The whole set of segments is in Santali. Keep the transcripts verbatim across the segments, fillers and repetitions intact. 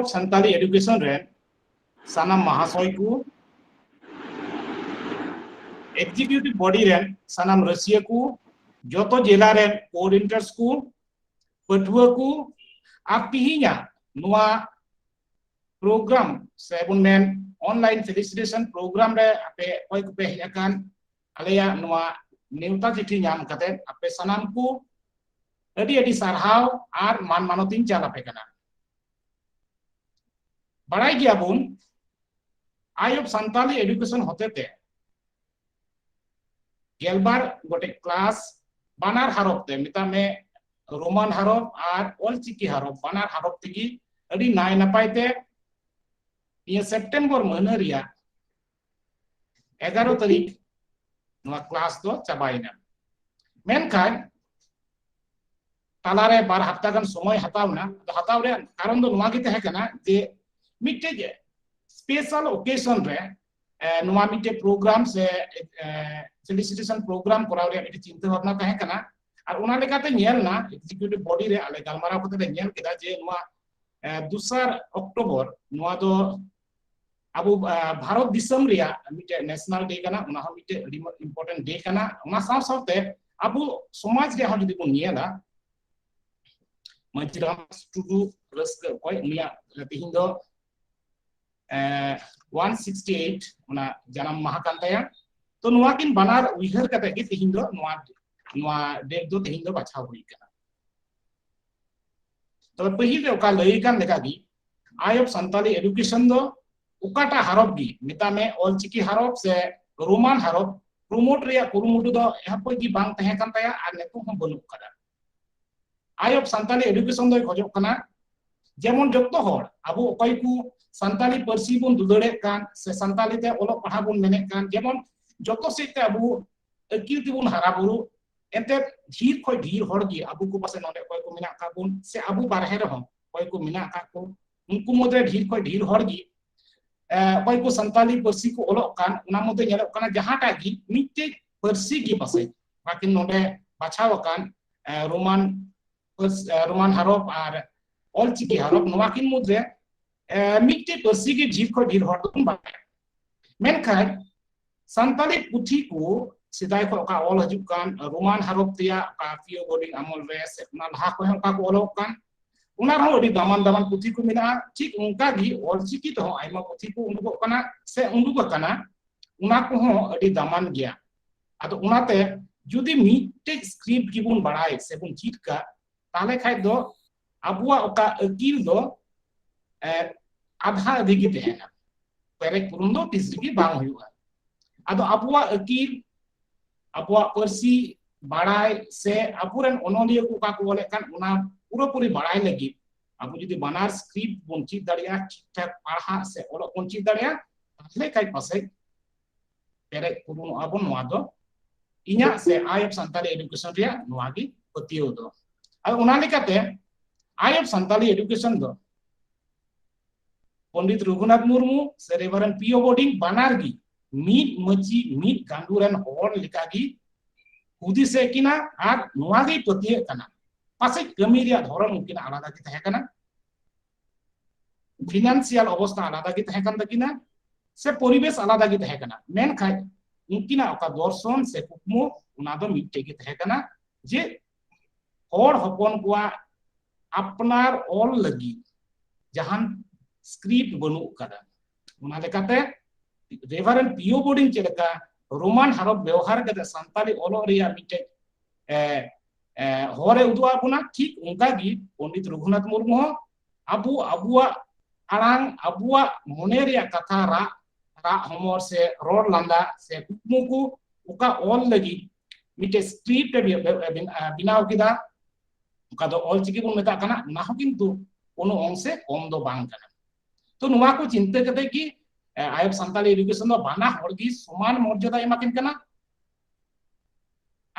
ᱥᱟᱱᱛᱟᱲᱤ ᱮᱰᱩᱠᱮᱥᱚᱱ ᱨᱮᱱ ᱥᱟᱱᱟᱢ ᱢᱟᱦᱟᱥᱚᱭ ᱠᱚ, ᱮᱠᱡᱤᱠᱤᱭᱩᱴᱤᱵᱷ ᱵᱚᱰᱤ ᱨᱮᱱ ᱥᱟᱱᱟᱢ ᱨᱟᱹᱥᱤᱭᱟᱹ ᱠᱚ, ᱡᱚᱛᱚ ᱡᱮᱞᱟ ᱨᱮᱱ ᱠᱳᱚᱨᱰᱤᱱᱮᱴᱟᱨᱥ ᱠᱚ, ᱯᱟᱹᱴᱷᱩᱣᱟᱹ ᱠᱚ, ᱟᱨ ᱛᱤᱦᱤᱧᱟᱜ ᱱᱚᱣᱟ ᱯᱨᱳᱜᱨᱟᱢ ᱥᱮ ᱵᱚᱱ ᱢᱮᱱ ᱚᱱᱞᱟᱭᱤᱱ ᱯᱷᱮᱞᱤᱥᱤᱴᱮᱥᱚᱱ ᱯᱨᱳᱜᱨᱟᱢ ᱨᱮ ᱟᱯᱮ ᱚᱠᱚᱭ ᱠᱚᱯᱮ ᱦᱮᱡ ᱟᱠᱟᱱ, ᱟᱞᱮᱭᱟᱜ ᱱᱚᱣᱟ ᱱᱮᱣᱛᱟ ᱪᱤᱴᱷᱤ ᱧᱟᱢ ᱠᱟᱛᱮ ᱟᱯᱮ ᱥᱟᱱᱟᱢ ᱠᱚ ᱟᱹᱰᱤ ᱟᱹᱰᱤ ᱥᱟᱨᱦᱟᱣ ᱟᱨ ᱢᱟᱱ ᱢᱟᱱᱚᱛᱤᱧ ᱪᱟᱞ ᱟᱯᱮ ᱠᱟᱱᱟ᱾ ᱵᱟᱲᱟᱭ ᱜᱮᱭᱟᱵᱚᱱ, ᱟᱭ ᱚᱯᱷ ᱥᱟᱱᱛᱟᱞᱤ ᱮᱰᱩᱠᱮᱥᱚᱱ ᱦᱚᱛᱮᱛᱮ ᱜᱮᱞᱵᱟᱨ ᱜᱚᱴᱮᱡ ᱠᱞᱟᱥ ᱵᱟᱱᱟᱨ ᱦᱟᱨᱚᱯ ᱛᱮ, ᱢᱮᱛᱟᱜ ᱢᱮ ᱨᱳᱢᱟᱱ ᱦᱟᱨᱚᱯ ᱟᱨ ᱚᱞᱪᱤᱠᱤ ᱦᱟᱨᱚᱯ, ᱵᱟᱱᱟᱨ ᱦᱟᱨᱚᱯ ᱛᱮᱜᱮ ᱟᱹᱰᱤ ᱱᱟᱭ ᱱᱟᱯᱟᱭ ᱛᱮ ᱱᱤᱭᱟᱹ ᱥᱮᱯᱴᱮᱢᱵᱚᱨ ᱢᱟᱹᱦᱱᱟᱹ ᱨᱮᱭᱟᱜ ᱮᱜᱟᱨᱚ ᱛᱟᱹᱨᱤᱠᱷ ᱱᱚᱣᱟ ᱠᱞᱟᱥ ᱫᱚ ᱪᱟᱵᱟᱭᱮᱱᱟ᱾ ᱢᱮᱱᱠᱷᱟᱱ ᱛᱟᱞᱟᱨᱮ ᱵᱟᱨ ᱦᱟᱯᱛᱟ ᱜᱟᱱ ᱥᱚᱢᱚᱭ ᱦᱟᱛᱟᱣ ᱮᱱᱟ᱾ ᱟᱫᱚ ᱦᱟᱛᱟᱣ ᱨᱮᱭᱟᱜ ᱠᱟᱨᱚᱱ ᱫᱚ ᱱᱚᱣᱟ ᱜᱮ ᱛᱟᱦᱮᱸ ᱠᱟᱱᱟ ᱡᱮ ᱢᱤᱫᱴᱮᱡ ᱥᱯᱮᱥᱟᱞ ᱳᱠᱮᱥᱚᱱ ᱨᱮ, ᱮ, ᱱᱚᱣᱟ ᱢᱤᱫᱴᱮᱡ ᱯᱨᱳᱜᱨᱟᱢ ᱥᱮ, ᱮ, ᱯᱷᱮᱞᱤᱥᱤᱴᱮᱥᱚᱱ ᱯᱨᱳᱜᱨᱟᱢ ᱠᱚᱨᱟᱣ ᱨᱮᱭᱟᱜ ᱢᱤᱫᱴᱮᱡ ᱪᱤᱱᱛᱟᱹ ᱵᱷᱟᱵᱽᱱᱟ ᱛᱟᱦᱮᱸ ᱠᱟᱱᱟ᱾ ᱟᱨ ᱚᱱᱟ ᱞᱮᱠᱟᱛᱮ ᱧᱮᱞ ᱮᱱᱟ, ᱮᱠᱡᱤᱠᱤᱭᱩᱴᱤᱵᱷ ᱵᱚᱰᱤ ᱨᱮ ᱟᱞᱮ ᱜᱟᱞᱢᱟᱨᱟᱣ ᱠᱟᱛᱮ ᱞᱮ ᱧᱮᱞ ᱠᱮᱫᱟ ᱡᱮ ᱱᱚᱣᱟ, ᱮ, ᱫᱚᱥᱟᱨ ᱚᱠᱴᱳᱵᱚᱨ, ᱱᱚᱣᱟ ᱫᱚ ᱟᱵᱚ, ᱮ, ᱵᱷᱟᱨᱚᱛ ᱫᱤᱥᱚᱢ ᱨᱮᱭᱟᱜ ᱢᱤᱫᱴᱮᱡ ᱱᱮᱥᱱᱟᱞ ᱰᱮ ᱠᱟᱱᱟ, ᱚᱱᱟ ᱦᱚᱸ ᱢᱤᱫᱴᱮᱡ ᱟᱹᱰᱤ ᱤᱢᱯᱚᱨᱴᱮᱱᱴ ᱰᱮ ᱠᱟᱱᱟ᱾ ᱚᱱᱟ ᱥᱟᱶ ᱥᱟᱶᱛᱮ ᱟᱵᱚ ᱥᱚᱢᱟᱡᱽ ᱨᱮᱭᱟᱜ ᱦᱚᱸ ᱡᱩᱫᱤ ᱵᱚᱱ ᱧᱮᱞᱟ, ᱢᱟᱹᱡᱷᱤ ᱨᱟᱢ ᱴᱩᱰᱩ ᱨᱟᱹᱥᱠᱟᱹ ᱚᱠᱚᱭ, ᱩᱱᱤᱭᱟᱜ ᱛᱮᱦᱮᱧ ᱫᱚ, ᱮ, ᱚᱣᱟᱱ ᱥᱤᱠᱥᱴᱤ ᱮᱭᱤᱴ ᱚᱱᱟ ᱡᱟᱱᱟᱢ ᱢᱟᱦᱟ ᱠᱟᱱ ᱛᱟᱭᱟ᱾ ᱛᱚ ᱱᱚᱣᱟ ᱠᱤᱱ ᱵᱟᱱᱟᱨ ᱩᱭᱦᱟᱹᱨ ᱠᱟᱛᱮ ᱜᱮ ᱛᱮᱦᱮᱧ ᱫᱚ ᱱᱚᱣᱟ, ᱱᱚᱣᱟ ᱰᱮᱴ ᱫᱚ ᱛᱮᱦᱮᱧ ᱫᱚ ᱵᱟᱪᱷᱟᱣ ᱦᱩᱭ ᱠᱟᱱᱟ᱾ ᱛᱚᱵᱮ ᱯᱟᱹᱦᱤᱞ ᱨᱮ ᱚᱠᱟ ᱞᱟᱹᱭ ᱠᱟᱱ ᱞᱮᱠᱟ ᱜᱮ, ᱟᱭ ᱚᱯᱷ ᱥᱟᱱᱛᱟᱞᱤ ᱮᱰᱩᱠᱮᱥᱚᱱ ᱫᱚ ᱚᱠᱟᱴᱟᱜ ᱦᱟᱨᱚᱯ ᱜᱮ, ᱢᱮᱛᱟᱜ ᱢᱮ ᱚᱞᱪᱤᱠᱤ ᱦᱟᱨᱚᱯ ᱥᱮ ᱨᱳᱢᱟᱱ ᱦᱟᱨᱚᱯ, ᱯᱨᱚᱢᱳᱴ ᱨᱮᱭᱟᱜ ᱠᱩᱨᱩᱢᱩᱴᱩ ᱫᱚ ᱮᱦᱚᱵ ᱠᱷᱚᱡ ᱜᱮ ᱵᱟᱝ ᱛᱟᱦᱮᱸ ᱠᱟᱱ ᱛᱟᱭᱟ ᱟᱨ ᱱᱤᱛᱚᱜ ᱦᱚᱸ ᱵᱟᱹᱱᱩᱜ ᱠᱟᱫᱟ᱾ ᱟᱭ ᱚᱯᱷ ᱥᱟᱱᱛᱟᱞᱤ ᱮᱰᱩᱠᱮᱥᱚᱱ ᱫᱚᱭ ᱠᱷᱚᱡᱚᱜ ᱠᱟᱱᱟ ᱡᱮᱢᱚᱱ ᱡᱚᱛᱚ ᱦᱚᱲ ᱟᱵᱚ ᱚᱠᱚᱭ ᱠᱚ ᱥᱟᱱᱛᱟᱞᱤ ᱯᱟᱹᱨᱥᱤ ᱵᱚᱱ ᱫᱩᱞᱟᱹᱲᱮᱫ ᱠᱟᱱ ᱥᱮ ᱥᱟᱱᱛᱟᱞᱤ ᱛᱮ ᱚᱞᱚᱜ ᱯᱟᱲᱦᱟᱣ ᱵᱚᱱ ᱢᱮᱱᱮᱫ ᱠᱟᱱ, ᱡᱮᱢᱚᱱ ᱡᱚᱛᱚ ᱥᱮᱫ ᱛᱮ ᱟᱵᱚ ᱟᱹᱠᱤᱞ ᱛᱮᱵᱚᱱ ᱦᱟᱨᱟ ᱵᱩᱨᱩᱜ, ᱮᱱᱛᱮᱫ ᱰᱷᱮᱨ ᱠᱷᱚᱡ ᱰᱷᱮᱨ ᱦᱚᱲ ᱜᱮ ᱟᱵᱚ ᱠᱚ ᱯᱟᱥᱮ ᱱᱚᱰᱮ ᱚᱠᱚᱭ ᱠᱚ ᱢᱮᱱᱟᱜ ᱟᱠᱟᱫ ᱵᱚᱱ ᱥᱮ ᱟᱵᱚ ᱵᱟᱨᱦᱮ ᱨᱮᱦᱚᱸ ᱚᱠᱚᱭ ᱠᱚ ᱢᱮᱱᱟᱜ ᱟᱠᱟᱫ ᱠᱚ, ᱩᱱᱠᱩ ᱢᱩᱫᱽᱨᱮ ᱰᱷᱮᱨ ᱠᱷᱚᱡ ᱰᱷᱮᱨ ᱦᱚᱲ ᱜᱮ, ᱮ, ᱚᱠᱚᱭ ᱠᱚ ᱥᱟᱱᱛᱟᱞᱤ ᱯᱟᱹᱨᱥᱤ ᱠᱚ ᱚᱞᱚᱜ ᱠᱟᱱ, ᱚᱱᱟ ᱢᱚᱫᱽᱫᱷᱮ ᱧᱮᱞᱚᱜ ᱠᱟᱱᱟ ᱡᱟᱦᱟᱸᱴᱟᱜ ᱜᱮ ᱢᱤᱫᱴᱮᱡ ᱯᱟᱹᱨᱥᱤ ᱜᱮ ᱯᱟᱥᱮᱡ ᱵᱟᱠᱤᱱ ᱱᱚᱰᱮ ᱵᱟᱪᱷᱟᱣ ᱟᱠᱟᱱ, ᱮ, ᱨᱳᱢᱟᱱ ᱯᱟᱹᱨᱥ-, ᱮ, ᱨᱳᱢᱟᱱ ᱦᱟᱨᱚᱯ ᱟᱨ ᱚᱞᱪᱤᱠᱤ ᱦᱟᱨᱚᱯ, ᱱᱚᱣᱟ ᱠᱤᱱ ᱢᱩᱫᱽᱨᱮ ᱢᱤᱫᱴᱮᱡ ᱯᱟᱹᱨᱥᱤ ᱜᱮ ᱰᱷᱮᱨ ᱠᱷᱚᱱ ᱰᱷᱮᱨ ᱦᱚᱲ ᱫᱚᱵᱚᱱ ᱵᱟᱲᱟᱭᱟ᱾ ᱢᱮᱱᱠᱷᱟᱱ ᱥᱟᱱᱛᱟᱲᱤ ᱯᱩᱛᱷᱤ ᱠᱚ ᱥᱮᱫᱟᱭ ᱠᱷᱚᱱ ᱚᱠᱟ ᱚᱞ ᱦᱤᱡᱩᱜ ᱠᱟᱱ ᱨᱳᱢᱟᱱ ᱦᱚᱨᱚᱯ ᱛᱮᱭᱟᱜ ᱚᱠᱟ ᱯᱤᱭᱳ ᱵᱳᱨᱰᱤᱝ ᱟᱢᱚᱞ ᱨᱮ ᱥᱮ ᱚᱱᱟ ᱞᱟᱦᱟ ᱠᱷᱚᱱ ᱦᱚᱸ ᱚᱠᱟ ᱠᱚ ᱚᱞᱚᱜ ᱠᱟᱱ, ᱚᱱᱟ ᱨᱮᱦᱚᱸ ᱟᱹᱰᱤ ᱫᱟᱢᱟᱱ ᱫᱟᱢᱟᱱ ᱯᱩᱛᱷᱤ ᱠᱚ ᱢᱮᱱᱟᱜᱼᱟ᱾ ᱴᱷᱤᱠ ᱚᱱᱠᱟ ᱜᱮ ᱚᱞᱪᱤᱠᱤ ᱛᱮᱦᱚᱸ ᱟᱭᱢᱟ ᱯᱩᱛᱷᱤ ᱠᱚ ᱩᱰᱩᱠᱚᱜ ᱠᱟᱱᱟ ᱥᱮ ᱩᱰᱩᱠ ᱟᱠᱟᱱᱟ, ᱚᱱᱟ ᱠᱚᱦᱚᱸ ᱟᱹᱰᱤ ᱫᱟᱢᱟᱱ ᱜᱮᱭᱟ᱾ ᱟᱫᱚ ᱚᱱᱟᱛᱮ ᱡᱩᱫᱤ ᱢᱤᱫᱴᱮᱡ ᱥᱠᱨᱤᱯᱴ ᱜᱮᱵᱚᱱ ᱵᱟᱲᱟᱭ ᱥᱮᱵᱚᱱ ᱪᱮᱫ ᱠᱟᱜ, ᱛᱟᱦᱞᱮ ᱠᱷᱟᱡ ᱫᱚ ᱟᱵᱚᱣᱟᱜ ᱚᱠᱟ ᱟᱹᱠᱤᱞ ᱫᱚ ᱟᱫᱷᱟ ᱟᱫᱷᱤ ᱜᱮ ᱛᱟᱦᱮᱱᱟ, ᱯᱮᱨᱮᱡ ᱯᱩᱨᱩᱱ ᱫᱚ ᱛᱤᱥ ᱨᱮᱜᱮ ᱵᱟᱝ ᱦᱩᱭᱩᱜᱼᱟ᱾ ᱟᱫᱚ ᱟᱵᱚᱣᱟᱜ ᱟᱹᱠᱤᱞ, ᱟᱵᱚᱣᱟᱜ ᱯᱟᱹᱨᱥᱤ ᱵᱟᱲᱟᱭ ᱥᱮ ᱟᱵᱚᱨᱮᱱ ᱚᱱᱚᱞᱤᱭᱟᱹ ᱠᱚ ᱚᱠᱟ ᱠᱚ ᱚᱞᱮᱫ ᱠᱟᱱ, ᱚᱱᱟ ᱯᱩᱨᱟᱹᱯᱩᱨᱤ ᱵᱟᱲᱟᱭ ᱞᱟᱹᱜᱤᱫ ᱟᱵᱚ ᱡᱩᱫᱤ ᱵᱟᱱᱟᱨ ᱥᱠᱨᱤᱯᱴ ᱵᱚᱱ ᱪᱮᱫ ᱫᱟᱲᱮᱭᱟᱜᱼᱟ, ᱴᱷᱤᱠ ᱴᱷᱟᱠ ᱯᱟᱲᱦᱟᱜ ᱥᱮ ᱚᱞᱚᱜ ᱵᱚᱱ ᱪᱮᱫ ᱫᱟᱲᱮᱭᱟᱜᱼᱟ, ᱛᱟᱦᱞᱮ ᱠᱷᱟᱡ ᱯᱟᱥᱮᱡ ᱯᱮᱨᱮᱡ ᱯᱩᱨᱩᱱᱚᱜᱼᱟ ᱵᱚᱱ᱾ ᱱᱚᱣᱟ ᱫᱚ ᱤᱧᱟᱹᱜ ᱥᱮ Eye of Santali Education ᱨᱮᱭᱟᱜ ᱱᱚᱣᱟ ᱜᱮ ᱯᱟᱹᱛᱭᱟᱹᱣ ᱫᱚ᱾ ᱟᱨ ᱚᱱᱟ ᱞᱮᱠᱟᱛᱮ Eye of Santali Education ᱫᱚ ᱯᱚᱱᱰᱤᱛ ᱨᱚᱜᱷᱩᱱᱟᱛᱷ ᱢᱩᱨᱢᱩ ᱥᱮ ᱨᱮᱵᱷᱟᱨᱮᱱᱰ ᱯᱤᱭᱳ ᱵᱳᱨᱰᱤᱝ ᱵᱟᱱᱟᱨ ᱜᱮ ᱢᱤᱫ ᱢᱟᱹᱪᱤ ᱢᱤᱫ ᱜᱟᱸᱰᱩ ᱨᱮᱱ ᱦᱚᱲ ᱞᱮᱠᱟ ᱜᱮ ᱦᱩᱫᱤᱥᱮᱫ ᱠᱤᱱᱟ ᱟᱨ ᱱᱚᱣᱟ ᱜᱮᱭ ᱯᱟᱹᱛᱭᱟᱹᱜ ᱠᱟᱱᱟ᱾ ᱯᱟᱥᱮᱡ ᱠᱟᱹᱢᱤ ᱨᱮᱭᱟᱜ ᱫᱷᱚᱨᱚᱱ ᱩᱱᱠᱤᱱᱟᱜ ᱟᱞᱟᱫᱟ ᱜᱮ ᱛᱟᱦᱮᱸ ᱠᱟᱱᱟ, ᱯᱷᱤᱱᱟᱱᱥᱤᱭᱟᱞ ᱚᱵᱚᱥᱛᱷᱟ ᱟᱞᱟᱫᱟ ᱜᱮ ᱛᱟᱦᱮᱸ ᱠᱟᱱ ᱛᱟᱹᱠᱤᱱᱟ, ᱥᱮ ᱯᱚᱨᱤᱵᱮᱥ ᱟᱞᱟᱫᱟ ᱜᱮ ᱛᱟᱦᱮᱸ ᱠᱟᱱᱟ, ᱢᱮᱱᱠᱷᱟᱡ ᱩᱱᱠᱤᱱᱟᱜ ᱚᱠᱟ ᱫᱚᱨᱥᱚᱱ ᱥᱮ ᱠᱩᱠᱢᱩ, ᱚᱱᱟ ᱫᱚ ᱢᱤᱫᱴᱮᱡ ᱜᱮ ᱛᱟᱦᱮᱸ ᱠᱟᱱᱟ ᱡᱮ ᱦᱚᱲ ᱦᱚᱯᱚᱱ ᱠᱚᱣᱟᱜ ᱟᱯᱱᱟᱨ ᱚᱞ ᱞᱟᱹᱜᱤᱫ ᱡᱟᱦᱟᱱ ᱥᱠᱨᱤᱯᱴ ᱵᱟᱹᱱᱩᱜ ᱠᱟᱫᱟ᱾ ᱚᱱᱟ ᱞᱮᱠᱟᱛᱮ ᱨᱮᱵᱷᱟᱨᱮᱱᱰ ᱯᱤᱭᱳ ᱵᱳᱨᱰᱤᱝ ᱪᱮᱫ ᱞᱮᱠᱟ ᱨᱳᱢᱟᱱ ᱦᱚᱨᱚᱯ ᱵᱮᱣᱦᱟᱨ ᱠᱟᱛᱮ ᱥᱟᱱᱛᱟᱲᱤ ᱚᱞᱚᱜ ᱨᱮᱭᱟᱜ ᱢᱤᱫᱴᱮᱡ, ᱮ, ᱮ, ᱦᱚᱨᱮ ᱩᱫᱩᱜ ᱟᱵᱚᱱᱟ, ᱴᱷᱤᱠ ᱚᱱᱠᱟ ᱜᱮ ᱯᱚᱱᱰᱤᱛ ᱨᱚᱜᱷᱩᱱᱟᱛᱷ ᱢᱩᱨᱢᱩ ᱦᱚᱸ ᱟᱵᱚ ᱟᱵᱚᱣᱟᱜ ᱟᱲᱟᱝ, ᱟᱵᱚᱣᱟᱜ ᱢᱚᱱᱮ ᱨᱮᱭᱟᱜ ᱠᱟᱛᱷᱟ ᱨᱟᱜ, ᱨᱟᱜ ᱦᱚᱢᱚᱨ ᱥᱮ ᱨᱚᱲ ᱞᱟᱸᱫᱟ ᱥᱮ ᱠᱩᱠᱢᱩ ᱠᱚ ᱚᱠᱟ ᱚᱞ ᱞᱟᱹᱜᱤᱫ ᱢᱤᱫᱴᱮᱡ ᱥᱠᱨᱤᱯᱴ ᱮ ᱵᱮ-, ᱵᱮ-, ᱵᱮᱱ-, ᱟ, ᱵᱮᱱᱟᱣ ᱠᱮᱫᱟ, ᱚᱠᱟ ᱫᱚ ᱚᱞ ᱪᱤᱠᱤ ᱵᱚᱱ ᱢᱮᱛᱟᱜ ᱠᱟᱱᱟ, ᱚᱱᱟ ᱦᱚᱸ ᱠᱤᱱᱛᱩ ᱠᱳᱱᱳ ᱚᱝᱥᱮ ᱠᱚᱢ ᱫᱚ ᱵᱟᱝ ᱠᱟᱱᱟ᱾ ᱛᱚ ᱱᱚᱣᱟ ᱠᱚ ᱪᱤᱱᱛᱟᱹ ᱠᱟᱛᱮ ᱜᱮ, ᱮ, Eye of Santali Education ᱫᱚ ᱵᱟᱱᱟ ᱦᱚᱲ ᱜᱮ ᱥᱚᱢᱟᱱ ᱢᱚᱨᱡᱟᱫᱟ ᱮᱢᱟ ᱠᱤᱱ ᱠᱟᱱᱟ᱾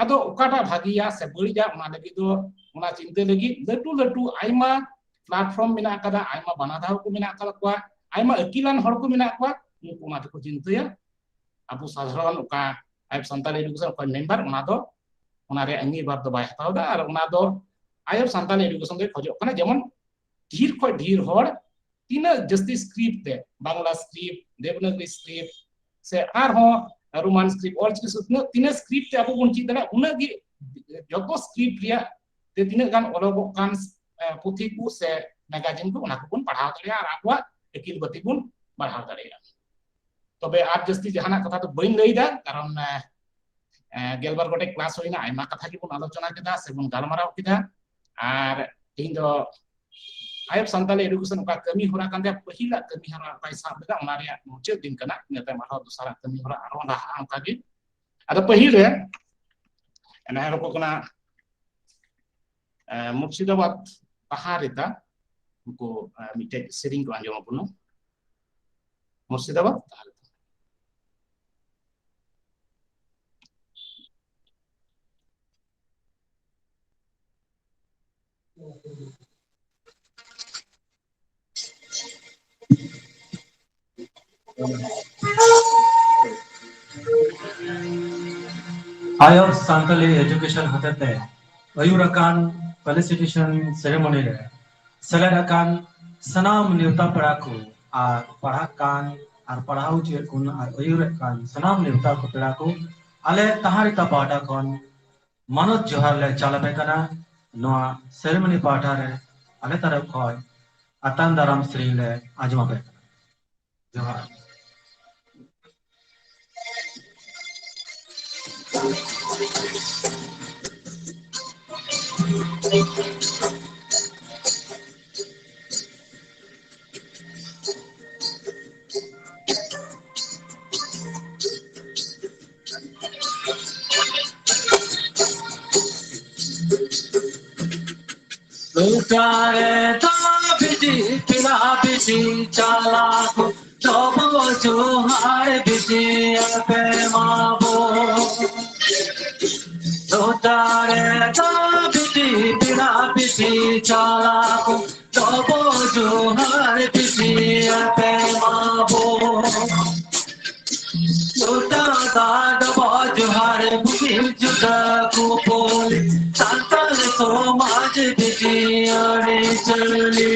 ᱟᱫᱚ ᱚᱠᱟᱴᱟᱜ ᱵᱷᱟᱜᱤᱭᱟ ᱥᱮ ᱵᱟᱹᱲᱤᱡᱟ, ᱚᱱᱟ ᱞᱟᱹᱜᱤᱫ ᱫᱚ, ᱚᱱᱟ ᱪᱤᱱᱛᱟᱹ ᱞᱟᱹᱜᱤᱫ ᱞᱟᱹᱴᱩ ᱞᱟᱹᱴᱩ ᱟᱭᱢᱟ platform ᱢᱮᱱᱟᱜ ᱟᱠᱟᱫᱟ, ᱟᱭᱢᱟ ᱵᱟᱱᱟ ᱫᱷᱟᱣ ᱠᱚ ᱢᱮᱱᱟᱜ ᱟᱠᱟᱫ ᱠᱚᱣᱟ, ᱟᱭᱢᱟ ᱟᱹᱠᱤᱞᱟᱱ ᱦᱚᱲ ᱠᱚ ᱢᱮᱱᱟᱜ ᱠᱚᱣᱟ, ᱩᱱᱠᱩ ᱚᱱᱟ ᱛᱮᱠᱚ ᱪᱤᱱᱛᱟᱹᱭᱟ᱾ ᱟᱵᱚ ᱥᱟᱫᱷᱟᱨᱚᱱ ᱚᱠᱟ Eye of Santali Education ᱚᱠᱚᱭ ᱢᱮᱢᱵᱟᱨ, ᱚᱱᱟ ᱫᱚ, ᱚᱱᱟ ᱨᱮᱭᱟᱜ ᱟᱸᱜᱤᱵᱷᱟᱨ ᱫᱚ ᱵᱟᱭ ᱦᱟᱛᱟᱣ ᱮᱫᱟ᱾ ᱟᱨ ᱚᱱᱟ ᱫᱚ Eye of Santali Education ᱫᱚᱭ ᱠᱷᱚᱡᱚᱜ ᱠᱟᱱᱟ ᱡᱮᱢᱚᱱ ᱰᱷᱮᱨ ᱠᱷᱚᱡ ᱰᱷᱮᱨ ᱦᱚᱲ ᱛᱤᱱᱟᱹᱜ ᱡᱟᱹᱥᱛᱤ ᱥᱠᱨᱤᱯᱴ ᱛᱮ, ᱵᱟᱝᱞᱟ ᱥᱠᱨᱤᱯᱴ, ᱫᱮᱵᱽᱱᱟᱜᱽᱨᱤ ᱥᱠᱨᱤᱯᱴ, ᱥᱮ ᱟᱨᱦᱚᱸ Roman script, Ol Chiki script, ᱛᱤᱱᱟᱹᱜ, ᱛᱤᱱᱟᱹᱜ ᱥᱠᱨᱤᱯᱴ ᱛᱮ ᱟᱵᱚ ᱵᱚᱱ ᱪᱮᱫ ᱫᱟᱲᱮᱭᱟᱜᱼᱟ, ᱩᱱᱟᱹᱜ ᱜᱮ ᱡᱚᱛᱚ ᱥᱠᱨᱤᱯᱴ ᱨᱮᱭᱟᱜ ᱛᱮ ᱛᱤᱱᱟᱹᱜ ᱜᱟᱱ ᱚᱞᱚᱜᱚᱜ ᱠᱟᱱ, ᱮ, ᱯᱩᱛᱷᱤ ᱠᱚ ᱥᱮ ᱢᱮᱜᱟᱡᱤᱱ ᱠᱚ, ᱚᱱᱟ ᱠᱚᱵᱚᱱ ᱯᱟᱲᱦᱟᱣ ᱫᱟᱲᱮᱭᱟᱜᱼᱟ ᱟᱨ ᱟᱵᱚᱣᱟᱜ ᱟᱹᱠᱤᱞ ᱵᱟᱹᱛᱤ ᱵᱚᱱ ᱵᱟᱲᱦᱟᱣ ᱫᱟᱲᱮᱭᱟᱜᱼᱟ᱾ ᱛᱚᱵᱮ ᱟᱨ ᱡᱟᱹᱥᱛᱤ ᱡᱟᱦᱟᱱᱟᱜ ᱠᱟᱛᱷᱟ ᱫᱚ ᱵᱟᱹᱧ ᱞᱟᱹᱭᱫᱟ, ᱠᱟᱨᱚᱱ, ᱮ, ᱮ, ᱜᱮᱞᱵᱟᱨ ᱜᱚᱴᱮᱡ ᱠᱞᱟᱥ ᱦᱩᱭᱱᱟ, ᱟᱭᱢᱟ ᱠᱟᱛᱷᱟ ᱜᱮᱵᱚᱱ ᱟᱞᱳᱪᱚᱱᱟ ᱠᱮᱫᱟ ᱥᱮᱵᱚᱱ ᱜᱟᱞᱢᱟᱨᱟᱣ ᱠᱮᱫᱟ᱾ ᱟᱨ ᱛᱮᱦᱮᱧ ᱫᱚ ᱟᱭᱳ ᱥᱟᱱᱛᱟᱞᱤ ᱮᱰᱩᱠᱮᱥᱚᱱ ᱚᱠᱟ ᱠᱟᱹᱢᱤ ᱦᱚᱨᱟ ᱠᱟᱱ ᱛᱟᱭᱟ, ᱯᱟᱹᱦᱤᱞᱟᱜ ᱠᱟᱹᱢᱤ ᱦᱚᱨᱟ ᱚᱠᱟᱭ ᱥᱟᱵ ᱞᱮᱫᱟ, ᱚᱱᱟ ᱨᱮᱭᱟᱜ ᱢᱩᱪᱟᱹᱫ ᱫᱤᱱ ᱠᱟᱱᱟ᱾ ᱤᱱᱟᱹ ᱛᱟᱭᱚᱢ ᱟᱨᱦᱚᱸ ᱫᱚᱥᱟᱨᱟᱜ ᱠᱟᱹᱢᱤ ᱦᱚᱨᱟ ᱟᱨᱦᱚᱸ ᱞᱟᱦᱟᱜᱼᱟ ᱚᱱᱠᱟ ᱜᱮ᱾ ᱟᱫᱚ ᱯᱟᱹᱦᱤᱞ ᱨᱮ ᱮᱱᱮ ᱨᱚᱯᱚᱲ ᱠᱟᱱᱟ, ᱮ, ᱢᱩᱨᱥᱤᱫᱟᱵᱟᱫᱽ ᱛᱟᱦᱟᱨᱤᱛᱟ, ᱩᱱᱠᱩ, ᱮ, ᱢᱤᱫᱴᱮᱡ ᱥᱮᱨᱮᱧ ᱠᱚ ᱟᱸᱡᱚᱢ ᱟᱵᱚᱱᱟ᱾ ᱢᱩᱨᱥᱤᱫᱟᱵᱟᱫᱽ ᱛᱟᱦᱟᱨᱤᱛᱟ᱾ ᱟᱭᱳ ᱥᱟᱱᱛᱟᱞᱤ ᱮᱰᱩᱠᱮᱥᱚᱱ ᱦᱚᱛᱮᱛᱮ ᱟᱹᱭᱩᱨ ᱟᱠᱟᱱ ᱯᱷᱮᱞᱤᱥᱤᱴᱮᱥᱚᱱ ᱥᱮᱨᱮᱢᱚᱱᱤ ᱨᱮ ᱥᱮᱞᱮᱫ ᱟᱠᱟᱱ ᱥᱟᱱᱟᱢ ᱱᱮᱣᱛᱟ ᱯᱮᱲᱟ ᱠᱚ ᱟᱨ ᱯᱟᱲᱦᱟᱜ ᱠᱟᱱ ᱟᱨ ᱯᱟᱲᱦᱟᱣ ᱦᱚᱪᱚᱭᱮᱫ ᱠᱚ ᱟᱨ ᱟᱹᱭᱩᱨᱮᱫ ᱠᱟᱱ ᱥᱟᱱᱟᱢ ᱱᱮᱣᱛᱟ ᱠᱚ ᱯᱮᱲᱟ ᱠᱚ ᱟᱞᱮ ᱛᱟᱦᱟᱨᱤᱛᱟ ᱯᱟᱦᱴᱟ ᱠᱷᱚᱱ ᱢᱟᱱᱚᱛ ᱡᱚᱦᱟᱨ ᱞᱮ ᱪᱟᱞ ᱟᱯᱮ ᱠᱟᱱᱟ᱾ ᱱᱚᱣᱟ ᱥᱮᱨᱮᱢᱚᱱᱤ ᱯᱟᱦᱴᱟ ᱨᱮ ᱟᱞᱮ ᱛᱚᱨᱚᱯ ᱠᱷᱚᱱ ᱟᱛᱟᱝ ᱫᱟᱨᱟᱢ ᱥᱮᱨᱮᱧ ᱞᱮ ᱟᱸᱡᱚᱢ ᱟᱯᱮ ᱠᱟᱱᱟ᱾ ᱡᱚᱦᱟᱨ᱾ ᱞᱚᱴᱟ ᱨᱮ ᱫᱟᱜ ᱵᱤᱴᱤ, ᱯᱮᱲᱟ ᱵᱤᱴᱤ ᱪᱟᱞᱟᱣ ᱠᱚ, ᱰᱚᱵᱚᱜ ᱡᱚᱦᱟᱨ ᱵᱤᱴᱤ ᱮᱯᱮᱢᱟᱵᱚ᱾ ᱞᱚᱴᱟ ᱨᱮ ᱫᱟᱜ ᱵᱤᱴᱤ, ᱯᱮᱲᱟ ᱵᱤᱴᱤ ᱪᱟᱞᱟᱣ ᱠᱚ, ᱰᱚᱵᱚᱜ ᱡᱚᱦᱟᱨ ᱵᱤᱴᱤ ᱮᱯᱮᱢᱟᱵᱚ᱾ ᱞᱚᱴᱟ ᱫᱟᱜ ᱰᱚᱵᱚᱜ ᱡᱚᱦᱟᱨ ᱵᱩᱰᱷᱤ ᱡᱩᱫᱟᱹ ᱠᱚ ᱵᱚᱞᱮ, ᱥᱟᱱᱛᱟᱲ ᱥᱚᱢᱟᱡᱽ ᱵᱤᱴᱤ ᱟᱹᱨᱤᱪᱟᱹᱞᱤ᱾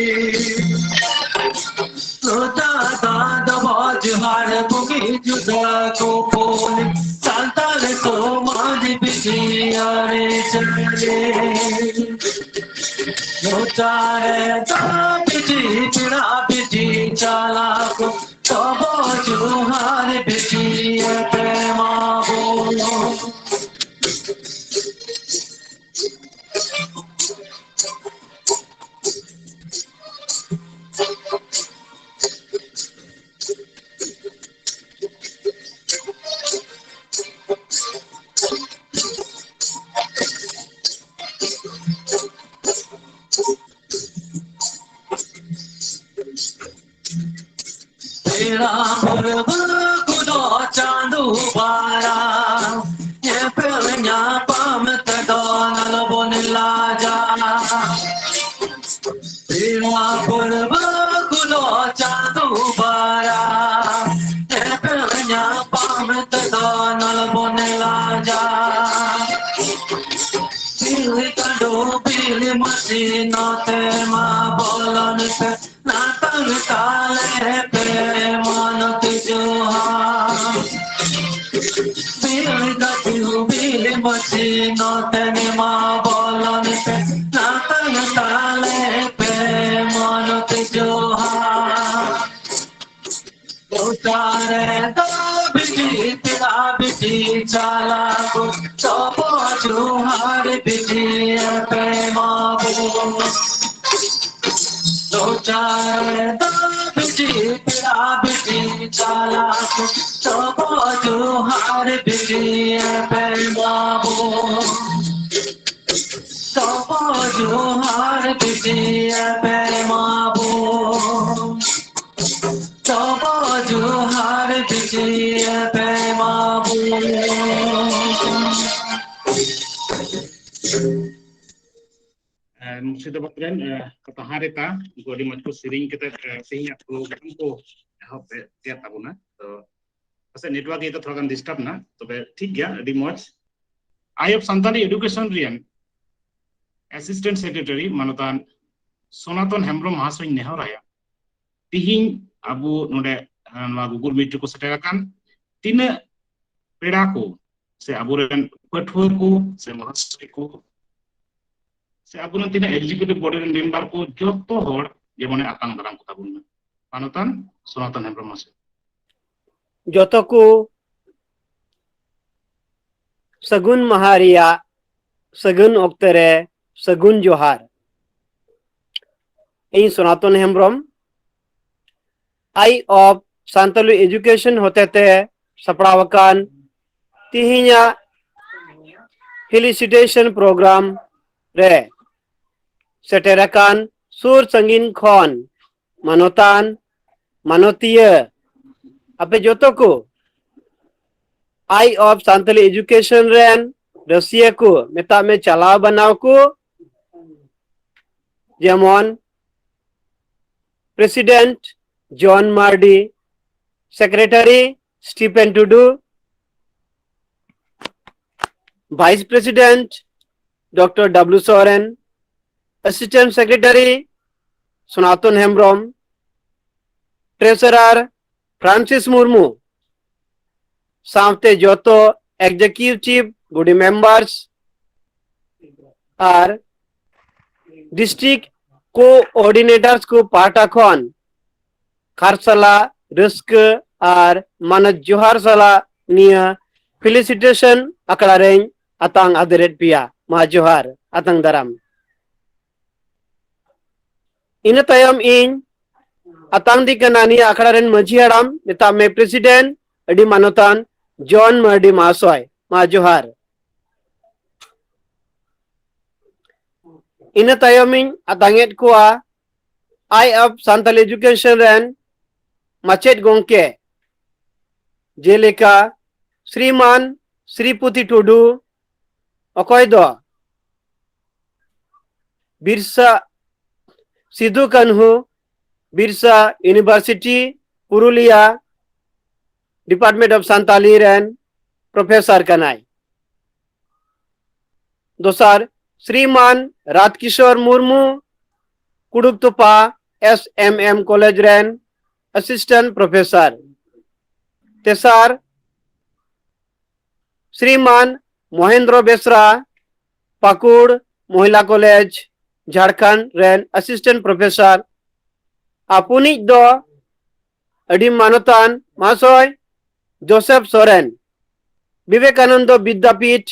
ᱵᱩᱜᱤ ᱡᱩᱫᱟᱹ ᱠᱚ ᱯᱩᱱ ᱥᱟᱱᱛᱟᱲ ᱥᱚᱢᱟᱡᱽ ᱵᱤᱴᱤ ᱟᱹᱨᱤᱪᱟᱹᱞᱤ᱾ ᱢᱚᱪᱟᱨᱮ ᱫᱟᱜ ᱵᱤᱴᱤ ᱯᱮᱲᱟ ᱵᱤᱴᱤ ᱪᱟᱞᱟᱣ ᱠᱚ ᱛᱚᱵᱚ ᱡᱚᱦᱟᱨ ᱵᱤᱴᱤ ᱮᱯᱮᱢᱟᱵᱚᱱ᱾ ᱯᱮᱲᱟ ᱯᱟᱹᱨᱵᱟᱹ ᱠᱚᱫᱚ ᱪᱟᱸᱫᱚ ᱵᱟᱲᱟ, ᱧᱮᱯᱮᱞ ᱧᱟᱯᱟᱢ ᱛᱮᱫᱚ ᱟᱞᱚᱵᱚᱱ ᱞᱟᱡᱟ᱾ ᱯᱮᱲᱟ ᱯᱟᱹᱨᱵᱟᱹ ᱠᱚᱫᱚ ᱪᱟᱸᱫᱚ ᱵᱟᱲᱟ, ᱧᱮᱯᱮᱞ ᱧᱟᱯᱟᱢ ᱛᱮᱫᱚ ᱟᱞᱚᱵᱚᱱ ᱞᱟᱡᱟ᱾ ᱵᱤᱞᱤ ᱠᱟᱹᱰᱩ ᱵᱤᱞᱤ ᱢᱟᱹᱥᱤ ᱱᱚᱛᱮ ᱢᱟ ᱵᱚᱞᱚᱱ ᱯᱮ, ᱱᱟᱛᱟᱝ ᱛᱟᱞᱮ ᱯᱮ ᱢᱟᱱᱚᱛ ᱡᱚᱦᱟᱨ᱾ ᱵᱤᱞᱤ ᱠᱟᱹᱰᱩ ᱵᱤᱞᱤ ᱢᱟᱹᱥᱤ ᱱᱚᱛᱮ ᱢᱟ ᱵᱚᱞᱚᱱ ᱯᱮ, ᱱᱟᱛᱟᱝ ᱛᱟᱞᱮ ᱯᱮ ᱢᱟᱱᱚᱛ ᱡᱚᱦᱟᱨ᱾ ᱞᱚᱴᱟᱨᱮ ᱫᱟᱜ ᱵᱤᱴᱤ ᱯᱮᱲᱟ ᱵᱤᱴᱤ ᱪᱟᱞᱟᱣ ᱠᱚ ᱛᱚᱵᱚ ᱡᱚᱦᱟᱨ ᱵᱤᱴᱤ ᱮᱯᱮᱢᱟᱵᱚ᱾ ᱞᱚᱴᱟᱨᱮ ᱫᱟᱜ ᱵᱤᱴᱤ ᱯᱮᱲᱟ ᱵᱤᱴᱤ ᱪᱟᱞᱟᱣ ᱠᱚ ᱛᱚᱵᱚ ᱡᱚᱦᱟᱨ ᱵᱤᱴᱤ ᱮᱯᱮᱢᱟᱵᱚ᱾ ᱛᱚᱵᱚ ᱡᱚᱦᱟᱨ ᱵᱤᱴᱤ ᱮᱯᱮᱢᱟᱵᱚ᱾ ᱛᱚᱵᱚ ᱡᱚᱦᱟᱨ ᱵᱤᱴᱤ ᱮᱯᱮᱢᱟᱵᱚ᱾ ᱮ, ᱢᱩᱨᱥᱤᱫᱟᱵᱟᱫ ᱨᱮᱱ, ᱮ, ᱠᱟᱛᱷᱟ ᱨᱮᱛᱟ, ᱩᱱᱠᱩ ᱟᱹᱰᱤ ᱢᱚᱡᱽ ᱠᱚ ᱥᱮᱨᱮᱧ ᱠᱟᱛᱮ, ᱮ, ᱛᱮᱦᱮᱧᱟᱜ program ᱠᱚ ᱮᱦᱚᱵ ᱮᱫ ᱛᱟᱵᱚᱱᱟ᱾ ᱛᱚ ᱯᱟᱥᱮᱡ network ᱤᱭᱟᱹᱛᱮ ᱛᱷᱚᱲᱟ ᱜᱟᱱ disturb ᱱᱟ, ᱛᱚᱵᱮ ᱴᱷᱤᱠ ᱜᱮᱭᱟ, ᱟᱹᱰᱤ ᱢᱚᱡᱽ᱾ Eye of Santali Education ᱨᱮᱱ Assistant Secretary ᱢᱟᱱᱚᱛᱟᱱ ᱥᱚᱱᱟᱛᱚᱱ ᱦᱮᱢᱵᱨᱚᱢ ᱢᱟᱦᱟᱥᱚᱭ ᱤᱧ ᱱᱮᱦᱚᱨ ᱟᱭᱟ, ᱛᱤᱦᱤᱧ ᱟᱵᱚ ᱱᱚᱰᱮ ᱱᱚᱣᱟ Google Meet ᱨᱮᱠᱚ ᱥᱮᱴᱮᱨ ᱟᱠᱟᱱ ᱛᱤᱱᱟᱹᱜ ᱯᱮᱲᱟ ᱠᱚ ᱥᱮ ᱟᱵᱚᱨᱮᱱ ᱯᱟᱹᱴᱷᱩᱣᱟᱹ ᱠᱚ ᱥᱮ ᱢᱚᱦᱟᱥᱚᱭ ᱠᱚ ᱥᱮ ᱟᱵᱚᱨᱮᱱ ᱛᱤᱱᱟᱹᱜ executive body ᱨᱮᱱ member ᱠᱚ, ᱡᱚᱛᱚ ᱦᱚᱲ ᱡᱮᱢᱚᱱᱮ ᱟᱛᱟᱝ ᱫᱟᱨᱟᱢ ᱠᱚᱛᱟ ᱵᱚᱱ ᱢᱟ᱾ ᱢᱟᱱᱚᱛᱟᱱ ᱥᱚᱱᱟᱛᱚᱱ ᱦᱮᱢᱵᱨᱚᱢ ᱢᱟᱥᱮ᱾ ᱡᱚᱛᱚ ᱠᱚ ᱥᱟᱹᱜᱩᱱ ᱢᱟᱦᱟ ᱨᱮᱭᱟᱜ ᱥᱟᱹᱜᱩᱱ ᱚᱠᱛᱮ ᱨᱮ ᱥᱟᱹᱜᱩᱱ ᱡᱚᱦᱟᱨ᱾ ᱤᱧ ᱥᱚᱱᱟᱛᱚᱱ Hembrom, Eye of Santali Education ᱦᱚᱛᱮᱛᱮ ᱥᱟᱯᱲᱟᱣ ᱟᱠᱟᱱ ᱛᱤᱦᱤᱧᱟᱜ felicitation program ᱨᱮ ᱥᱮᱴᱮᱨ ᱟᱠᱟᱱ ᱥᱩᱨ ᱥᱟᱺᱜᱤᱧ ᱠᱷᱚᱱ ᱢᱟᱱᱚᱛᱟᱱ, ᱢᱟᱱᱚᱛᱤᱭᱟᱹ, ᱟᱯᱮ ᱡᱚᱛᱚ ᱠᱚ Eye of Santali Education ᱨᱮᱱ ᱨᱟᱹᱥᱤᱭᱟᱹ ᱠᱚ, ᱢᱮᱛᱟᱜ ᱢᱮ ᱪᱟᱞᱟᱣ ᱵᱟᱱᱟᱣ ᱠᱚ, ᱡᱮᱢᱚᱱ President John Mardi, Secretary Stephen ᱴᱩᱰᱩ, Vice President doctor Dablu Soren, Assistant Secretary ᱥᱚᱱᱟᱛᱚᱱ ᱦᱮᱢᱵᱨᱚᱢ, Treasurer ᱯᱷᱨᱟᱱᱥᱤᱥ ᱢᱩᱨᱢᱩ, ᱥᱟᱶᱛᱮ ᱡᱚᱛᱚ executive body members ᱟᱨ district coordinators ᱠᱚ ᱯᱟᱦᱴᱟ ᱠᱷᱚᱱ ᱠᱷᱟᱨᱥᱟᱞᱟ ᱨᱟᱹᱥᱠᱟᱹ ᱟᱨ ᱢᱟᱱᱚᱛ ᱡᱚᱦᱟᱨ ᱥᱟᱞᱟᱜ ᱱᱤᱭᱟᱹ felicitation ᱟᱠᱷᱲᱟ ᱨᱮᱧ ᱟᱛᱟᱝ ᱟᱫᱮᱨᱮᱫ ᱯᱮᱭᱟ᱾ ᱢᱟ ᱡᱚᱦᱟᱨ, ᱟᱛᱟᱝ ᱫᱟᱨᱟᱢ᱾ ᱤᱱᱟᱹ ᱛᱟᱭᱚᱢ ᱤᱧ ᱟᱛᱟᱝ ᱫᱤ ᱠᱟᱱᱟ ᱱᱤᱭᱟᱹ ᱟᱠᱷᱲᱟ ᱨᱮᱱ ᱢᱟᱹᱡᱷᱤ ᱦᱟᱲᱟᱢ, ᱢᱮᱛᱟᱜ ᱢᱮ President, ᱟᱹᱰᱤ ᱢᱟᱱᱚᱛᱟᱱ ᱡᱚᱱ ᱢᱟᱨᱰᱤ ᱢᱟᱦᱟᱥᱚᱭ᱾ ᱢᱟ ᱡᱚᱦᱟᱨ᱾ ᱤᱱᱟᱹ ᱛᱟᱭᱚᱢ ᱤᱧ ᱟᱛᱟᱝᱮᱫ ᱠᱚᱣᱟ Eye of Santali Education ᱨᱮᱱ ᱢᱟᱪᱮᱫ ᱜᱚᱢᱠᱮ, ᱡᱮᱞᱮᱠᱟ ᱥᱨᱤᱢᱟᱱ ᱥᱨᱤᱯᱚᱛᱤ ᱴᱩᱰᱩ, ᱚᱠᱚᱭ ᱫᱚ Birsa, Sidhu Kanhu Birsa University Purulia Department of Santali ᱨᱮᱱ professor ᱠᱟᱱᱟᱭ᱾ ᱫᱚᱥᱟᱨ, ᱥᱨᱤᱢᱟᱱ ᱨᱟᱡᱽᱠᱤᱥᱳᱨ ᱢᱩᱨᱢᱩ, ᱠᱩᱰᱩᱠᱛᱚᱯᱟ S M M College ᱨᱮᱱ ᱟᱥᱤᱥᱴᱮᱱᱴ ᱯᱨᱚᱯᱷᱮᱥᱚᱨ᱾ ᱛᱮᱥᱟᱨ, ᱥᱨᱤᱢᱟᱱ ᱢᱚᱦᱮᱱᱫᱨᱚ ᱵᱮᱥᱨᱟ, ᱯᱟᱹᱠᱩᱲ ᱢᱚᱦᱤᱞᱟ ᱠᱚᱞᱮᱡᱽ, ᱡᱷᱟᱲᱠᱷᱚᱸᱰ ᱨᱮᱱ ᱟᱥᱤᱥᱴᱮᱱᱴ ᱯᱨᱚᱯᱷᱮᱥᱚᱨ᱾ ᱟᱨ ᱯᱩᱱᱤᱡ ᱫᱚ ᱟᱹᱰᱤ ᱢᱟᱱᱚᱛᱟᱱ ᱢᱟᱦᱟᱥᱚᱭ ᱡᱳᱥᱮᱯ ᱥᱚᱨᱮᱱ, ᱵᱤᱵᱮᱠᱟᱱᱚᱱᱫᱚ ᱵᱤᱫᱽᱫᱟᱯᱤᱴ,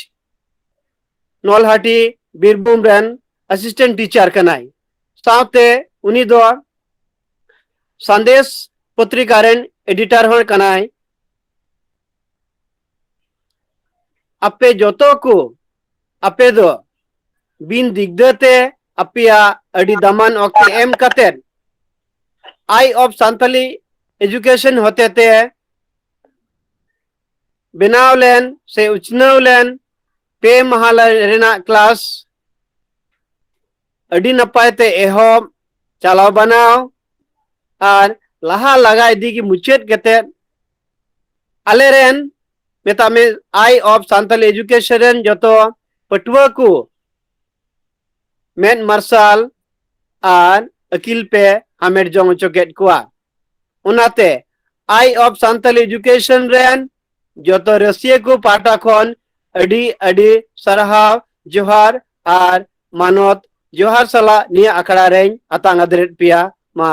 ᱱᱚᱞᱦᱟᱴᱤ, ᱵᱤᱨᱵᱷᱩᱢ ᱨᱮᱱ ᱟᱥᱤᱥᱴᱮᱱᱴ ᱴᱤᱪᱟᱨ ᱠᱟᱱᱟᱭ᱾ ᱥᱟᱶᱛᱮ ᱩᱱᱤ ᱫᱚ ᱥᱟᱸᱫᱮᱥ ᱯᱚᱛᱨᱤᱠᱟ ᱨᱮᱱ ᱮᱰᱤᱴᱚᱨ ᱦᱚᱸ ᱠᱟᱱᱟᱭ᱾ ᱟᱯᱮ ᱡᱚᱛᱚ ᱠᱚ, ᱟᱯᱮ ᱫᱚ ᱵᱤᱱ ᱫᱤᱜᱽᱫᱟᱹ ᱛᱮ ᱟᱯᱮᱭᱟᱜ ᱟᱹᱰᱤ ᱫᱟᱢᱟᱱ ᱚᱠᱛᱮ ᱮᱢ ᱠᱟᱛᱮᱫ Eye of Santali Education ᱦᱚᱛᱮᱛᱮ ᱵᱮᱱᱟᱣ ᱞᱮᱱ ᱥᱮ ᱩᱪᱷᱱᱟᱹᱣ ᱞᱮᱱ ᱯᱮ ᱢᱟᱦᱟ ᱨᱮᱱᱟᱜ ᱠᱞᱟᱥ ᱟᱹᱰᱤ ᱱᱟᱯᱟᱭ ᱛᱮ ᱮᱦᱚᱵ, ᱪᱟᱞᱟᱣ ᱵᱟᱱᱟᱣ ᱟᱨ ᱞᱟᱦᱟ ᱞᱟᱜᱟ ᱤᱫᱤ ᱜᱮ ᱢᱩᱪᱟᱹᱫ ᱠᱟᱛᱮᱫ, ᱟᱞᱮ ᱨᱮᱱ, ᱢᱮᱛᱟᱜ ᱢᱮ, Eye of Santali Education ᱨᱮᱱ ᱡᱚᱛᱚ ᱯᱟᱹᱴᱷᱩᱣᱟᱹ ᱠᱚ ᱢᱮᱫ ᱢᱟᱨᱥᱟᱞ ᱟᱨ ᱟᱹᱠᱤᱞ ᱯᱮ ᱦᱟᱢᱮᱴ ᱡᱚᱝ ᱦᱚᱪᱚ ᱠᱮᱫ ᱠᱚᱣᱟ᱾ ᱚᱱᱟᱛᱮ Eye of Santali Education ᱨᱮᱱ ᱡᱚᱛᱚ ᱨᱟᱹᱥᱤᱭᱟᱹ ᱠᱚ ᱯᱟᱦᱴᱟ ᱠᱷᱚᱱ ᱟᱹᱰᱤ ᱟᱹᱰᱤ ᱥᱟᱨᱦᱟᱣ, ᱡᱚᱦᱟᱨ ᱟᱨ ᱢᱟᱱᱚᱛ ᱡᱚᱦᱟᱨ ᱥᱟᱞᱟᱜ ᱱᱤᱭᱟᱹ ᱟᱠᱷᱲᱟ ᱨᱮᱧ ᱟᱛᱟᱝ ᱟᱫᱨᱮᱫ ᱯᱮᱭᱟ᱾ ᱢᱟ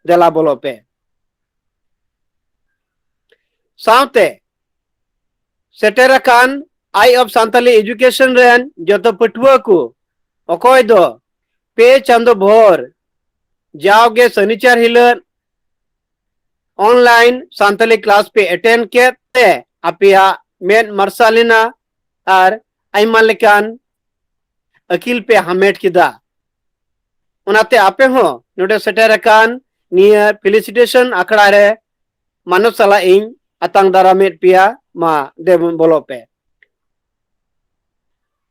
ᱫᱮᱞᱟ ᱵᱚᱞᱚᱜ ᱯᱮ᱾ ᱥᱟᱶᱛᱮ ᱥᱮᱴᱮᱨ ᱟᱠᱟᱱ Eye of Santali Education ᱨᱮᱱ ᱡᱚᱛᱚ ᱯᱟᱹᱴᱷᱩᱣᱟᱹ ᱠᱚ, ᱚᱠᱚᱭ ᱫᱚ ᱯᱮ ᱪᱟᱸᱫᱚ ᱵᱷᱳᱨ ᱡᱟᱣᱜᱮ ᱥᱚᱱᱤᱪᱟᱨ ᱦᱤᱞᱳᱜ online ᱥᱟᱱᱛᱟᱞᱤ ᱠᱞᱟᱥ ᱯᱮ ᱮᱴᱮᱱᱰ ᱠᱮᱫ ᱛᱮ ᱟᱯᱮᱭᱟᱜ ᱢᱮᱫ ᱢᱟᱨᱥᱟᱞ ᱮᱱᱟ ᱟᱨ ᱟᱭᱢᱟ ᱞᱮᱠᱟᱱ ᱟᱹᱠᱤᱞ ᱯᱮ ᱦᱟᱢᱮᱴ ᱠᱮᱫᱟ᱾ ᱚᱱᱟᱛᱮ ᱟᱯᱮ ᱦᱚᱸ ᱱᱚᱰᱮ ᱥᱮᱴᱮᱨ ᱟᱠᱟᱱ ᱱᱤᱭᱟᱹ ᱯᱷᱮᱞᱤᱥᱤᱴᱮᱥᱚᱱ ᱟᱠᱷᱲᱟ ᱨᱮ ᱢᱟᱱᱚᱛ ᱥᱟᱞᱟᱜ ᱤᱧ ᱟᱛᱟᱝ ᱫᱟᱨᱟᱢᱮᱫ ᱯᱮᱭᱟ᱾ ᱢᱟ ᱫᱮᱵᱚᱱ ᱵᱚᱞᱚᱜ ᱯᱮ᱾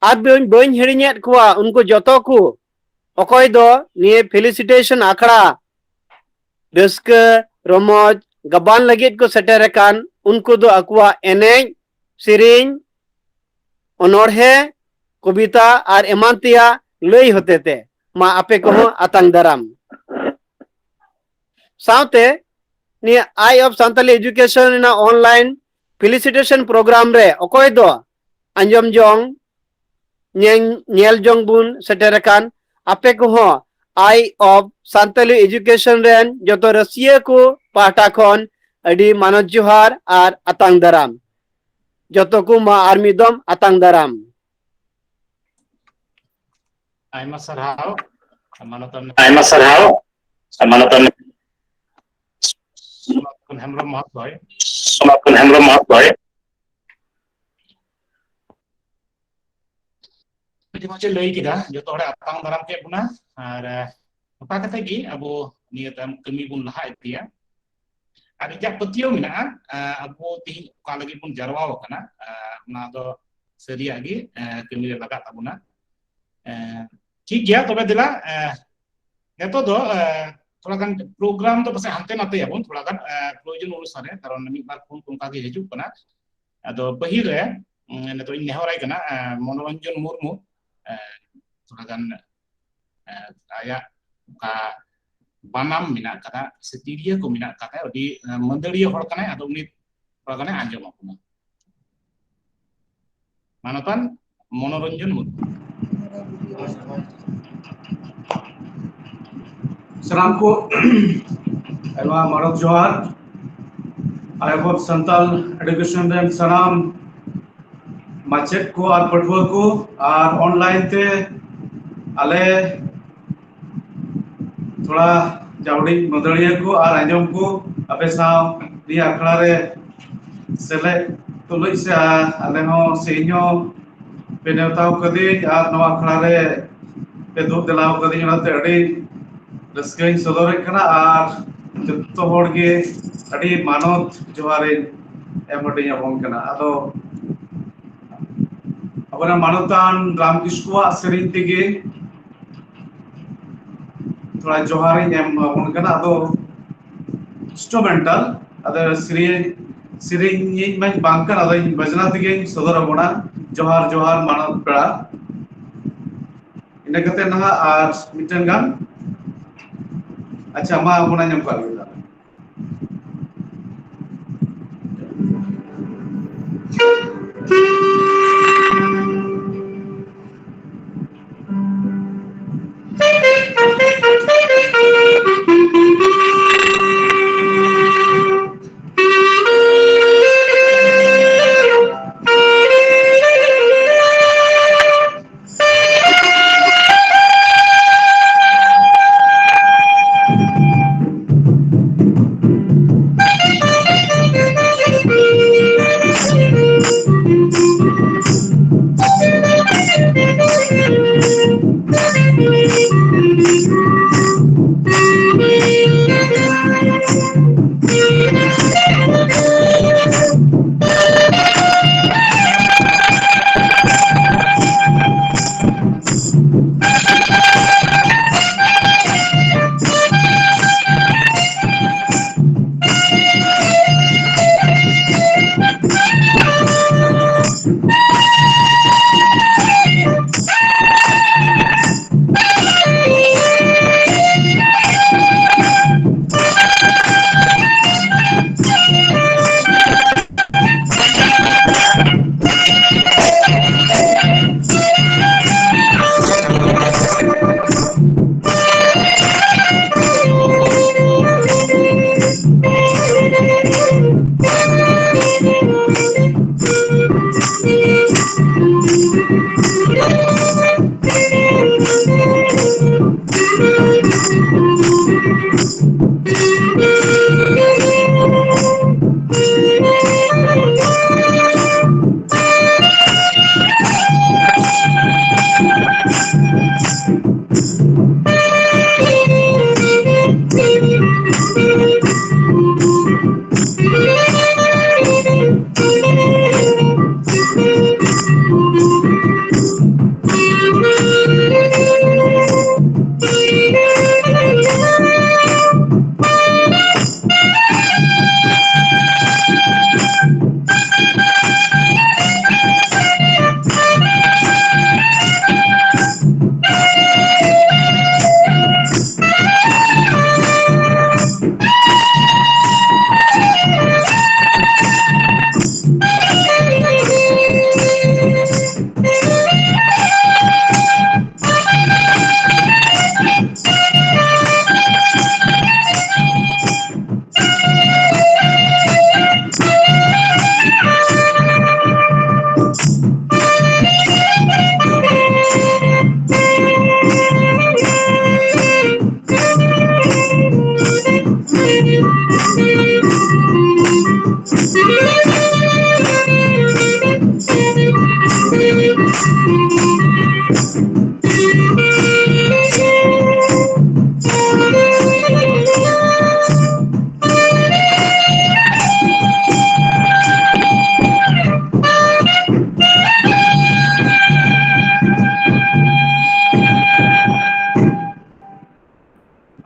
ᱟᱨ ᱵᱟᱹᱧ, ᱵᱟᱹᱧ ᱦᱤᱲᱤᱧᱮᱫ ᱠᱚᱣᱟ ᱩᱱᱠᱩ ᱡᱚᱛᱚ ᱠᱚ, ᱚᱠᱚᱭ ᱫᱚ ᱱᱤᱭᱟᱹ ᱯᱷᱮᱞᱤᱥᱤᱴᱮᱥᱚᱱ ᱟᱠᱷᱲᱟ ᱨᱟᱹᱥᱠᱟᱹ ᱨᱚᱢᱚᱡᱽ ᱜᱟᱵᱟᱱ ᱞᱟᱹᱜᱤᱫ ᱠᱚ ᱥᱮᱴᱮᱨ ᱟᱠᱟᱱ᱾ ᱩᱱᱠᱩ ᱫᱚ ᱟᱠᱚᱣᱟᱜ ᱮᱱᱮᱡ ᱥᱮᱨᱮᱧ, ᱚᱱᱚᱬᱦᱮ, ᱠᱚᱵᱤᱛᱟ ᱟᱨ ᱮᱢᱟᱱ ᱛᱮᱭᱟᱜ ᱞᱟᱹᱭ ᱦᱚᱛᱮᱛᱮ᱾ ᱢᱟ ᱟᱯᱮ ᱠᱚᱦᱚᱸ ᱟᱛᱟᱝ ᱫᱟᱨᱟᱢ᱾ ᱥᱟᱶᱛᱮ ᱱᱤᱭᱟᱹ Eye of Santali Education ᱨᱮᱱᱟᱜ online felicitation program ᱨᱮ ᱚᱠᱚᱭ ᱫᱚ ᱟᱸᱡᱚᱢ ᱡᱚᱝ, ᱧᱮ-, ᱧᱮᱞ ᱡᱚᱝ ᱵᱚᱱ ᱥᱮᱴᱮᱨ ᱟᱠᱟᱱ, ᱟᱯᱮ ᱠᱚᱦᱚᱸ Eye of Santali Education ᱨᱮᱱ ᱡᱚᱛᱚ ᱨᱟᱹᱥᱤᱭᱟᱹ ᱠᱚ ᱯᱟᱦᱴᱟ ᱠᱷᱚᱱ ᱟᱹᱰᱤ ᱢᱟᱱᱚᱛ ᱡᱚᱦᱟᱨ ᱟᱨ ᱟᱛᱟᱝ ᱫᱟᱨᱟᱢ᱾ ᱡᱚᱛᱚ ᱠᱚ ᱢᱟ ᱟᱨ ᱢᱤᱫ ᱫᱚᱢ ᱟᱛᱟᱝ ᱫᱟᱨᱟᱢ᱾ ᱟᱭᱢᱟ ᱥᱟᱨᱦᱟᱣ, ᱢᱟᱱᱚᱛᱟᱱ ᱟᱭᱢᱟ ᱥᱟᱨᱦᱟᱣ, ᱢᱟᱱᱚᱛᱟᱱ ᱥᱚᱱᱟᱛᱚᱱ ᱦᱮᱢᱵᱨᱚᱢ ᱢᱚᱦᱚᱫᱚᱭ᱾ ᱥᱚᱱᱟᱛᱚᱱ ᱦᱮᱢᱵᱨᱚᱢ ᱢᱚᱦᱚᱫᱚᱭ᱾ ᱟᱹᱰᱤ ᱢᱚᱡᱽ ᱮ ᱞᱟᱹᱭ ᱠᱮᱫᱟ, ᱡᱚᱛᱚ ᱦᱚᱲᱮ ᱟᱛᱟᱝ ᱫᱟᱨᱟᱢ ᱠᱮᱫ ᱵᱚᱱᱟ᱾ ᱟᱨ, ᱮ, ᱱᱚᱝᱠᱟ ᱠᱟᱛᱮ ᱜᱮ ᱟᱵᱚ ᱱᱤᱭᱟᱹ ᱛᱟᱭᱚᱢ ᱠᱟᱹᱢᱤ ᱵᱚᱱ ᱞᱟᱦᱟ ᱤᱫᱤᱭᱟ᱾ ᱟᱨ ᱤᱧᱟᱹᱜ ᱯᱟᱹᱛᱭᱟᱹᱣ ᱢᱮᱱᱟᱜᱼᱟ, ᱮ, ᱟᱵᱚ ᱛᱮᱦᱮᱧ ᱚᱠᱟ ᱞᱟᱹᱜᱤᱫ ᱵᱚᱱ ᱡᱟᱨᱣᱟ ᱟᱠᱟᱱᱟ, ᱮ, ᱚᱱᱟ ᱫᱚ ᱥᱟᱹᱨᱤᱭᱟᱜ ᱜᱮ, ᱮ, ᱠᱟᱹᱢᱤ ᱨᱮ ᱞᱟᱜᱟᱜ ᱛᱟᱵᱚᱱᱟ᱾ ᱮ, ᱴᱷᱤᱠ ᱜᱮᱭᱟ, ᱛᱚᱵᱮ ᱫᱮᱞᱟ, ᱮ, ᱱᱤᱛᱚᱜ ᱫᱚ, ᱮ, ᱛᱷᱚᱲᱟ ᱜᱟᱱ program ᱫᱚ ᱯᱟᱥᱮᱡ ᱦᱟᱱᱛᱮ ᱱᱟᱛᱮᱭᱟᱵᱚᱱ, ᱛᱷᱚᱲᱟ ᱜᱟᱱ, ᱮ, ᱯᱨᱚᱭᱳᱡᱚᱱ ᱚᱱᱩᱥᱟᱨᱮ, ᱠᱟᱨᱚᱱ ᱢᱤᱫ ᱵᱟᱨ ᱯᱷᱳᱱ ᱠᱚ ᱚᱱᱠᱟ ᱜᱮ ᱦᱤᱡᱩᱜ ᱠᱟᱱᱟ᱾ ᱟᱫᱚ ᱯᱟᱹᱦᱤᱞ ᱨᱮ, ᱩᱸ, ᱱᱤᱛᱚᱜ ᱤᱧ ᱱᱮᱦᱚᱨᱟᱭ ᱠᱟᱱᱟ, ᱮ, ᱢᱚᱱᱳᱨᱚᱧᱡᱚᱱ ᱢᱩᱨᱢᱩ, ᱮ, ᱛᱷᱚᱲᱟ ᱜᱟᱱ, ᱮ, ᱟᱭᱟᱜ ᱚᱠᱟ ᱵᱟᱱᱟᱢ ᱢᱮᱱᱟᱜ ᱠᱟᱫᱟ ᱥᱮ ᱛᱤᱨᱭᱳ ᱠᱚ ᱢᱮᱱᱟᱜ ᱠᱟᱫᱟ, ᱟᱹᱰᱤ, ᱮ, ᱢᱟᱹᱫᱟᱹᱲᱤᱭᱟᱹ ᱦᱚᱲ ᱠᱟᱱᱟᱭ, ᱟᱫᱚ ᱩᱱᱤ ᱛᱷᱚᱲᱟ ᱜᱟᱱᱮ ᱟᱸᱡᱚᱢ ᱟᱵᱚᱱᱟ᱾ ᱢᱟᱱᱚᱛᱟᱱ ᱢᱚᱱᱳᱨᱚᱧᱡᱚᱱ ᱢᱩᱨᱢᱩ᱾ ᱥᱟᱱᱟᱢ ᱠᱚ ᱟᱭᱢᱟ ᱢᱟᱱᱚᱛ ᱡᱚᱦᱟᱨ᱾ Eye of Santal Education ᱨᱮᱱ ᱥᱟᱱᱟᱢ ᱢᱟᱪᱮᱫ ᱠᱚ ᱟᱨ ᱯᱟᱹᱴᱷᱩᱣᱟᱹ ᱠᱚ ᱟᱨ online ᱛᱮ ᱟᱞᱮ ᱛᱷᱚᱲᱟ ᱡᱟᱣᱰᱤ ᱢᱟᱹᱫᱟᱹᱲᱤᱭᱟᱹ ᱠᱚ ᱟᱨ ᱟᱸᱡᱚᱢ ᱠᱚ ᱟᱯᱮ ᱥᱟᱶ ᱱᱤᱭᱟᱹ ᱟᱠᱷᱲᱟ ᱨᱮ ᱥᱮᱞᱮᱫ ᱛᱩᱞᱩᱡ ᱥᱮ ᱟ-, ᱟᱞᱮ ᱦᱚᱸ ᱥᱮ ᱤᱧ ᱦᱚᱸ ᱯᱮ ᱱᱮᱣᱛᱟ ᱟᱠᱟᱫᱤᱧ ᱟᱨ ᱱᱚᱣᱟ ᱟᱠᱷᱲᱟ ᱨᱮ ᱯᱮ ᱫᱩᱲᱩᱵ ᱫᱮᱞᱟ ᱟᱠᱟᱫᱤᱧ, ᱚᱱᱟᱛᱮ ᱟᱹᱰᱤ ᱨᱟᱹᱥᱠᱟᱹᱧ ᱥᱚᱫᱚᱨᱮᱫ ᱠᱟᱱᱟ ᱟᱨ ᱡᱚᱛᱚ ᱦᱚᱲ ᱜᱮ ᱟᱹᱰᱤ ᱢᱟᱱᱚᱛ ᱡᱚᱦᱟᱨᱤᱧ ᱮᱢ ᱦᱟᱹᱴᱤᱧ ᱟᱵᱚᱱ ᱠᱟᱱᱟ᱾ ᱟᱫᱚ ᱟᱵᱚᱨᱮᱱ ᱢᱟᱱᱚᱛᱟᱱ ᱨᱟᱢ ᱠᱤᱥᱠᱩᱣᱟᱜ ᱥᱮᱨᱮᱧ ᱛᱮᱜᱮ ᱛᱷᱚᱲᱟ ᱡᱚᱦᱟᱨᱤᱧ ᱮᱢ ᱟᱵᱚᱱ ᱠᱟᱱᱟ᱾ ᱟᱫᱚ instrumental, ᱟᱫᱚ ᱥᱮᱨᱮᱧ, ᱥᱮᱨᱮᱧ ᱤᱧ ᱢᱟᱧ ᱵᱟᱝ ᱠᱟᱱ, ᱟᱫᱚ ᱤᱧ ᱵᱟᱡᱽᱱᱟ ᱛᱮᱜᱮᱧ ᱥᱚᱫᱚᱨ ᱟᱵᱚᱱᱟ᱾ ᱡᱚᱦᱟᱨ, ᱡᱚᱦᱟᱨ, ᱢᱟᱱᱚᱛ ᱯᱮᱲᱟ᱾ ᱤᱱᱟᱹ ᱠᱟᱛᱮ ᱱᱟᱦᱟᱜ ᱟᱨ ᱢᱤᱫᱴᱮᱱ ᱜᱟᱱ᱾ ᱟᱪᱪᱷᱟ, ᱢᱟ, ᱟᱵᱚᱱᱟᱜ ᱧᱟᱢ ᱠᱟᱜ ᱞᱮᱜᱮ ᱛᱟᱦᱞᱮ᱾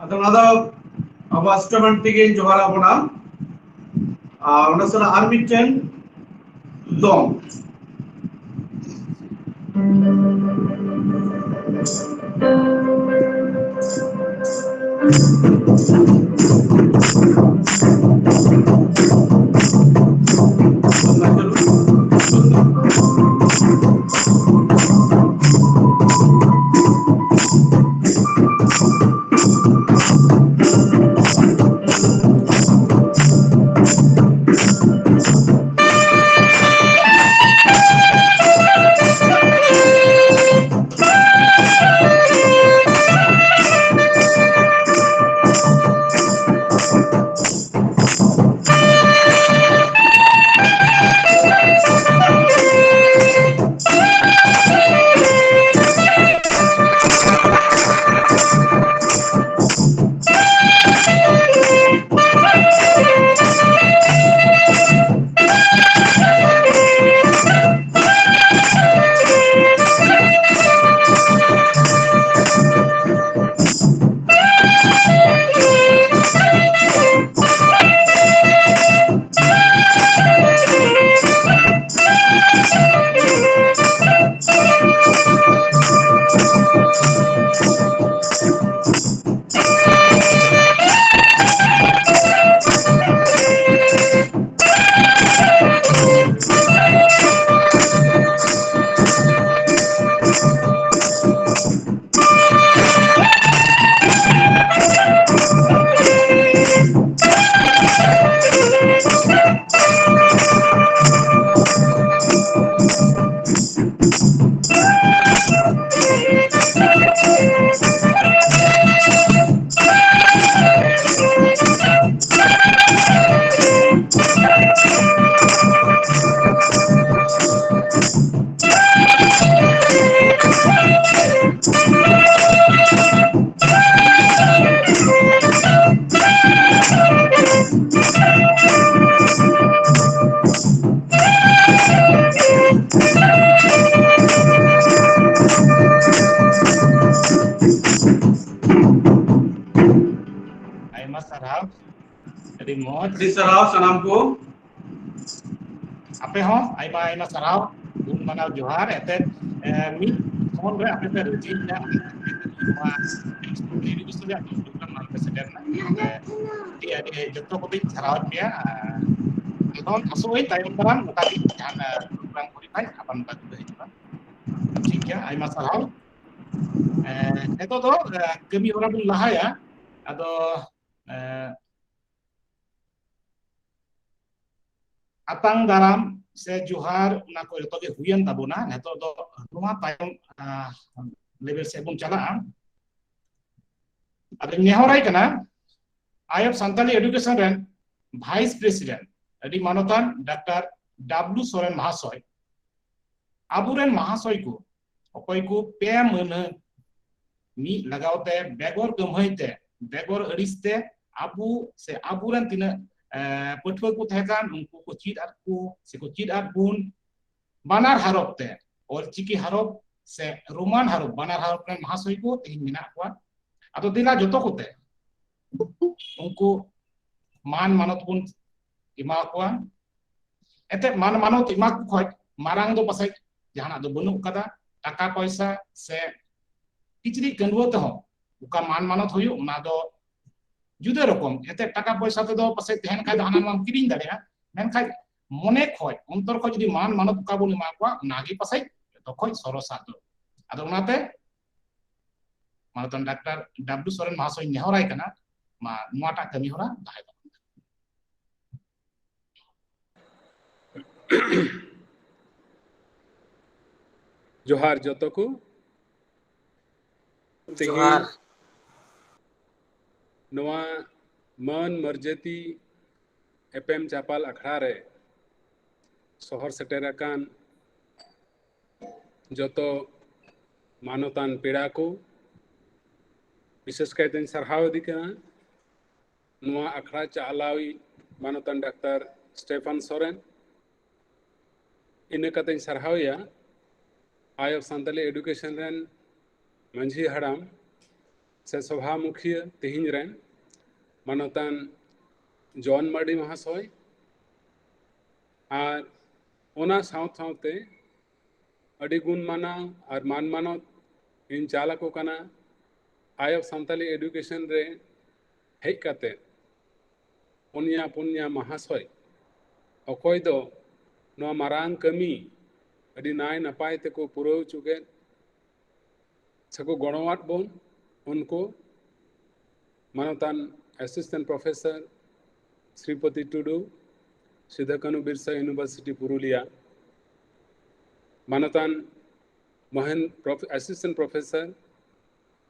ᱟᱫᱚ ᱚᱱᱟ ᱫᱚ ᱟᱵᱚ ᱚᱥᱴᱚᱢᱟᱱ ᱛᱮᱜᱮ ᱡᱚᱦᱟᱨ ᱟᱵᱚᱱᱟ᱾ ᱟᱨ ᱚᱱᱟ ᱥᱟᱞᱟᱜ ᱟᱨ ᱢᱤᱫᱴᱮᱱ ᱫᱚᱝ᱾ ᱟᱹᱰᱤ ᱥᱟᱨᱦᱟᱣ ᱥᱟᱱᱟᱢ ᱠᱚ᱾ ᱟᱯᱮ ᱦᱚᱸ ᱟᱭᱢᱟ ᱟᱭᱢᱟ ᱥᱟᱨᱦᱟᱣ, ᱜᱩᱱ ᱢᱟᱱᱟᱣ ᱡᱚᱦᱟᱨ᱾ ᱮᱱᱛᱮᱫ, ᱮ, ᱢᱤᱫ ᱯᱷᱳᱱ ᱨᱮ ᱟᱯᱮ ᱯᱮ ᱨᱟᱹᱡᱤᱭᱮᱱᱟ, ᱱᱚᱣᱟ ᱮᱰᱩᱠᱮᱥᱚᱱ ᱨᱮᱭᱟᱜ ᱯᱨᱳᱜᱨᱟᱢ ᱱᱚᱰᱮ ᱯᱮ ᱥᱮᱴᱮᱨ ᱮᱱᱟ᱾ ᱮ, ᱟᱹᱰᱤ ᱟᱹᱰᱤ ᱡᱚᱛᱚ ᱠᱚᱛᱮᱧ ᱥᱟᱨᱦᱟᱣᱮᱫ ᱯᱮᱭᱟ᱾ ᱟᱨ ᱮᱠᱷᱚᱱ ᱟᱥᱚᱜ ᱟᱹᱧ ᱛᱟᱭᱚᱢ ᱫᱟᱨᱟᱢ ᱱᱚᱝᱠᱟ ᱜᱮ ᱡᱟᱦᱟᱱ, ᱮ, ᱯᱨᱳᱜᱨᱟᱢ ᱠᱚᱨᱮ ᱠᱷᱟᱡ ᱟᱵᱟᱨ ᱱᱚᱝᱠᱟ ᱜᱮ ᱦᱤᱡᱩᱜᱼᱟ᱾ ᱴᱷᱤᱠ ᱜᱮᱭᱟ, ᱟᱭᱢᱟ ᱥᱟᱨᱦᱟᱣ᱾ ᱮ, ᱱᱤᱛᱚᱜ ᱫᱚ, ᱮ, ᱠᱟᱹᱢᱤ ᱦᱚᱨᱟ ᱵᱚᱱ ᱞᱟᱦᱟᱭᱟ᱾ ᱟᱫᱚ, ᱮ, ᱟᱛᱟᱝ ᱫᱟᱨᱟᱢ ᱥᱮ ᱡᱚᱦᱟᱨ, ᱚᱱᱟ ᱠᱚ ᱡᱚᱛᱚ ᱜᱮ ᱦᱩᱭᱮᱱ ᱛᱟᱵᱚᱱᱟ᱾ ᱱᱤᱛᱚᱜ ᱫᱚ ᱱᱚᱣᱟ ᱛᱟᱭᱚᱢ, ᱟ, ᱞᱮᱵᱮᱞ ᱥᱮᱫ ᱵᱚᱱ ᱪᱟᱞᱟᱜᱼᱟ᱾ ᱟᱫᱚᱧ ᱱᱮᱦᱚᱨᱟᱭ ᱠᱟᱱᱟ, ᱟᱭ ᱮᱯᱷ ᱥᱟᱱᱛᱟᱞᱤ ᱮᱰᱩᱠᱮᱥᱚᱱ ᱨᱮᱱ ᱵᱷᱟᱭᱤᱥ ᱯᱨᱮᱥᱤᱰᱮᱱᱴ, ᱟᱹᱰᱤ ᱢᱟᱱᱚᱛᱟᱱ ᱰᱟᱠᱛᱟᱨ ᱰᱟᱵᱞᱩ ᱥᱚᱨᱮᱱ ᱢᱟᱦᱟᱥᱚᱭ, ᱟᱵᱚᱨᱮᱱ ᱢᱟᱦᱟᱥᱚᱭ ᱠᱚ, ᱚᱠᱚᱭ ᱠᱚ ᱯᱮ ᱢᱟᱹᱱᱦᱟᱹ ᱢᱤᱫ ᱞᱟᱜᱟᱣ ᱛᱮ, ᱵᱮᱜᱚᱨ ᱠᱟᱹᱢᱦᱟᱹᱭ ᱛᱮ, ᱵᱮᱜᱚᱨ ᱟᱹᱲᱤᱥ ᱛᱮ, ᱟᱵᱚ ᱥᱮ ᱟᱵᱚᱨᱮᱱ ᱛᱤᱱᱟᱹᱜ, ᱮ, ᱯᱟᱹᱴᱷᱩᱣᱟᱹ ᱠᱚ ᱛᱟᱦᱮᱸ ᱠᱟᱱ, ᱩᱱᱠᱩ ᱠᱚ ᱪᱮᱫ ᱟᱫ ᱠᱚ ᱥᱮ ᱠᱚ ᱪᱮᱫ ᱟᱫ ᱵᱚᱱ, ᱵᱟᱱᱟᱨ ᱦᱟᱨᱚᱯ ᱛᱮ, ᱚᱞᱪᱤᱠᱤ ᱦᱟᱨᱚᱯ ᱥᱮ ᱨᱳᱢᱟᱱ ᱦᱟᱨᱚᱯ, ᱵᱟᱱᱟᱨ ᱦᱟᱨᱚᱯ ᱨᱮᱱ ᱢᱟᱦᱟᱥᱚᱭ ᱠᱚ ᱛᱮᱦᱮᱧ ᱢᱮᱱᱟᱜ ᱠᱚᱣᱟ᱾ ᱟᱫᱚ ᱫᱮᱞᱟ ᱡᱚᱛᱚ ᱠᱚᱛᱮ ᱩᱱᱠᱩ ᱢᱟᱱ ᱢᱟᱱᱚᱛ ᱵᱚᱱ ᱮᱢᱟ ᱠᱚᱣᱟ᱾ ᱮᱱᱛᱮᱫ, ᱢᱟᱱ ᱢᱟᱱᱚᱛ ᱮᱢᱟ ᱠᱚ ᱠᱷᱚᱡ ᱢᱟᱨᱟᱝ ᱫᱚ ᱯᱟᱥᱮᱡ ᱡᱟᱦᱟᱱᱟᱜ ᱫᱚ ᱵᱟᱹᱱᱩᱜ ᱠᱟᱫᱟ᱾ ᱴᱟᱠᱟ ᱯᱚᱭᱥᱟ ᱥᱮ ᱠᱤᱪᱨᱤᱡ ᱠᱟᱺᱰᱣᱟᱹ ᱛᱮᱦᱚᱸ ᱚᱠᱟ ᱢᱟᱱ ᱢᱟᱱᱚᱛ ᱦᱩᱭᱩᱜ, ᱚᱱᱟ ᱫᱚ ᱡᱩᱫᱟᱹ ᱨᱚᱠᱚᱢ᱾ ᱮᱱᱛᱮᱫ, ᱴᱟᱠᱟ ᱯᱚᱭᱥᱟ ᱛᱮᱫᱚ ᱯᱟᱥᱮᱡ ᱛᱟᱦᱮᱱ ᱠᱷᱟᱡ ᱫᱚ ᱦᱟᱱᱟ ᱱᱚᱣᱟᱢ ᱠᱤᱨᱤᱧ ᱫᱟᱲᱮᱭᱟᱜᱼᱟ, ᱢᱮᱱᱠᱷᱟᱱ ᱢᱚᱱᱮ ᱠᱷᱚᱡ, ᱚᱱᱛᱚᱨ ᱠᱷᱚᱡ ᱡᱩᱫᱤ ᱢᱟᱱ ᱢᱟᱱᱚᱛ ᱚᱠᱟ ᱵᱚᱱ ᱮᱢᱟ ᱠᱚᱣᱟ, ᱚᱱᱟᱜᱮ ᱯᱟᱥᱮᱡ ᱡᱚᱛᱚ ᱠᱷᱚᱡ ᱥᱚᱨᱚᱥᱟᱜ ᱫᱚ᱾ ᱟᱫᱚ ᱚᱱᱟᱛᱮ ᱢᱟᱱᱚᱛᱟᱱ ᱰᱟᱠᱛᱟᱨ ᱰᱟᱵᱞᱩ ᱥᱚᱨᱮᱱ ᱢᱟᱦᱟᱥᱚᱭ ᱤᱧ ᱱᱮᱦᱚᱨᱟᱭ ᱠᱟᱱᱟ, ᱢᱟ ᱱᱚᱣᱟᱴᱟᱜ ᱠᱟᱹᱢᱤ ᱦᱚᱨᱟ ᱞᱟᱦᱟᱭ ᱛᱟᱵᱚᱱ᱾ ᱡᱚᱦᱟᱨ ᱡᱚᱛᱚ ᱠᱚ᱾ ᱛᱮᱦᱮᱧ ᱡᱚᱦᱟᱨ᱾ ᱱᱚᱣᱟ ᱢᱟᱹᱱ ᱢᱚᱨᱡᱟᱫᱤ ᱮᱯᱮᱢ ᱪᱟᱯᱟᱞ ᱟᱠᱷᱲᱟ ᱨᱮ ᱥᱚᱦᱚᱨ ᱥᱮᱴᱮᱨ ᱟᱠᱟᱱ ᱡᱚᱛᱚ ᱢᱟᱱᱚᱛᱟᱱ ᱯᱮᱲᱟ ᱠᱚ, ᱵᱤᱥᱮᱥ ᱠᱟᱭᱛᱮᱧ ᱥᱟᱨᱦᱟᱣ ᱤᱫᱤ ᱠᱟᱱᱟ ᱱᱚᱣᱟ ᱟᱠᱷᱲᱟ ᱪᱟᱞᱟᱣᱤᱡ ᱢᱟᱱᱚᱛᱟᱱ ᱰᱟᱠᱛᱟᱨ ᱥᱴᱮᱯᱷᱟᱱ ᱥᱚᱨᱮᱱ᱾ ᱤᱱᱟᱹ ᱠᱟᱛᱮᱧ ᱥᱟᱨᱦᱟᱣᱮᱭᱟ ᱟᱭ ᱮᱯᱷ ᱥᱟᱱᱛᱟᱞᱤ ᱮᱰᱩᱠᱮᱥᱚᱱ ᱨᱮᱱ ᱢᱟᱹᱡᱷᱤ ᱦᱟᱲᱟᱢ ᱥᱮ ᱥᱚᱵᱷᱟ ᱢᱩᱠᱷᱤᱭᱟᱹ ᱛᱮᱦᱮᱧ ᱨᱮᱱ ᱢᱟᱱᱚᱛᱟᱱ ᱡᱚᱱ ᱢᱟᱨᱰᱤ ᱢᱚᱦᱟᱥᱚᱭ, ᱟᱨ ᱚᱱᱟ ᱥᱟᱶ ᱥᱟᱶᱛᱮ ᱟᱹᱰᱤ ᱜᱩᱱ ᱢᱟᱱᱟᱣ ᱟᱨ ᱢᱟᱱ ᱢᱟᱱᱚᱛ ᱤᱧ ᱪᱟᱞ ᱟᱠᱚ ᱠᱟᱱᱟ᱾ ᱟᱭ ᱚᱯᱷ ᱥᱟᱱᱛᱟᱞᱤ ᱮᱰᱩᱠᱮᱥᱚᱱ ᱨᱮ ᱦᱮᱡ ᱠᱟᱛᱮ ᱯᱩᱱᱭᱟ ᱯᱩᱱᱭᱟ ᱢᱟᱦᱟᱥᱚᱭ, ᱚᱠᱚᱭ ᱫᱚ ᱱᱚᱣᱟ ᱢᱟᱨᱟᱝ ᱠᱟᱹᱢᱤ ᱟᱹᱰᱤ ᱱᱟᱭ ᱱᱟᱯᱟᱭ ᱛᱮᱠᱚ ᱯᱩᱨᱟᱹᱣ ᱦᱚᱪᱚ ᱠᱮᱫ ᱥᱮᱠᱚ ᱜᱚᱲᱚᱣᱟᱫ ᱵᱚᱱ, ᱩᱱᱠᱩ ᱢᱟᱱᱚᱛᱟᱱ ᱮᱥᱤᱥᱴᱮᱱᱴ ᱯᱨᱚᱯᱷᱮᱥᱚᱨ ᱥᱨᱤᱯᱚᱛᱤ ᱴᱩᱰᱩ, ᱥᱤᱫᱷᱩ ᱠᱟᱹᱱᱦᱩ ᱵᱤᱨᱥᱟ ᱤᱭᱩᱱᱤᱵᱷᱟᱨᱥᱤᱴᱤ ᱯᱩᱨᱩᱞᱤᱭᱟ, ᱢᱟᱱᱚᱛᱟᱱ ᱢᱚᱦᱮᱱ ᱯᱨᱚᱯᱷ-, assistant professor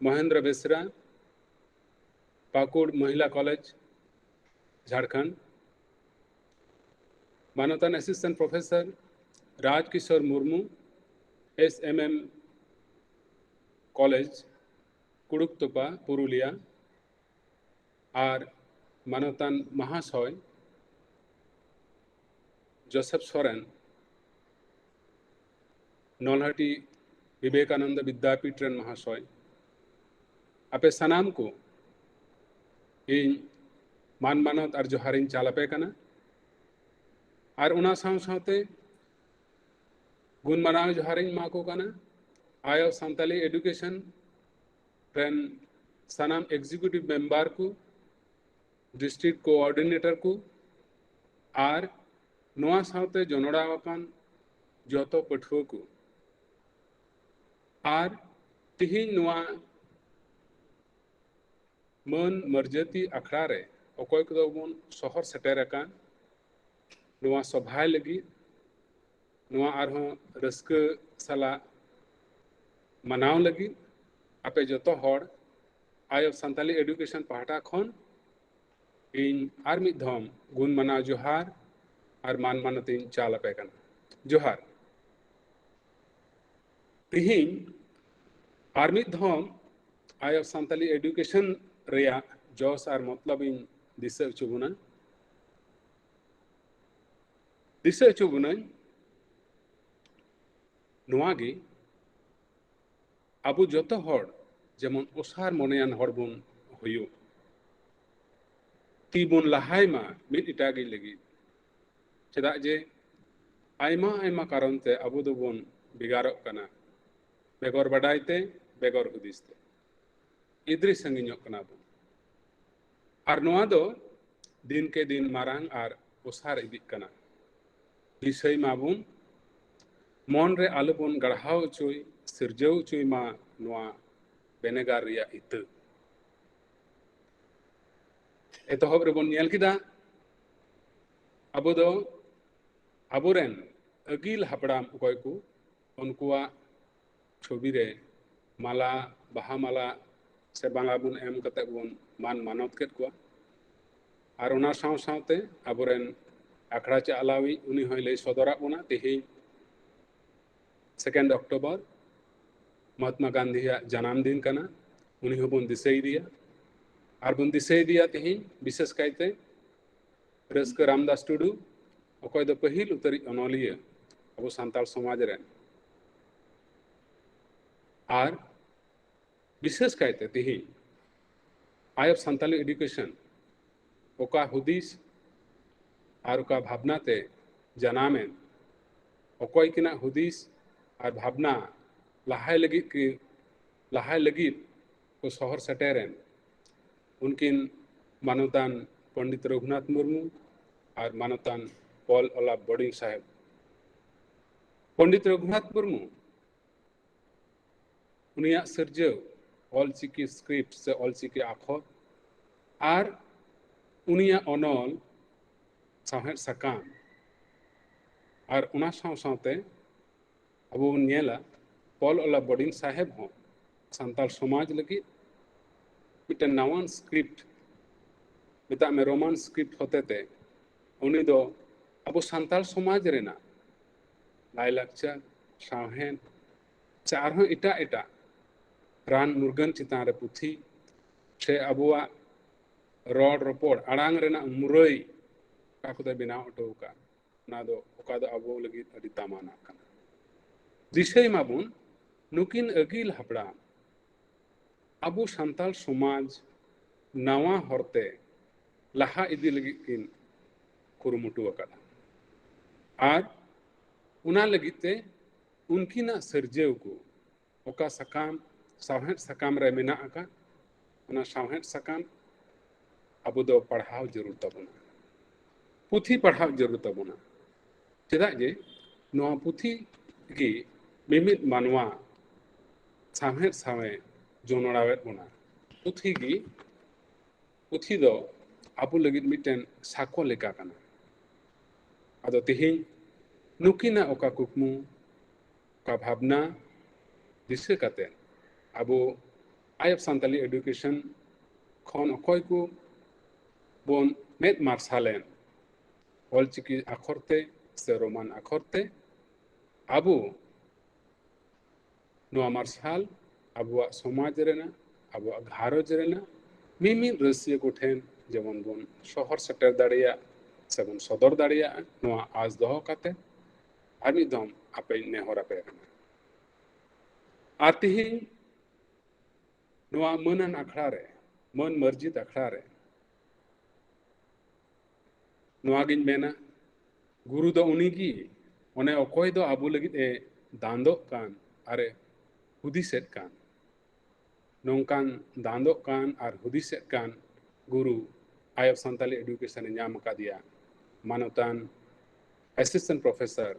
Mahindra Besra, Pakur Mohila college, Jharkhand, ᱢᱟᱱᱚᱛᱟᱱ ᱮᱥᱤᱥᱴᱮᱱᱴ ᱯᱨᱚᱯᱷᱮᱥᱚᱨ ᱨᱟᱡᱽ ᱠᱤᱥᱳᱨ ᱢᱩᱨᱢᱩ, ᱮᱥ ᱮᱢ ᱮᱢ ᱠᱚᱞᱮᱡᱽ, ᱠᱩᱲᱩᱠᱛᱚᱯᱟ, ᱯᱩᱨᱩᱞᱤᱭᱟ, ᱟᱨ ᱢᱟᱱᱚᱛᱟᱱ ᱢᱟᱦᱟᱥᱚᱭ ᱡᱳᱥᱮᱯᱷ ᱥᱚᱨᱮᱱ, ᱱᱚᱞᱦᱟᱴᱤ ᱵᱤᱵᱮᱠᱟᱱᱚᱱᱫᱚ ᱵᱤᱫᱽᱫᱟᱯᱤᱴ ᱨᱮᱱ ᱢᱟᱦᱟᱥᱚᱭ, ᱟᱯᱮ ᱥᱟᱱᱟᱢ ᱠᱚ ᱤᱧ ᱢᱟᱱ ᱢᱟᱱᱚᱛ ᱟᱨ ᱡᱚᱦᱟᱨᱤᱧ ᱪᱟᱞ ᱟᱯᱮ ᱠᱟᱱᱟ᱾ ᱟᱨ ᱚᱱᱟ ᱥᱟᱶ ᱥᱟᱶᱛᱮ ᱜᱩᱱ ᱢᱟᱱᱟᱣ ᱡᱚᱦᱟᱨᱤᱧ ᱮᱢᱟ ᱠᱚ ᱠᱟᱱᱟ ᱟᱭ ᱚᱯᱷ ᱥᱟᱱᱛᱟᱞᱤ ᱮᱰᱩᱠᱮᱥᱚᱱ ᱨᱮᱱ ᱥᱟᱱᱟᱢ ᱮᱠᱡᱤᱠᱤᱭᱩᱴᱤᱵᱷ ᱢᱮᱢᱵᱟᱨ ᱠᱚ, ᱰᱤᱥᱴᱨᱤᱠᱴ ᱠᱳᱚᱨᱰᱤᱱᱮᱴᱚᱨ ᱠᱚ, ᱟᱨ ᱱᱚᱣᱟ ᱥᱟᱶᱛᱮ ᱡᱚᱱᱚᱲᱟᱣ ᱟᱠᱟᱱ ᱡᱚᱛᱚ ᱯᱟᱹᱴᱷᱩᱣᱟᱹ ᱠᱚ᱾ ᱟᱨ ᱛᱤᱦᱤᱧ ᱱᱚᱣᱟ ᱢᱟᱹᱱ ᱢᱟᱹᱨᱡᱟᱹᱛᱤ ᱟᱠᱷᱲᱟ ᱨᱮ ᱚᱠᱚᱭ ᱠᱚᱫᱚ ᱵᱚᱱ ᱥᱚᱦᱚᱨ ᱥᱮᱴᱮᱨ ᱟᱠᱟᱱ ᱱᱚᱣᱟ ᱥᱚᱵᱷᱟᱭ ᱞᱟᱹᱜᱤᱫ, ᱱᱚᱣᱟ ᱟᱨᱦᱚᱸ ᱨᱟᱹᱥᱠᱟᱹ ᱥᱟᱞᱟᱜ ᱢᱟᱱᱟᱣ ᱞᱟᱹᱜᱤᱫ ᱟᱯᱮ ᱡᱚᱛᱚ ᱦᱚᱲ ᱟᱭ ᱚᱯᱷ ᱥᱟᱱᱛᱟᱞᱤ ᱮᱰᱩᱠᱮᱥᱚᱱ ᱯᱟᱦᱴᱟ ᱠᱷᱚᱱ ᱤᱧ ᱟᱨ ᱢᱤᱫ ᱫᱷᱚᱢ ᱜᱩᱱ ᱢᱟᱱᱟᱣ ᱡᱚᱦᱟᱨ ᱟᱨ ᱢᱟᱱ ᱢᱟᱱᱚᱛ ᱤᱧ ᱪᱟᱞ ᱟᱯᱮ ᱠᱟᱱᱟ᱾ ᱡᱚᱦᱟᱨ᱾ ᱛᱤᱦᱤᱧ ᱟᱨ ᱢᱤᱫ ᱫᱷᱚᱢ ᱟᱭ ᱚᱯᱷ ᱥᱟᱱᱛᱟᱞᱤ ᱮᱰᱩᱠᱮᱥᱚᱱ ᱨᱮᱭᱟᱜ ᱡᱚᱥ ᱟᱨ ᱢᱚᱛᱞᱚᱵ ᱤᱧ ᱫᱤᱥᱟᱹ ᱦᱚᱪᱚ ᱵᱚᱱᱟ᱾ ᱫᱤᱥᱟᱹ ᱦᱚᱪᱚ ᱵᱚᱱᱟᱹᱧ, ᱱᱚᱣᱟ ᱜᱮ, ᱟᱵᱚ ᱡᱚᱛᱚ ᱦᱚᱲ ᱡᱮᱢᱚᱱ ᱚᱥᱟᱨ ᱢᱚᱱᱮᱭᱟᱱ ᱦᱚᱲ ᱵᱚᱱ ᱦᱩᱭᱩᱜ᱾ ᱛᱤ ᱵᱚᱱ ᱞᱟᱦᱟᱭ ᱢᱟ ᱢᱤᱫ ᱮᱴᱟᱜᱤᱡ ᱞᱟᱹᱜᱤᱫ᱾ ᱪᱮᱫᱟᱜ ᱡᱮ ᱟᱭᱢᱟ ᱟᱭᱢᱟ ᱠᱟᱨᱚᱱ ᱛᱮ ᱟᱵᱚ ᱫᱚᱵᱚᱱ ᱵᱷᱮᱜᱟᱨᱚᱜ ᱠᱟᱱᱟ, ᱵᱮᱜᱚᱨ ᱵᱟᱰᱟᱭ ᱛᱮ, ᱵᱮᱜᱚᱨ ᱦᱩᱫᱤᱥ ᱛᱮ ᱤᱫᱨᱤ ᱥᱟᱺᱜᱤᱧᱚᱜ ᱠᱟᱱᱟ ᱵᱚᱱ᱾ ᱟᱨ ᱱᱚᱣᱟ ᱫᱚ ᱫᱤᱱ ᱠᱮ ᱫᱤᱱ ᱢᱟᱨᱟᱝ ᱟᱨ ᱚᱥᱟᱨ ᱤᱫᱤᱜ ᱠᱟᱱᱟ᱾ ᱫᱤᱥᱟᱹᱭ ᱢᱟᱵᱚᱱ, ᱢᱚᱱ ᱨᱮ ᱟᱞᱚᱵᱚᱱ ᱜᱟᱲᱦᱟᱣ ᱦᱚᱪᱚᱭ, ᱥᱤᱨᱡᱟᱹᱣ ᱦᱚᱪᱚᱭ ᱢᱟ ᱱᱚᱣᱟ ᱵᱮᱱᱮᱜᱟᱨ ᱨᱮᱭᱟᱜ ᱤᱛᱟᱹ᱾ ᱮᱛᱚᱦᱚᱵ ᱨᱮᱵᱚᱱ ᱧᱮᱞ ᱠᱮᱫᱟ, ᱟᱵᱚ ᱫᱚ ᱟᱵᱚᱨᱮᱱ ᱟᱹᱜᱤᱞ ᱦᱟᱯᱲᱟᱢ ᱚᱠᱚᱭ ᱠᱚ, ᱩᱱᱠᱩᱣᱟᱜ ᱪᱷᱚᱵᱤ ᱨᱮ ᱢᱟᱞᱟ, ᱵᱟᱦᱟ ᱢᱟᱞᱟ ᱥᱮ ᱵᱟᱸᱜᱟ ᱵᱚᱱ ᱮᱢ ᱠᱟᱛᱮ ᱵᱚᱱ ᱢᱟᱱ ᱢᱟᱱᱚᱛ ᱠᱮᱫ ᱠᱚᱣᱟ᱾ ᱟᱨ ᱚᱱᱟ ᱥᱟᱶ ᱥᱟᱶᱛᱮ ᱟᱵᱚᱨᱮᱱ ᱟᱠᱷᱲᱟ ᱪᱟᱞᱟᱣᱤᱡ, ᱩᱱᱤ ᱦᱚᱸᱭ ᱞᱟᱹᱭ ᱥᱚᱫᱚᱨᱟᱜ ᱵᱚᱱᱟ, ᱛᱮᱦᱮᱧ second October ᱢᱚᱦᱟᱛᱢᱟ ᱜᱟᱱᱫᱷᱤᱭᱟᱜ ᱡᱟᱱᱟᱢ ᱫᱤᱱ ᱠᱟᱱᱟ, ᱩᱱᱤ ᱦᱚᱸᱵᱚᱱ ᱫᱤᱥᱟᱹᱭᱮᱫᱮᱭᱟ᱾ ᱟᱨ ᱵᱚᱱ ᱫᱤᱥᱟᱹᱭᱮᱫᱮᱭᱟ ᱛᱮᱦᱮᱧ ᱵᱤᱥᱮᱥ ᱠᱟᱭᱛᱮ ᱨᱟᱹᱥᱠᱟᱹ ᱨᱟᱢᱫᱟᱥ ᱴᱩᱰᱩ, ᱚᱠᱚᱭ ᱫᱚ ᱯᱟᱹᱦᱤᱞ ᱩᱛᱟᱹᱨᱤᱡ ᱚᱱᱚᱞᱤᱭᱟᱹ ᱟᱵᱚ ᱥᱟᱱᱛᱟᱲ ᱥᱚᱢᱟᱡᱽ ᱨᱮᱱ᱾ ᱟᱨ ᱵᱤᱥᱮᱥ ᱠᱟᱭᱛᱮ ᱛᱮᱦᱮᱧ Eye of Santali Education ᱚᱠᱟ ᱦᱩᱫᱤᱥ ᱟᱨ ᱚᱠᱟ ᱵᱷᱟᱵᱽᱱᱟ ᱛᱮ ᱡᱟᱱᱟᱢᱮᱱ, ᱚᱠᱚᱭ ᱠᱤᱱᱟᱜ ᱦᱩᱫᱤᱥ ᱟᱨ ᱵᱷᱟᱵᱽᱱᱟ ᱞᱟᱦᱟᱭ ᱞᱟᱹᱜᱤᱫ ᱠᱤ, ᱞᱟᱦᱟᱭ ᱞᱟᱹᱜᱤᱫ ᱠᱚ ᱥᱚᱦᱚᱨ ᱥᱮᱴᱮᱨᱮᱱ, ᱩᱱᱠᱤᱱ ᱢᱟᱱᱚᱛᱟᱱ ᱯᱚᱱᱰᱤᱛ ᱨᱚᱜᱷᱩᱱᱟᱛᱷ ᱢᱩᱨᱢᱩ ᱟᱨ ᱢᱟᱱᱚᱛᱟᱱ ᱯᱚᱞ ᱚᱞᱟᱯ ᱵᱚᱰᱤᱝ ᱥᱟᱦᱮᱵᱽ᱾ ᱯᱚᱱᱰᱤᱛ ᱨᱚᱜᱷᱩᱱᱟᱛᱷ ᱢᱩᱨᱢᱩ, ᱩᱱᱤᱭᱟᱜ ᱥᱤᱨᱡᱟᱹᱣ ᱚᱞᱪᱤᱠᱤ script ᱥᱮ ᱚᱞᱪᱤᱠᱤ ᱟᱠᱷᱚᱨ ᱟᱨ ᱩᱱᱤᱭᱟᱜ ᱚᱱᱚᱞ ᱥᱟᱶᱦᱮᱫ ᱥᱟᱠᱟᱢ, ᱟᱨ ᱚᱱᱟ ᱥᱟᱶ ᱥᱟᱶᱛᱮ ᱟᱵᱚ ᱵᱚᱱ ᱧᱮᱞᱟ, ᱯᱚᱞ ᱚᱞᱟᱯ ᱵᱚᱰᱤᱝ ᱥᱟᱦᱮᱵᱽ ᱦᱚᱸ ᱥᱟᱱᱛᱟᱲ ᱥᱚᱢᱟᱡᱽ ᱞᱟᱹᱜᱤᱫ ᱢᱤᱫᱴᱮᱱ ᱱᱟᱣᱟᱱ script, ᱢᱮᱛᱟᱜ ᱢᱮ Roman script ᱦᱚᱛᱮᱛᱮ ᱩᱱᱤ ᱫᱚ ᱟᱵᱚ ᱥᱟᱱᱛᱟᱲ ᱥᱚᱢᱟᱡᱽ ᱨᱮᱱᱟᱜ ᱞᱟᱭᱼᱞᱟᱠᱪᱟᱨ, ᱥᱟᱶᱦᱮᱫ ᱥᱮ ᱟᱨᱦᱚᱸ ᱮᱴᱟᱜ ᱮᱴᱟᱜ ᱨᱟᱱ ᱢᱩᱨᱜᱟᱹᱱ ᱪᱮᱛᱟᱱ ᱨᱮ ᱯᱩᱛᱷᱤ ᱥᱮ ᱟᱵᱚᱣᱟᱜ ᱨᱚᱲ ᱨᱚᱯᱚᱲ ᱟᱲᱟᱝ ᱨᱮᱱᱟᱜ ᱢᱩᱨᱟᱹᱭ ᱚᱠᱟ ᱠᱚᱫᱚᱭ ᱵᱮᱱᱟᱣ ᱦᱚᱴᱚ ᱟᱠᱟᱫ, ᱚᱱᱟ ᱫᱚ ᱚᱠᱟ ᱫᱚ ᱟᱵᱚ ᱞᱟᱹᱜᱤᱫ ᱟᱹᱰᱤ ᱫᱟᱢᱟᱱᱟᱜ ᱠᱟᱱᱟ᱾ ᱫᱤᱥᱟᱹᱭ ᱢᱟᱵᱚᱱ, ᱱᱩᱠᱤᱱ ᱟᱹᱜᱤᱞ ᱦᱟᱯᱲᱟᱢ ᱟᱵᱚ ᱥᱟᱱᱛᱟᱲ ᱥᱚᱢᱟᱡᱽ ᱱᱟᱣᱟ ᱦᱚᱨᱛᱮ ᱞᱟᱦᱟ ᱤᱫᱤ ᱞᱟᱹᱜᱤᱫ ᱠᱤᱱ ᱠᱩᱨᱩᱢᱩᱴᱩ ᱟᱠᱟᱫᱟ᱾ ᱟᱨ ᱚᱱᱟ ᱞᱟᱹᱜᱤᱫ ᱛᱮ ᱩᱱᱠᱤᱱᱟᱜ ᱥᱤᱨᱡᱟᱹᱣ ᱠᱚ ᱚᱠᱟ ᱥᱟᱠᱟᱢ, ᱥᱟᱶᱦᱮᱫ ᱥᱟᱠᱟᱢ ᱨᱮ ᱢᱮᱱᱟᱜ ᱟᱠᱟᱫ, ᱚᱱᱟ ᱥᱟᱶᱦᱮᱫ ᱥᱟᱠᱟᱢ ᱟᱵᱚ ᱫᱚ ᱯᱟᱲᱦᱟᱣ ᱡᱟᱹᱨᱩᱲ ᱛᱟᱵᱚᱱᱟ, ᱯᱩᱛᱷᱤ ᱯᱟᱲᱦᱟᱣ ᱡᱟᱹᱨᱩᱲ ᱛᱟᱵᱚᱱᱟ᱾ ᱪᱮᱫᱟᱜ ᱡᱮ ᱱᱚᱣᱟ ᱯᱩᱛᱷᱤ ᱜᱮ ᱢᱤᱢᱤᱫ ᱢᱟᱱᱣᱟ ᱥᱟᱶᱦᱮᱫ ᱥᱟᱶᱮ ᱡᱚᱱᱚᱲᱟᱣᱮᱫ ᱵᱚᱱᱟ᱾ ᱯᱩᱛᱷᱤ ᱜᱮ, ᱯᱩᱛᱷᱤ ᱫᱚ ᱟᱵᱚ ᱞᱟᱹᱜᱤᱫ ᱢᱤᱫᱴᱮᱱ ᱥᱟᱸᱠᱚ ᱞᱮᱠᱟ ᱠᱟᱱᱟ᱾ ᱟᱫᱚ ᱛᱮᱦᱮᱧ ᱱᱩᱠᱤᱱᱟᱜ ᱚᱠᱟ ᱠᱩᱠᱢᱩ, ᱚᱠᱟ ᱵᱷᱟᱵᱽᱱᱟ ᱫᱤᱥᱟᱹ ᱠᱟᱛᱮ ᱟᱵᱚ Eye of Santali Education ᱠᱷᱚᱱ ᱚᱠᱚᱭ ᱠᱚ ᱵᱚᱱ ᱢᱮᱫ ᱢᱟᱨᱥᱟᱞᱮᱱ ᱚᱞᱪᱤᱠᱤ ᱟᱠᱷᱚᱨ ᱛᱮ ᱥᱮ ᱨᱳᱢᱟᱱ ᱟᱠᱷᱚᱨ ᱛᱮ, ᱟᱵᱚ ᱱᱚᱣᱟ ᱢᱟᱨᱥᱟᱞ ᱟᱵᱚᱣᱟᱜ ᱥᱚᱢᱟᱡᱽ ᱨᱮᱱᱟᱜ, ᱟᱵᱚᱣᱟᱜ ᱜᱷᱟᱨᱚᱸᱡᱽ ᱨᱮᱱᱟᱜ ᱢᱤᱢᱤᱫ ᱨᱟᱹᱥᱤᱭᱟᱹ ᱠᱚᱴᱷᱮᱱ ᱡᱮᱢᱚᱱ ᱵᱚᱱ ᱥᱚᱦᱚᱨ ᱥᱮᱴᱮᱨ ᱫᱟᱲᱮᱭᱟᱜ ᱥᱮᱵᱚᱱ ᱥᱚᱫᱚᱨ ᱫᱟᱲᱮᱭᱟᱜᱼᱟ, ᱱᱚᱣᱟ ᱟᱸᱥ ᱫᱚᱦᱚ ᱠᱟᱛᱮ ᱟᱨ ᱢᱤᱫ ᱫᱷᱟᱣ ᱟᱯᱮᱧ ᱱᱮᱦᱚᱨ ᱟᱯᱮ ᱠᱟᱱᱟ᱾ ᱟᱨ ᱛᱮᱦᱮᱧ ᱱᱚᱣᱟ ᱢᱟᱹᱱᱟᱱ ᱟᱠᱷᱲᱟ ᱨᱮ, ᱢᱟᱹᱱ ᱢᱟᱹᱨᱡᱤᱛ ᱟᱠᱷᱲᱟ ᱨᱮ ᱱᱚᱣᱟ ᱜᱤᱧ ᱢᱮᱱᱟ, ᱜᱩᱨᱩ ᱫᱚ ᱩᱱᱤ ᱜᱮ, ᱚᱱᱮ ᱚᱠᱚᱭ ᱫᱚ ᱟᱵᱚ ᱞᱟᱹᱜᱤᱫ ᱮ ᱫᱟᱸᱫᱚᱜ ᱠᱟᱱ ᱟᱨ ᱮ ᱦᱩᱫᱤᱥᱮᱫ ᱠᱟᱱ᱾ ᱱᱚᱝᱠᱟᱱ ᱫᱟᱸᱫᱚᱜ ᱠᱟᱱ ᱟᱨ ᱦᱩᱫᱤᱥᱮᱫ ᱠᱟᱱ ᱜᱩᱨᱩ Eye of Santali Education ᱮ ᱧᱟᱢ ᱟᱠᱟᱫᱮᱭᱟ ᱢᱟᱱᱚᱛᱟᱱ Assistant Professor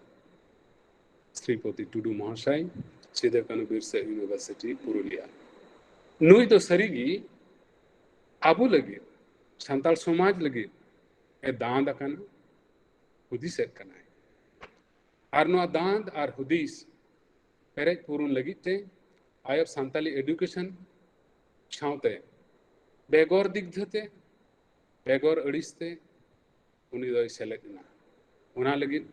ᱥᱨᱤᱯᱚᱛᱤ ᱴᱩᱰᱩ ᱢᱚᱦᱟᱥᱚᱭ, ᱥᱤᱫᱩ ᱠᱟᱹᱱᱦᱩ ᱵᱤᱨᱥᱟ University ᱯᱩᱨᱩᱞᱤᱭᱟ᱾ ᱱᱩᱭ ᱫᱚ ᱥᱟᱹᱨᱤᱜᱮ ᱟᱵᱚ ᱞᱟᱹᱜᱤᱫ, ᱥᱟᱱᱛᱟᱲ ᱥᱚᱢᱟᱡᱽ ᱞᱟᱹᱜᱤᱫ ᱮ ᱫᱟᱸᱫ ᱟᱠᱟᱱᱟ, ᱦᱩᱫᱤᱥᱮᱫ ᱠᱟᱱᱟᱭ᱾ ᱟᱨ ᱱᱚᱣᱟ ᱫᱟᱸᱫ ᱟᱨ ᱦᱩᱫᱤᱥ ᱯᱮᱨᱮᱡ ᱯᱩᱨᱩᱱ ᱞᱟᱹᱜᱤᱫ ᱛᱮ Eye of Santali Education ᱥᱟᱶᱛᱮ ᱵᱮᱜᱚᱨ ᱫᱤᱜᱽᱫᱷᱟᱹ ᱛᱮ, ᱵᱮᱜᱚᱨ ᱟᱹᱲᱤᱥ ᱛᱮ ᱩᱱᱤ ᱫᱚᱭ ᱥᱮᱞᱮᱫ ᱮᱱᱟ᱾ ᱚᱱᱟ ᱞᱟᱹᱜᱤᱫ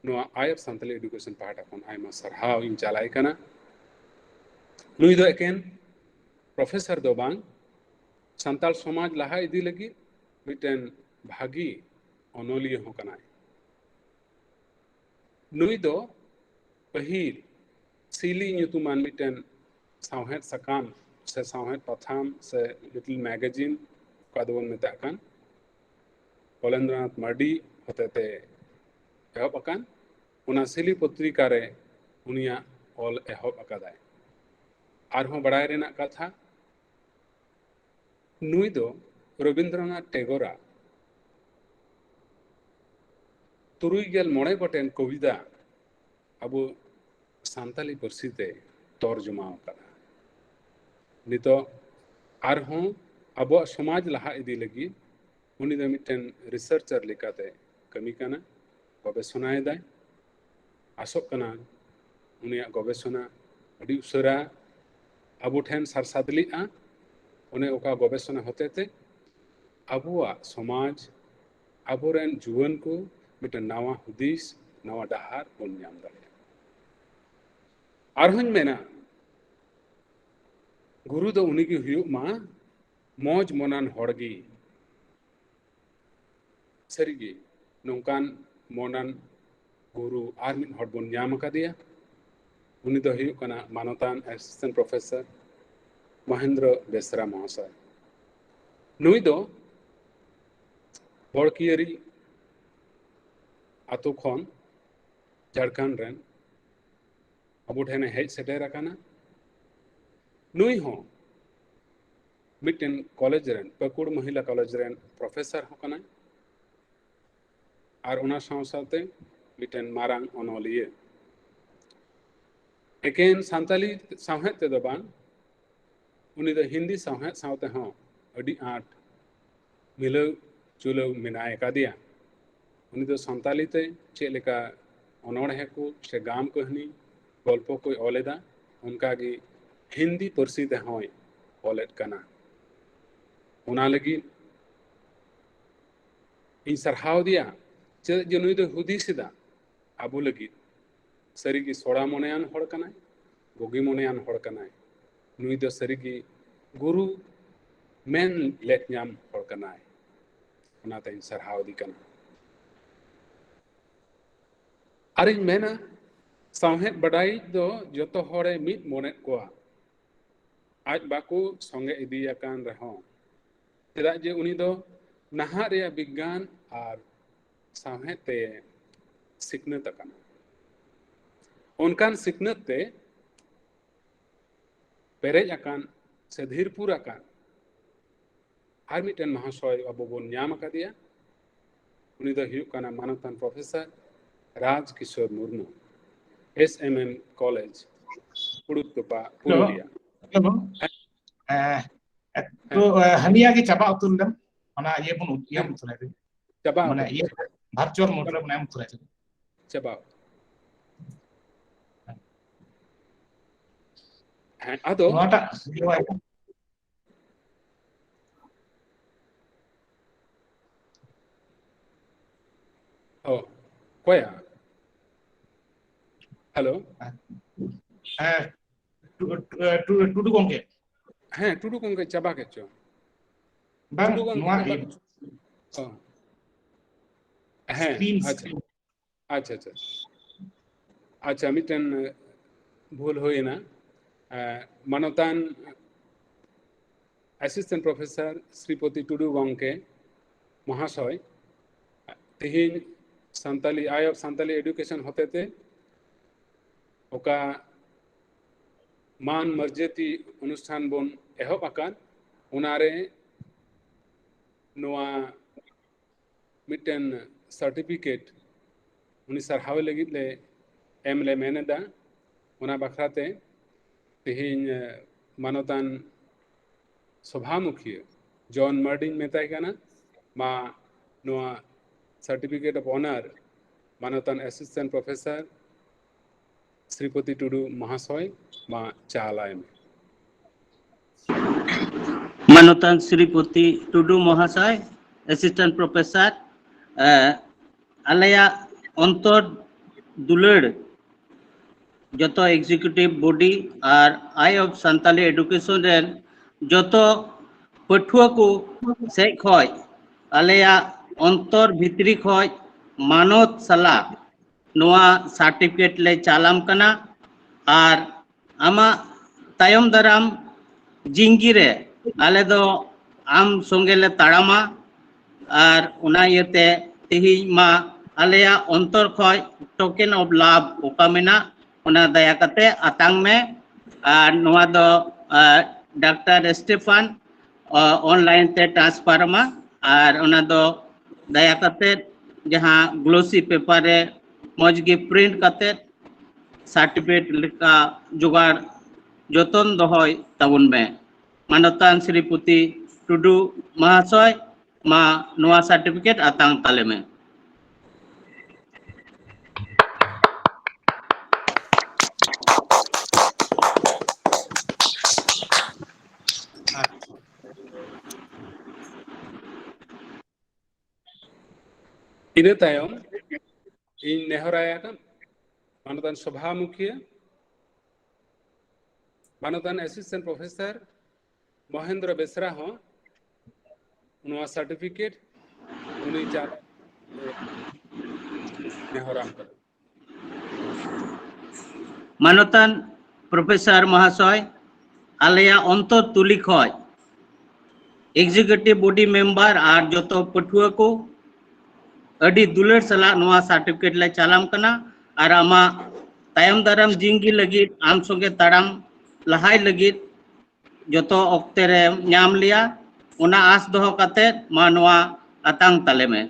ᱱᱚᱣᱟ Eye of Santali Education ᱯᱟᱦᱴᱟ ᱠᱷᱚᱱ ᱟᱭᱢᱟ ᱥᱟᱨᱦᱟᱣ ᱤᱧ ᱪᱟᱞᱟᱭ ᱠᱟᱱᱟ᱾ ᱱᱩᱭ ᱫᱚ ᱮᱠᱮᱱ ᱯᱨᱚᱯᱷᱮᱥᱚᱨ ᱫᱚ ᱵᱟᱝ, ᱥᱟᱱᱛᱟᱲ ᱥᱚᱢᱟᱡᱽ ᱞᱟᱦᱟ ᱤᱫᱤ ᱞᱟᱹᱜᱤᱫ ᱢᱤᱫᱴᱮᱱ ᱵᱷᱟᱹᱜᱤ ᱚᱱᱚᱞᱤᱭᱟᱹ ᱦᱚᱸ ᱠᱟᱱᱟᱭ᱾ ᱱᱩᱭ ᱫᱚ ᱯᱟᱹᱦᱤᱞ ᱥᱤᱞᱤ ᱧᱩᱛᱩᱢᱟᱱ ᱢᱤᱫᱴᱮᱱ ᱥᱟᱶᱦᱮᱫ ᱥᱟᱠᱟᱢ ᱥᱮ ᱥᱟᱶᱦᱮᱫ ᱯᱟᱛᱷᱟᱢ ᱥᱮ ᱞᱤᱴᱤᱞ ᱢᱮᱜᱟᱡᱤᱱ ᱚᱠᱟ ᱫᱚᱵᱚᱱ ᱢᱮᱛᱟᱜ ᱠᱟᱱ ᱠᱚᱞᱮᱱᱫᱨᱚᱱᱟᱛᱷ ᱢᱟᱨᱰᱤ ᱦᱚᱛᱮᱛᱮ ᱮᱦᱚᱵ ᱟᱠᱟᱱ, ᱚᱱᱟ ᱥᱤᱞᱤ ᱯᱚᱛᱨᱤᱠᱟ ᱨᱮ ᱩᱱᱤᱭᱟᱜ ᱚᱞ ᱮᱦᱚᱵ ᱟᱠᱟᱫᱟᱭ᱾ ᱟᱨᱦᱚᱸ ᱵᱟᱲᱟᱭ ᱨᱮᱱᱟᱜ ᱠᱟᱛᱷᱟ, ᱱᱩᱭ ᱫᱚ ᱨᱚᱵᱤᱱᱫᱨᱚᱱᱟᱛᱷ ᱴᱮᱜᱳᱨᱟᱜ ᱛᱩᱨᱩᱭ ᱜᱮᱞ ᱢᱚᱬᱮ ᱜᱚᱴᱮᱱ ᱠᱚᱵᱤᱛᱟ ᱟᱵᱚ ᱥᱟᱱᱛᱟᱞᱤ ᱯᱟᱹᱨᱥᱤ ᱛᱮ ᱛᱚᱨᱡᱚᱢᱟ ᱟᱠᱟᱫᱟ᱾ ᱱᱤᱛᱚᱜ ᱟᱨᱦᱚᱸ ᱟᱵᱚᱣᱟᱜ ᱥᱚᱢᱟᱡᱽ ᱞᱟᱦᱟ ᱤᱫᱤ ᱞᱟᱹᱜᱤᱫ ᱩᱱᱤ ᱫᱚ ᱢᱤᱫᱴᱮᱱ ᱨᱤᱥᱟᱨᱪᱟᱨ ᱞᱮᱠᱟᱛᱮ ᱠᱟᱹᱢᱤ ᱠᱟᱱᱟ, ᱜᱚᱵᱮᱥᱚᱱᱟᱭᱮᱫᱟᱭ᱾ ᱟᱥᱚᱜ ᱠᱟᱱᱟ ᱩᱱᱤᱭᱟᱜ ᱜᱚᱵᱮᱥᱚᱱᱟ ᱟᱹᱰᱤ ᱩᱥᱟᱹᱨᱟ ᱟᱵᱚ ᱴᱷᱮᱱ ᱥᱟᱨᱥᱟᱫᱞᱤᱜᱼᱟ᱾ ᱚᱱᱮ ᱚᱠᱟ ᱜᱚᱵᱮᱥᱚᱱᱟ ᱦᱚᱛᱮᱛᱮ ᱟᱵᱚᱣᱟᱜ ᱥᱚᱢᱟᱡᱽ, ᱟᱵᱚᱨᱮᱱ ᱡᱩᱣᱟᱹᱱ ᱠᱚ ᱢᱤᱫᱴᱮᱱ ᱱᱟᱣᱟ ᱦᱩᱫᱤᱥ, ᱱᱟᱣᱟ ᱰᱟᱦᱟᱨ ᱵᱚᱱ ᱧᱟᱢ ᱫᱟᱲᱮᱭᱟᱜᱼᱟ᱾ ᱟᱨᱦᱚᱸᱧ ᱢᱮᱱᱟ, ᱜᱩᱨᱩ ᱫᱚ ᱩᱱᱤᱜᱮ ᱦᱩᱭᱩᱜ ᱢᱟ ᱢᱚᱡᱽ ᱢᱚᱱᱟᱱ ᱦᱚᱲ ᱜᱮ᱾ ᱥᱟᱹᱨᱤᱜᱮ ᱱᱚᱝᱠᱟᱱ ᱢᱚᱱᱟᱱ ᱜᱩᱨᱩ ᱟᱨ ᱢᱤᱫ ᱦᱚᱲ ᱵᱚᱱ ᱧᱟᱢ ᱟᱠᱟᱫᱮᱭᱟ᱾ ᱩᱱᱤ ᱫᱚ ᱦᱩᱭᱩᱜ ᱠᱟᱱᱟ ᱢᱟᱱᱚᱛᱟᱱ ᱮᱥᱤᱥᱴᱮᱱᱴ ᱯᱨᱚᱯᱷᱮᱥᱚᱨ ᱢᱚᱦᱮᱱᱫᱨᱚ ᱵᱮᱥᱨᱟ ᱢᱚᱦᱟᱥᱚᱭ᱾ ᱱᱩᱭ ᱫᱚ ᱵᱚᱲᱠᱤᱭᱟᱹᱨᱤ ᱟᱛᱳ ᱠᱷᱚᱱ ᱡᱷᱟᱲᱠᱷᱚᱸᱰ ᱨᱮᱱ ᱟᱵᱚ ᱴᱷᱮᱱᱮ ᱦᱮᱡ ᱥᱮᱴᱮᱨ ᱟᱠᱟᱱᱟ᱾ ᱱᱩᱭ ᱦᱚᱸ ᱢᱤᱫᱴᱮᱱ ᱠᱚᱞᱮᱡᱽ ᱨᱮᱱ, ᱯᱟᱹᱠᱩᱲ ᱢᱚᱦᱤᱞᱟ ᱠᱚᱞᱮᱡᱽ ᱨᱮᱱ ᱯᱨᱚᱯᱷᱮᱥᱚᱨ ᱦᱚᱸ ᱠᱟᱱᱟᱭ, ᱟᱨ ᱚᱱᱟ ᱥᱟᱶ ᱥᱟᱶᱛᱮ ᱢᱤᱫᱴᱮᱱ ᱢᱟᱨᱟᱝ ᱚᱱᱚᱞᱤᱭᱟᱹ᱾ ᱮᱠᱮᱱ ᱥᱟᱱᱛᱟᱞᱤ ᱥᱟᱶᱦᱮᱫ ᱛᱮᱫᱚ ᱵᱟᱝ, ᱩᱱᱤ ᱫᱚ ᱦᱤᱱᱫᱤ ᱥᱟᱶᱦᱮᱫ ᱥᱟᱶ ᱛᱮᱦᱚᱸ ᱟᱹᱰᱤ ᱟᱸᱴ ᱢᱤᱞᱟᱹᱣ ᱡᱩᱞᱟᱹᱣ ᱢᱮᱱᱟᱭ ᱟᱠᱟᱫᱮᱭᱟ᱾ ᱩᱱᱤ ᱫᱚ ᱥᱟᱱᱛᱟᱞᱤ ᱛᱮ ᱪᱮᱫ ᱞᱮᱠᱟ ᱚᱱᱚᱬᱦᱮ ᱠᱚ ᱥᱮ ᱜᱟᱢ ᱠᱟᱹᱦᱱᱤ, ᱜᱚᱞᱯᱚ ᱠᱚᱭ ᱚᱞ ᱮᱫᱟ, ᱚᱱᱠᱟᱜᱮ ᱦᱤᱱᱫᱤ ᱯᱟᱹᱨᱥᱤ ᱛᱮᱦᱚᱸᱭ ᱚᱞᱮᱫ ᱠᱟᱱᱟ᱾ ᱚᱱᱟ ᱞᱟᱹᱜᱤᱫ ᱤᱧ ᱥᱟᱨᱦᱟᱣ ᱫᱮᱭᱟ, ᱪᱮᱫᱟᱜ ᱡᱮ ᱱᱩᱭ ᱫᱚᱭ ᱦᱩᱫᱤᱥ ᱮᱫᱟ ᱟᱵᱚ ᱞᱟᱹᱜᱤᱫ᱾ ᱥᱟᱹᱨᱤᱜᱮ ᱥᱚᱲᱟ ᱢᱚᱱᱮᱭᱟᱱ ᱦᱚᱲ ᱠᱟᱱᱟᱭ, ᱵᱩᱜᱤ ᱢᱚᱱᱮᱭᱟᱱ ᱦᱚᱲ ᱠᱟᱱᱟᱭ᱾ ᱱᱩᱭ ᱫᱚ ᱥᱟᱹᱨᱤᱜᱮ ᱜᱩᱨᱩ ᱢᱮᱱ ᱞᱮᱫ ᱧᱟᱢ ᱦᱚᱲ ᱠᱟᱱᱟᱭ᱾ ᱚᱱᱟᱛᱮᱧ ᱥᱟᱨᱦᱟᱣ ᱫᱮ ᱠᱟᱱᱟ᱾ ᱟᱨᱤᱧ ᱢᱮᱱᱟ, ᱥᱟᱶᱦᱮᱫ ᱵᱟᱰᱟᱭᱤᱡ ᱫᱚ ᱡᱚᱛᱚ ᱦᱚᱲᱮ ᱢᱤᱫ ᱢᱚᱱᱮᱫ ᱠᱚᱣᱟ᱾ ᱟᱡ ᱵᱟᱠᱚ ᱥᱚᱸᱜᱮ ᱤᱫᱤᱭᱟᱠᱟᱱ ᱨᱮᱦᱚᱸ, ᱪᱮᱫᱟᱜ ᱡᱮ ᱩᱱᱤ ᱫᱚ ᱱᱟᱦᱟᱜ ᱨᱮᱭᱟᱜ ᱵᱤᱜᱽᱜᱟᱱ ᱟᱨ ᱥᱟᱶᱦᱮᱫ ᱛᱮ ᱥᱤᱠᱷᱱᱟᱹᱛ ᱟᱠᱟᱱᱟ᱾ ᱚᱱᱠᱟᱱ ᱥᱤᱠᱷᱱᱟᱹᱛ ᱛᱮ ᱯᱮᱨᱮᱡ ᱟᱠᱟᱱ ᱥᱮ ᱫᱷᱤᱨᱯᱩᱨ ᱟᱠᱟᱱ ᱟᱨ ᱢᱤᱫᱴᱮᱱ ᱢᱚᱦᱟᱥᱚᱭ ᱟᱵᱚ ᱵᱚᱱ ᱧᱟᱢ ᱟᱠᱟᱫᱮᱭᱟ᱾ ᱩᱱᱤ ᱫᱚ ᱦᱩᱭᱩᱜ ᱠᱟᱱᱟ ᱢᱟᱱᱚᱛᱟᱱ ᱯᱨᱚᱯᱷᱮᱥᱚᱨ ᱨᱟᱡᱽ ᱠᱤᱥᱳᱨ ᱢᱩᱨᱢᱩ, ᱮᱥ ᱮᱢ ᱮᱢ ᱠᱚᱞᱮᱡᱽ, ᱠᱩᱲᱩᱫ ᱛᱚᱯᱟ, ᱯᱩᱨᱩᱞᱤᱭᱟ᱾ ᱦᱮᱸ, ᱮᱠᱴᱩ, ᱮ, ᱦᱟᱹᱱᱤᱭᱟ ᱜᱮ ᱪᱟᱵᱟ ᱩᱛᱟᱹᱨ ᱞᱮᱢ, ᱚᱱᱟ ᱤᱭᱟᱹ ᱵᱚᱱ ᱩᱫ- ᱤᱭᱟᱹ ᱩᱛᱟᱹᱨᱟ ᱫᱮ᱾ ᱪᱟᱵᱟ ᱢᱟᱱᱮ ᱩᱛᱟᱹᱨ᱾ ᱤᱭᱟᱹ ᱵᱷᱟᱨᱪᱩᱣᱟᱞ ᱢᱳᱰ ᱨᱮ ᱢᱟᱱᱮ ᱮᱢ ᱩᱛᱟᱹᱨᱟ ᱪᱮᱫ? ᱪᱟᱵᱟ᱾ ᱦᱮᱸ, ᱟᱫᱚ ᱱᱚᱣᱟᱴᱟᱜ ᱤᱭᱟᱹ ᱵᱟᱭ- ᱚ, ᱚᱠᱚᱭᱟ? ᱦᱮᱞᱳ᱾ ᱦᱮᱸ, ᱴᱩ- ᱴᱩ- ᱴᱩ- ᱴᱩᱰᱩ ᱜᱚᱝᱠᱮ᱾ ᱦᱮᱸ, ᱴᱩᱰᱩ ᱜᱚᱝᱠᱮ ᱪᱟᱵᱟ ᱠᱮᱫ ᱪᱚ᱾ ᱵᱟᱝ, ᱴᱩᱰᱩ ᱜᱚᱝᱠᱮ ᱱᱚᱣᱟ ᱪᱟᱵᱟ ᱤᱭᱟᱹ- ᱠᱮᱫ ᱪᱚ᱾ ᱚ᱾ ᱦᱮᱸ, screen, ᱟᱪᱪᱷᱟ᱾ screen᱾ ᱟᱪᱪᱷᱟ, ᱟᱪᱪᱷᱟ, ᱟᱪᱪᱷᱟ᱾ ᱟᱪᱪᱷᱟ, ᱢᱤᱫᱴᱮᱱ, ᱮ, ᱵᱷᱩᱞ ᱦᱩᱭᱮᱱᱟ᱾ ᱮ, ᱢᱟᱱᱚᱛᱟᱱ ᱮᱥᱤᱥᱴᱮᱱᱴ ᱯᱨᱚᱯᱷᱮᱥᱚᱨ ᱥᱨᱤᱯᱚᱛᱤ ᱴᱩᱰᱩ ᱜᱚᱝᱠᱮ ᱢᱚᱦᱟᱥᱚᱭ ᱛᱮᱦᱮᱧ Santali, Eye of Santali Education ᱦᱚᱛᱮᱛᱮ ᱚᱠᱟ ᱢᱟᱱ ᱢᱚᱨᱡᱟᱫᱟ ᱚᱱᱩᱥᱴᱷᱟᱱ ᱵᱚᱱ ᱮᱦᱚᱵ ᱟᱠᱟᱫ, ᱚᱱᱟᱨᱮ ᱱᱚᱣᱟ ᱢᱤᱫᱴᱮᱱ ᱥᱟᱨᱴᱤᱯᱷᱤᱠᱮᱴ ᱩᱱᱤ ᱥᱟᱨᱦᱟᱣ ᱞᱟᱹᱜᱤᱫ ᱞᱮ ᱮᱢ ᱞᱮ ᱢᱮᱱ ᱮᱫᱟ᱾ ᱚᱱᱟ ᱵᱟᱠᱷᱨᱟ ᱛᱮ ᱛᱮᱦᱮᱧ, ᱮ, ᱢᱟᱱᱚᱛᱟᱱ ᱥᱚᱵᱷᱟᱢᱩᱠᱷᱤᱭᱟᱹ ᱡᱚᱱ ᱢᱟᱨᱰᱤᱧ ᱢᱮᱛᱟᱭ ᱠᱟᱱᱟ, ᱢᱟ ᱱᱚᱣᱟ Certificate of Honour ᱢᱟᱱᱚᱛᱟᱱ ᱮᱥᱤᱥᱴᱮᱱᱴ ᱯᱨᱚᱯᱷᱮᱥᱚᱨ ᱥᱨᱤᱯᱚᱛᱤ ᱴᱩᱰᱩ ᱢᱚᱦᱟᱥᱚᱭ, ᱢᱟ ᱪᱟᱞᱟᱭ ᱢᱮ᱾ ᱢᱟᱱᱚᱛᱟᱱ ᱥᱨᱤᱯᱚᱛᱤ ᱴᱩᱰᱩ ᱢᱚᱦᱟᱥᱚᱭ, ᱮᱥᱤᱥᱴᱮᱱᱴ ᱯᱨᱚᱯᱷᱮᱥᱚᱨ, ᱮ, ᱟᱞᱮᱭᱟᱜ ᱚᱱᱛᱚᱨ ᱫᱩᱞᱟᱹᱲ ᱡᱚᱛᱚ executive body R Eye of Santali Education ᱨᱮᱱ ᱡᱚᱛᱚ ᱯᱟᱹᱴᱷᱩᱣᱟᱹ ᱠᱚ ᱥᱮᱫ ᱠᱷᱚᱡ ᱟᱞᱮᱭᱟᱜ ᱚᱱᱛᱚᱨ ᱵᱷᱤᱛᱨᱤ ᱠᱷᱚᱡ ᱢᱟᱱᱚᱛ ᱥᱟᱞᱟᱜ ᱱᱚᱣᱟ certificate ᱞᱮ ᱪᱟᱞᱟᱢ ᱠᱟᱱᱟ᱾ ᱟᱨ ᱟᱢᱟᱜ ᱛᱟᱭᱚᱢ ᱫᱟᱨᱟᱢ ᱡᱤᱝᱜᱤ ᱨᱮ ᱟᱞᱮ ᱫᱚ ᱟᱢ ᱥᱚᱸᱜᱮ ᱞᱮ ᱛᱟᱲᱟᱢᱟ᱾ ᱟᱨ ᱚᱱᱟ ᱤᱭᱟᱹᱛᱮ ᱛᱮᱦᱮᱧ ᱢᱟ ᱟᱞᱮᱭᱟᱜ ᱚᱱᱛᱚᱨ ᱠᱷᱚᱱ token of love ᱚᱠᱟ ᱢᱮᱱᱟᱜ, ᱚᱱᱟ ᱫᱟᱭᱟ ᱠᱟᱛᱮ ᱟᱛᱟᱝ ᱢᱮ᱾ ᱟᱨ ᱱᱚᱣᱟ ᱫᱚ ᱰᱟᱠᱛᱟᱨ ᱥᱴᱤᱯᱷᱟᱱ online ᱛᱮ transfer ᱟᱢᱟ᱾ ᱟᱨ ᱚᱱᱟ ᱫᱚ ᱫᱟᱭᱟ ᱠᱟᱛᱮ ᱡᱟᱦᱟᱸ glossy paper ᱨᱮ ᱢᱚᱡᱽ ᱜᱮ print ᱠᱟᱛᱮ certificate ᱞᱮᱠᱟ ᱡᱚᱜᱟᱲ ᱡᱚᱛᱚᱱ ᱫᱚᱦᱚᱭ ᱛᱟᱵᱚᱱ ᱢᱮ᱾ ᱢᱟᱱᱚᱛᱟᱱ ᱥᱨᱤᱯᱚᱛᱤ ᱴᱩᱰᱩ ᱢᱚᱦᱟᱥᱚᱭ, ᱢᱟ ᱱᱚᱣᱟ certificate ᱟᱛᱟᱝ ᱛᱟᱞᱮ ᱢᱮ᱾ ᱤᱱᱟᱹ ᱛᱟᱭᱚᱢ ᱤᱧ ᱱᱮᱦᱚᱨᱟᱭᱟ ᱠᱟᱱᱟ ᱢᱟᱱᱚᱛᱟᱱ ᱥᱚᱵᱷᱟ ᱢᱩᱠᱷᱤᱭᱟᱹ, ᱢᱟᱱᱚᱛᱟᱱ assistant professor ᱢᱚᱦᱮᱱᱫᱨᱚ ᱵᱮᱥᱨᱟ ᱦᱚᱸ ᱱᱚᱣᱟ certificate ᱩᱱᱤ ᱪᱟᱞ ᱱᱮᱦᱚᱨᱟᱢ ᱠᱟᱱᱟ᱾ ᱢᱟᱱᱚᱛᱟᱱ professor ᱢᱚᱦᱟᱥᱚᱭ, ᱟᱞᱮᱭᱟᱜ ᱚᱱᱛᱚᱨ ᱛᱩᱞᱤ ᱠᱷᱚᱡ executive body member ᱟᱨ ᱡᱚᱛᱚ ᱯᱟᱹᱴᱷᱩᱣᱟᱹ ᱠᱚ ᱟᱹᱰᱤ ᱫᱩᱞᱟᱹᱲ ᱥᱟᱞᱟᱜ ᱱᱚᱣᱟ certificate ᱞᱮ ᱪᱟᱞᱟᱢ ᱠᱟᱱᱟ᱾ ᱟᱨ ᱟᱢᱟᱜ ᱛᱟᱭᱚᱢ ᱫᱟᱨᱟᱢ ᱡᱤᱝᱜᱤ ᱞᱟᱹᱜᱤᱫ, ᱟᱢ ᱥᱚᱸᱜᱮ ᱛᱟᱲᱟᱢ ᱞᱟᱦᱟᱭ ᱞᱟᱹᱜᱤᱫ ᱡᱚᱛᱚ ᱚᱠᱛᱮ ᱨᱮ ᱧᱟᱢ ᱞᱮᱭᱟ, ᱚᱱᱟ ᱟᱸᱥ ᱫᱚᱦᱚ ᱠᱟᱛᱮ ᱢᱟ ᱱᱚᱣᱟ ᱟᱛᱟᱝ ᱛᱟᱞᱮ ᱢᱮ᱾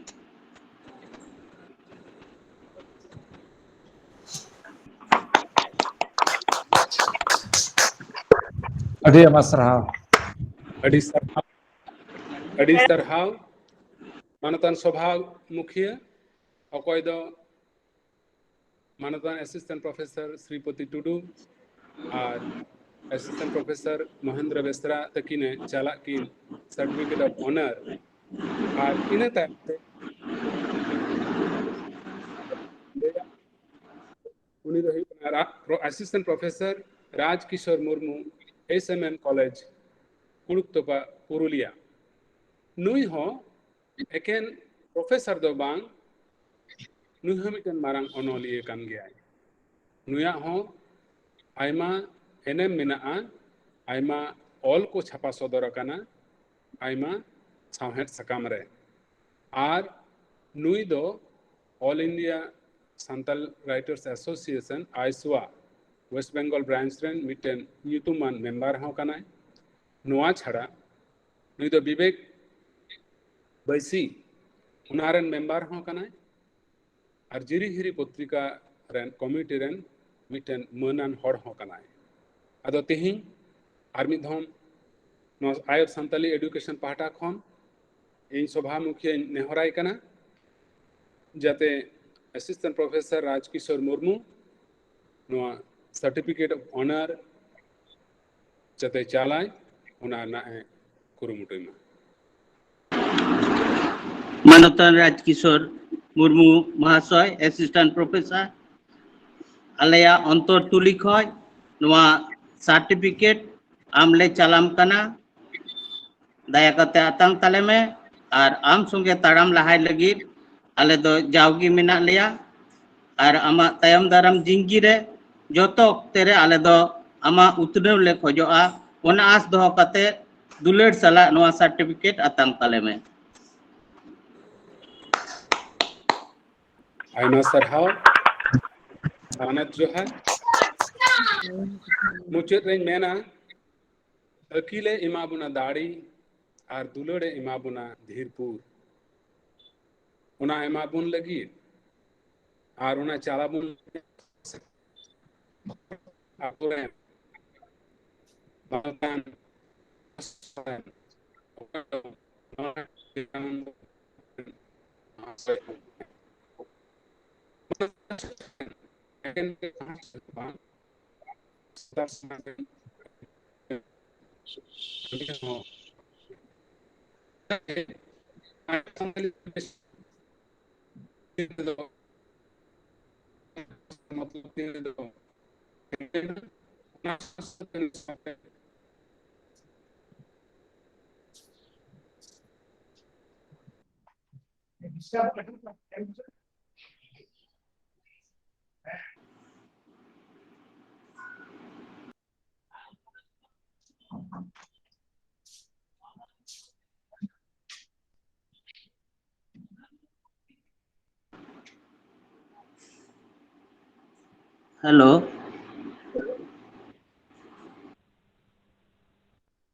ᱟᱹᱰᱤ ᱟᱭᱢᱟ ᱥᱟᱨᱦᱟᱣ᱾ ᱟᱹᱰᱤ ᱥᱟᱨᱦᱟᱣ, ᱟᱹᱰᱤ ᱥᱟᱨᱦᱟᱣ ᱢᱟᱱᱚᱛᱟᱱ ᱥᱚᱵᱷᱟ ᱢᱩᱠᱷᱤᱭᱟᱹ, ᱚᱠᱚᱭ ᱫᱚ ᱢᱟᱱᱚᱛᱟᱱ assistant professor ᱥᱨᱤᱯᱚᱛᱤ ᱴᱩᱰᱩ ᱟᱨ assistant professor ᱢᱚᱦᱮᱱᱫᱨᱚ ᱵᱮᱥᱨᱟ ᱛᱟᱹᱠᱤᱱᱮ ᱪᱟᱞᱟᱜ ᱠᱤᱱ certificate of honour᱾ ᱟᱨ ᱤᱱᱟᱹ ᱛᱟᱭᱚᱢ ᱛᱮ ᱩᱱᱤ ᱫᱚ ᱦᱩᱭᱩᱜ ᱠᱟᱱᱟ ᱨᱟ-, pro-, assistant professor ᱨᱟᱡᱽ Kishore Murmu, S M M College, ᱠᱩᱲᱩᱠᱛᱚᱯᱟ, Purulia. ᱱᱩᱭ ᱦᱚᱸ ᱮᱠᱮᱱ professor ᱫᱚ ᱵᱟᱝ, ᱱᱩᱭ ᱦᱚᱸ ᱢᱤᱫᱴᱮᱱ ᱢᱟᱨᱟᱝ ᱚᱱᱚᱞᱤᱭᱟᱹ ᱠᱟᱱ ᱜᱮᱭᱟᱭ᱾ ᱱᱩᱭᱟᱜ ᱦᱚᱸ ᱟᱭᱢᱟ ᱮᱱᱮᱢ ᱢᱮᱱᱟᱜᱼᱟ, ᱟᱭᱢᱟ ᱚᱞ ᱠᱚ ᱪᱷᱟᱯᱟ ᱥᱚᱫᱚᱨ ᱟᱠᱟᱱᱟ᱾ ᱟᱭᱢᱟ ᱥᱟᱶᱦᱮᱫ ᱥᱟᱠᱟᱢ ᱨᱮ᱾ ᱟᱨ ᱱᱩᱭ ᱫᱚ All India Santal Writers Association, ᱟᱭᱥᱣᱟ, ᱳᱭᱮᱥᱴ ᱵᱮᱝᱜᱚᱞ ᱵᱨᱟᱧᱪ ᱨᱮᱱ ᱢᱤᱫᱴᱮᱱ ᱧᱩᱛᱩᱢᱟᱱ ᱢᱮᱢᱵᱟᱨ ᱦᱚᱸ ᱠᱟᱱᱟᱭ᱾ ᱱᱚᱣᱟ ᱪᱷᱟᱲᱟ ᱱᱩᱭ ᱫᱚ ᱵᱤᱵᱮᱠ ᱵᱟᱹᱭᱥᱤ, ᱚᱱᱟ ᱨᱮᱱ ᱢᱮᱢᱵᱟᱨ ᱦᱚᱸ ᱠᱟᱱᱟᱭ᱾ ᱟᱨ ᱡᱤᱨᱤ ᱦᱤᱨᱤ ᱯᱚᱛᱨᱤᱠᱟ ᱨᱮᱱ ᱠᱚᱢᱤᱴᱤ ᱨᱮᱱ ᱢᱤᱫᱴᱮᱱ ᱢᱟᱹᱱᱟᱱ ᱦᱚᱲ ᱦᱚᱸ ᱠᱟᱱᱟᱭ᱾ ᱟᱫᱚ ᱛᱮᱦᱮᱧ ᱟᱨ ᱢᱤᱫ ᱫᱷᱟᱣ ᱱᱚᱣᱟ ᱟᱭᱚᱨ ᱥᱟᱱᱛᱟᱞᱤ ᱮᱰᱩᱠᱮᱥᱚᱱ ᱯᱟᱦᱴᱟ ᱠᱷᱚᱱ ᱤᱧ ᱥᱚᱵᱷᱟ ᱢᱩᱠᱷᱤᱭᱟᱹᱧ ᱱᱮᱦᱚᱨᱟᱭ ᱠᱟᱱᱟ, ᱡᱟᱛᱮ ᱮᱥᱤᱥᱴᱮᱱᱴ ᱯᱨᱚᱯᱷᱮᱥᱚᱨ ᱨᱟᱡᱽ ᱠᱤᱥᱳᱨ ᱢᱩᱨᱢᱩ ᱱᱚᱣᱟ ᱥᱟᱨᱴᱤᱯᱷᱤᱠᱮᱴ ᱚᱯᱷ ᱚᱱᱟᱨ ᱡᱟᱛᱮ ᱪᱟᱞᱟᱭ, ᱚᱱᱟ ᱨᱮᱱᱟᱜ ᱮ ᱠᱩᱨᱩᱢᱩᱴᱩᱭ ᱢᱟ᱾ ᱢᱟᱱᱚᱛᱟᱱ ᱨᱟᱡᱽ ᱠᱤᱥᱳᱨ ᱢᱩᱨᱢᱩ ᱢᱚᱦᱟᱥᱚᱭ, ᱮᱥᱤᱥᱴᱮᱱᱴ ᱯᱨᱚᱯᱷᱮᱥᱚᱨ, ᱟᱞᱮᱭᱟᱜ ᱚᱱᱛᱚᱨ ᱛᱩᱞᱤ ᱠᱷᱚᱱ ᱱᱚᱣᱟ ᱥᱟᱨᱴᱤᱯᱷᱤᱠᱮᱴ ᱟᱢ ᱞᱮ ᱪᱟᱞᱟᱢ ᱠᱟᱱᱟ᱾ ᱫᱟᱭᱟ ᱠᱟᱛᱮ ᱟᱛᱟᱝ ᱛᱟᱞᱮ ᱢᱮ ᱟᱨ ᱟᱢ ᱥᱚᱸᱜᱮ ᱛᱟᱲᱟᱢ ᱞᱟᱦᱟᱭ ᱞᱟᱹᱜᱤᱫ ᱟᱞᱮ ᱫᱚ ᱡᱟᱣᱜᱮ ᱢᱮᱱᱟᱜ ᱞᱮᱭᱟ᱾ ᱟᱨ ᱟᱢᱟᱜ ᱛᱟᱭᱚᱢ ᱫᱟᱨᱟᱢ ᱡᱤᱸᱜᱤ ᱨᱮ ᱡᱚᱛᱚ ᱚᱠᱛᱮ ᱨᱮ ᱟᱞᱮ ᱫᱚ ᱟᱢᱟᱜ ᱩᱛᱱᱟᱹᱣ ᱞᱮ ᱠᱷᱚᱡᱚᱜᱼᱟ᱾ ᱚᱱᱟ ᱟᱸᱥ ᱫᱚᱦᱚ ᱠᱟᱛᱮ ᱫᱩᱞᱟᱹᱲ ᱥᱟᱞᱟᱜ ᱱᱚᱣᱟ ᱥᱟᱨᱴᱤᱯᱷᱤᱠᱮᱴ ᱟᱛᱟᱝ ᱛᱟᱞᱮ ᱢᱮ᱾ ᱟᱭᱢᱟ ᱥᱟᱨᱦᱟᱣ᱾ ᱟᱱᱟᱛ ᱡᱚᱦᱟᱨ᱾ ᱢᱩᱪᱟᱹᱫ ᱨᱮᱧ ᱢᱮᱱᱟ, ᱟᱹᱠᱤᱞᱮ ᱮᱢᱟ ᱵᱚᱱᱟ ᱫᱟᱲᱮ ᱟᱨ ᱫᱩᱞᱟᱹᱲᱮ ᱮᱢᱟ ᱵᱚᱱᱟ ᱫᱷᱤᱨᱯᱩᱨ᱾ ᱚᱱᱟ ᱮᱢᱟ ᱵᱚᱱ ᱞᱟᱹᱜᱤᱫ ᱟᱨ ᱚᱱᱟ ᱪᱟᱞᱟ ᱵᱚᱱ ᱟᱵᱚᱨᱮᱱ ᱵᱟᱝᱠᱷᱟᱱ ᱦᱮᱞᱳ᱾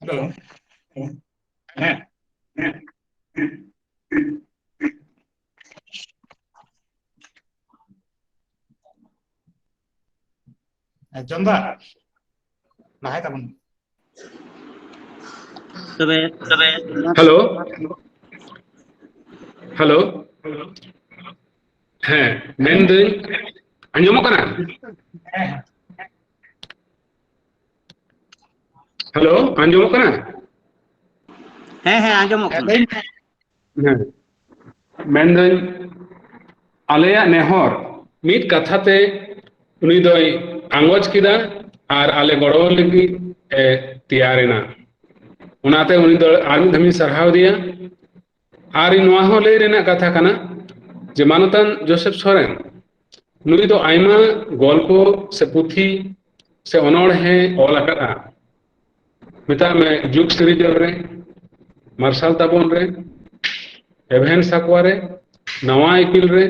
ᱦᱮᱞᱳ᱾ ᱦᱮᱸ᱾ ᱡᱚᱢ ᱫᱟ? ᱞᱟᱦᱟᱭ ᱛᱟᱵᱚᱱ᱾ ᱛᱚᱵᱮ ᱦᱮᱞᱳ᱾ ᱦᱮᱞᱳ᱾ ᱦᱮᱸ, ᱢᱮᱱᱫᱟᱹᱧ, ᱟᱸᱡᱚᱢᱚᱜ ᱠᱟᱱᱟ? ᱦᱮᱞᱳ, ᱟᱸᱡᱚᱢᱚᱜ ᱠᱟᱱᱟ? ᱦᱮᱸ, ᱦᱮᱸ, ᱟᱸᱡᱚᱢᱚᱜ ᱠᱟᱱᱟ᱾ ᱦᱮᱸ, ᱢᱮᱱᱫᱟᱹᱧ, ᱟᱞᱮᱭᱟᱜ ᱱᱮᱦᱚᱨ ᱢᱤᱫ ᱠᱟᱛᱷᱟ ᱛᱮ ᱩᱱᱤ ᱫᱚᱭ ᱟᱸᱜᱚᱪ ᱠᱮᱫᱟ ᱟᱨ ᱟᱞᱮ ᱜᱚᱲᱚ ᱞᱟᱹᱜᱤᱫ ᱮ ᱛᱮᱭᱟᱨ ᱮᱱᱟ᱾ ᱚᱱᱟᱛᱮ ᱩᱱᱤ ᱫᱚ ᱟᱨ ᱢᱤᱫ ᱫᱷᱟᱣᱤᱧ ᱥᱟᱨᱦᱟᱣ ᱮᱫᱮᱭᱟ᱾ ᱟᱨ ᱱᱚᱣᱟ ᱦᱚᱸ ᱞᱟᱹᱭ ᱨᱮᱱᱟᱜ ᱠᱟᱛᱷᱟ ᱠᱟᱱᱟ ᱡᱮ ᱢᱟᱱᱚᱛᱟᱱ ᱡᱳᱥᱮᱯ ᱥᱚᱨᱮᱱ ᱱᱩᱭ ᱫᱚ ᱟᱭᱢᱟ ᱜᱚᱞᱯᱚ ᱥᱮ ᱯᱩᱛᱷᱤ ᱥᱮ ᱚᱱᱚᱬᱦᱮ ᱚᱞ ᱟᱠᱟᱫᱼᱟ᱾ ᱢᱮᱛᱟᱜ ᱢᱮ ᱡᱩᱜᱽ ᱥᱤᱨᱡᱟᱹᱣ ᱨᱮ, ᱢᱟᱨᱥᱟᱞ ᱛᱟᱵᱚᱱ ᱨᱮ, ᱮᱵᱷᱮᱱ ᱥᱟᱠᱣᱟ ᱨᱮ, ᱱᱟᱣᱟ ᱤᱯᱤᱞ ᱨᱮ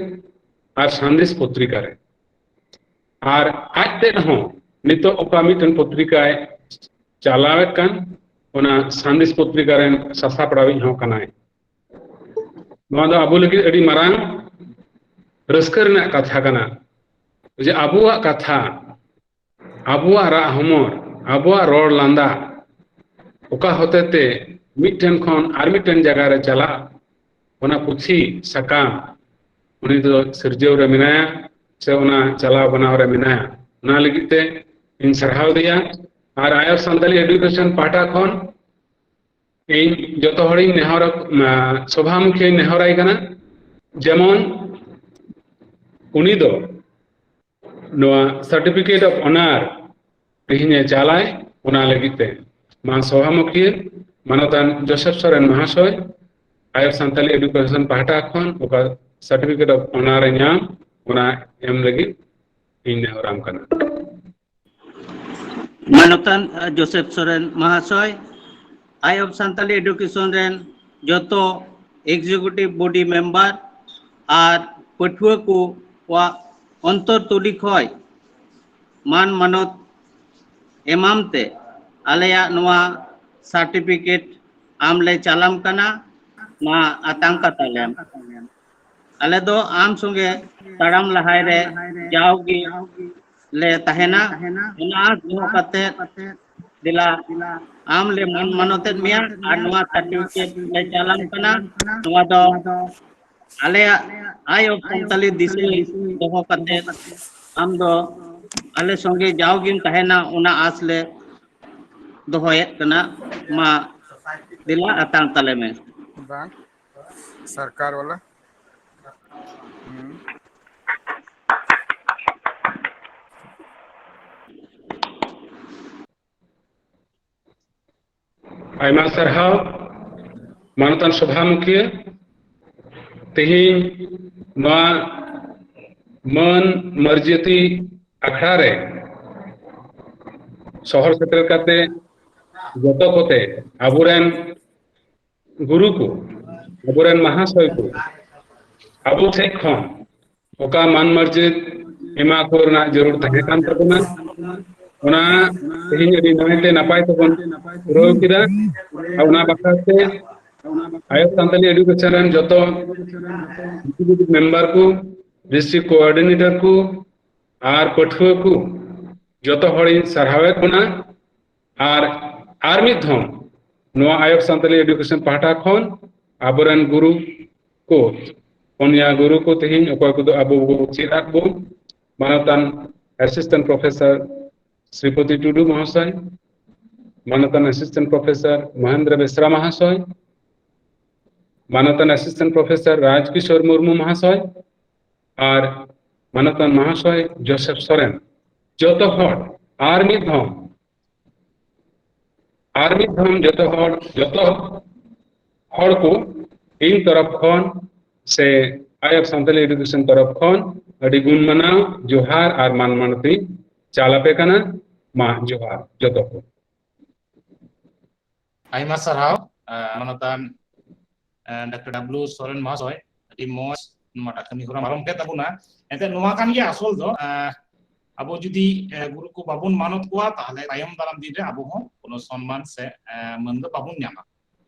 ᱟᱨ ᱥᱟᱸᱫᱮᱥ ᱯᱚᱛᱨᱤᱠᱟ ᱨᱮ᱾ ᱟᱨ ᱟᱡ ᱛᱮᱫ ᱦᱚᱸ ᱱᱤᱛᱚᱜ ᱚᱠᱟ ᱢᱤᱫᱴᱮᱱ ᱯᱚᱛᱨᱤᱠᱟᱭ ᱪᱟᱞᱟᱣᱮᱫ ᱠᱟᱱ, ᱚᱱᱟ ᱥᱟᱸᱫᱮᱥ ᱯᱚᱛᱨᱤᱠᱟ ᱨᱮᱱ ᱥᱟᱥᱟᱯᱲᱟᱣᱤᱡ ᱦᱚᱸ ᱠᱟᱱᱟᱭ᱾ ᱱᱚᱣᱟ ᱫᱚ ᱟᱵᱚ ᱞᱟᱹᱜᱤᱫ ᱟᱹᱰᱤ ᱢᱟᱨᱟᱝ ᱨᱟᱹᱥᱠᱟᱹ ᱨᱮᱱᱟᱜ ᱠᱟᱛᱷᱟ ᱠᱟᱱᱟ ᱡᱮ ᱟᱵᱚᱣᱟᱜ ᱠᱟᱛᱷᱟ, ᱟᱵᱚᱣᱟᱜ ᱨᱟᱜ ᱦᱚᱢᱚᱨ, ᱟᱵᱚᱣᱟᱜ ᱨᱚᱲ ᱞᱟᱸᱫᱟ ᱚᱠᱟ ᱦᱚᱛᱮᱛᱮ ᱢᱤᱫᱴᱷᱮᱱ ᱠᱷᱚᱱ ᱟᱨ ᱢᱤᱫᱴᱮᱱ ᱡᱟᱭᱜᱟ ᱨᱮ ᱪᱟᱞᱟᱜ, ᱚᱱᱟ ᱯᱩᱛᱷᱤ ᱥᱟᱠᱟᱢ ᱩᱱᱤ ᱫᱚ ᱥᱤᱨᱡᱟᱹᱣ ᱨᱮ ᱢᱮᱱᱟᱭᱟ ᱥᱮ ᱚᱱᱟ ᱪᱟᱞᱟᱣ ᱵᱟᱱᱟᱣ ᱨᱮ ᱢᱮᱱᱟᱭᱟ᱾ ᱚᱱᱟ ᱞᱟᱹᱜᱤᱫ ᱛᱮ ᱤᱧ ᱥᱟᱨᱦᱟᱣ ᱫᱮᱭᱟ᱾ ᱟᱨ ᱟᱭᱚ ᱥᱟᱱᱛᱟᱞᱤ ᱮᱰᱩᱠᱮᱥᱚᱱ ᱯᱟᱦᱴᱟ ᱠᱷᱚᱱ ᱤᱧ ᱡᱚᱛᱚ ᱦᱚᱲᱤᱧ ᱱᱮᱦᱚᱨ, ᱥᱚᱵᱷᱟᱢᱩᱠᱷᱤᱭᱟᱹᱧ ᱱᱮᱦᱚᱨᱟᱭ ᱠᱟᱱᱟ, ᱡᱮᱢᱚᱱ ᱩᱱᱤ ᱫᱚ ᱱᱚᱣᱟ certificate of honour ᱛᱮᱦᱮᱧ ᱮ ᱪᱟᱞᱟᱭ, ᱚᱱᱟ ᱞᱟᱹᱜᱤᱫ ᱛᱮ ᱢᱟ ᱥᱚᱵᱷᱟᱢᱩᱠᱷᱤᱭᱟᱹ ᱢᱟᱱᱚᱛᱟᱱ ᱡᱳᱥᱮᱯ ᱥᱚᱨᱮᱱ ᱢᱚᱦᱟᱥᱚᱭ ᱟᱭᱚ ᱥᱟᱱᱛᱟᱞᱤ ᱮᱰᱩᱠᱮᱥᱚᱱ ᱯᱟᱦᱴᱟ ᱠᱷᱚᱱ ᱚᱠᱟ certificate of honour ᱮ ᱧᱟᱢ, ᱚᱱᱟ ᱮᱢ ᱞᱟᱹᱜᱤᱫ ᱤᱧ ᱱᱮᱦᱚᱨᱟᱢ ᱠᱟᱱᱟ᱾ ᱢᱟᱱᱚᱛᱟᱱ Joseph Soren ᱢᱚᱦᱟᱥᱚᱭ, I of Santali education ᱨᱮᱱ ᱡᱚᱛᱚ executive body member ᱟᱨ ᱯᱟᱹᱴᱷᱩᱣᱟᱹ ᱠᱚᱣᱟᱜ ᱚᱱᱛᱚᱨ ᱛᱩᱞᱤ ᱠᱷᱚᱱ ᱢᱟᱱ ᱢᱟᱱᱚᱛ ᱮᱢᱟᱢ ᱛᱮ ᱟᱞᱮᱭᱟᱜ ᱱᱚᱣᱟ certificate ᱟᱢ ᱞᱮ ᱪᱟᱞᱟᱢ ᱠᱟᱱᱟ, ᱢᱟ ᱟᱛᱟᱝ ᱠᱟᱛᱟᱞᱮᱢ᱾ ᱟᱞᱮ ᱫᱚ ᱟᱢ ᱥᱚᱸᱜᱮ ᱛᱟᱲᱟᱢ ᱞᱟᱦᱟᱭ ᱨᱮ ᱡᱟᱣᱜᱮ ᱞᱮ ᱛᱟᱦᱮᱱᱟ᱾ ᱚᱱᱟ ᱟᱸᱥ ᱫᱚᱦᱚ ᱠᱟᱛᱮ ᱫᱮᱞᱟ ᱟᱢ ᱞᱮ ᱢᱟᱱ ᱢᱟᱱᱚᱛᱮᱫ ᱢᱮᱭᱟ ᱟᱨ ᱱᱚᱣᱟ certificate ᱞᱮ ᱪᱟᱞᱟᱢ ᱠᱟᱱᱟ᱾ ᱱᱚᱣᱟ ᱫᱚ ᱟᱞᱮᱭᱟᱜ ᱟᱭ ᱚᱯ ᱥᱟᱱᱛᱟᱞᱤ ᱫᱤᱥᱟᱹ ᱫᱚᱦᱚ ᱠᱟᱛᱮ ᱟᱢ ᱫᱚ ᱟᱞᱮ ᱥᱚᱸᱜᱮ ᱡᱟᱣᱜᱮᱢ ᱛᱟᱦᱮᱱᱟ, ᱚᱱᱟ ᱟᱸᱥ ᱞᱮ ᱫᱚᱦᱚᱭᱮᱫ ᱠᱟᱱᱟ᱾ ᱢᱟ ᱫᱮᱞᱟ ᱟᱛᱟᱝ ᱛᱟᱞᱮ ᱢᱮ᱾ ᱵᱟᱝ, ᱥᱚᱨᱠᱟᱨ ᱵᱟᱞᱟ᱾ ᱦᱩᱸ᱾ ᱟᱭᱢᱟ ᱥᱟᱨᱦᱟᱣ ᱢᱟᱱᱚᱛᱟᱱ ᱥᱚᱵᱷᱟ ᱢᱩᱠᱷᱤᱭᱟᱹ᱾ ᱛᱮᱦᱮᱧ ᱱᱚᱣᱟ ᱢᱟᱹᱱ ᱢᱟᱹᱨᱡᱟᱹᱛᱤ ᱟᱠᱷᱲᱟ ᱨᱮ ᱥᱚᱦᱚᱨ ᱥᱮᱴᱮᱨ ᱠᱟᱛᱮ ᱡᱚᱛᱚ ᱠᱚᱛᱮ ᱟᱵᱚᱨᱮᱱ ᱜᱩᱨᱩ ᱠᱚ, ᱟᱵᱚᱨᱮᱱ ᱢᱟᱦᱟᱥᱚᱭ ᱠᱚ, ᱟᱵᱚ ᱥᱮᱫ ᱠᱷᱚᱱ ᱚᱠᱟ ᱢᱟᱱ ᱢᱟᱨᱡᱤᱛ ᱮᱢᱟ ᱠᱚ ᱨᱮᱱᱟᱜ ᱡᱟᱹᱨᱩᱲ ᱛᱟᱦᱮᱸ ᱠᱟᱱ ᱛᱟᱵᱚᱱᱟ, ᱚᱱᱟ ᱛᱮᱦᱮᱧ ᱟᱹᱰᱤ ᱱᱟᱭᱛᱮ ᱱᱟᱯᱟᱭ ᱛᱮᱵᱚᱱ ᱯᱩᱨᱟᱹᱣ ᱠᱮᱫᱟ᱾ ᱟᱨ ᱚᱱᱟ ᱵᱟᱠᱷᱨᱟ ᱛᱮ ᱟᱭᱳ ᱥᱟᱱᱛᱟᱞᱤ ᱮᱰᱩᱠᱮᱥᱚᱱ ᱨᱮᱱ ᱡᱚᱛᱚ executive member ᱠᱚ, district coordinator ᱠᱚ ᱟᱨ ᱯᱟᱹᱴᱷᱩᱣᱟᱹ ᱠᱚ ᱡᱚᱛᱚ ᱦᱚᱲᱤᱧ ᱥᱟᱨᱦᱟᱣᱮᱫ ᱵᱚᱱᱟ᱾ ᱟᱨ ᱟᱨ ᱢᱤᱫ ᱫᱷᱚᱢ ᱱᱚᱣᱟ ᱟᱭᱳ ᱥᱟᱱᱛᱟᱞᱤ ᱮᱰᱩᱠᱮᱥᱚᱱ ᱯᱟᱦᱴᱟ ᱠᱷᱚᱱ ᱟᱵᱚᱨᱮᱱ ᱜᱩᱨᱩ ᱠᱚ ᱯᱩᱱᱭᱟ ᱜᱩᱨᱩ ᱠᱚ ᱛᱮᱦᱮᱧ ᱚᱠᱚᱭ ᱠᱚᱫᱚ ᱟᱵᱚ ᱵᱚ ᱪᱮᱫ ᱟᱫ ᱵᱚᱱ, ᱢᱟᱱᱚᱛᱟᱱ assistant professor ᱥᱨᱤᱯᱚᱛᱤ ᱴᱩᱰᱩ ᱢᱚᱦᱟᱥᱚᱭ, ᱢᱟᱱᱚᱛᱟᱱ assistant professor ᱢᱚᱦᱮᱱᱫᱨᱚ ᱵᱮᱥᱨᱟ ᱢᱚᱦᱟᱥᱚᱭ, ᱢᱟᱱᱚᱛᱟᱱ assistant professor ᱨᱟᱡᱽ ᱠᱤᱥᱳᱨ ᱢᱩᱨᱢᱩ ᱢᱚᱦᱟᱥᱚᱭ ᱟᱨ ᱢᱟᱱᱚᱛᱟᱱ ᱢᱚᱦᱟᱥᱚᱭ ᱡᱳᱥᱮᱯ ᱥᱚᱨᱮᱱ, ᱡᱚᱛᱚ ᱦᱚᱲ ᱟᱨ ᱢᱤᱫ ᱫᱷᱟᱣ ᱟᱨ ᱢᱤᱫ ᱫᱷᱟᱣ ᱡᱚᱛᱚ ᱦᱚᱲ ᱡᱚᱛᱚ ᱦᱚᱲ ᱠᱚ ᱤᱧ ᱛᱚᱨᱚᱯ ᱠᱷᱚᱱ ᱥᱮ ᱟᱭᱳ ᱥᱟᱱᱛᱟᱞᱤ ᱮᱰᱩᱠᱮᱥᱚᱱ ᱛᱚᱨᱚᱯ ᱠᱷᱚᱱ ᱟᱹᱰᱤ ᱜᱩᱱ ᱢᱟᱱᱟᱣ ᱡᱚᱦᱟᱨ ᱟᱨ ᱢᱟᱱ ᱢᱟᱱᱚᱛᱤᱧ ᱪᱟᱞ ᱟᱯᱮ ᱠᱟᱱᱟ᱾ ᱢᱟ ᱡᱚᱦᱟᱨ ᱡᱚᱛᱚ ᱠᱚ᱾ ᱟᱭᱢᱟ ᱥᱟᱨᱦᱟᱣ ᱢᱟᱱᱚᱛᱟᱱ ᱰᱟᱠᱛᱟᱨ ᱰᱟᱵᱞᱩ ᱥᱚᱨᱮᱱ ᱢᱚᱦᱟᱥᱚᱭ, ᱟᱹᱰᱤ ᱢᱚᱸᱡᱽ ᱱᱚᱣᱟᱴᱟᱜ ᱠᱟᱹᱢᱤ ᱦᱚᱨᱟ ᱯᱟᱨᱚᱢ ᱠᱮᱫ ᱛᱟᱵᱚᱱᱟ᱾ ᱮᱱᱛᱮ ᱱᱚᱣᱟ ᱠᱟᱱ ᱜᱮᱭᱟ ᱟᱥᱚᱞ ᱫᱚ, ᱟᱵᱚ ᱡᱩᱫᱤ ᱜᱩᱨᱩ ᱠᱚ ᱵᱟᱵᱚᱱ ᱢᱟᱱᱚᱛ ᱠᱚᱣᱟ, ᱛᱟᱦᱚᱞᱮ ᱛᱟᱭᱚᱢ ᱫᱟᱨᱟᱢ ᱫᱤᱱ ᱨᱮ ᱟᱵᱚ ᱦᱚᱸ ᱠᱳᱱᱳ ᱥᱚᱱᱢᱟᱱ ᱥᱮ ᱢᱟᱹᱱ ᱫᱚ ᱵᱟᱵᱚᱱ ᱧᱟᱢᱟ᱾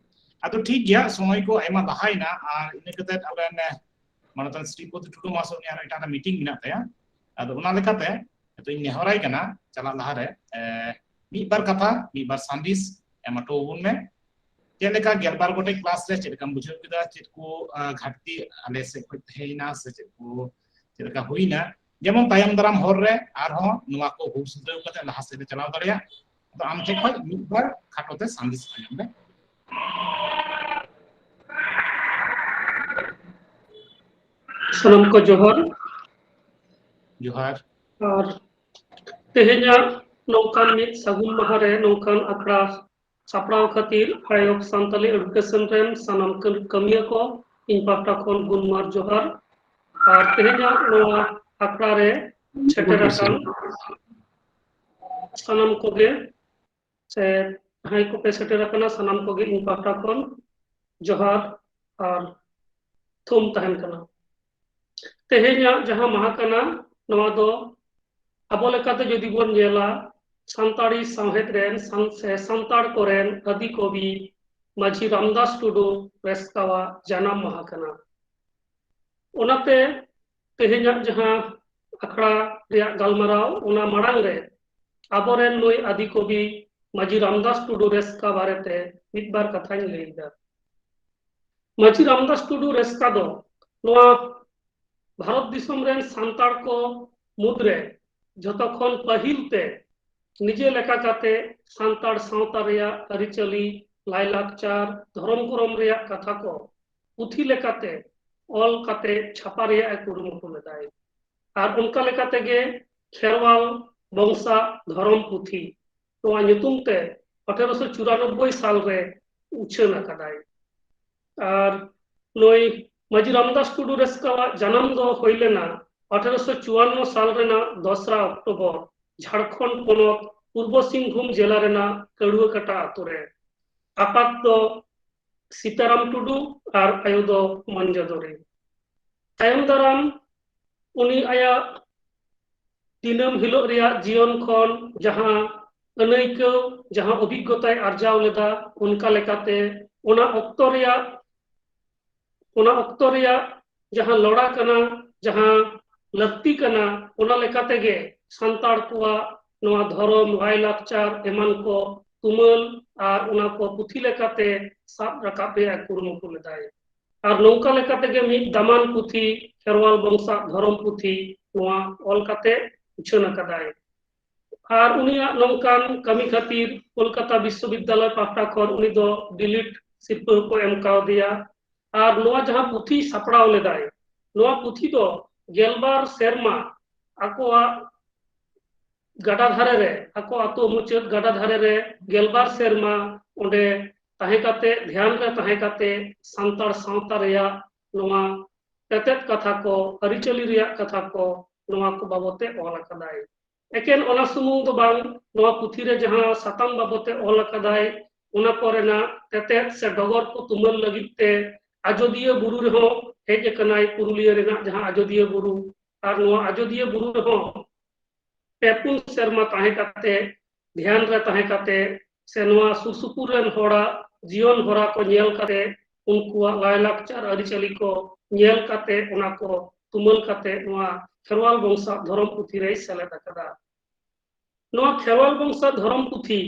ᱟᱫᱚ ᱴᱷᱤᱠ ᱜᱮᱭᱟ, ᱥᱚᱢᱚᱭ ᱠᱚ ᱟᱭᱢᱟ ᱞᱟᱦᱟᱭᱮᱱᱟ, ᱟᱨ ᱤᱱᱟᱹ ᱠᱟᱛᱮ ᱟᱵᱚᱨᱮᱱ ᱢᱟᱱᱚᱛᱟᱱ ᱥᱨᱤᱯᱚᱛᱤ ᱴᱩᱰᱩ ᱢᱟᱦᱟᱥᱚᱭ, ᱩᱱᱤ ᱟᱨᱚ ᱮᱴᱟᱜ ᱢᱤᱴᱤᱝ ᱢᱮᱱᱟᱜ ᱛᱟᱭᱟ᱾ ᱟᱫᱚ ᱚᱱᱟ ᱞᱮᱠᱟᱛᱮ ᱱᱤᱛᱚᱜ ᱤᱧ ᱱᱮᱦᱚᱨᱟᱭ ᱠᱟᱱᱟ, ᱪᱟᱞᱟᱜ ᱞᱟᱦᱟᱨᱮ ᱢᱤᱫ ᱵᱟᱨ ᱠᱟᱛᱷᱟ, ᱢᱤᱫ ᱵᱟᱨ ᱥᱟᱸᱫᱮᱥ ᱮᱢ ᱦᱚᱴᱚ ᱟᱵᱚᱱ ᱢᱮ᱾ ᱪᱮᱫ ᱞᱮᱠᱟ ᱜᱮᱞᱵᱟᱨ ᱜᱚᱴᱮᱡ ᱠᱞᱟᱥ ᱨᱮ ᱪᱮᱫ ᱞᱮᱠᱟᱢ ᱵᱩᱡᱷᱟᱹᱣ ᱠᱮᱫᱟ? ᱪᱮᱫ ᱠᱚ ᱜᱷᱟᱴᱛᱤ ᱟᱞᱮ ᱥᱮᱫ ᱠᱷᱚᱱ ᱛᱟᱦᱮᱸᱭᱮᱱᱟ ᱥᱮ ᱪᱮᱫ ᱠᱚ ᱪᱮᱫ ᱞᱮᱠᱟ ᱦᱩᱭᱱᱟ? ᱡᱮᱢᱚᱱ ᱛᱟᱭᱚᱢ ᱫᱟᱨᱟᱢ ᱦᱚᱨ ᱨᱮ ᱟᱨᱦᱚᱸ ᱱᱚᱣᱟ ᱠᱚ ᱦᱩᱲ ᱥᱩᱫᱷᱨᱟᱹᱣ ᱠᱟᱛᱮ ᱞᱟᱦᱟ ᱥᱮᱫ ᱞᱮ ᱪᱟᱞᱟᱣ ᱫᱟᱲᱮᱭᱟᱜ᱾ ᱟᱫᱚ ᱟᱢ ᱴᱷᱮᱱ ᱠᱷᱚᱱ ᱢᱤᱫ ᱵᱟᱨ ᱠᱷᱟᱴᱚ ᱛᱮ ᱥᱟᱸᱫᱮᱥ ᱟᱸᱡᱚᱢ ᱞᱮ᱾ ᱥᱟᱱᱟᱢ ᱠᱚ ᱡᱚᱦᱟᱨ᱾ ᱡᱚᱦᱟᱨ᱾ ᱟᱨ ᱛᱮᱦᱮᱧᱟᱜ ᱱᱚᱝᱠᱟᱱ ᱢᱤᱫ ᱥᱟᱹᱜᱩᱱ ᱢᱟᱦᱟ ᱨᱮ ᱱᱚᱝᱠᱟᱱ ᱟᱠᱷᱲᱟ ᱥᱟᱯᱲᱟᱣ ᱠᱷᱟᱹᱛᱤᱨ ᱟᱭᱚᱠ ᱥᱟᱱᱛᱟᱞᱤ ᱮᱰᱩᱠᱮᱥᱚᱱ ᱨᱮᱱ ᱥᱟᱱᱟᱢ ᱠᱟᱹᱢᱤᱭᱟᱹ ᱠᱚ ᱤᱧ ᱯᱟᱦᱴᱟ ᱠᱷᱚᱱ ᱜᱩᱱᱢᱟᱨ ᱡᱚᱦᱟᱨ᱾ ᱟᱨ ᱛᱮᱦᱮᱧᱟᱜ ᱱᱚᱣᱟ ᱟᱠᱷᱲᱟ ᱨᱮ ᱥᱮᱴᱮᱨ ᱟᱠᱟᱱ ᱥᱟᱱᱟᱢ ᱠᱚᱜᱮ ᱥᱮ ᱡᱟᱦᱟᱸᱭ ᱠᱚᱯᱮ ᱥᱮᱴᱮᱨ ᱟᱠᱟᱱᱟ, ᱥᱟᱱᱟᱢ ᱠᱚᱜᱮ ᱤᱧ ᱯᱟᱦᱴᱟ ᱠᱷᱚᱱ ᱡᱚᱦᱟᱨ ᱟᱨ ᱛᱷᱩᱢ ᱛᱟᱦᱮᱱ ᱠᱟᱱᱟ᱾ ᱛᱮᱦᱮᱧᱟᱜ ᱡᱟᱦᱟᱸ ᱢᱟᱦᱟ ᱠᱟᱱᱟ, ᱱᱚᱣᱟ ᱫᱚ ᱟᱵᱚ ᱞᱮᱠᱟᱛᱮ ᱡᱩᱫᱤ ᱵᱚᱱ ᱧᱮᱞᱟ, ᱥᱟᱱᱛᱟᱲᱤ ᱥᱟᱶᱦᱮᱫ ᱨᱮᱱ ᱥᱟᱱ-, ᱥᱮ ᱥᱟᱱᱛᱟᱲ ᱠᱚᱨᱮᱱ ᱟᱹᱫᱤ ᱠᱚᱵᱤ ᱢᱟᱹᱡᱷᱤ ᱨᱟᱢᱫᱟᱥ ᱴᱩᱰᱩ ᱨᱮᱥᱠᱟᱣᱟᱜ ᱡᱟᱱᱟᱢ ᱢᱟᱦᱟ ᱠᱟᱱᱟ᱾ ᱚᱱᱟᱛᱮ ᱛᱮᱦᱮᱧᱟᱜ ᱡᱟᱦᱟᱸ ᱟᱠᱷᱲᱟ ᱨᱮᱭᱟᱜ ᱜᱟᱞᱢᱟᱨᱟᱣ, ᱚᱱᱟ ᱢᱟᱲᱟᱝ ᱨᱮ ᱟᱵᱚᱨᱮᱱ ᱱᱩᱭ ᱟᱹᱫᱤ ᱠᱚᱵᱤ ᱢᱟᱹᱡᱷᱤ ᱨᱟᱢᱫᱟᱥ ᱴᱩᱰᱩ ᱨᱮᱥᱠᱟ ᱵᱟᱨᱮᱛᱮ ᱢᱤᱫ ᱵᱟᱨ ᱠᱟᱛᱷᱟᱧ ᱞᱟᱹᱭ ᱮᱫᱟ᱾ ᱢᱟᱹᱡᱷᱤ ᱨᱟᱢᱫᱟᱥ ᱴᱩᱰᱩ ᱨᱮᱥᱠᱟ ᱫᱚ ᱱᱚᱣᱟ ᱵᱷᱟᱨᱚᱛ ᱫᱤᱥᱚᱢ ᱨᱮᱱ ᱥᱟᱱᱛᱟᱲ ᱠᱚ ᱢᱩᱫᱽᱨᱮ ᱡᱷᱚᱛᱚ ᱠᱷᱚᱱ ᱯᱟᱹᱦᱤᱞ ᱛᱮ ᱱᱤᱡᱮ ᱞᱮᱠᱟ ᱠᱟᱛᱮ ᱥᱟᱱᱛᱟᱲ ᱥᱟᱶᱛᱟ ᱨᱮᱭᱟᱜ ᱟᱹᱨᱤᱪᱟᱹᱞᱤ, ᱞᱟᱭᱞᱟᱠᱪᱟᱨ, ᱫᱷᱚᱨᱚᱢ ᱠᱚᱨᱚᱢ ᱨᱮᱭᱟᱜ ᱠᱟᱛᱷᱟ ᱠᱚ ᱯᱩᱛᱷᱤ ᱞᱮᱠᱟᱛᱮ ᱚᱞ ᱠᱟᱛᱮ ᱪᱷᱟᱯᱟ ᱨᱮᱭᱟᱜ ᱮ ᱠᱩᱨᱩᱢᱩᱴᱩ ᱞᱮᱫᱟᱭ᱾ ᱟᱨ ᱚᱱᱠᱟ ᱞᱮᱠᱟ ᱛᱮᱜᱮ ᱠᱷᱮᱨᱣᱟᱞ ᱵᱚᱝᱥᱟ ᱫᱷᱚᱨᱚᱢ ᱯᱩᱛᱷᱤ ᱱᱚᱣᱟ ᱧᱩᱛᱩᱢ ᱛᱮ ᱟᱴᱷᱮᱨᱚᱥᱚ ᱪᱩᱨᱟᱱᱚᱵᱵᱳᱭ ᱥᱟᱞ ᱨᱮ ᱩᱪᱷᱟᱹᱱ ᱟᱠᱟᱫᱟᱭ᱾ ᱟᱨ ᱱᱩᱭ ᱢᱟᱹᱡᱷᱤ ᱨᱟᱢᱫᱟᱥ ᱴᱩᱰᱩ ᱨᱮᱥᱠᱟᱣᱟᱜ ᱡᱟᱱᱟᱢ ᱫᱚ ᱦᱩᱭ ᱞᱮᱱᱟ ᱟᱴᱷᱮᱨᱚᱥᱚ ᱪᱩᱣᱟᱱᱱᱚ ᱥᱟᱞ ᱨᱮᱱᱟᱜ ᱫᱚᱥᱨᱟ ᱚᱠᱴᱳᱵᱚᱨ, ᱡᱷᱟᱲᱠᱷᱚᱸᱰ ᱯᱚᱱᱚᱛ ᱯᱩᱨᱵᱚ ᱥᱤᱝᱵᱷᱩᱢ ᱡᱮᱞᱟ ᱨᱮᱱᱟᱜ ᱠᱟᱹᱲᱩᱣᱟᱹᱠᱟᱴᱟ ᱟᱛᱳ ᱨᱮ᱾ ᱟᱯᱟᱛ ᱫᱚ ᱥᱤᱛᱟᱨᱟᱢ ᱴᱩᱰᱩ ᱟᱨ ᱟᱭᱳ ᱫᱚ ᱢᱚᱧᱡᱚᱫᱚᱨᱤ᱾ ᱛᱟᱭᱚᱢ ᱫᱟᱨᱟᱢ ᱩᱱᱤ ᱟᱭᱟᱜ ᱫᱤᱱᱟᱹᱢ ᱦᱤᱞᱳᱜ ᱨᱮᱭᱟᱜ ᱡᱤᱭᱚᱱ ᱠᱷᱚᱱ ᱡᱟᱦᱟᱸ ᱟᱹᱱᱟᱹᱭᱠᱟᱹᱣ, ᱡᱟᱦᱟᱸ ᱚᱵᱷᱤᱜᱽᱜᱚᱛᱟᱭ ᱟᱨᱡᱟᱣ ᱞᱮᱫᱟ, ᱚᱱᱠᱟ ᱞᱮᱠᱟᱛᱮ ᱚᱱᱟ ᱚᱠᱛᱚ ᱨᱮᱭᱟᱜ ᱚᱱᱟ ᱚᱠᱛᱚ ᱨᱮᱭᱟᱜ ᱡᱟᱦᱟᱸ ᱞᱚᱲᱟ ᱠᱟᱱᱟ, ᱡᱟᱦᱟᱸ ᱞᱟᱹᱠᱛᱤ ᱠᱟᱱᱟ, ᱚᱱᱟ ᱞᱮᱠᱟ ᱛᱮᱜᱮ ᱥᱟᱱᱛᱟᱲ ᱠᱚᱣᱟᱜ ᱱᱚᱣᱟ ᱫᱷᱚᱨᱚᱢ, ᱞᱟᱭᱼᱞᱟᱠᱪᱟᱨ ᱮᱢᱟᱱ ᱠᱚ ᱛᱩᱢᱟᱹᱞ ᱟᱨ ᱚᱱᱟ ᱠᱚ ᱯᱩᱛᱷᱤ ᱞᱮᱠᱟᱛᱮ ᱥᱟᱵ ᱨᱟᱠᱟᱵ ᱨᱮᱭᱟᱜ ᱠᱩᱨᱩᱢᱩᱴᱩ ᱞᱮᱫᱟᱭ᱾ ᱟᱨ ᱱᱚᱝᱠᱟ ᱞᱮᱠᱟ ᱛᱮᱜᱮ ᱢᱤᱫ ᱫᱟᱢᱟᱱ ᱯᱩᱛᱷᱤ, ᱠᱷᱮᱨᱣᱟᱞ ᱵᱚᱝᱥᱟᱜ ᱫᱷᱚᱨᱚᱢ ᱯᱩᱛᱷᱤ, ᱱᱚᱣᱟ ᱚᱞ ᱠᱟᱛᱮ ᱩᱪᱷᱟᱹᱱ ᱟᱠᱟᱫᱟᱭ᱾ ᱟᱨ ᱩᱱᱤᱭᱟᱜ ᱱᱚᱝᱠᱟᱱ ᱠᱟᱹᱢᱤ ᱠᱷᱟᱹᱛᱤᱨ ᱠᱳᱞᱠᱟᱛᱟ ᱵᱤᱥᱥᱚᱵᱤᱫᱽᱫᱟᱞᱚᱭ ᱯᱟᱦᱴᱟ ᱠᱷᱚᱱ ᱩᱱᱤ ᱫᱚ ᱰᱤᱞᱤᱴ ᱥᱤᱨᱯᱟᱹ ᱦᱚᱸᱠᱚ ᱮᱢ ᱠᱟᱣᱫᱮᱭᱟ᱾ ᱟᱨ ᱱᱚᱣᱟ ᱡᱟᱦᱟᱸ ᱯᱩᱛᱷᱤ ᱥᱟᱯᱲᱟᱣ ᱞᱮᱫᱟᱭ, ᱱᱚᱣᱟ ᱯᱩᱛᱷᱤ ᱫᱚ ᱜᱮᱞᱵᱟᱨ ᱥᱮᱨᱢᱟ ᱟᱠᱚᱣᱟᱜ ᱜᱟᱰᱟ ᱫᱷᱟᱨᱮ ᱨᱮ, ᱟᱠᱚ ᱟᱛᱳ ᱢᱩᱪᱟᱹᱫ ᱜᱟᱰᱟ ᱫᱷᱟᱨᱮ ᱨᱮ ᱜᱮᱞᱵᱟᱨ ᱥᱮᱨᱢᱟ ᱚᱸᱰᱮ ᱛᱟᱦᱮᱸ ᱠᱟᱛᱮ, ᱫᱷᱮᱭᱟᱱ ᱨᱮ ᱛᱟᱦᱮᱸ ᱠᱟᱛᱮ ᱥᱟᱱᱛᱟᱲ ᱥᱟᱶᱛᱟ ᱨᱮᱭᱟᱜ ᱱᱚᱣᱟ ᱛᱮᱛᱮᱫ ᱠᱟᱛᱷᱟ ᱠᱚ, ᱟᱹᱨᱤᱪᱟᱹᱞᱤ ᱨᱮᱭᱟᱜ ᱠᱟᱛᱷᱟ ᱠᱚ, ᱱᱚᱣᱟ ᱠᱚ ᱵᱟᱵᱚᱛ ᱮ ᱚᱞ ᱟᱠᱟᱫᱟᱭ᱾ ᱮᱠᱮᱱ ᱚᱱᱟ ᱥᱩᱢᱩᱝ ᱫᱚ ᱵᱟᱝ, ᱱᱚᱣᱟ ᱯᱩᱛᱷᱤ ᱨᱮ ᱡᱟᱦᱟᱸ ᱥᱟᱛᱟᱢ ᱵᱟᱵᱚᱛ ᱮ ᱚᱞ ᱟᱠᱟᱫᱟᱭ, ᱚᱱᱟ ᱠᱚᱨᱮᱱᱟᱜ ᱛᱮᱛᱮᱫ ᱥᱮ ᱰᱚᱜᱚᱨ ᱠᱚ ᱛᱩᱢᱟᱹᱞ ᱞᱟᱹᱜᱤᱫ ᱛᱮ ᱟᱡᱚᱫᱤᱭᱟᱹ ᱵᱩᱨᱩ ᱨᱮᱦᱚᱸ ᱦᱮᱡ ᱟᱠᱟᱱᱟᱭ, ᱯᱩᱨᱩᱞᱤᱭᱟᱹ ᱨᱮᱱᱟᱜ ᱡᱟᱦᱟᱸ ᱟᱡᱚᱫᱤᱭᱟᱹ ᱵᱩᱨᱩ, ᱟᱨ ᱱᱚᱣᱟ ᱟᱡᱚᱫᱤᱭᱟᱹ ᱵᱩᱨᱩ ᱨᱮᱦᱚᱸ ᱯᱮ ᱯᱩᱱ ᱥᱮᱨᱢᱟ ᱛᱟᱦᱮᱸ ᱠᱟᱛᱮ, ᱫᱷᱮᱭᱟᱱ ᱨᱮ ᱛᱟᱦᱮᱸ ᱠᱟᱛᱮ, ᱥᱮ ᱱᱚᱣᱟ ᱥᱩᱨ ᱥᱩᱯᱩᱨ ᱨᱮᱱ ᱦᱚᱲᱟᱜ ᱡᱤᱭᱚᱱ ᱦᱚᱨᱟ ᱠᱚ ᱧᱮᱞ ᱠᱟᱛᱮ, ᱩᱱᱠᱩᱣᱟᱜ ᱞᱟᱭᱼᱞᱟᱠᱪᱟᱨ ᱟᱹᱨᱤᱪᱟᱹᱞᱤ ᱠᱚ ᱧᱮᱞ ᱠᱟᱛᱮ, ᱚᱱᱟ ᱠᱚ ᱛᱩᱢᱟᱹᱞ ᱠᱟᱛᱮ ᱱᱚᱣᱟ ᱠᱷᱮᱨᱣᱟᱞ ᱵᱚᱝᱥᱟᱜ ᱫᱷᱚᱨᱚᱢ ᱯᱩᱛᱷᱤ ᱨᱮᱭ ᱥᱮᱞᱮᱫ ᱟᱠᱟᱫᱟ᱾ ᱱᱚᱣᱟ ᱠᱷᱮᱨᱣᱟᱞ ᱵᱚᱝᱥᱟᱜ ᱫᱷᱚᱨᱚᱢ ᱯᱩᱛᱷᱤ,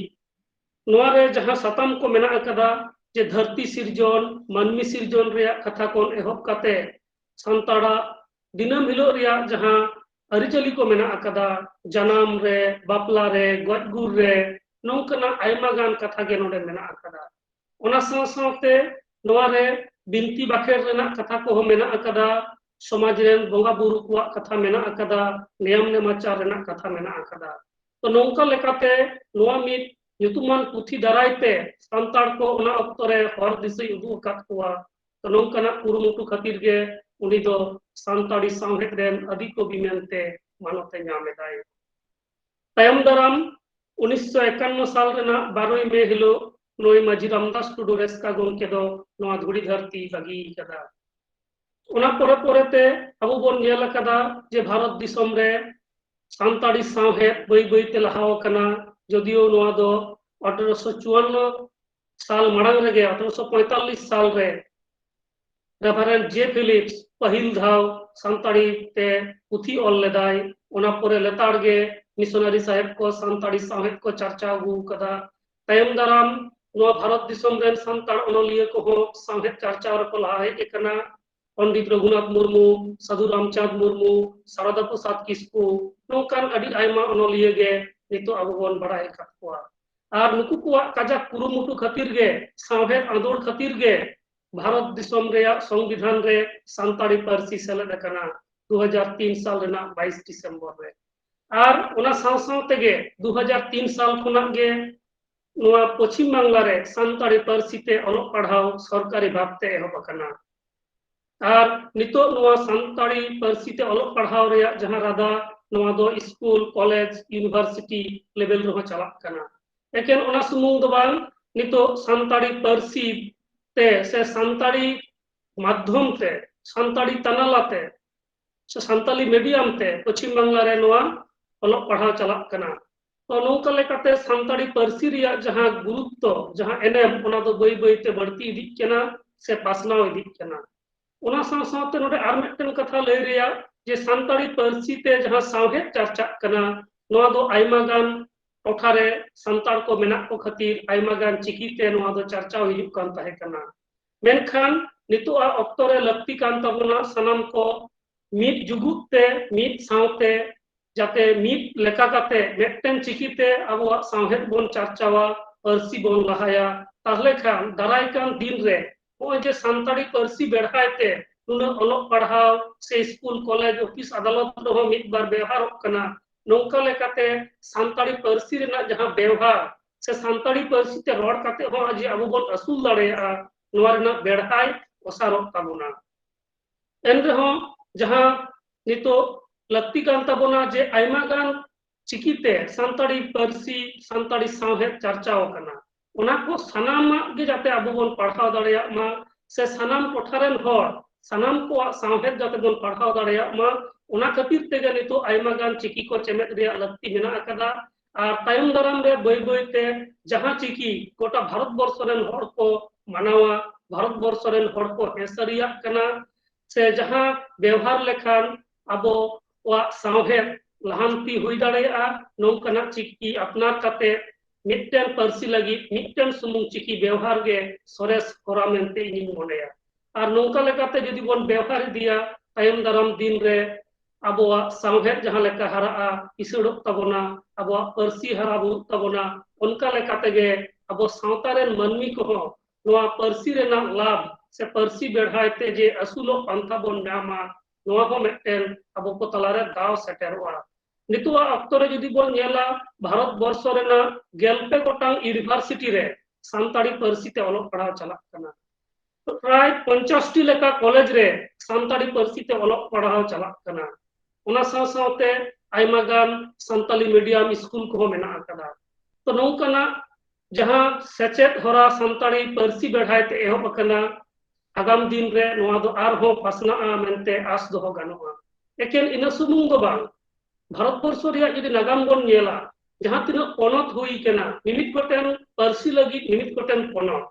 ᱱᱚᱣᱟ ᱨᱮ ᱡᱟᱦᱟᱸ ᱥᱟᱛᱟᱢ ᱠᱚ ᱢᱮᱱᱟᱜ ᱟᱠᱟᱫᱟ, ᱡᱮ ᱫᱷᱟᱹᱨᱛᱤ ᱥᱤᱨᱡᱚᱱ, ᱢᱟᱹᱱᱢᱤ ᱥᱤᱨᱡᱚᱱ ᱨᱮᱭᱟᱜ ᱠᱟᱛᱷᱟ ᱠᱷᱚᱱ ᱮᱦᱚᱵ ᱠᱟᱛᱮ ᱥᱟᱱᱛᱟᱲᱟᱜ ᱫᱤᱱᱟᱹᱢ ᱦᱤᱞᱳᱜ ᱨᱮᱭᱟᱜ ᱡᱟᱦᱟᱸ ᱟᱹᱨᱤᱪᱟᱹᱞᱤ ᱠᱚ ᱢᱮᱱᱟᱜ ᱟᱠᱟᱫᱟ, ᱡᱟᱱᱟᱢ ᱨᱮ, ᱵᱟᱯᱞᱟ ᱨᱮ, ᱜᱚᱡ ᱜᱩᱨ ᱨᱮ, ᱱᱚᱝᱠᱟᱱᱟᱜ ᱟᱭᱢᱟ ᱜᱟᱱ ᱠᱟᱛᱷᱟ ᱜᱮ ᱱᱚᱰᱮ ᱢᱮᱱᱟᱜ ᱟᱠᱟᱫᱟ᱾ ᱚᱱᱟ ᱥᱟᱶ ᱥᱟᱶᱛᱮ ᱱᱚᱣᱟ ᱨᱮ ᱵᱤᱱᱛᱤ ᱵᱟᱠᱷᱮᱲ ᱨᱮᱱᱟᱜ ᱠᱟᱛᱷᱟ ᱠᱚᱦᱚᱸ ᱢᱮᱱᱟᱜ ᱟᱠᱟᱫᱟ, ᱥᱚᱢᱟᱡᱽ ᱨᱮᱱ ᱵᱚᱸᱜᱟ ᱵᱩᱨᱩ ᱠᱚᱣᱟᱜ ᱠᱟᱛᱷᱟ ᱢᱮᱱᱟᱜ ᱟᱠᱟᱫᱟ, ᱱᱮᱭᱟᱢ ᱱᱮᱢᱟᱪᱟᱨ ᱨᱮᱱᱟᱜ ᱠᱟᱛᱷᱟ ᱢᱮᱱᱟᱜ ᱟᱠᱟᱫᱟ᱾ ᱛᱚ, ᱱᱚᱝᱠᱟ ᱞᱮᱠᱟᱛᱮ ᱱᱚᱣᱟ ᱢᱤᱫ ᱧᱩᱛᱩᱢᱟᱱ ᱯᱩᱛᱷᱤ ᱫᱟᱨᱟᱭ ᱛᱮ ᱥᱟᱱᱛᱟᱲ ᱠᱚ ᱚᱱᱟ ᱚᱠᱛᱚ ᱨᱮ ᱦᱚᱨ ᱫᱤᱥᱟᱹᱭ ᱩᱫᱩᱜ ᱟᱠᱟᱫ ᱠᱚᱣᱟ᱾ ᱛᱚ, ᱱᱚᱝᱠᱟᱱᱟᱜ ᱠᱩᱨᱩᱢᱩᱴᱩ ᱠᱷᱟᱹᱛᱤᱨ ᱜᱮ ᱩᱱᱤ ᱫᱚ ᱥᱟᱱᱛᱟᱲᱤ ᱥᱟᱶᱦᱮᱫ ᱨᱮᱱ ᱟᱹᱫᱤ ᱠᱚᱵᱤ ᱢᱮᱱᱛᱮ ᱢᱟᱱᱚᱛ ᱮ ᱧᱟᱢ ᱮᱫᱟᱭ᱾ ᱛᱟᱭᱚᱢ ᱫᱟᱨᱟᱢ ᱩᱱᱤᱥᱥᱚ ᱮᱠᱟᱱᱱᱚ ᱥᱟᱞ ᱨᱮᱱᱟᱜ ᱵᱟᱨᱚᱭ ᱢᱮ ᱦᱤᱞᱳᱜ ᱱᱩᱭ ᱢᱟᱹᱡᱷᱤ ᱨᱟᱢᱫᱟᱥ ᱴᱩᱰᱩ ᱨᱮᱥᱠᱟ ᱜᱚᱢᱠᱮ ᱫᱚ ᱱᱚᱣᱟ ᱫᱷᱩᱲᱤ ᱫᱷᱟᱹᱨᱛᱤ ᱵᱟᱹᱜᱤ ᱟᱠᱟᱫᱟ᱾ ᱚᱱᱟ ᱯᱚᱨᱮ ᱯᱚᱨᱮᱛᱮ ᱟᱵᱚ ᱵᱚᱱ ᱧᱮᱞ ᱟᱠᱟᱫᱟ ᱡᱮ ᱵᱷᱟᱨᱚᱛ ᱫᱤᱥᱚᱢ ᱨᱮ ᱥᱟᱱᱛᱟᱲᱤ ᱥᱟᱶᱦᱮᱫ ᱵᱟᱹᱭ ᱵᱟᱹᱭ ᱛᱮ ᱞᱟᱦᱟᱣ ᱟᱠᱟᱱᱟ᱾ ᱡᱚᱫᱤᱭᱳ ᱱᱚᱣᱟ ᱫᱚ ᱟᱴᱷᱨᱚᱥᱚ ᱪᱩᱣᱟᱱᱱᱚ ᱥᱟᱞ ᱢᱟᱲᱟᱝ ᱨᱮᱜᱮ, ᱟᱴᱷᱨᱚᱥᱚ ᱯᱚᱸᱭᱛᱟᱞᱞᱤᱥ ᱥᱟᱞ ᱨᱮ ᱨᱮᱵᱷᱟᱨᱮᱱᱰ ᱡᱮ ᱯᱷᱤᱞᱤᱯᱥ ᱯᱟᱹᱦᱤᱞ ᱫᱷᱟᱣ ᱥᱟᱱᱛᱟᱲᱤ ᱛᱮ ᱯᱩᱛᱷᱤ ᱚᱞ ᱞᱮᱫᱟᱭ᱾ ᱚᱱᱟ ᱯᱚᱨᱮ ᱞᱮᱛᱟᱲ ᱜᱮ ᱢᱤᱥᱚᱱᱟᱨᱤ ᱥᱟᱦᱮᱵ ᱠᱚ ᱥᱟᱱᱛᱟᱲᱤ ᱥᱟᱶᱦᱮᱫ ᱠᱚ ᱪᱟᱨᱪᱟᱣ ᱟᱹᱜᱩ ᱟᱠᱟᱫᱟ᱾ ᱛᱟᱭᱚᱢ ᱫᱟᱨᱟᱢ ᱱᱚᱣᱟ ᱵᱷᱟᱨᱚᱛ ᱫᱤᱥᱚᱢ ᱨᱮᱱ ᱥᱟᱱᱛᱟᱲ ᱚᱱᱚᱞᱤᱭᱟᱹ ᱠᱚᱦᱚᱸ ᱥᱟᱶᱦᱮᱫ ᱪᱟᱨᱪᱟᱣ ᱨᱮᱠᱚ ᱞᱟᱦᱟ ᱦᱮᱡ ᱟᱠᱟᱱᱟ᱾ ᱯᱚᱱᱰᱤᱛ ᱨᱚᱜᱷᱩᱱᱟᱛᱷ ᱢᱩᱨᱢᱩ, ᱥᱟᱹᱫᱷᱩ ᱨᱟᱢᱪᱟᱸᱫᱽ ᱢᱩᱨᱢᱩ, ᱥᱟᱨᱚᱫᱟ ᱯᱨᱚᱥᱟᱫᱽ ᱠᱤᱥᱠᱩ, ᱱᱚᱝᱠᱟᱱ ᱟᱹᱰᱤ ᱟᱭᱢᱟ ᱚᱱᱚᱞᱤᱭᱟᱹ ᱜᱮ ᱱᱤᱛᱚᱜ ᱟᱵᱚ ᱵᱚᱱ ᱵᱟᱲᱟᱭ ᱟᱠᱟᱫ ᱠᱚᱣᱟ᱾ ᱟᱨ ᱱᱩᱠᱩ ᱠᱚᱣᱟᱜ ᱠᱟᱡᱟᱠ ᱠᱩᱨᱩᱢᱩᱴᱩ ᱠᱷᱟᱹᱛᱤᱨ ᱜᱮ, ᱥᱟᱶᱦᱮᱫ ᱟᱸᱫᱳᱲ ᱠᱷᱟᱹᱛᱤᱨ ᱜᱮ ᱵᱷᱟᱨᱚᱛ ᱫᱤᱥᱚᱢ ᱨᱮᱭᱟᱜ ᱥᱚᱝᱵᱤᱫᱷᱟᱱ ᱨᱮ ᱥᱟᱱᱛᱟᱲᱤ ᱯᱟᱹᱨᱥᱤ ᱥᱮᱞᱮᱫ ᱟᱠᱟᱱᱟ ᱫᱩ ᱦᱟᱡᱟᱨ ᱛᱤᱱ ᱥᱟᱞ ᱨᱮᱱᱟᱜ ᱵᱟᱭᱤᱥ ᱰᱤᱥᱮᱢᱵᱚᱨ ᱨᱮ᱾ ᱟᱨ ᱚᱱᱟ ᱥᱟᱶ ᱥᱟᱶ ᱛᱮᱜᱮ ᱫᱩ ᱦᱟᱡᱟᱨ ᱛᱤᱱ ᱥᱟᱞ ᱠᱷᱚᱱᱟᱜ ᱜᱮ ᱱᱚᱣᱟ ᱯᱚᱪᱷᱤᱢ ᱵᱟᱝᱞᱟ ᱨᱮ ᱥᱟᱱᱛᱟᱲᱤ ᱯᱟᱹᱨᱥᱤ ᱛᱮ ᱚᱞᱚᱜ ᱯᱟᱲᱦᱟᱣ ᱥᱚᱨᱠᱟᱨᱤ ᱵᱷᱟᱵᱽ ᱛᱮ ᱮᱦᱚᱵ ᱟᱠᱟᱱᱟ᱾ ᱟᱨ ᱱᱤᱛᱚᱜ ᱱᱚᱣᱟ ᱥᱟᱱᱛᱟᱲᱤ ᱯᱟᱹᱨᱥᱤ ᱛᱮ ᱚᱞᱚᱜ ᱯᱟᱲᱦᱟᱣ ᱨᱮᱭᱟᱜ ᱡᱟᱦᱟᱸ ᱨᱟᱫᱟ, ᱱᱚᱣᱟ ᱫᱚ ᱥᱠᱩᱞ, ᱠᱚᱞᱮᱡᱽ, ᱤᱭᱩᱱᱤᱵᱷᱟᱨᱥᱤᱴᱤ ᱞᱮᱵᱮᱞ ᱨᱮᱦᱚᱸ ᱪᱟᱞᱟᱜ ᱠᱟᱱᱟ᱾ ᱮᱠᱮᱱ ᱚᱱᱟ ᱥᱩᱢᱩᱝ ᱫᱚ ᱵᱟᱝ, ᱱᱤᱛᱚᱜ ᱥᱟᱱᱛᱟᱲᱤ ᱯᱟᱹᱨᱥᱤ ᱛᱮ ᱥᱮ ᱥᱟᱱᱛᱟᱲᱤ ᱢᱟᱫᱽᱫᱷᱚᱢ ᱛᱮ, ᱥᱟᱱᱛᱟᱲᱤ ᱛᱟᱱᱟᱞᱟ ᱛᱮ, ᱥᱮ ᱥᱟᱱᱛᱟᱲᱤ ᱢᱤᱰᱤᱭᱟᱢ ᱛᱮ ᱯᱚᱪᱷᱤᱢ ᱵᱟᱝᱞᱟ ᱨᱮ ᱱᱚᱣᱟ ᱚᱞᱚᱜ ᱯᱟᱲᱦᱟᱣ ᱪᱟᱞᱟᱜ ᱠᱟᱱᱟ᱾ ᱛᱚ, ᱱᱚᱝᱠᱟ ᱞᱮᱠᱟᱛᱮ ᱥᱟᱱᱛᱟᱲᱤ ᱯᱟᱹᱨᱥᱤ ᱨᱮᱭᱟᱜ ᱡᱟᱦᱟᱸ ᱜᱩᱨᱩᱛᱛᱚ, ᱡᱟᱦᱟᱸ ᱮᱱᱮᱢ, ᱚᱱᱟ ᱫᱚ ᱵᱟᱹᱭ ᱵᱟᱹᱭ ᱛᱮ ᱵᱟᱹᱲᱛᱤ ᱤᱫᱤᱜ ᱠᱟᱱᱟ ᱥᱮ ᱯᱟᱥᱱᱟᱣ ᱤᱫᱤᱜ ᱠᱟᱱᱟ᱾ ᱚᱱᱟ ᱥᱟᱶ ᱥᱟᱶᱛᱮ ᱱᱚᱰᱮ ᱟᱨ ᱢᱤᱫᱴᱮᱱ ᱠᱟᱛᱷᱟ ᱞᱟᱹᱭ ᱨᱮᱭᱟᱜ, ᱡᱮ ᱥᱟᱱᱛᱟᱲᱤ ᱯᱟᱹᱨᱥᱤ ᱛᱮ ᱡᱟᱦᱟᱸ ᱥᱟᱶᱦᱮᱫ ᱪᱟᱨᱪᱟᱜ ᱠᱟᱱᱟ, ᱱᱚᱣᱟ ᱫᱚ ᱟᱭᱢᱟ ᱜᱟᱱ ᱴᱚᱴᱷᱟ ᱨᱮ ᱥᱟᱱᱛᱟᱲ ᱠᱚ ᱢᱮᱱᱟᱜ ᱠᱚ ᱠᱷᱟᱹᱛᱤᱨ ᱟᱭᱢᱟ ᱜᱟᱱ ᱪᱤᱠᱤ ᱛᱮ ᱱᱚᱣᱟ ᱫᱚ ᱪᱟᱨᱪᱟᱣ ᱦᱤᱡᱩᱜ ᱠᱟᱱ ᱛᱟᱦᱮᱸ ᱠᱟᱱᱟ᱾ ᱢᱮᱱᱠᱷᱟᱱ ᱱᱤᱛᱚᱜ ᱟᱜ ᱚᱠᱛᱚ ᱨᱮ ᱞᱟᱹᱠᱛᱤ ᱠᱟᱱ ᱛᱟᱵᱚᱱᱟ ᱥᱟᱱᱟᱢ ᱠᱚ ᱢᱤᱫ ᱡᱩᱜᱩᱫ ᱛᱮ, ᱢᱤᱫ ᱥᱟᱶᱛᱮ, ᱡᱟᱛᱮ ᱢᱤᱫ ᱞᱮᱠᱟ ᱠᱟᱛᱮ ᱢᱤᱫᱴᱮᱱ ᱪᱤᱠᱤ ᱛᱮ ᱟᱵᱚᱣᱟᱜ ᱥᱟᱶᱦᱮᱫ ᱵᱚᱱ ᱪᱟᱨᱪᱟᱣᱟ, ᱯᱟᱹᱨᱥᱤ ᱵᱚᱱ ᱞᱟᱦᱟᱭᱟ᱾ ᱛᱟᱦᱞᱮ ᱠᱷᱟᱱ ᱫᱟᱨᱟᱭ ᱠᱟᱱ ᱫᱤᱱ ᱨᱮ ᱱᱚᱜᱼᱚᱭ ᱡᱮ ᱥᱟᱱᱛᱟᱲᱤ ᱯᱟᱹᱨᱥᱤ ᱵᱮᱲᱦᱟᱭ ᱛᱮ ᱱᱩᱱᱟᱹᱜ ᱚᱞᱚᱜ ᱯᱟᱲᱦᱟᱣ ᱥᱮ ᱥᱠᱩᱞ, ᱠᱚᱞᱮᱡᱽ, ᱚᱯᱷᱤᱥ, ᱟᱫᱟᱞᱚᱛ ᱨᱮᱦᱚᱸ ᱢᱤᱫ ᱵᱟᱨ ᱵᱮᱣᱦᱟᱨᱚᱜ ᱠᱟᱱᱟ, ᱱᱚᱝᱠᱟ ᱞᱮᱠᱟᱛᱮ ᱥᱟᱱᱛᱟᱲᱤ ᱯᱟᱹᱨᱥᱤ ᱨᱮᱱᱟᱜ ᱡᱟᱦᱟᱸ ᱵᱮᱣᱦᱟᱨ ᱥᱮ ᱥᱟᱱᱛᱟᱲᱤ ᱯᱟᱹᱨᱥᱤ ᱛᱮ ᱨᱚᱲ ᱠᱟᱛᱮ ᱦᱚᱸ ᱡᱮ ᱟᱵᱚ ᱵᱚᱱ ᱟᱹᱥᱩᱞ ᱫᱟᱲᱮᱭᱟᱜᱼᱟ, ᱱᱚᱣᱟ ᱨᱮᱱᱟᱜ ᱵᱮᱲᱦᱟᱭ ᱚᱥᱟᱨᱚᱜ ᱛᱟᱵᱚᱱᱟ᱾ ᱮᱱ ᱨᱮᱦᱚᱸ ᱡᱟᱦᱟᱸ ᱱᱤᱛᱚᱜ ᱞᱟᱹᱠᱛᱤ ᱠᱟᱱ ᱛᱟᱵᱚᱱᱟ, ᱡᱮ ᱟᱭᱢᱟ ᱜᱟᱱ ᱪᱤᱠᱤᱛᱮ ᱥᱟᱱᱛᱟᱲᱤ ᱯᱟᱹᱨᱥᱤ, ᱥᱟᱱᱛᱟᱲᱤ ᱥᱟᱶᱦᱮᱫ ᱪᱟᱨᱪᱟᱣ ᱟᱠᱟᱱᱟ, ᱚᱱᱟ ᱠᱚ ᱥᱟᱱᱟᱢᱟᱜ ᱜᱮ ᱡᱟᱛᱮ ᱟᱵᱚ ᱵᱚᱱ ᱯᱟᱲᱦᱟᱣ ᱫᱟᱲᱮᱭᱟᱜ ᱢᱟ, ᱥᱮ ᱥᱟᱱᱟᱢ ᱴᱚᱴᱷᱟ ᱨᱮᱱ ᱦᱚᱲ ᱥᱟᱱᱟᱢ ᱠᱚᱣᱟᱜ ᱥᱟᱶᱦᱮᱫ ᱡᱟᱛᱮ ᱵᱚᱱ ᱯᱟᱲᱦᱟᱣ ᱫᱟᱲᱮᱭᱟᱜ ᱢᱟ, ᱚᱱᱟ ᱠᱷᱟᱹᱛᱤᱨ ᱛᱮᱜᱮ ᱱᱤᱛᱚᱜ ᱟᱭᱢᱟ ᱜᱟᱱ ᱪᱤᱠᱤ ᱠᱚ ᱪᱮᱢᱮᱫ ᱨᱮᱭᱟᱜ ᱞᱟᱹᱠᱛᱤ ᱢᱮᱱᱟᱜ ᱟᱠᱟᱫᱟ᱾ ᱟᱨ ᱛᱟᱭᱚᱢ ᱫᱟᱨᱟᱢ ᱨᱮ ᱵᱟᱹᱭ ᱵᱟᱹᱭ ᱛᱮ ᱡᱟᱦᱟᱸ ᱪᱤᱠᱤ ᱜᱚᱴᱟ ᱵᱷᱟᱨᱚᱛ ᱵᱚᱨᱥᱚ ᱨᱮᱱ ᱦᱚᱲ ᱠᱚ ᱢᱟᱱᱟᱣᱟ, ᱵᱷᱟᱨᱚᱛ ᱵᱚᱨᱥᱚ ᱨᱮᱱ ᱦᱚᱲ ᱠᱚ ᱦᱮᱸ ᱥᱟᱹᱨᱤᱭᱟᱜ ᱠᱟᱱᱟ, ᱥᱮ ᱡᱟᱦᱟᱸ ᱵᱮᱣᱦᱟᱨ ᱞᱮᱠᱷᱟᱱ ᱟᱵᱚᱣᱟᱜ ᱥᱟᱶᱦᱮᱫ ᱞᱟᱦᱟᱱᱛᱤ ᱦᱩᱭ ᱫᱟᱲᱮᱭᱟᱜᱼᱟ, ᱱᱚᱝᱠᱟᱱᱟᱜ ᱪᱤᱠᱤ ᱟᱯᱱᱟᱨ ᱠᱟᱛᱮ ᱢᱤᱫᱴᱮᱱ ᱯᱟᱹᱨᱥᱤ ᱞᱟᱹᱜᱤᱫ ᱢᱤᱫᱴᱮᱱ ᱥᱩᱢᱩᱝ ᱪᱤᱠᱤ ᱵᱮᱣᱦᱟᱨ ᱜᱮ ᱥᱚᱨᱮᱥ ᱦᱚᱨᱟ ᱢᱮᱱᱛᱮ ᱤᱧᱤᱧ ᱢᱚᱱᱮᱭᱟ᱾ ᱟᱨ ᱱᱚᱝᱠᱟ ᱞᱮᱠᱟᱛᱮ ᱡᱩᱫᱤ ᱵᱚᱱ ᱵᱮᱣᱦᱟᱨ ᱤᱫᱤᱭᱟ, ᱛᱟᱭᱚᱢ ᱫᱟᱨᱟᱢ ᱫᱤᱱ ᱨᱮ ᱟᱵᱚᱣᱟᱜ ᱥᱟᱶᱦᱮᱫ ᱡᱟᱦᱟᱸ ᱞᱮᱠᱟ ᱦᱟᱨᱟᱜᱼᱟ, ᱠᱤᱥᱟᱹᱲᱚᱜ ᱛᱟᱵᱚᱱᱟ, ᱟᱵᱚᱣᱟᱜ ᱯᱟᱹᱨᱥᱤ ᱦᱟᱨᱟ ᱵᱩᱨᱩᱜ ᱛᱟᱵᱚᱱᱟ, ᱚᱱᱠᱟ ᱞᱮᱠᱟ ᱛᱮᱜᱮ ᱟᱵᱚ ᱥᱟᱶᱛᱟ ᱨᱮᱱ ᱢᱟᱹᱱᱢᱤ ᱠᱚᱦᱚᱸ ᱱᱚᱣᱟ ᱯᱟᱹᱨᱥᱤ ᱨᱮᱱᱟᱜ ᱞᱟᱵᱷ ᱥᱮ ᱯᱟᱹᱨᱥᱤ ᱵᱮᱲᱦᱟᱭ ᱛᱮ ᱡᱮ ᱟᱹᱥᱩᱞᱚᱜ ᱯᱟᱱᱛᱷᱟ ᱵᱚᱱ ᱧᱟᱢᱟ, ᱱᱚᱣᱟ ᱦᱚᱸ ᱢᱤᱫᱴᱮᱱ ᱟᱵᱚ ᱠᱚ ᱛᱟᱞᱟᱨᱮ ᱫᱟᱣ ᱥᱮᱴᱮᱨᱚᱜᱼᱟ᱾ ᱱᱤᱛᱚᱜᱟᱜ ᱚᱠᱛᱚ ᱨᱮ ᱡᱩᱫᱤ ᱵᱚᱱ ᱧᱮᱞᱟ, ᱵᱷᱟᱨᱚᱛ ᱵᱚᱨᱥᱚ ᱨᱮᱱᱟᱜ ᱜᱮᱞ ᱯᱮ ᱜᱚᱴᱟᱝ ᱤᱭᱩᱱᱤᱵᱷᱟᱨᱥᱤᱴᱤ ᱨᱮ ᱥᱟᱱᱛᱟᱲᱤ ᱯᱟᱹᱨᱥᱤ ᱛᱮ ᱚᱞᱚᱜ ᱯᱟᱲᱦᱟᱣ ᱪᱟᱞᱟᱜ ᱠᱟᱱᱟ᱾ ᱯᱨᱟᱭ ᱯᱚᱧᱪᱟᱥᱴᱤ ᱞᱮᱠᱟ ᱠᱚᱞᱮᱡᱽ ᱨᱮ ᱥᱟᱱᱛᱟᱲᱤ ᱯᱟᱹᱨᱥᱤ ᱛᱮ ᱚᱞᱚᱜ ᱯᱟᱲᱦᱟᱣ ᱪᱟᱞᱟᱜ ᱠᱟᱱᱟ᱾ ᱚᱱᱟ ᱥᱟᱶ ᱥᱟᱶᱛᱮ ᱟᱭᱢᱟ ᱜᱟᱱ ᱥᱟᱱᱛᱟᱲᱤ ᱢᱤᱰᱤᱭᱟᱢ ᱥᱠᱩᱞ ᱠᱚᱦᱚᱸ ᱢᱮᱱᱟᱜ ᱟᱠᱟᱫᱟ᱾ ᱛᱚ, ᱱᱚᱝᱠᱟᱱᱟᱜ ᱡᱟᱦᱟᱸ ᱥᱮᱪᱮᱫ ᱦᱚᱨᱟ ᱥᱟᱱᱛᱟᱲᱤ ᱯᱟᱹᱨᱥᱤ ᱵᱮᱲᱦᱟᱭ ᱛᱮ ᱮᱦᱚᱵ ᱟᱠᱟᱱᱟ, ᱟᱜᱟᱢ ᱫᱤᱱ ᱨᱮ ᱱᱚᱣᱟ ᱫᱚ ᱟᱨᱦᱚᱸ ᱯᱟᱥᱱᱟᱜᱼᱟ ᱢᱮᱱᱛᱮ ᱟᱥ ᱫᱚᱦᱚ ᱜᱟᱱᱚᱜᱼᱟ᱾ ᱮᱠᱮᱱ ᱤᱱᱟᱹ ᱥᱩᱢᱩᱝ ᱫᱚ ᱵᱟᱝ, ᱵᱷᱟᱨᱚᱛ ᱵᱚᱨᱥᱚ ᱨᱮᱭᱟᱜ ᱡᱩᱫᱤ ᱱᱟᱜᱟᱢ ᱵᱚᱱ ᱧᱮᱞᱟ, ᱡᱟᱦᱟᱸ ᱛᱤᱱᱟᱹᱜ ᱯᱚᱱᱚᱛ ᱦᱩᱭ ᱠᱟᱱᱟ, ᱢᱤᱢᱤᱫ ᱜᱚᱴᱮᱱ ᱯᱟᱹᱨᱥᱤ ᱞᱟᱹᱜᱤᱫ ᱢᱤᱢᱤᱫ ᱜᱚᱴᱮᱱ ᱯᱚᱱᱚᱛ᱾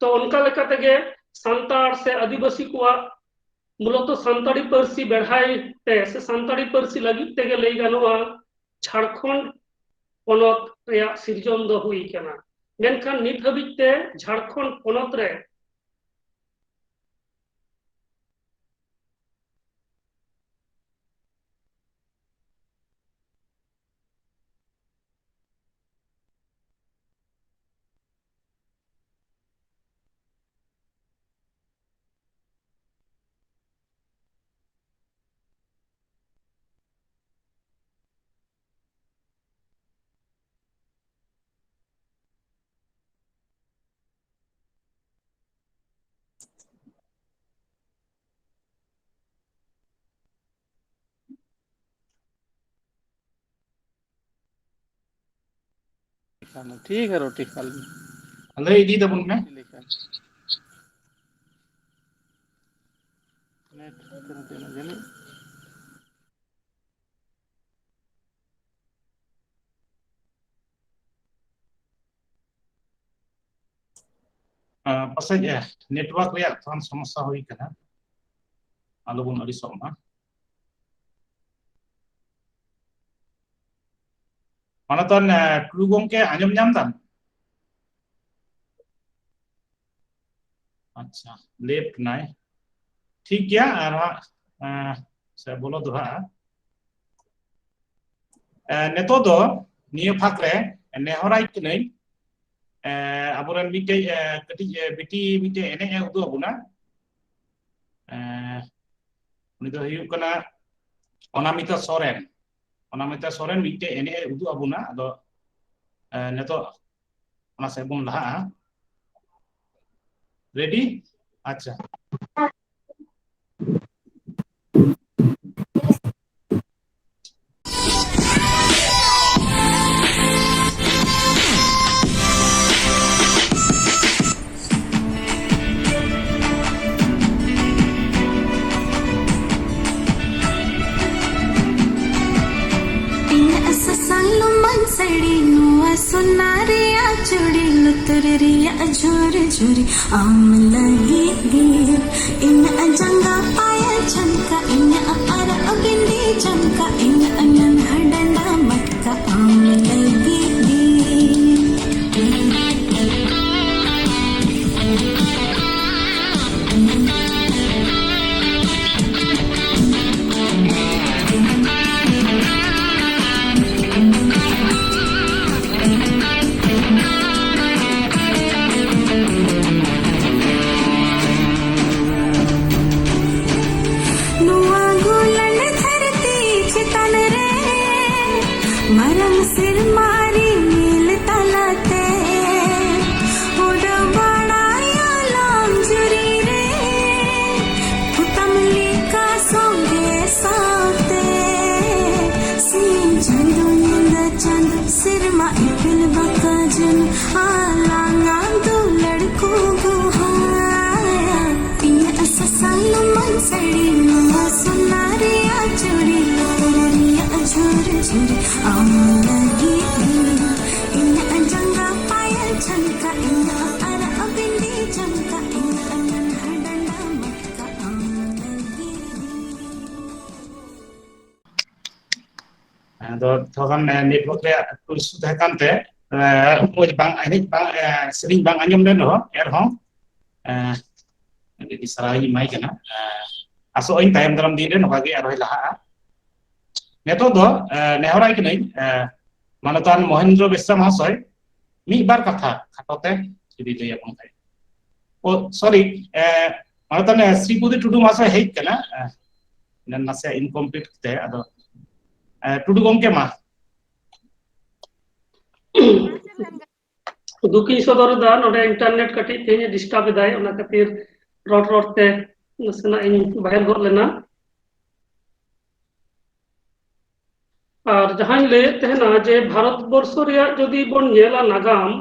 ᱛᱚ, ᱚᱱᱠᱟ ᱞᱮᱠᱟ ᱛᱮᱜᱮ ᱥᱟᱱᱛᱟᱲ ᱥᱮ ᱟᱹᱫᱤᱵᱟᱹᱥᱤ ᱠᱚᱣᱟᱜ ᱢᱩᱞᱚᱛᱚ ᱥᱟᱱᱛᱟᱲᱤ ᱯᱟᱹᱨᱥᱤ ᱵᱮᱲᱦᱟᱭ ᱛᱮ ᱥᱮ ᱥᱟᱱᱛᱟᱲᱤ ᱯᱟᱹᱨᱥᱤ ᱞᱟᱹᱜᱤᱫ ᱛᱮᱜᱮ ᱞᱟᱹᱭ ᱜᱟᱱᱚᱜᱼᱟ, ᱡᱷᱟᱲᱠᱷᱚᱸᱰ ᱯᱚᱱᱚᱛ ᱨᱮᱭᱟᱜ ᱥᱤᱨᱡᱚᱱ ᱫᱚ ᱦᱩᱭ ᱠᱟᱱᱟ᱾ ᱢᱮᱱᱠᱷᱟᱱ ᱱᱤᱛ ᱦᱟᱹᱵᱤᱡ ᱛᱮ ᱡᱷᱟᱲᱠᱷᱚᱸᱰ ᱯᱚᱱᱚᱛ ᱨᱮ ᱴᱷᱤᱠ ᱜᱮᱭᱟ, ᱨᱚᱴᱤ ᱠᱷᱟᱞ ᱢᱮ᱾ ᱞᱟᱹᱭ ᱤᱫᱤ ᱛᱟᱵᱚᱱ ᱢᱮ᱾ ᱪᱮᱫ ᱞᱮᱠᱟ? ᱱᱮᱴ ᱦᱟᱱᱛᱮ ᱱᱟᱛᱮ ᱮᱱᱟ ᱡᱟᱹᱱᱤᱡ᱾ ᱟᱸ, ᱯᱟᱥᱮᱡ, ᱮ, network ᱨᱮᱭᱟᱜ ᱛᱷᱚᱲᱟ ᱥᱚᱢᱚᱥᱥᱟ ᱦᱩᱭ ᱠᱟᱱᱟ, ᱟᱞᱚᱵᱚᱱ ᱟᱹᱲᱤᱥᱚᱜ ᱢᱟ᱾ ᱢᱟᱱᱚᱛᱟᱱ, ᱮ, ᱴᱩᱰᱩ ᱜᱚᱢᱠᱮ, ᱟᱸᱡᱚᱢ ᱧᱟᱢ ᱫᱟᱢ? ᱟᱪᱪᱷᱟ, left ᱱᱟᱭ᱾ ᱴᱷᱤᱠ ᱜᱮᱭᱟ, ᱟᱨ ᱦᱟᱸᱜ, ᱮ, ᱥᱮ ᱵᱚᱞᱚ ᱫᱚᱦᱲᱟᱜᱼᱟ᱾ ᱮ, ᱱᱤᱛᱚᱜ ᱫᱚ ᱱᱤᱭᱟᱹ ᱯᱷᱟᱸᱠ ᱨᱮ ᱱᱮᱦᱚᱨᱟᱭ ᱠᱟᱹᱱᱟᱹᱧ, ᱮ, ᱟᱵᱚᱨᱮᱱ ᱢᱤᱫᱴᱮᱡ, ᱮ, ᱠᱟᱹᱴᱤᱡ, ᱮ, ᱵᱤᱴᱤ ᱢᱤᱫᱴᱮᱡ ᱮᱱᱮᱡ ᱮ ᱩᱫᱩᱜ ᱟᱵᱚᱱᱟ᱾ ᱮ, ᱩᱱᱤ ᱫᱚ ᱦᱩᱭᱩᱜ ᱠᱟᱱᱟ ᱚᱱᱟᱢᱤᱛᱟ ᱥᱚᱨᱮᱱ᱾ ᱚᱱᱟᱢᱤᱛᱟ ᱥᱚᱨᱮᱱ ᱢᱤᱫᱴᱮᱡ ᱮᱱᱮᱡ ᱮ ᱩᱫᱩᱜ ᱟᱵᱚᱱᱟ᱾ ᱟᱫᱚ, ᱮ, ᱱᱤᱛᱚᱜ ᱚᱱᱟ ᱥᱮᱫ ᱵᱚᱱ ᱞᱟᱦᱟᱜᱼᱟ᱾ Ready? ᱟᱪᱪᱷᱟ᱾ ᱤᱧᱟᱹᱜ ᱥᱟᱥᱟᱝ ᱞᱩᱢᱟᱹᱝ ᱥᱟᱹᱲᱤ, ᱱᱚᱣᱟ ᱥᱚᱱᱟ ᱨᱮᱭᱟᱜ ᱪᱩᱲᱤ, ᱞᱩᱛᱩᱨ ᱨᱮᱭᱟᱜ ᱡᱷᱩᱨ ᱡᱷᱩᱨᱤ ᱟᱢ ᱞᱟᱹᱜᱤᱫ ᱜᱮ᱾ ᱤᱧᱟᱹᱜ ᱡᱟᱸᱜᱟ ᱯᱟᱭᱟ ᱡᱷᱟᱢᱠᱟ, ᱤᱧᱟᱹᱜ ᱟᱨᱟᱜ ᱵᱤᱸᱫᱤ ᱡᱷᱟᱢᱠᱟ, ᱤᱧᱟᱹᱜ ᱱᱟᱱᱦᱟ ᱰᱟᱸᱰᱟ ᱢᱟᱴᱠᱟ ᱟᱢ ᱞᱟᱹᱜᱤᱫ ᱜᱮ᱾ ᱱᱚᱣᱟ ᱜᱩᱞᱟᱱ ᱫᱷᱟᱹᱨᱛᱤ ᱪᱮᱛᱟᱱ ᱨᱮ ᱢᱟᱨᱟᱝ ᱥᱮᱨᱢᱟ ᱨᱤᱢᱤᱞ ᱛᱟᱞᱟᱛᱮ ᱩᱰᱟᱹᱣ ᱵᱟᱲᱟᱭᱟ ᱞᱟᱢᱡᱩᱨᱤ ᱨᱮ ᱯᱚᱛᱟᱢ ᱞᱮᱠᱟ ᱥᱚᱸᱜᱮ ᱥᱟᱶᱛᱮ᱾ ᱥᱤᱧ ᱪᱟᱸᱫᱚ ᱧᱤᱫᱟᱹ ᱪᱟᱸᱫᱚ ᱥᱮᱨᱢᱟ ᱤᱯᱤᱞ ᱵᱟᱠᱟ ᱡᱚᱱ ᱟᱞᱟᱝᱟ ᱫᱩᱞᱟᱹᱲ ᱠᱚ ᱜᱚᱦᱟᱭᱟ᱾ ᱤᱧᱟᱹᱜ ᱥᱟᱥᱟᱝ ᱞᱩᱢᱟᱹᱝ ᱥᱟᱹᱲᱤ, ᱱᱚᱣᱟ ᱥᱚᱱᱟ ᱨᱮᱭᱟᱜ ᱪᱩᱲᱤ, ᱞᱩᱛᱩᱨ ᱨᱮᱭᱟᱜ ᱡᱷᱩᱨ ᱡᱷᱩᱨ ᱟᱢ ᱞᱟᱹᱜᱤᱫ ᱜᱮ᱾ ᱤᱧᱟᱹᱜ ᱡᱟᱸᱜᱟ ᱯᱟᱭᱟ ᱪᱷᱟᱢᱠᱟ ᱤᱧᱟᱹᱜ ᱟᱨᱟᱜ ᱵᱤᱱᱫᱤ ᱪᱷᱟᱢᱠᱟ ᱤᱧᱟᱹᱜ ᱱᱟᱱᱦᱟ ᱰᱟᱸᱰᱟ ᱢᱟᱛᱠᱟ ᱟᱢ ᱞᱟᱹᱜᱤᱫ᱾ ᱟᱫᱚ ᱛᱷᱚᱲᱟ ᱜᱟᱱ, ᱮ, network ᱨᱮᱭᱟᱜ ᱮᱠᱴᱩ issue ᱛᱟᱦᱮᱸ ᱠᱟᱱᱛᱮ, ᱮ, ᱢᱚᱡᱽ ᱵᱟᱝ, ᱮᱱᱮᱡ ᱵᱟᱝ, ᱮ, ᱥᱮᱨᱮᱧ ᱵᱟᱝ ᱟᱸᱡᱚᱢ ᱞᱮᱱ ᱨᱮᱦᱚᱸ, ᱮᱱᱨᱮᱦᱚᱸ, ᱮ, ᱟᱹᱰᱤ ᱟᱹᱰᱤ ᱥᱟᱨᱦᱟᱣ ᱤᱧ ᱮᱢᱟᱭ ᱠᱟᱱᱟ᱾ ᱮ, ᱟᱥᱚᱜ ᱟᱹᱧ ᱛᱟᱭᱚᱢ ᱫᱟᱨᱟᱢ ᱫᱤᱱ ᱨᱮ ᱱᱚᱝᱠᱟ ᱜᱮ ᱟᱨᱦᱚᱸᱭ ᱞᱟᱦᱟᱜᱼᱟ᱾ ᱱᱤᱛᱚᱜ ᱫᱚ, ᱮ, ᱱᱮᱦᱚᱨᱟᱭ ᱠᱟᱹᱱᱟᱹᱧ, ᱮ, ᱢᱟᱱᱚᱛᱟᱱ ᱢᱚᱦᱮᱱᱫᱨᱚ ᱵᱮᱥᱨᱟ ᱢᱚᱦᱟᱥᱚᱭ, ᱢᱤᱫ ᱵᱟᱨ ᱠᱟᱛᱷᱟ ᱠᱷᱟᱴᱚ ᱛᱮ ᱡᱩᱫᱤ ᱞᱟᱹᱭ ᱟᱵᱚᱱ ᱠᱷᱟᱡ᱾ ᱳ, sorry, ᱮ, ᱢᱟᱱᱚᱛᱟᱱ, ᱮ, ᱥᱨᱤᱯᱚᱫᱤ ᱴᱩᱰᱩ ᱢᱚᱦᱟᱥᱚᱭ ᱦᱮᱡ ᱠᱟᱱᱟ, ᱮ, ᱮᱱᱟᱱ ᱱᱟᱥᱮ incomplete ᱛᱮ, ᱟᱫᱚ, ᱮ, ᱴᱩᱰᱩ ᱜᱚᱢᱠᱮ ᱢᱟ᱾ ᱫᱩᱠᱤᱧ ᱥᱚᱫᱚᱨ ᱮᱫᱟ, ᱱᱚᱰᱮ internet ᱠᱟᱹᱴᱤᱡ ᱛᱮᱦᱮᱧ ᱮ disturb ᱮᱫᱟᱭ, ᱚᱱᱟ ᱠᱷᱟᱹᱛᱤᱨ ᱨᱚᱲ ᱨᱚᱲ ᱛᱮ ᱱᱟᱥᱮᱱᱟᱜ ᱤᱧ ᱵᱟᱦᱮᱨ ᱜᱚᱫ ᱞᱮᱱᱟ᱾ ᱟᱨ ᱡᱟᱦᱟᱸᱧ ᱞᱟᱹᱭᱮᱫ ᱛᱟᱦᱮᱱᱟ ᱡᱮ ᱵᱷᱟᱨᱚᱛ ᱵᱚᱨᱥᱚ ᱨᱮᱭᱟᱜ ᱡᱩᱫᱤ ᱵᱚᱱ ᱧᱮᱞᱟ ᱱᱟᱜᱟᱢ,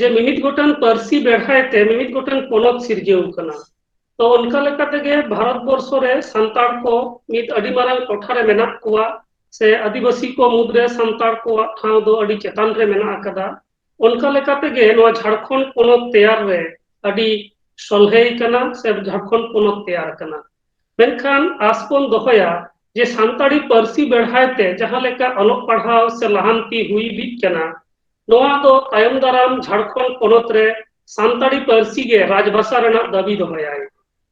ᱡᱮ ᱢᱤᱢᱤᱫ ᱜᱚᱴᱟᱝ ᱯᱟᱹᱨᱥᱤ ᱵᱮᱲᱦᱟᱭ ᱛᱮ ᱢᱤᱢᱤᱫ ᱜᱚᱴᱟᱝ ᱯᱚᱱᱚᱛ ᱥᱤᱨᱡᱟᱹᱣ ᱠᱟᱱᱟ᱾ ᱛᱚ ᱚᱱᱠᱟ ᱞᱮᱠᱟ ᱛᱮᱜᱮ ᱵᱷᱟᱨᱚᱛ ᱵᱚᱨᱥᱚ ᱨᱮ ᱥᱟᱱᱛᱟᱲ ᱠᱚ ᱢᱤᱫ ᱟᱹᱰᱤ ᱢᱟᱨᱟᱝ ᱴᱚᱴᱷᱟ ᱨᱮ ᱢᱮᱱᱟᱜ ᱠᱚᱣᱟ, ᱥᱮ ᱟᱹᱫᱤᱵᱟᱹᱥᱤ ᱠᱚ ᱢᱩᱫᱽᱨᱮ ᱥᱟᱱᱛᱟᱲ ᱠᱚᱣᱟᱜ ᱴᱷᱟᱶ ᱫᱚ ᱟᱹᱰᱤ ᱪᱮᱛᱟᱱ ᱨᱮ ᱢᱮᱱᱟᱜ ᱟᱠᱟᱫᱟ᱾ ᱚᱱᱠᱟ ᱞᱮᱠᱟ ᱛᱮᱜᱮ ᱱᱚᱣᱟ ᱡᱷᱟᱲᱠᱷᱚᱸᱰ ᱯᱚᱱᱚᱛ ᱛᱮᱭᱟᱨ ᱨᱮ ᱟᱹᱰᱤ ᱥᱚᱞᱦᱮᱭ ᱠᱟᱱᱟ ᱥᱮ ᱡᱷᱟᱲᱠᱷᱚᱸᱰ ᱯᱚᱱᱚᱛ ᱛᱮᱭᱟᱨ ᱠᱟᱱᱟ᱾ ᱢᱮᱱᱠᱷᱟᱱ ᱟᱥ ᱵᱚᱱ ᱫᱚᱦᱚᱭᱟ ᱡᱮ ᱥᱟᱱᱛᱟᱲᱤ ᱯᱟᱹᱨᱥᱤ ᱵᱮᱲᱦᱟᱭ ᱛᱮ ᱡᱟᱦᱟᱸ ᱞᱮᱠᱟ ᱚᱞᱚᱜ ᱯᱟᱲᱦᱟᱣ ᱥᱮ ᱞᱟᱦᱟᱱᱛᱤ ᱦᱩᱭ ᱤᱫᱤᱜ ᱠᱟᱱᱟ, ᱱᱚᱣᱟ ᱫᱚ ᱛᱟᱭᱚᱢ ᱫᱟᱨᱟᱢ ᱡᱷᱟᱲᱠᱷᱚᱸᱰ ᱯᱚᱱᱚᱛ ᱨᱮ ᱥᱟᱱᱛᱟᱲᱤ ᱯᱟᱹᱨᱥᱤ ᱜᱮ ᱨᱟᱡᱽᱵᱷᱟᱥᱟ ᱨᱮᱱᱟᱜ ᱫᱟᱹᱵᱤ ᱫᱚᱦᱚᱭᱟᱭ᱾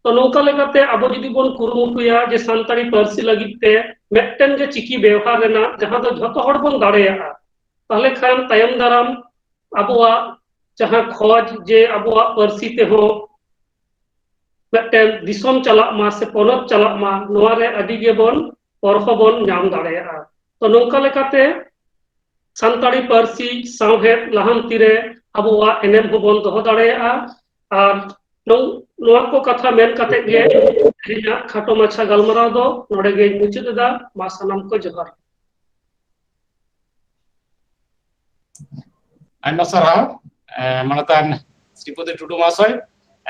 ᱛᱚ ᱱᱚᱝᱠᱟ ᱞᱮᱠᱟᱛᱮ ᱟᱵᱚ ᱡᱩᱫᱤ ᱵᱚᱱ ᱠᱩᱨᱩᱢᱩᱴᱩᱭᱟ ᱡᱮ ᱥᱟᱱᱛᱟᱲᱤ ᱯᱟᱹᱨᱥᱤ ᱞᱟᱹᱜᱤᱫ ᱛᱮ ᱢᱤᱫᱴᱮᱱ ᱜᱮ ᱪᱤᱠᱤ ᱵᱮᱣᱦᱟᱨ ᱨᱮᱱᱟᱜ, ᱡᱟᱦᱟᱸ ᱫᱚ ᱡᱷᱚᱛᱚ ᱦᱚᱲ ᱵᱚᱱ ᱫᱟᱲᱮᱭᱟᱜᱼᱟ, ᱛᱟᱦᱚᱞᱮ ᱠᱷᱟᱱ ᱛᱟᱭᱚᱢ ᱫᱟᱨᱟᱢ ᱟᱵᱚᱣᱟᱜ ᱡᱟᱦᱟᱸ ᱠᱷᱚᱡᱽ ᱡᱮ ᱟᱵᱚᱣᱟᱜ ᱯᱟᱹᱨᱥᱤ ᱛᱮᱦᱚᱸ ᱢᱤᱫᱴᱮᱱ ᱫᱤᱥᱚᱢ ᱪᱟᱞᱟᱜ ᱢᱟ ᱥᱮ ᱯᱚᱱᱚᱛ ᱪᱟᱞᱟᱜ ᱢᱟ, ᱱᱚᱣᱟ ᱨᱮ ᱟᱹᱰᱤ ᱜᱮᱵᱚᱱ ᱯᱚᱨᱦᱚ ᱵᱚᱱ ᱧᱟᱢ ᱫᱟᱲᱮᱭᱟᱜᱼᱟ᱾ ᱛᱚ ᱱᱚᱝᱠᱟ ᱞᱮᱠᱟᱛᱮ ᱥᱟᱱᱛᱟᱲᱤ ᱯᱟᱹᱨᱥᱤ ᱥᱟᱶᱦᱮᱫ ᱞᱟᱦᱟᱱᱛᱤ ᱨᱮ ᱟᱵᱚᱣᱟᱜ ᱮᱱᱮᱢ ᱦᱚᱸᱵᱚᱱ ᱫᱚᱦᱚ ᱫᱟᱲᱮᱭᱟᱜᱼᱟ᱾ ᱟᱨ ᱱᱚᱝ-, ᱱᱚᱣᱟ ᱠᱚ ᱠᱟᱛᱷᱟ ᱢᱮᱱ ᱠᱟᱛᱮ ᱜᱮ ᱛᱮᱦᱮᱧᱟᱜ ᱠᱷᱟᱴᱚ ᱢᱟᱪᱷᱟ ᱜᱟᱞᱢᱟᱨᱟᱣ ᱫᱚ ᱱᱚᱰᱮ ᱜᱮᱧ ᱢᱩᱪᱟᱹᱫ ᱮᱫᱟ᱾ ᱢᱟ ᱥᱟᱱᱟᱢ ᱠᱚ ᱡᱚᱦᱟᱨ᱾ ᱟᱭᱢᱟ ᱥᱟᱨᱦᱟᱣ, ᱮ, ᱢᱟᱱᱚᱛᱟᱱ ᱥᱨᱤᱯᱚᱫᱤ ᱴᱩᱰᱩ ᱢᱚᱦᱟᱥᱚᱭ᱾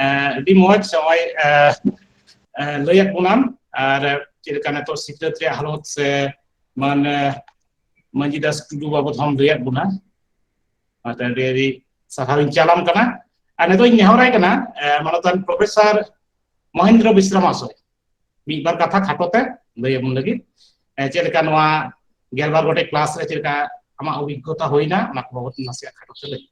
ᱮ, ᱟᱹᱰᱤ ᱢᱚᱡᱽ ᱱᱚᱜᱼᱚᱭ, ᱮ, ᱮ, ᱞᱟᱹᱭᱟᱫ ᱵᱚᱱᱟᱢ, ᱟᱨ ᱪᱮᱫ ᱞᱮᱠᱟ ᱱᱤᱛᱚᱜ ᱥᱤᱠᱷᱱᱟᱹᱛ ᱨᱮᱭᱟᱜ ᱦᱟᱞᱚᱛ ᱥᱮ ᱢᱟᱱ, ᱮ, ᱢᱟᱹᱡᱷᱤ ᱫᱟᱥ ᱴᱩᱰᱩ ᱵᱟᱵᱚᱫ ᱦᱚᱸᱢ ᱞᱟᱹᱭᱟᱫ ᱵᱚᱱᱟ᱾ ᱚᱱᱟᱛᱮ ᱟᱹᱰᱤ, ᱟᱹᱰᱤ ᱥᱟᱨᱦᱟᱣ ᱤᱧ ᱪᱟᱞᱟᱢ ᱠᱟᱱᱟ᱾ ᱟᱨ ᱱᱤᱛᱚᱜ ᱤᱧ ᱱᱮᱦᱚᱨᱟᱭ ᱠᱟᱱᱟ, ᱮ, ᱢᱟᱱᱚᱛᱟᱱ ᱯᱨᱚᱯᱷᱮᱥᱚᱨ ᱢᱚᱦᱮᱱᱫᱨᱚ ᱵᱤᱥᱨᱟᱢ ᱢᱚᱦᱟᱥᱚᱭ ᱢᱤᱫ ᱵᱟᱨ ᱠᱟᱛᱷᱟ ᱠᱷᱟᱴᱚ ᱛᱮ ᱞᱟᱹᱭ ᱟᱵᱚᱱ ᱞᱟᱹᱜᱤᱫ, ᱮ, ᱪᱮᱫ ᱞᱮᱠᱟ ᱱᱚᱣᱟ ᱜᱮᱞᱵᱟᱨ ᱜᱚᱴᱮᱡ ᱠᱞᱟᱥ ᱨᱮ ᱪᱮᱫ ᱞᱮᱠᱟ ᱟᱢᱟᱜ ᱚᱵᱷᱤᱜᱽᱜᱚᱛᱟ ᱦᱩᱭᱱᱟ, ᱚᱱᱟ ᱠᱚ ᱵᱟᱵᱚᱛ ᱱᱟᱥᱮᱭᱟᱜ ᱠᱷᱟᱴᱚ ᱛᱮ ᱞᱟᱹᱭ᱾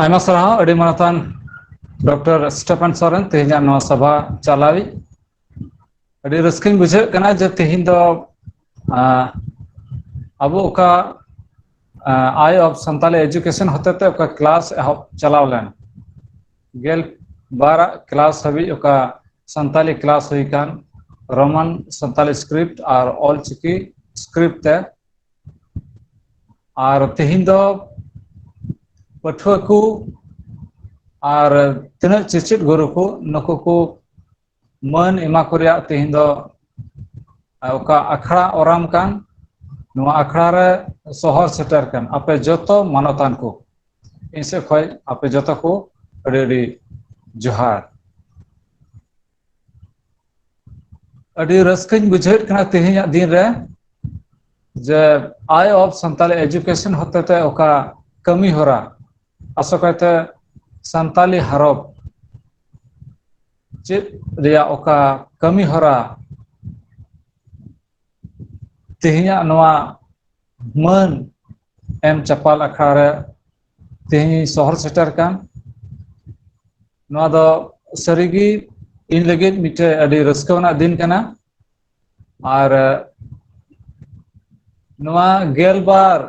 ᱟᱭᱢᱟ ᱥᱟᱨᱦᱟᱣ, ᱟᱹᱰᱤ ᱢᱟᱱᱚᱛᱟᱱ ᱰᱚᱠᱴᱚᱨ ᱥᱴᱮᱯᱷᱟᱱ ᱥᱚᱨᱮᱱ, ᱛᱮᱦᱮᱧᱟᱜ ᱱᱚᱣᱟ ᱥᱚᱵᱷᱟ ᱪᱟᱞᱟᱣᱤᱡ᱾ ᱟᱹᱰᱤ ᱨᱟᱹᱥᱠᱟᱹᱧ ᱵᱩᱡᱷᱟᱹᱣᱮᱫ ᱠᱟᱱᱟ ᱡᱮ ᱛᱮᱦᱮᱧ ᱫᱚ, ᱟᱸ, ᱟᱵᱚ ᱚᱠᱟ, ᱟᱸ, Eye of Santali Education ᱦᱚᱛᱮᱛᱮ ᱚᱠᱟ ᱠᱞᱟᱥ ᱮᱦᱚᱵ ᱪᱟᱞᱟᱣ ᱞᱮᱱ, ᱜᱮᱞ ᱵᱟᱨ ᱟᱜ ᱠᱞᱟᱥ ᱦᱟᱹᱵᱤᱡ ᱚᱠᱟ ᱥᱟᱱᱛᱟᱞᱤ ᱠᱞᱟᱥ ᱦᱩᱭ ᱠᱟᱱ, ᱨᱳᱢᱟᱱ ᱥᱟᱱᱛᱟᱞᱤ ᱥᱠᱨᱤᱯᱴ ᱟᱨ ᱚᱞ ᱪᱤᱠᱤ ᱥᱠᱨᱤᱯᱴ ᱛᱮ᱾ ᱟᱨ ᱛᱮᱦᱮᱧ ᱫᱚ ᱯᱟᱹᱴᱷᱩᱣᱟᱹ ᱠᱚ ᱟᱨ ᱛᱤᱱᱟᱹᱜ ᱪᱮᱪᱮᱫ ᱜᱩᱨᱩ ᱠᱚ, ᱱᱩᱠᱩ ᱠᱚ ᱢᱟᱹᱱ ᱮᱢᱟ ᱠᱚ ᱨᱮᱭᱟᱜ ᱛᱮᱦᱮᱧ ᱫᱚ ᱚᱠᱟ ᱟᱠᱷᱲᱟ ᱚᱨᱟᱢ ᱠᱟᱱ, ᱱᱚᱣᱟ ᱟᱠᱷᱲᱟ ᱨᱮ ᱥᱚᱦᱚᱨ ᱥᱮᱴᱮᱨ ᱠᱟᱱ ᱟᱯᱮ ᱡᱚᱛᱚ ᱢᱟᱱᱚᱛᱟᱱ ᱠᱚ, ᱤᱧ ᱥᱮᱫ ᱠᱷᱚᱱ ᱟᱯᱮ ᱡᱚᱛᱚ ᱠᱚ ᱟᱹᱰᱤ ᱟᱹᱰᱤ ᱡᱚᱦᱟᱨ᱾ ᱟᱹᱰᱤ ᱨᱟᱹᱥᱠᱟᱹᱧ ᱵᱩᱡᱷᱟᱹᱣᱮᱫ ᱠᱟᱱᱟ ᱛᱮᱦᱮᱧᱟᱜ ᱫᱤᱱ ᱨᱮ ᱡᱮ Eye of Santali Education ᱦᱚᱛᱮᱛᱮ ᱚᱠᱟ ᱠᱟᱹᱢᱤ ᱦᱚᱨᱟ, ᱟᱥᱚᱠᱟᱭᱛᱮ ᱥᱟᱱᱛᱟᱞᱤ ᱦᱚᱨᱚᱯ ᱪᱮᱫ ᱨᱮᱭᱟᱜ ᱚᱠᱟ ᱠᱟᱹᱢᱤ ᱦᱚᱨᱟ ᱛᱮᱦᱮᱧᱟᱜ ᱱᱚᱣᱟ ᱢᱟᱹᱱ ᱮᱢ ᱪᱟᱯᱟᱞ ᱟᱠᱷᱲᱟ ᱨᱮ ᱛᱮᱦᱮᱧ ᱥᱚᱦᱚᱨ ᱥᱮᱴᱮᱨ ᱠᱟᱱ, ᱱᱚᱣᱟ ᱫᱚ ᱥᱟᱹᱨᱤᱜᱮ ᱤᱧ ᱞᱟᱹᱜᱤᱫ ᱢᱤᱫᱴᱮᱡ ᱟᱹᱰᱤ ᱨᱟᱹᱥᱠᱟᱹ ᱟᱱᱟᱜ ᱫᱤᱱ ᱠᱟᱱᱟ᱾ ᱟᱨ ᱱᱚᱣᱟ ᱜᱮᱞ ᱵᱟᱨ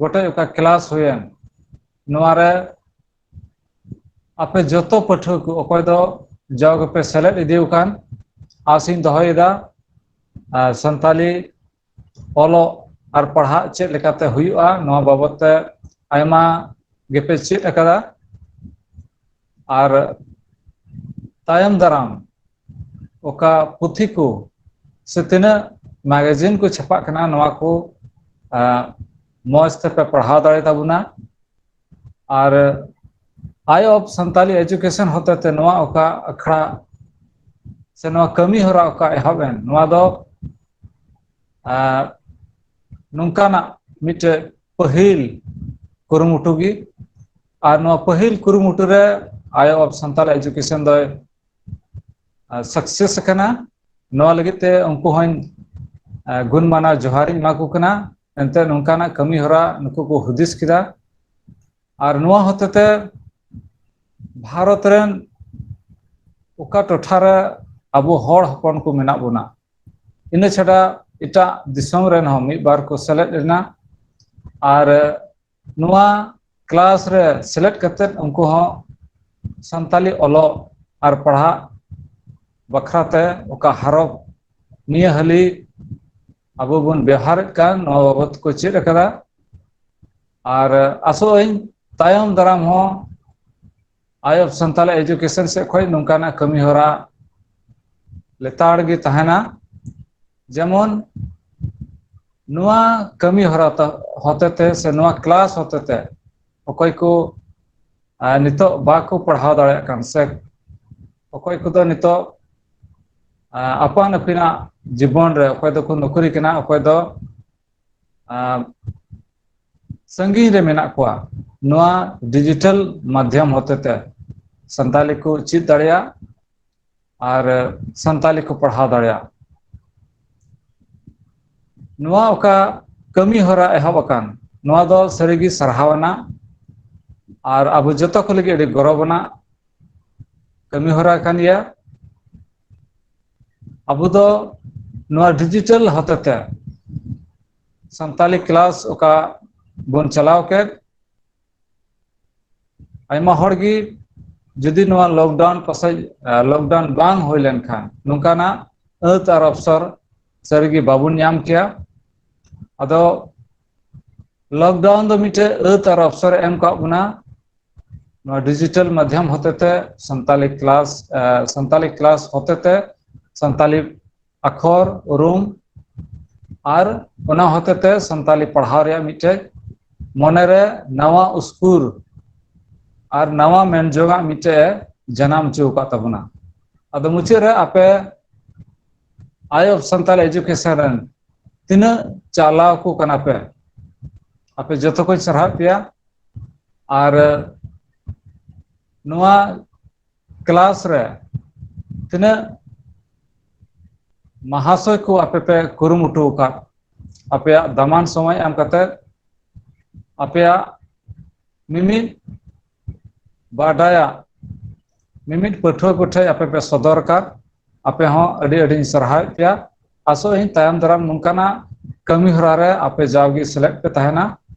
ᱜᱚᱴᱮᱡ ᱚᱠᱟ ᱠᱞᱟᱥ ᱦᱩᱭᱮᱱ, ᱱᱚᱣᱟ ᱨᱮ ᱟᱯᱮ ᱡᱚᱛᱚ ᱯᱟᱹᱴᱷᱩᱣᱟᱹ ᱠᱚ, ᱚᱠᱚᱭ ᱫᱚ ᱡᱟᱣ ᱜᱮᱯᱮ ᱥᱮᱞᱮᱫ ᱤᱫᱤ ᱟᱠᱟᱱ, ᱟᱥ ᱤᱧ ᱫᱚᱦᱚᱭᱮᱫᱟ, ᱟᱨ ᱥᱟᱱᱛᱟᱞᱤ ᱚᱞᱚᱜ ᱟᱨ ᱯᱟᱲᱦᱟᱜ ᱪᱮᱫ ᱞᱮᱠᱟᱛᱮ ᱦᱩᱭᱩᱜᱼᱟ, ᱱᱚᱣᱟ ᱵᱟᱵᱚᱛ ᱛᱮ ᱟᱭᱢᱟ ᱜᱮᱯᱮ ᱪᱮᱫ ᱟᱠᱟᱫᱟ᱾ ᱟᱨ ᱛᱟᱭᱚᱢ ᱫᱟᱨᱟᱢ ᱚᱠᱟ ᱯᱩᱛᱷᱤ ᱠᱚ ᱥᱮ ᱛᱤᱱᱟᱹᱜ ᱢᱮᱜᱟᱡᱤᱱ ᱠᱚ ᱪᱷᱟᱯᱟᱜ ᱠᱟᱱᱟ, ᱱᱚᱣᱟ ᱠᱚ, ᱟᱸ, ᱢᱚᱸᱡᱽ ᱛᱮᱯᱮ ᱯᱟᱲᱦᱟᱣ ᱫᱟᱲᱮ ᱛᱟᱵᱚᱱᱟ᱾ ᱟᱨ Eye of Santali Education ᱦᱚᱛᱮᱛᱮ ᱱᱚᱣᱟ ᱚᱠᱟ ᱟᱠᱷᱲᱟ ᱥᱮ ᱱᱚᱣᱟ ᱠᱟᱹᱢᱤ ᱦᱚᱨᱟ ᱚᱠᱟ ᱮᱦᱚᱵ ᱮᱱ, ᱱᱚᱣᱟ ᱫᱚ, ᱟᱸ, ᱱᱚᱝᱠᱟᱱᱟᱜ ᱢᱤᱫᱴᱮᱡ ᱯᱟᱹᱦᱤᱞ ᱠᱩᱨᱩᱢᱩᱴᱩ ᱜᱮ᱾ ᱟᱨ ᱱᱚᱣᱟ ᱯᱟᱹᱦᱤᱞ ᱠᱩᱨᱩᱢᱩᱴᱩ ᱨᱮ Eye of Santali Education ᱫᱚᱭ, ᱟᱸ, success ᱟᱠᱟᱱᱟ᱾ ᱱᱚᱣᱟ ᱞᱟᱹᱜᱤᱫ ᱛᱮ ᱩᱱᱠᱩ ᱦᱚᱸᱧ, ᱟᱸ, ᱜᱩᱱ ᱢᱟᱱᱟᱣ ᱡᱚᱦᱟᱨᱤᱧ ᱮᱢᱟ ᱠᱚ ᱠᱟᱱᱟ᱾ ᱮᱱᱛᱮ ᱱᱚᱝᱠᱟᱱᱟᱜ ᱠᱟᱹᱢᱤ ᱦᱚᱨᱟ ᱱᱩᱠᱩ ᱠᱚ ᱦᱩᱫᱤᱥ ᱠᱮᱫᱟ᱾ ᱟᱨ ᱱᱚᱣᱟ ᱦᱚᱛᱮᱛᱮ ᱵᱷᱟᱨᱚᱛ ᱨᱮᱱ ᱚᱠᱟ ᱴᱚᱴᱷᱟ ᱨᱮ ᱟᱵᱚ ᱦᱚᱲ ᱦᱚᱯᱚᱱ ᱠᱚ ᱢᱮᱱᱟᱜ ᱵᱚᱱᱟ, ᱤᱱᱟᱹ ᱪᱷᱟᱰᱟ ᱮᱴᱟᱜ ᱫᱤᱥᱚᱢ ᱨᱮᱱ ᱦᱚᱸ ᱢᱤᱫ ᱵᱟᱨ ᱠᱚ ᱥᱮᱞᱮᱫ ᱞᱮᱱᱟ᱾ ᱟᱨ ᱱᱚᱣᱟ ᱠᱞᱟᱥ ᱨᱮ ᱥᱮᱞᱮᱫ ᱠᱟᱛᱮᱫ ᱩᱱᱠᱩ ᱦᱚᱸ ᱥᱟᱱᱛᱟᱞᱤ ᱚᱞᱚᱜ ᱟᱨ ᱯᱟᱲᱦᱟᱜ ᱵᱟᱠᱷᱨᱟ ᱛᱮ ᱚᱠᱟ ᱦᱟᱨᱚᱯ ᱱᱤᱭᱟᱹ ᱦᱟᱹᱞᱤ ᱟᱵᱚ ᱵᱚᱱ ᱵᱮᱣᱦᱟᱨᱮᱫ ᱠᱟᱱ, ᱱᱚᱣᱟ ᱵᱟᱵᱚᱛ ᱠᱚ ᱪᱮᱫ ᱟᱠᱟᱫᱟ᱾ ᱟᱨ ᱟᱥᱚᱜ ᱟᱹᱧ ᱛᱟᱭᱚᱢ ᱫᱟᱨᱟᱢ ᱦᱚᱸ Eye of Santali Education ᱥᱮᱫ ᱠᱷᱚᱱ ᱱᱚᱝᱠᱟᱱᱟᱜ ᱠᱟᱹᱢᱤ ᱦᱚᱨᱟ ᱞᱮᱛᱟᱲ ᱜᱮ ᱛᱟᱦᱮᱱᱟ, ᱡᱮᱢᱚᱱ ᱱᱚᱣᱟ ᱠᱟᱹᱢᱤ ᱦᱚᱨᱟ ᱛᱟ-, ᱦᱚᱛᱮᱛᱮ ᱥᱮ ᱱᱚᱣᱟ ᱠᱞᱟᱥ ᱦᱚᱛᱮᱛᱮ ᱚᱠᱚᱭ ᱠᱚ, ᱟᱨ ᱱᱤᱛᱚᱜ ᱵᱟᱠᱚ ᱯᱟᱲᱦᱟᱣ ᱫᱟᱲᱮᱭᱟᱜ ᱠᱟᱱ ᱥᱮ ᱚᱠᱚᱭ ᱠᱚᱫᱚ ᱱᱤᱛᱚᱜ, ᱟᱸ, ᱟᱯᱟᱱ ᱟᱹᱯᱤᱱᱟᱜ ᱡᱤᱵᱚᱱ ᱨᱮ ᱚᱠᱚᱭ ᱫᱚᱠᱚ ᱱᱚᱠᱨᱤ ᱠᱟᱱᱟ, ᱚᱠᱚᱭ ᱫᱚ, ᱟᱸ, ᱥᱟᱺᱜᱤᱧ ᱨᱮ ᱢᱮᱱᱟᱜ ᱠᱚᱣᱟ, ᱱᱚᱣᱟ ᱰᱤᱡᱤᱴᱟᱞ ᱢᱟᱫᱽᱫᱷᱚᱢ ᱦᱚᱛᱮᱛᱮ ᱥᱟᱱᱛᱟᱞᱤ ᱠᱚ ᱪᱮᱫ ᱫᱟᱲᱮᱭᱟᱜ ᱟᱨ ᱥᱟᱱᱛᱟᱞᱤ ᱠᱚ ᱯᱟᱲᱦᱟᱣ ᱫᱟᱲᱮᱭᱟᱜ᱾ ᱱᱚᱣᱟ ᱚᱠᱟ ᱠᱟᱹᱢᱤ ᱦᱚᱨᱟ ᱮᱦᱚᱵ ᱟᱠᱟᱱ, ᱱᱚᱣᱟ ᱫᱚ ᱥᱟᱹᱨᱤᱜᱮ ᱥᱟᱨᱦᱟᱣ ᱟᱱᱟᱜ ᱟᱨ ᱟᱵᱚ ᱡᱚᱛᱚ ᱠᱚ ᱞᱟᱹᱜᱤᱫ ᱟᱹᱰᱤ ᱜᱚᱨᱚᱵᱽ ᱟᱱᱟᱜ ᱠᱟᱹᱢᱤ ᱦᱚᱨᱟ ᱠᱟᱱ ᱜᱮᱭᱟ᱾ ᱟᱵᱚ ᱫᱚ ᱱᱚᱣᱟ ᱰᱤᱡᱤᱴᱟᱞ ᱦᱚᱛᱮᱛᱮ ᱥᱟᱱᱛᱟᱞᱤ ᱠᱞᱟᱥ ᱚᱠᱟ ᱵᱚᱱ ᱪᱟᱞᱟᱣ ᱠᱮᱫ, ᱟᱭᱢᱟ ᱦᱚᱲ ᱜᱮ ᱡᱩᱫᱤ ᱱᱚᱣᱟ ᱞᱚᱠᱰᱟᱣᱩᱱ ᱯᱟᱥᱮᱡ ᱞᱚᱠᱰᱟᱣᱩᱱ ᱵᱟᱝ ᱦᱩᱭ ᱞᱮᱱᱠᱷᱟᱱ ᱱᱚᱝᱠᱟᱱᱟᱜ ᱟᱹᱛ ᱟᱨ ᱚᱯᱥᱚᱨ ᱥᱟᱹᱨᱤᱜᱮ ᱵᱟᱵᱚᱱ ᱧᱟᱢ ᱠᱮᱭᱟ᱾ ᱟᱫᱚ ᱞᱚᱠᱰᱟᱣᱩᱱ ᱫᱚ ᱢᱤᱫᱴᱮᱡ ᱟᱹᱛ ᱟᱨ ᱚᱯᱥᱚᱨ ᱮ ᱮᱢ ᱠᱟᱜ ᱵᱚᱱᱟ᱾ ᱱᱚᱣᱟ ᱰᱤᱡᱤᱴᱟᱞ ᱢᱟᱫᱽᱫᱷᱚᱢ ᱦᱚᱛᱮᱛᱮ ᱥᱟᱱᱛᱟᱞᱤ ᱠᱞᱟᱥ ᱥᱟᱱᱛᱟᱞᱤ ᱠᱞᱟᱥ ᱦᱚᱛᱮᱛᱮ ᱥᱟᱱᱛᱟᱞᱤ ᱟᱠᱷᱚᱨ ᱩᱨᱩᱢ ᱟᱨ ᱚᱱᱟ ᱦᱚᱛᱮᱛᱮ ᱥᱟᱱᱛᱟᱞᱤ ᱯᱟᱲᱦᱟᱣ ᱨᱮᱭᱟᱜ ᱢᱤᱫᱴᱮᱡ ᱢᱚᱱᱮᱨᱮ ᱱᱟᱣᱟ ᱩᱥᱠᱩᱨ ᱟᱨ ᱱᱟᱣᱟ ᱢᱮᱱ ᱡᱚᱝᱟᱜ ᱢᱤᱫᱴᱮᱡ ᱮ ᱡᱟᱱᱟᱢ ᱦᱚᱪᱚ ᱟᱠᱟᱫ ᱛᱟᱵᱚᱱᱟ᱾ ᱟᱫᱚ ᱢᱩᱪᱟᱹᱫ ᱨᱮ ᱟᱯᱮ Eye of Santal Education ᱨᱮᱱ ᱛᱤᱱᱟᱹᱜ ᱪᱟᱞᱟᱣ ᱠᱚ ᱠᱟᱱᱟ ᱯᱮ, ᱟᱯᱮ ᱡᱚᱛᱚ ᱠᱚᱧ ᱥᱟᱨᱦᱟᱣ ᱯᱮᱭᱟ᱾ ᱟᱨ ᱱᱚᱣᱟ ᱠᱞᱟᱥ ᱨᱮ ᱛᱤᱱᱟᱹᱜ ᱢᱟᱦᱟᱥᱚᱭ ᱠᱚ ᱟᱯᱮ ᱯᱮ ᱠᱩᱨᱩᱢᱩᱴᱩ ᱟᱠᱟᱫ, ᱟᱯᱮᱭᱟᱜ ᱫᱟᱢᱟᱱ ᱥᱚᱢᱚᱭ ᱮᱢ ᱠᱟᱛᱮ ᱟᱯᱮᱭᱟᱜ ᱢᱤᱢᱤᱫ ᱵᱟᱰᱟᱭᱟᱜ ᱢᱤᱢᱤᱫ ᱯᱟᱹᱴᱷᱩᱣᱟᱹ ᱠᱚᱴᱷᱮᱱ ᱟᱯᱮ ᱯᱮ ᱥᱚᱫᱚᱨ ᱟᱠᱟᱫ, ᱟᱯᱮ ᱦᱚᱸ ᱟᱹᱰᱤ ᱟᱹᱰᱤᱧ ᱥᱟᱨᱦᱟᱣᱮᱫ ᱯᱮᱭᱟ᱾ ᱟᱥᱚᱜ ᱟᱹᱧ ᱛᱟᱭᱚᱢ ᱫᱟᱨᱟᱢ ᱱᱚᱝᱠᱟᱱᱟᱜ ᱠᱟᱹᱢᱤ ᱦᱚᱨᱟ ᱨᱮ ᱟᱯᱮ ᱡᱟᱣᱜᱮ ᱥᱮᱞᱮᱫ ᱯᱮ ᱛᱟᱦᱮᱱᱟ,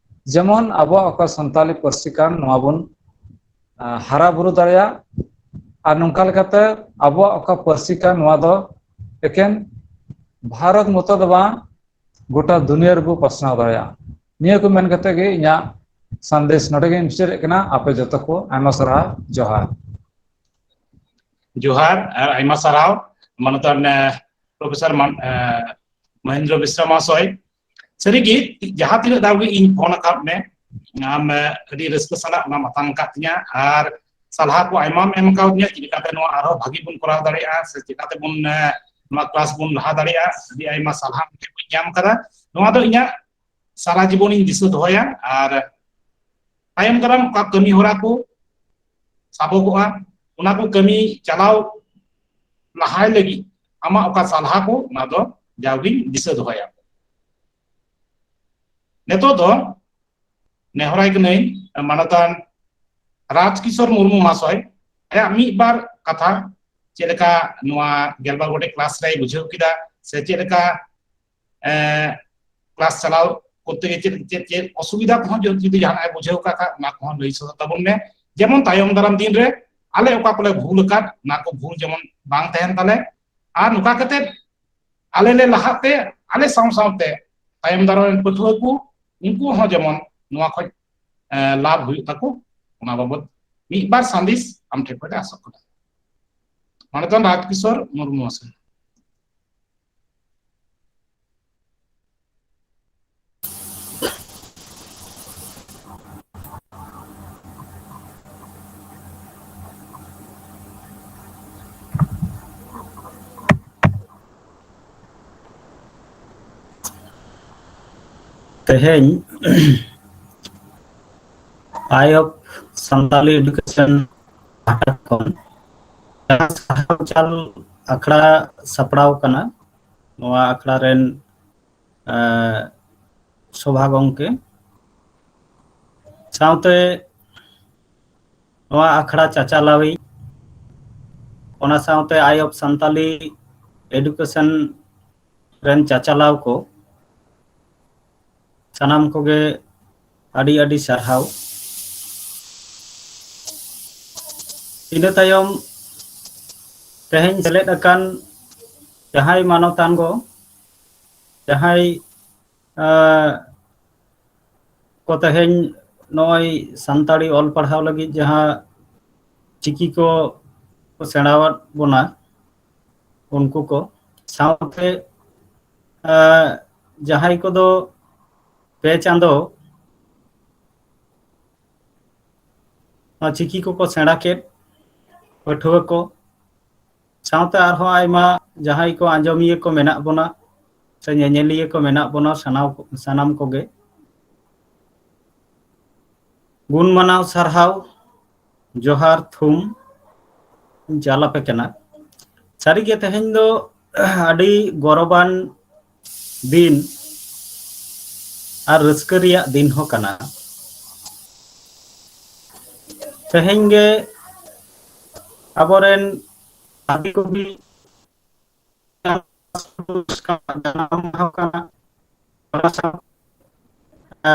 ᱡᱮᱢᱚᱱ ᱟᱵᱚᱣᱟᱜ ᱚᱠᱟ ᱥᱟᱱᱛᱟᱞᱤ ᱯᱟᱹᱨᱥᱤ ᱠᱟᱱ ᱱᱚᱣᱟ ᱵᱚᱱ ᱟᱸ, ᱦᱟᱨᱟ ᱵᱩᱨᱩ ᱫᱟᱲᱮᱭᱟᱜ᱾ ᱟᱨ ᱱᱚᱝᱠᱟ ᱞᱮᱠᱟᱛᱮ ᱟᱵᱚᱣᱟᱜ ᱚᱠᱟ ᱯᱟᱹᱨᱥᱤ ᱠᱟᱱ ᱱᱚᱣᱟ ᱫᱚ ᱮᱠᱮᱱ ᱵᱷᱟᱨᱚᱛ ᱢᱚᱛᱚ ᱫᱚ ᱵᱟᱝ, ᱜᱚᱴᱟ ᱫᱩᱱᱤᱭᱟᱹ ᱨᱮᱵᱚ ᱯᱟᱥᱱᱟᱣ ᱫᱟᱲᱮᱭᱟᱜᱼᱟ᱾ ᱱᱤᱭᱟᱹ ᱠᱚ ᱢᱮᱱ ᱠᱟᱛᱮ ᱜᱮ ᱤᱧᱟᱹᱜ ᱥᱟᱸᱫᱮᱥ ᱱᱚᱰᱮ ᱜᱮᱧ ᱢᱩᱪᱟᱹᱫᱮᱫ ᱠᱟᱱᱟ᱾ ᱟᱯᱮ ᱡᱚᱛᱚ ᱠᱚ ᱟᱭᱢᱟ ᱥᱟᱨᱦᱟᱣ, ᱡᱚᱦᱟᱨ᱾ ᱡᱚᱦᱟᱨ ᱟᱨ ᱟᱭᱢᱟ ᱥᱟᱨᱦᱟᱣ ᱢᱟᱱᱚᱛᱟᱱ ᱯᱨᱚᱯᱷᱮᱥᱚᱨ ᱢᱚᱦᱮᱱᱫᱨᱚ ᱵᱤᱥᱨᱟ ᱢᱚᱦᱟᱥᱚᱭ᱾ ᱥᱟᱹᱨᱤᱜᱮ ᱡᱟᱦᱟᱸ ᱛᱤᱱᱟᱹᱜ ᱫᱷᱟᱣ ᱜᱮ ᱤᱧ ᱯᱷᱳᱱ ᱟᱠᱟᱫ ᱢᱮ, ᱟᱢ ᱟᱹᱰᱤ ᱨᱟᱹᱥᱠᱟᱹ ᱥᱟᱞᱟᱜ ᱚᱱᱟᱢ ᱟᱛᱟᱝ ᱟᱠᱟᱫ ᱛᱤᱧᱟ ᱟᱨ ᱥᱟᱞᱦᱟ ᱠᱚ ᱟᱭᱢᱟᱢ ᱮᱢ ᱠᱟᱣᱫᱤᱧᱟ, ᱪᱮᱫ ᱞᱮᱠᱟᱛᱮ ᱱᱚᱣᱟ ᱟᱨᱦᱚᱸ ᱵᱷᱟᱹᱜᱤ ᱵᱚᱱ ᱠᱚᱨᱟᱣ ᱫᱟᱲᱮᱭᱟᱜᱼᱟ ᱥᱮ ᱪᱮᱠᱟᱛᱮᱵᱚᱱ ᱱᱚᱣᱟ ᱠᱞᱟᱥ ᱵᱚᱱ ᱞᱟᱦᱟ ᱫᱟᱲᱮᱭᱟᱜᱼᱟ᱾ ᱟᱹᱰᱤ ᱟᱭᱢᱟ ᱥᱟᱞᱦᱟ ᱟᱢ ᱴᱷᱮᱱ ᱠᱷᱚᱱ ᱧᱟᱢ ᱠᱟᱫᱟ᱾ ᱱᱚᱣᱟ ᱫᱚ ᱤᱧᱟᱹᱜ ᱥᱟᱨᱟ ᱡᱤᱵᱚᱱᱤᱧ ᱫᱤᱥᱟᱹ ᱫᱚᱦᱚᱭᱟ ᱟᱨ ᱛᱟᱭᱚᱢ ᱫᱟᱨᱟᱢ ᱚᱠᱟ ᱠᱟᱹᱢᱤ ᱦᱚᱨᱟ ᱠᱚ ᱥᱟᱵᱚᱜᱚᱜᱼᱟ, ᱚᱱᱟ ᱠᱚ ᱠᱟᱹᱢᱤ ᱪᱟᱞᱟᱣ ᱞᱟᱦᱟᱭ ᱞᱟᱹᱜᱤᱫ ᱟᱢᱟᱜ ᱚᱠᱟ ᱥᱟᱞᱦᱟ ᱠᱚ, ᱚᱱᱟ ᱫᱚ ᱡᱟᱣᱜᱤᱧ ᱫᱤᱥᱟᱹ ᱫᱚᱦᱚᱭᱟ᱾ ᱱᱤᱛᱚᱜ ᱫᱚ ᱱᱮᱦᱚᱨᱟᱭ ᱠᱟᱹᱱᱟᱹᱧ ᱢᱟᱱᱚᱛᱟᱱ ᱨᱟᱡᱽ ᱠᱤᱥᱳᱨ ᱢᱩᱨᱢᱩ ᱢᱟᱦᱟᱥᱚᱭ, ᱟᱭᱟᱜ ᱢᱤᱫ ᱵᱟᱨ ᱠᱟᱛᱷᱟ, ᱪᱮᱫ ᱞᱮᱠᱟ ᱱᱚᱣᱟ ᱜᱮᱞᱵᱟᱨ ᱜᱚᱴᱮᱡ ᱠᱞᱟᱥ ᱨᱮᱭ ᱵᱩᱡᱷᱟᱹᱣ ᱠᱮᱫᱟ ᱥᱮ ᱪᱮᱫ ᱞᱮᱠᱟ ᱠᱞᱟᱥ ᱪᱟᱞᱟᱣ ᱠᱚᱨᱛᱮ ᱜᱮ ᱪᱮᱫ ᱪᱮᱫ ᱪᱮᱫ ᱚᱥᱩᱵᱤᱫᱷᱟ ᱠᱚᱦᱚᱸ ᱡᱩᱫᱤ ᱡᱟᱦᱟᱱᱟᱜ ᱮ ᱵᱩᱡᱷᱟᱹᱣ ᱠᱟᱜ ᱠᱷᱟᱱ, ᱚᱱᱟ ᱠᱚᱦᱚᱸ ᱞᱟᱹᱭ ᱥᱚᱫᱚᱨ ᱛᱟᱵᱚᱱ ᱢᱮ᱾ ᱡᱮᱢᱚᱱ ᱛᱟᱭᱚᱢ ᱫᱟᱨᱟᱢ ᱫᱤᱱ ᱨᱮ ᱟᱞᱮ ᱚᱠᱟ ᱠᱚᱞᱮ ᱵᱷᱩᱞ ᱟᱠᱟᱫ, ᱚᱱᱟ ᱠᱚ ᱵᱷᱩᱞ ᱡᱮᱢᱚᱱ ᱵᱟᱝ ᱛᱟᱦᱮᱱ ᱛᱟᱞᱮ, ᱟᱨ ᱱᱚᱝᱠᱟ ᱠᱟᱛᱮ ᱟᱞᱮ ᱞᱮ ᱞᱟᱦᱟᱜ ᱛᱮ ᱟᱞᱮ ᱥᱟᱶ ᱥᱟᱶᱛᱮ ᱛᱟᱭᱚᱢ ᱫᱟᱨᱟᱢ ᱨᱮᱱ ᱯᱟᱹᱴᱷᱩᱣᱟᱹ ᱠᱚ, ᱩᱱᱠᱩ ᱦᱚᱸ ᱡᱮᱢᱚᱱ ᱱᱚᱣᱟ ᱠᱷᱚᱱ, ᱮ, ᱞᱟᱵᱷ ᱦᱩᱭᱩᱜ ᱛᱟᱠᱚ, ᱚᱱᱟ ᱵᱟᱵᱚᱛ ᱢᱤᱫ ᱵᱟᱨ ᱥᱟᱸᱫᱮᱥ ᱟᱢ ᱴᱷᱮᱱ ᱠᱷᱚᱱ ᱞᱮ ᱟᱥᱚᱜ ᱠᱟᱱᱟ᱾ ᱢᱟᱱᱚᱛᱟᱱ ᱨᱟᱡᱽ ᱠᱤᱥᱳᱨ ᱢᱩᱨᱢᱩ ᱢᱟᱥᱮ᱾ ᱛᱮᱦᱮᱧ Eye of Santali Education ᱯᱟᱦᱴᱟ ᱠᱷᱚᱱ ᱡᱟᱦᱟᱸ ᱥᱟᱨᱦᱟᱣ ᱪᱟᱞ ᱟᱠᱷᱲᱟ ᱥᱟᱯᱲᱟᱣ ᱠᱟᱱᱟ, ᱱᱚᱣᱟ ᱟᱠᱷᱲᱟ ᱨᱮᱱ, ᱮ, ᱥᱚᱵᱷᱟ ᱜᱚᱢᱠᱮ ᱥᱟᱶᱛᱮ ᱱᱚᱣᱟ ᱟᱠᱷᱲᱟ ᱪᱟᱪᱟᱞᱟᱣᱤᱡ, ᱚᱱᱟ ᱥᱟᱶᱛᱮ Eye of Santali Education ᱨᱮᱱ ᱪᱟᱪᱟᱞᱟᱣ ᱠᱚ, ᱥᱟᱱᱟᱢ ᱠᱚᱜᱮ ᱟᱹᱰᱤ ᱟᱹᱰᱤ ᱥᱟᱨᱦᱟᱣ᱾ ᱤᱱᱟᱹ ᱛᱟᱭᱚᱢ ᱛᱮᱦᱮᱧ ᱥᱮᱞᱮᱫ ᱟᱠᱟᱱ ᱡᱟᱦᱟᱸᱭ ᱢᱟᱱᱚᱛᱟᱱ ᱠᱚ, ᱡᱟᱦᱟᱸᱭ, ᱟᱸ, ᱠᱚ ᱛᱮᱦᱮᱧ ᱱᱚᱜᱼᱚᱭ ᱥᱟᱱᱛᱟᱲᱤ ᱚᱞ ᱯᱟᱲᱦᱟᱣ ᱞᱟᱹᱜᱤᱫ ᱡᱟᱦᱟᱸ ᱪᱤᱠᱤ ᱠᱚ ᱠᱚ ᱥᱮᱬᱟᱣᱟᱫ ᱵᱚᱱᱟ, ᱩᱱᱠᱩ ᱠᱚ ᱥᱟᱶᱛᱮ, ᱟᱸ, ᱡᱟᱦᱟᱸᱭ ᱠᱚᱫᱚ ᱯᱮ ᱪᱟᱸᱫᱚ ᱱᱚᱣᱟ ᱪᱤᱠᱤ ᱠᱚᱠᱚ ᱥᱮᱬᱟ ᱠᱮᱫ ᱯᱟᱹᱴᱷᱩᱣᱟᱹ ᱠᱚ, ᱥᱟᱶᱛᱮ ᱟᱨᱦᱚᱸ ᱟᱭᱢᱟ ᱡᱟᱦᱟᱸᱭ ᱠᱚ ᱟᱸᱡᱚᱢᱤᱭᱟᱹ ᱠᱚ ᱢᱮᱱᱟᱜ ᱵᱚᱱᱟ ᱥᱮ ᱧᱮᱧᱮᱞᱤᱭᱟᱹ ᱠᱚ ᱢᱮᱱᱟᱜ ᱵᱚᱱᱟ, ᱥᱟᱱᱟᱢ, ᱥᱟᱱᱟᱢ ᱠᱚᱜᱮ ᱜᱩᱱ ᱢᱟᱱᱟᱣ ᱥᱟᱨᱦᱟᱣ ᱡᱚᱦᱟᱨ ᱛᱷᱩᱢ ᱤᱧ ᱪᱟᱞ ᱟᱯᱮ ᱠᱟᱱᱟ᱾ ᱥᱟᱹᱨᱤᱜᱮ ᱛᱮᱦᱮᱧ ᱫᱚ ᱟᱹᱰᱤ ᱜᱚᱨᱚᱵᱟᱱ ᱫᱤᱱ ᱟᱨ ᱨᱟᱹᱥᱠᱟᱹ ᱨᱮᱭᱟᱜ ᱫᱤᱱ ᱦᱚᱸ ᱠᱟᱱᱟ᱾ ᱛᱮᱦᱮᱧ ᱜᱮ ᱟᱵᱚᱨᱮᱱ ᱟᱹᱫᱤ ᱠᱚᱵᱤ ᱡᱟᱱᱟᱢ ᱢᱟᱦᱟ ᱠᱟᱱᱟ, ᱚᱱᱟ ᱥᱟᱶ, ᱮ,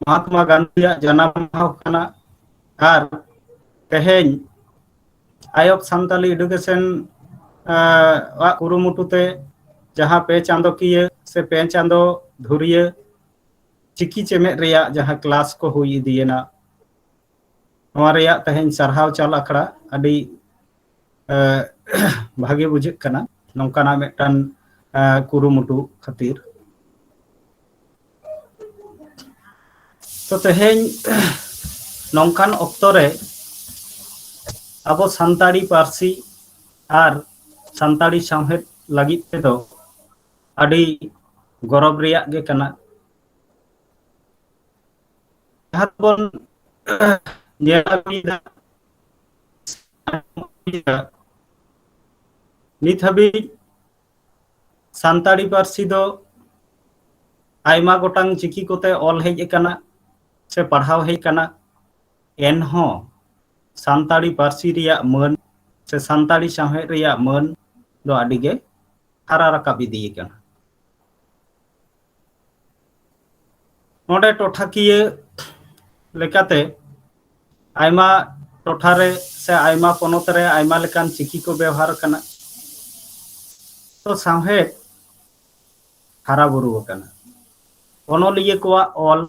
ᱢᱚᱦᱟᱛᱢᱟ ᱜᱟᱱᱫᱷᱤᱭᱟᱜ ᱡᱟᱱᱟᱢ ᱢᱟᱦᱟ ᱠᱟᱱᱟ, ᱟᱨ ᱛᱮᱦᱮᱧ ᱟᱭᱚᱠ ᱥᱟᱱᱛᱟᱞᱤ ᱮᱰᱩᱠᱮᱥᱚᱱ ᱟᱜ ᱠᱩᱨᱩᱢᱩᱴᱩ ᱛᱮ ᱡᱟᱦᱟᱸ ᱯᱮ ᱪᱟᱸᱫᱚᱠᱤᱭᱟᱹ ᱥᱮ ᱯᱮ ᱪᱟᱸᱫᱚ ᱫᱷᱩᱨᱤᱭᱟᱹ ᱪᱤᱠᱤ ᱪᱮᱢᱮᱫ ᱨᱮᱭᱟᱜ ᱡᱟᱦᱟᱸ ᱠᱞᱟᱥ ᱠᱚ ᱦᱩᱭ ᱤᱫᱤᱭᱮᱱᱟ, ᱱᱚᱣᱟ ᱨᱮᱭᱟᱜ ᱛᱮᱦᱮᱧ ᱥᱟᱨᱦᱟᱣ ᱪᱟᱞ ᱟᱠᱷᱲᱟ ᱟᱹᱰᱤ ᱵᱷᱟᱜᱮ ᱵᱩᱡᱷᱟᱹᱜ ᱠᱟᱱᱟ ᱱᱚᱝᱠᱟᱱᱟᱜ ᱢᱤᱫᱴᱟᱝ ᱠᱩᱨᱩᱢᱩᱴᱩ ᱠᱷᱟᱹᱛᱤᱨ᱾ ᱛᱚ ᱛᱮᱦᱮᱧ ᱱᱚᱝᱠᱟᱱ ᱚᱠᱛᱚ ᱨᱮ ᱟᱵᱚ ᱥᱟᱱᱛᱟᱲᱤ ᱯᱟᱹᱨᱥᱤ ᱟᱨ ᱥᱟᱱᱛᱟᱲᱤ ᱥᱟᱶᱦᱮᱫ ᱞᱟᱹᱜᱤᱫ ᱛᱮᱫᱚ ᱟᱹᱰᱤ ᱜᱚᱨᱚᱵᱽ ᱨᱮᱭᱟᱜ ᱜᱮ ᱠᱟᱱᱟ᱾ ᱡᱟᱦᱟᱸ ᱵᱚᱱ ᱧᱮᱞ ᱟᱹᱜᱩᱭᱮᱫᱟ, ᱱᱤᱛ ᱦᱟᱹᱵᱤᱡ ᱥᱟᱱᱛᱟᱲᱤ ᱯᱟᱹᱨᱥᱤ ᱫᱚ ᱟᱭᱢᱟ ᱜᱚᱴᱟᱝ ᱪᱤᱠᱤ ᱠᱚᱛᱮ ᱚᱞ ᱦᱮᱡ ᱟᱠᱟᱱᱟ ᱥᱮ ᱯᱟᱲᱦᱟᱣ ᱦᱮᱡ ᱟᱠᱟᱱᱟ, ᱮᱱᱦᱚᱸ ᱥᱟᱱᱛᱟᱲᱤ ᱯᱟᱹᱨᱥᱤ ᱨᱮᱭᱟᱜ ᱢᱟᱹᱱ ᱥᱮ ᱥᱟᱱᱛᱟᱲᱤ ᱥᱟᱶᱦᱮᱫ ᱨᱮᱭᱟᱜ ᱢᱟᱹᱱ ᱫᱚ ᱟᱹᱰᱤ ᱜᱮ ᱦᱟᱨᱟ ᱨᱟᱠᱟᱵ ᱤᱫᱤ ᱟᱠᱟᱱᱟ᱾ ᱱᱚᱰᱮ ᱴᱚᱴᱷᱟᱠᱤᱭᱟᱹ ᱞᱮᱠᱟᱛᱮ ᱟᱭᱢᱟ ᱴᱚᱴᱷᱟ ᱨᱮ ᱥᱮ ᱟᱭᱢᱟ ᱯᱚᱱᱚᱛ ᱨᱮ ᱟᱭᱢᱟ ᱞᱮᱠᱟᱱ ᱪᱤᱠᱤ ᱠᱚ ᱵᱮᱣᱦᱟᱨ ᱟᱠᱟᱱᱟ᱾ ᱛᱚ ᱥᱟᱶᱦᱮᱫ ᱦᱟᱨᱟ ᱵᱩᱨᱩ ᱟᱠᱟᱱᱟ᱾ ᱚᱱᱚᱞᱤᱭᱟᱹ ᱠᱚᱣᱟᱜ ᱚᱞ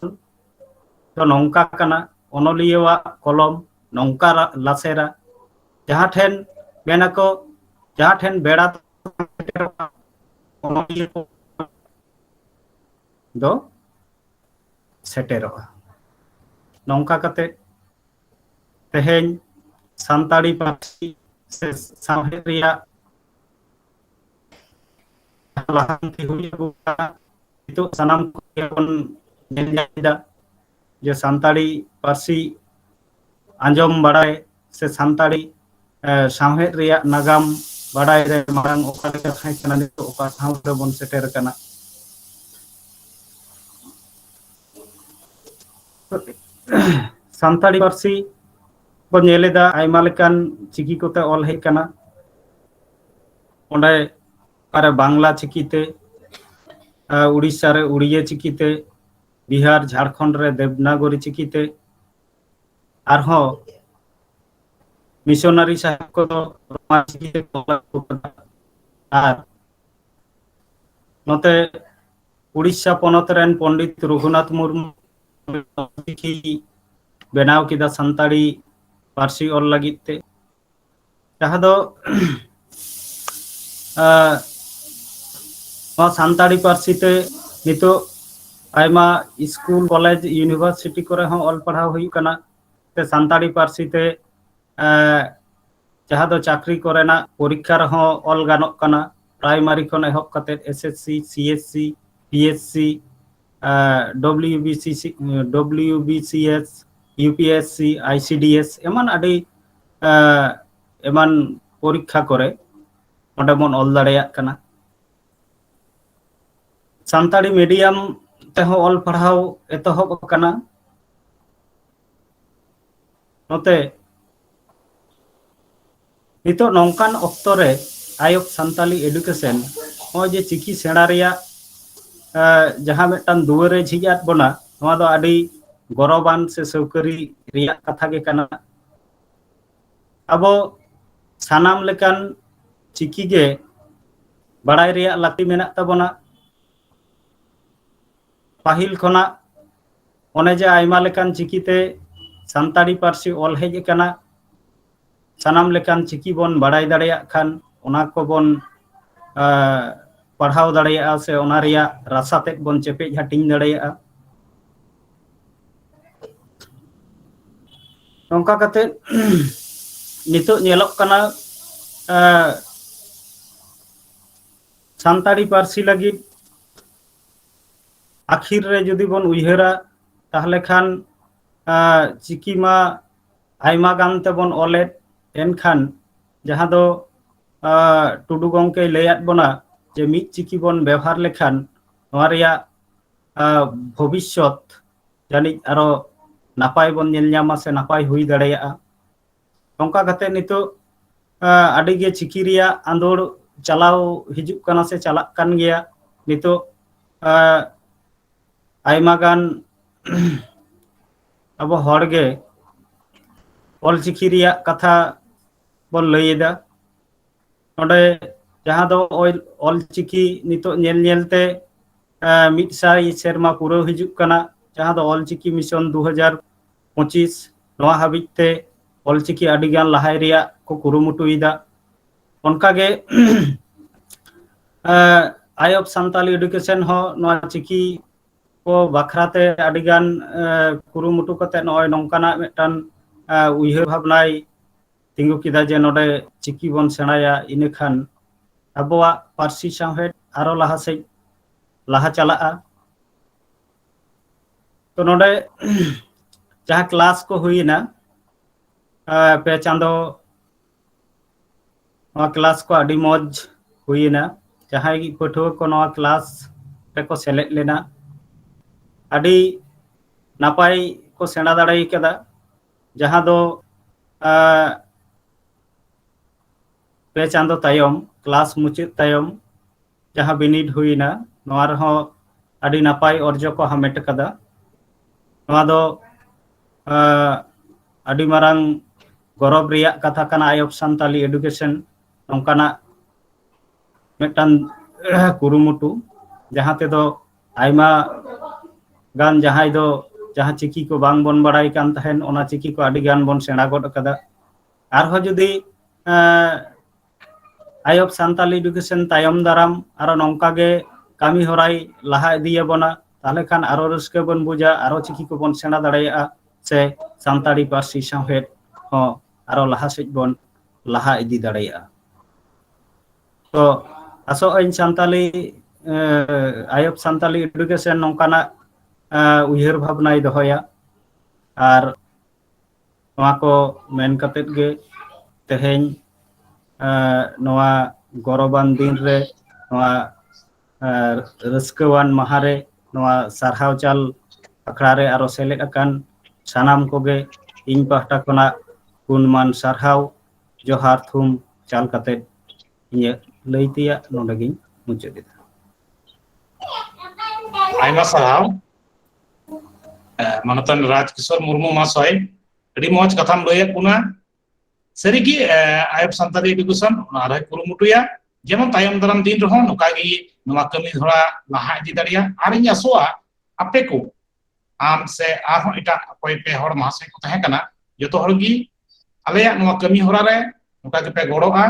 ᱫᱚ ᱱᱚᱝᱠᱟ ᱠᱟᱱᱟ, ᱚᱱᱚᱞᱤᱭᱟᱹᱣᱟᱜ ᱠᱚᱞᱚᱢ ᱱᱚᱝᱠᱟ ᱨᱟ-, ᱞᱟᱥᱮᱨᱟ, ᱡᱟᱦᱟᱸ ᱴᱷᱮᱱ ᱢᱮᱱᱟᱠᱚ, ᱡᱟᱦᱟᱸ ᱴᱷᱮᱱ ᱵᱮᱲᱟ ᱚᱱᱚᱞᱤᱭᱟᱹ ᱠᱚ ᱫᱚ ᱥᱮᱴᱮᱨᱚᱜᱼᱟ᱾ ᱱᱚᱝᱠᱟ ᱠᱟᱛᱮ ᱛᱮᱦᱮᱧ ᱥᱟᱱᱛᱟᱲᱤ ᱯᱟᱹᱨᱥᱤ ᱥᱮ ᱥᱟᱶᱦᱮᱫ ᱨᱮᱭᱟᱜ ᱞᱟᱦᱟᱱᱛᱤ ᱦᱩᱭ ᱟᱹᱜᱩ ᱠᱟᱱᱟ᱾ ᱱᱤᱛᱚᱜ ᱥᱟᱱᱟᱢ ᱠᱚᱜᱮ ᱵᱚᱱ ᱧᱮᱞ ᱧᱟᱢ ᱮᱫᱟ ᱡᱮ ᱥᱟᱱᱛᱟᱲᱤ ᱯᱟᱹᱨᱥᱤ ᱟᱸᱡᱚᱢ ᱵᱟᱲᱟᱭ ᱥᱮ ᱥᱟᱱᱛᱟᱲᱤ, ᱮ, ᱥᱟᱶᱦᱮᱫ ᱨᱮᱭᱟᱜ ᱱᱟᱜᱟᱢ ᱵᱟᱲᱟᱭ ᱨᱮ ᱢᱟᱲᱟᱝ ᱚᱠᱟ ᱞᱮᱠᱟ ᱛᱟᱦᱮᱸ ᱠᱟᱱᱟ, ᱱᱤᱛᱚᱜ ᱚᱠᱟ ᱴᱷᱟᱶ ᱨᱮᱵᱚᱱ ᱥᱮᱴᱮᱨ ᱟᱠᱟᱱᱟ᱾ ᱥᱟᱱᱛᱟᱲᱤ ᱯᱟᱹᱨᱥᱤ ᱵᱚᱱ ᱧᱮᱞ ᱮᱫᱟ, ᱟᱭᱢᱟ ᱞᱮᱠᱟᱱ ᱪᱤᱠᱤ ᱠᱚᱛᱮ ᱚᱞ ᱦᱮᱡ ᱠᱟᱱᱟ᱾ ᱚᱸᱰᱮ ᱚᱠᱟᱨᱮ ᱵᱟᱝᱞᱟ ᱪᱤᱠᱤᱛᱮ, ᱟ, ᱩᱲᱤᱥᱥᱟ ᱨᱮ ᱩᱲᱤᱭᱟ ᱪᱤᱠᱤᱛᱮ, ᱵᱤᱦᱟᱨ, ᱡᱷᱟᱲᱠᱷᱚᱸᱰ ᱨᱮ ᱫᱮᱵᱽᱱᱟᱜᱚᱨᱤ ᱪᱤᱠᱤᱛᱮ, ᱟᱨᱦᱚᱸ ᱢᱤᱥᱚᱱᱟᱨᱤ ᱥᱟᱦᱮᱵ ᱠᱚᱫᱚ ᱨᱳᱢᱟᱱ ᱪᱤᱠᱤ ᱛᱮᱠᱚ ᱚᱞ ᱟᱹᱜᱩ ᱠᱟᱫᱟ᱾ ᱟᱨ ᱱᱚᱛᱮ ᱩᱲᱤᱥᱥᱟ ᱯᱚᱱᱚᱛ ᱨᱮᱱ ᱯᱚᱱᱰᱤᱛ ᱨᱚᱜᱷᱩᱱᱟᱛᱷ ᱢᱩᱨᱢᱩ ᱪᱤᱠᱤ ᱵᱮᱱᱟᱣ ᱠᱮᱫᱟ ᱥᱟᱱᱛᱟᱲᱤ ᱯᱟᱹᱨᱥᱤ ᱚᱞ ᱞᱟᱹᱜᱤᱫ ᱛᱮ, ᱡᱟᱦᱟᱸ ᱫᱚ ᱟᱸ, ᱱᱚᱣᱟ ᱥᱟᱱᱛᱟᱲᱤ ᱯᱟᱹᱨᱥᱤ ᱛᱮ ᱱᱤᱛᱚᱜ ᱟᱭᱢᱟ ᱥᱠᱩᱞ, ᱠᱚᱞᱮᱡᱽ, ᱤᱭᱩᱱᱤᱵᱷᱟᱨᱥᱤᱴᱤ ᱠᱚᱨᱮ ᱦᱚᱸ ᱚᱞ ᱯᱟᱲᱦᱟᱣ ᱦᱩᱭᱩᱜ ᱠᱟᱱᱟ᱾ ᱥᱮ ᱥᱟᱱᱛᱟᱲᱤ ᱯᱟᱹᱨᱥᱤ ᱛᱮ ᱟᱸ, ᱡᱟᱦᱟᱸ ᱫᱚ ᱪᱟᱹᱠᱨᱤ ᱠᱚᱨᱮᱱᱟᱜ ᱯᱚᱨᱤᱠᱠᱷᱟ ᱨᱮᱦᱚᱸ ᱚᱞ ᱜᱟᱱᱚᱜ ᱠᱟᱱᱟ, ᱯᱨᱟᱭᱢᱟᱨᱤ ᱠᱷᱚᱱ ᱮᱦᱚᱵ ᱠᱟᱛᱮ S S C, C S C, P S C, W B C C, W B C S, U P S C, I C D S, ᱮᱢᱟᱱ ᱟᱹᱰᱤ ᱟᱸ, ᱮᱢᱟᱱ ᱯᱚᱨᱤᱠᱠᱷᱟ ᱠᱚᱨᱮ ᱚᱸᱰᱮ ᱵᱚᱱ ᱚᱞ ᱫᱟᱲᱮᱭᱟᱜ ᱠᱟᱱᱟ᱾ ᱥᱟᱱᱛᱟᱲᱤ ᱢᱤᱰᱤᱭᱟᱢ ᱛᱮᱦᱚᱸ ᱚᱞ ᱯᱟᱲᱦᱟᱣ ᱮᱛᱚᱦᱚᱵ ᱟᱠᱟᱱᱟ᱾ ᱱᱚᱛᱮ ᱱᱤᱛᱚᱜ ᱱᱚᱝᱠᱟᱱ ᱚᱠᱛᱚ ᱨᱮ ᱟᱭᱚᱠ ᱥᱟᱱᱛᱟᱞᱤ ᱮᱰᱩᱠᱮᱥᱚᱱ ᱱᱚᱜᱼᱚᱭ ᱡᱮ ᱪᱤᱠᱤ ᱥᱮᱬᱟ ᱨᱮᱭᱟᱜ ᱟᱸ, ᱡᱟᱦᱟᱸ ᱢᱤᱫᱴᱟᱝ ᱫᱩᱣᱟᱹᱨᱮ ᱡᱷᱤᱡ ᱟᱫ ᱵᱚᱱᱟ, ᱱᱚᱣᱟ ᱫᱚ ᱟᱹᱰᱤ ᱜᱚᱨᱚᱵᱟᱱ ᱥᱮ ᱥᱟᱹᱣᱠᱟᱹᱨᱤ ᱨᱮᱭᱟᱜ ᱠᱟᱛᱷᱟ ᱜᱮ ᱠᱟᱱᱟ᱾ ᱟᱵᱚ ᱥᱟᱱᱟᱢ ᱞᱮᱠᱟᱱ ᱪᱤᱠᱤ ᱜᱮ ᱵᱟᱲᱟᱭ ᱨᱮᱭᱟᱜ ᱞᱟᱹᱠᱛᱤ ᱢᱮᱱᱟᱜ ᱛᱟᱵᱚᱱᱟ᱾ ᱯᱟᱹᱦᱤᱞ ᱠᱷᱚᱱᱟᱜ ᱚᱱᱮ ᱡᱮ ᱟᱭᱢᱟ ᱞᱮᱠᱟᱱ ᱪᱤᱠᱤᱛᱮ ᱥᱟᱱᱛᱟᱲᱤ ᱯᱟᱹᱨᱥᱤ ᱚᱞ ᱦᱮᱡ ᱟᱠᱟᱱᱟ, ᱥᱟᱱᱟᱢ ᱞᱮᱠᱟᱱ ᱪᱤᱠᱤ ᱵᱚᱱ ᱵᱟᱲᱟᱭ ᱫᱟᱲᱮᱭᱟᱜ ᱠᱷᱟᱱ ᱚᱱᱟ ᱠᱚᱵᱚᱱ ᱟᱸ, ᱯᱟᱲᱦᱟᱣ ᱫᱟᱲᱮᱭᱟᱜᱼᱟ ᱥᱮ ᱚᱱᱟ ᱨᱮᱭᱟᱜ ᱨᱟᱥᱟ ᱛᱮᱫ ᱵᱚᱱ ᱪᱮᱯᱮᱡ ᱦᱟᱹᱴᱤᱧ ᱫᱟᱲᱮᱭᱟᱜᱼᱟ᱾ ᱱᱚᱝᱠᱟ ᱠᱟᱛᱮ ᱱᱤᱛᱚᱜ ᱧᱮᱞᱚᱜ ᱠᱟᱱᱟ, ᱟᱸ, ᱥᱟᱱᱛᱟᱲᱤ ᱯᱟᱹᱨᱥᱤ ᱞᱟᱹᱜᱤᱫ ᱟᱹᱠᱷᱤᱨ ᱨᱮ ᱡᱩᱫᱤ ᱵᱚᱱ ᱩᱭᱦᱟᱹᱨᱟ, ᱛᱟᱦᱚᱞᱮ ᱠᱷᱟᱱ ᱟᱸ, ᱪᱤᱠᱤ ᱢᱟ ᱟᱭᱢᱟ ᱜᱟᱱ ᱛᱮᱵᱚᱱ ᱚᱞᱮᱫ, ᱮᱱᱠᱷᱟᱱ ᱡᱟᱦᱟᱸ ᱫᱚ ᱟᱸ, ᱴᱩᱰᱩ ᱜᱚᱢᱠᱮᱭ ᱞᱟᱹᱭᱟᱫ ᱵᱚᱱᱟ ᱡᱮ ᱢᱤᱫ ᱪᱤᱠᱤ ᱵᱚᱱ ᱵᱮᱣᱦᱟᱨ ᱞᱮᱠᱷᱟᱱ ᱱᱚᱣᱟ ᱨᱮᱭᱟᱜ ᱟᱸ, ᱵᱷᱚᱵᱤᱥᱥᱚᱛ ᱡᱟᱹᱱᱤᱡ ᱟᱨᱚ ᱱᱟᱯᱟᱭ ᱵᱚᱱ ᱧᱮᱞ ᱧᱟᱢᱟ ᱥᱮ ᱱᱟᱯᱟᱭ ᱦᱩᱭ ᱫᱟᱲᱮᱭᱟᱜᱼᱟ᱾ ᱱᱚᱝᱠᱟ ᱠᱟᱛᱮ ᱱᱤᱛᱚᱜ ᱟᱸ, ᱟᱹᱰᱤ ᱜᱮ ᱪᱤᱠᱤ ᱨᱮᱭᱟᱜ ᱟᱸᱫᱳᱲ ᱪᱟᱞᱟᱣ ᱦᱤᱡᱩᱜ ᱠᱟᱱᱟ ᱥᱮ ᱪᱟᱞᱟᱜ ᱠᱟᱱ ᱜᱮᱭᱟ᱾ ᱱᱤᱛᱚᱜ ᱟᱸ, ᱟᱭᱢᱟ ᱜᱟᱱ ᱟᱵᱚ ᱦᱚᱲ ᱜᱮ ᱚᱞᱪᱤᱠᱤ ᱨᱮᱭᱟᱜ ᱠᱟᱛᱷᱟ ᱵᱚᱱ ᱞᱟᱹᱭ ᱮᱫᱟ᱾ ᱱᱚᱰᱮ ᱡᱟᱦᱟᱸ ᱫᱚ ᱚᱞ, ᱚᱞᱪᱤᱠᱤ ᱱᱤᱛᱚᱜ ᱧᱮᱞ ᱧᱮᱞ ᱛᱮ, ᱮ, ᱢᱤᱫ ᱥᱟᱭ ᱥᱮᱨᱢᱟ ᱯᱩᱨᱟᱹᱣ ᱦᱤᱡᱩᱜ ᱠᱟᱱᱟ, ᱡᱟᱦᱟᱸ ᱫᱚ ᱚᱞᱪᱤᱠᱤ ᱢᱤᱥᱚᱱ ᱫᱩ ᱦᱟᱡᱟᱨ ᱯᱚᱸᱪᱤᱥ, ᱱᱚᱣᱟ ᱦᱟᱹᱵᱤᱡ ᱛᱮ ᱚᱞᱪᱤᱠᱤ ᱟᱹᱰᱤ ᱜᱟᱱ ᱞᱟᱦᱟᱭ ᱨᱮᱭᱟᱜ ᱠᱚ ᱠᱩᱨᱩᱢᱩᱴᱩᱭᱮᱫᱟ᱾ ᱚᱱᱠᱟᱜᱮ, ᱮ, ᱟᱭ ᱚᱯ ᱥᱟᱱᱛᱟᱞᱤ ᱮᱰᱩᱠᱮᱥᱚᱱ ᱦᱚᱸ ᱱᱚᱣᱟ ᱪᱤᱠᱤ ᱠᱚ ᱵᱟᱠᱷᱨᱟ ᱛᱮ ᱟᱹᱰᱤ ᱜᱟᱱ, ᱮ, ᱠᱩᱨᱩᱢᱩᱴᱩ ᱠᱟᱛᱮ ᱱᱚᱜᱼᱚᱭ ᱱᱚᱝᱠᱟᱱᱟᱜ ᱢᱤᱫᱴᱟᱝ, ᱮ, ᱩᱭᱦᱟᱹᱨ ᱵᱷᱟᱵᱽᱱᱟᱭ ᱛᱤᱸᱜᱩ ᱠᱮᱫᱟ ᱡᱮ ᱱᱚᱰᱮ ᱪᱤᱠᱤ ᱵᱚᱱ ᱥᱮᱬᱟᱭᱟ, ᱤᱱᱟᱹᱠᱷᱟᱱ ᱟᱵᱚᱣᱟᱜ ᱯᱟᱹᱨᱥᱤ ᱥᱟᱶᱦᱮᱫ ᱟᱨᱚ ᱞᱟᱦᱟ ᱥᱮᱫ ᱞᱟᱦᱟ ᱪᱟᱞᱟᱜᱼᱟ᱾ ᱛᱚ ᱱᱚᱰᱮ ᱡᱟᱦᱟᱸ ᱠᱞᱟᱥ ᱠᱚ ᱦᱩᱭᱮᱱᱟ, ᱮ, ᱯᱮ ᱪᱟᱸᱫᱚ, ᱱᱚᱣᱟ ᱠᱞᱟᱥ ᱠᱚ ᱟᱹᱰᱤ ᱢᱚᱡᱽ ᱦᱩᱭᱮᱱᱟ᱾ ᱡᱟᱦᱟᱸᱭ ᱯᱟᱹᱴᱷᱩᱣᱟᱹ ᱠᱚ ᱱᱚᱣᱟ ᱠᱞᱟᱥ ᱨᱮᱠᱚ ᱥᱮᱞᱮᱫ ᱞᱮᱱᱟ, ᱟᱹᱰᱤ ᱱᱟᱯᱟᱭ ᱠᱚ ᱥᱮᱬᱟ ᱫᱟᱲᱮ ᱠᱟᱫᱟ, ᱡᱟᱦᱟᱸ ᱫᱚ, ᱮ, ᱯᱮ ᱪᱟᱸᱫᱚ ᱛᱟᱭᱚᱢ, ᱠᱞᱟᱥ ᱢᱩᱪᱟᱹᱫ ᱛᱟᱭᱚᱢ ᱡᱟᱦᱟᱸ ᱵᱤᱱᱤᱰ ᱦᱩᱭᱱᱟ, ᱱᱚᱣᱟ ᱨᱮᱦᱚᱸ ᱟᱹᱰᱤ ᱱᱟᱯᱟᱭ ᱚᱨᱡᱚ ᱠᱚ ᱦᱟᱢᱮᱴ ᱟᱠᱟᱫᱟ᱾ ᱱᱚᱣᱟ ᱫᱚ, ᱮ, ᱟᱹᱰᱤ ᱢᱟᱨᱟᱝ ᱜᱚᱨᱚᱵᱽ ᱨᱮᱭᱟᱜ ᱠᱟᱛᱷᱟ ᱠᱟᱱᱟ, ᱟᱭ ᱚᱯ ᱥᱟᱱᱛᱟᱞᱤ ᱮᱰᱩᱠᱮᱥᱚᱱ ᱱᱚᱝᱠᱟᱱᱟᱜ ᱢᱤᱫᱴᱟᱝ ᱠᱩᱨᱩᱢᱩᱴᱩ, ᱡᱟᱦᱟᱸ ᱛᱮᱫᱚ ᱟᱭᱢᱟ ᱜᱟᱱ ᱡᱟᱦᱟᱸᱭ ᱫᱚ ᱡᱟᱦᱟᱸ ᱪᱤᱠᱤ ᱠᱚ ᱵᱟᱝ ᱵᱚᱱ ᱵᱟᱲᱟᱭ ᱠᱟᱱ ᱛᱟᱦᱮᱸᱱ, ᱚᱱᱟ ᱪᱤᱠᱤ ᱠᱚ ᱟᱹᱰᱤ ᱜᱟᱱ ᱵᱚᱱ ᱥᱮᱬᱟ ᱜᱚᱫ ᱟᱠᱟᱫᱟ᱾ ᱟᱨᱦᱚᱸ ᱡᱩᱫᱤ, ᱮᱸ, ᱟᱭ ᱚᱯ ᱥᱟᱱᱛᱟᱞᱤ ᱮᱰᱩᱠᱮᱥᱚᱱ ᱛᱟᱭᱚᱢ ᱫᱟᱨᱟᱢ ᱟᱨᱚ ᱱᱚᱝᱠᱟ ᱜᱮ ᱠᱟᱹᱢᱤ ᱦᱚᱨᱟᱭ ᱞᱟᱦᱟ ᱤᱫᱤᱭᱟᱵᱚᱱᱟ, ᱛᱟᱦᱚᱞᱮ ᱠᱷᱟᱱ ᱟᱨᱚ ᱨᱟᱹᱥᱠᱟᱹ ᱵᱚᱱ ᱵᱩᱡᱟ, ᱟᱨᱚ ᱪᱤᱠᱤ ᱠᱚᱵᱚᱱ ᱥᱮᱬᱟ ᱫᱟᱲᱮᱭᱟᱜᱼᱟ, ᱥᱮ ᱥᱟᱱᱛᱟᱲᱤ ᱯᱟᱹᱨᱥᱤ ᱥᱟᱶᱦᱮᱫ ᱦᱚᱸ ᱟᱨᱚ ᱞᱟᱦᱟ ᱥᱮᱫ ᱵᱚᱱ ᱞᱟᱦᱟ ᱤᱫᱤ ᱫᱟᱲᱮᱭᱟᱜᱼᱟ᱾ ᱛᱚ ᱟᱥᱚᱜ ᱟᱹᱧ ᱥᱟᱱᱛᱟᱞᱤ, ᱮ, ᱟᱭᱚᱵ ᱥᱟᱱᱛᱟᱞᱤ ᱮᱰᱩᱠᱮᱥᱚᱱ ᱱᱚᱝᱠᱟᱱᱟᱜ, ᱮ, ᱩᱭᱦᱟᱹᱨ ᱵᱷᱟᱵᱽᱱᱟᱭ ᱫᱚᱦᱚᱭᱟ᱾ ᱟᱨ ᱱᱚᱣᱟ ᱠᱚ ᱢᱮᱱ ᱠᱟᱛᱮᱫ ᱜᱮ ᱛᱮᱦᱮᱧ, ᱮ, ᱱᱚᱣᱟ ᱜᱚᱨᱚᱵᱟᱱ ᱫᱤᱱ ᱨᱮ, ᱱᱚᱣᱟ, ᱮ, ᱨᱟᱹᱥᱠᱟᱹᱣᱟᱱ ᱢᱟᱦᱟ ᱨᱮ, ᱱᱚᱣᱟ ᱥᱟᱨᱦᱟᱣ ᱪᱟᱞ ᱟᱠᱷᱲᱟ ᱨᱮ ᱟᱨᱚ ᱥᱮᱞᱮᱫ ᱟᱠᱟᱱ ᱥᱟᱱᱟᱢ ᱠᱚᱜᱮ ᱤᱧ ᱯᱟᱦᱴᱟ ᱠᱷᱚᱱᱟᱜ ᱜᱩᱱᱢᱟᱱ ᱥᱟᱨᱦᱟᱣ ᱡᱚᱦᱟᱨ ᱛᱷᱩᱢ ᱪᱟᱞ ᱠᱟᱛᱮᱫ ᱤᱧᱟᱹᱜ ᱞᱟᱹᱭ ᱛᱮᱭᱟᱜ ᱱᱚᱰᱮ ᱜᱤᱧ ᱢᱩᱪᱟᱹᱫ ᱮᱫᱟ᱾ ᱟᱭᱢᱟ ᱥᱟᱨᱦᱟᱣ, ᱮ, ᱢᱟᱱᱚᱛᱟᱱ ᱨᱟᱡᱽ ᱠᱤᱥᱳᱨ ᱢᱩᱨᱢᱩ ᱢᱟᱦᱟᱥᱚᱭ᱾ ᱟᱹᱰᱤ ᱢᱚᱡᱽ ᱠᱟᱛᱷᱟᱢ ᱞᱟᱹᱭᱟᱫ ᱵᱚᱱᱟ᱾ ᱥᱟᱹᱨᱤᱜᱮ, ᱮ, ᱟᱭᱳ ᱥᱟᱱᱛᱟᱲᱤ ᱮᱰᱩᱠᱮᱥᱚᱱ ᱚᱱᱟ ᱨᱮ ᱠᱩᱨᱩᱢᱩᱴᱩᱭᱟ, ᱡᱮᱢᱚᱱ ᱛᱟᱭᱚᱢ ᱫᱟᱨᱟᱢ ᱫᱤᱱ ᱨᱮᱦᱚᱸ ᱱᱚᱝᱠᱟ ᱜᱮ ᱱᱚᱣᱟ ᱠᱟᱹᱢᱤ ᱦᱚᱨᱟ ᱞᱟᱦᱟ ᱤᱫᱤ ᱫᱟᱲᱮᱭᱟᱜᱼᱟ᱾ ᱟᱨ ᱤᱧ ᱟᱥᱚᱜᱼᱟ, ᱟᱯᱮ ᱠᱚ, ᱟᱢ ᱥᱮ ᱟᱨᱦᱚᱸ ᱮᱴᱟᱜ ᱚᱠᱚᱭ ᱯᱮ ᱦᱚᱲ ᱢᱟᱦᱟᱥᱚᱭ ᱠᱚ ᱛᱟᱦᱮᱸ ᱠᱟᱱᱟ, ᱡᱚᱛᱚ ᱦᱚᱲ ᱜᱮ ᱟᱞᱮᱭᱟᱜ ᱱᱚᱣᱟ ᱠᱟᱹᱢᱤ ᱦᱚᱨᱟ ᱨᱮ ᱱᱚᱝᱠᱟ ᱜᱮᱯᱮ ᱜᱚᱲᱚᱜᱼᱟ᱾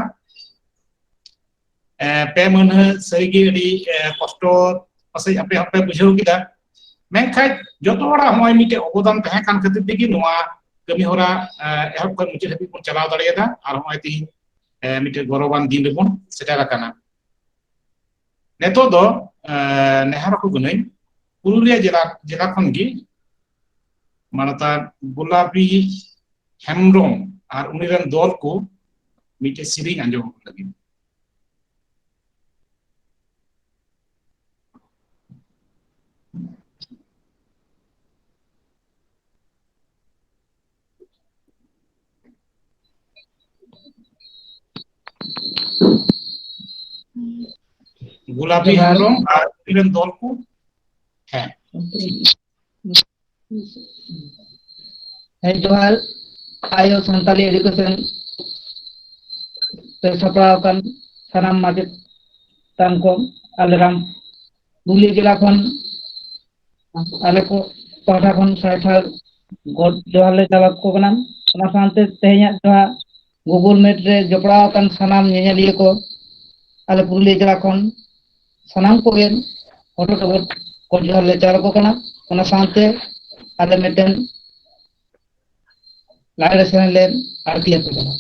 ᱮ, ᱯᱮ ᱢᱟᱹᱱᱦᱟᱹ ᱥᱟᱹᱨᱤᱜᱮ ᱟᱹᱰᱤ, ᱮ, ᱠᱚᱥᱴᱚ ᱯᱟᱥᱮᱡ ᱟᱯᱮ ᱦᱚᱸᱯᱮ ᱵᱩᱡᱷᱟᱹᱣ ᱠᱮᱫᱟ, ᱢᱮᱱᱠᱷᱟᱱ ᱡᱚᱛᱚ ᱦᱚᱲᱟᱜ ᱱᱚᱜᱼᱚᱭ ᱢᱤᱫᱴᱮᱡ ᱚᱵᱚᱫᱟᱱ ᱛᱟᱦᱮᱸ ᱠᱟᱱ ᱠᱷᱟᱹᱛᱤᱨ ᱛᱮᱜᱮ ᱱᱚᱣᱟ ᱠᱟᱹᱢᱤ ᱦᱚᱨᱟ, ᱮ, ᱮᱦᱚᱵ ᱠᱷᱚᱱ ᱢᱩᱪᱟᱹᱫ ᱦᱟᱹᱵᱤᱡ ᱵᱚᱱ ᱪᱟᱞᱟᱣ ᱫᱟᱲᱮᱭᱟᱫᱟ᱾ ᱟᱨ ᱱᱚᱜᱼᱚᱭ ᱛᱮᱦᱮᱧ, ᱮ, ᱢᱤᱫᱴᱮᱡ ᱜᱚᱨᱚᱵᱟᱱ ᱫᱤᱱ ᱨᱮᱵᱚᱱ ᱥᱮᱴᱮᱨ ᱟᱠᱟᱱᱟ᱾ ᱱᱤᱛᱚᱜ ᱫᱚ, ᱮ, ᱱᱮᱦᱚᱨ ᱟᱠᱚ ᱠᱟᱹᱱᱟᱹᱧ, ᱯᱩᱨᱩᱞᱤᱭᱟᱹ ᱡᱮᱞᱟ, ᱡᱮᱞᱟ ᱠᱷᱚᱱ ᱜᱮ ᱢᱟᱱᱚᱛᱟᱱ ᱜᱳᱞᱟᱯᱤ ᱦᱮᱢᱵᱨᱚᱢ ᱟᱨ ᱩᱱᱤ ᱨᱮᱱ ᱫᱚᱞ ᱠᱚ ᱢᱤᱫᱴᱮᱡ ᱥᱮᱨᱮᱧ ᱟᱸᱡᱚᱢ ᱟᱵᱚᱱ ᱞᱟᱹᱜᱤᱫ᱾ ᱜᱳᱞᱟᱯᱤ ᱡᱚᱦᱟᱨ᱾ ᱦᱮᱢᱵᱨᱚᱢ ᱟᱨ ᱩᱱᱤ ᱨᱮᱱ ᱫᱚᱞ ᱠᱚ᱾ ᱦᱮᱸ᱾ ᱦᱮᱸ, ᱡᱚᱦᱟᱨ᱾ ᱟᱭᱳ ᱥᱟᱱᱛᱟᱞᱤ ᱮᱰᱩᱠᱮᱥᱚᱱ ᱛᱮ ᱥᱟᱯᱲᱟᱣ ᱟᱠᱟᱱ ᱥᱟᱱᱟᱢ ᱢᱟᱪᱮᱛᱟᱱ ᱠᱚ, ᱟᱞᱮ ᱨᱟᱢ ᱯᱩᱨᱩᱞᱤᱭᱟᱹ ᱡᱮᱞᱟ ᱠᱷᱚᱱ ᱟᱞᱮ ᱠᱚ ᱯᱟᱦᱴᱟ ᱠᱷᱚᱱ ᱥᱟᱭ ᱥᱟᱭ ᱜᱚᱰ ᱡᱚᱦᱟᱨ ᱞᱮ ᱪᱟᱞ ᱟᱠᱚ ᱠᱟᱱᱟ᱾ ᱚᱱᱟ ᱥᱟᱶᱛᱮ ᱛᱮᱦᱮᱧᱟᱜ ᱡᱟᱦᱟᱸ Google Meet ᱨᱮ ᱡᱚᱯᱲᱟᱣ ᱟᱠᱟᱱ ᱥᱟᱱᱟᱢ ᱧᱮᱧᱮᱞᱤᱭᱟᱹ ᱠᱚ, ᱟᱞᱮ ᱯᱩᱨᱩᱞᱤᱭᱟᱹ ᱡᱮᱞᱟ ᱠᱷᱚᱱ ᱥᱟᱱᱟᱢ ᱠᱚᱜᱮ ᱦᱚᱴᱚ ᱰᱚᱵᱚᱨ ᱜᱚᱰ ᱡᱚᱦᱟᱨ ᱞᱮ ᱪᱟᱞ ᱟᱠᱚ ᱠᱟᱱᱟ᱾ ᱚᱱᱟ ᱥᱟᱶᱛᱮ ᱟᱞᱮ ᱢᱤᱫᱴᱮᱱ ᱞᱟᱜᱽᱲᱮ ᱥᱮᱨᱮᱧ ᱞᱮ ᱟᱬᱛᱤ ᱟᱠᱚ ᱠᱟᱱᱟ᱾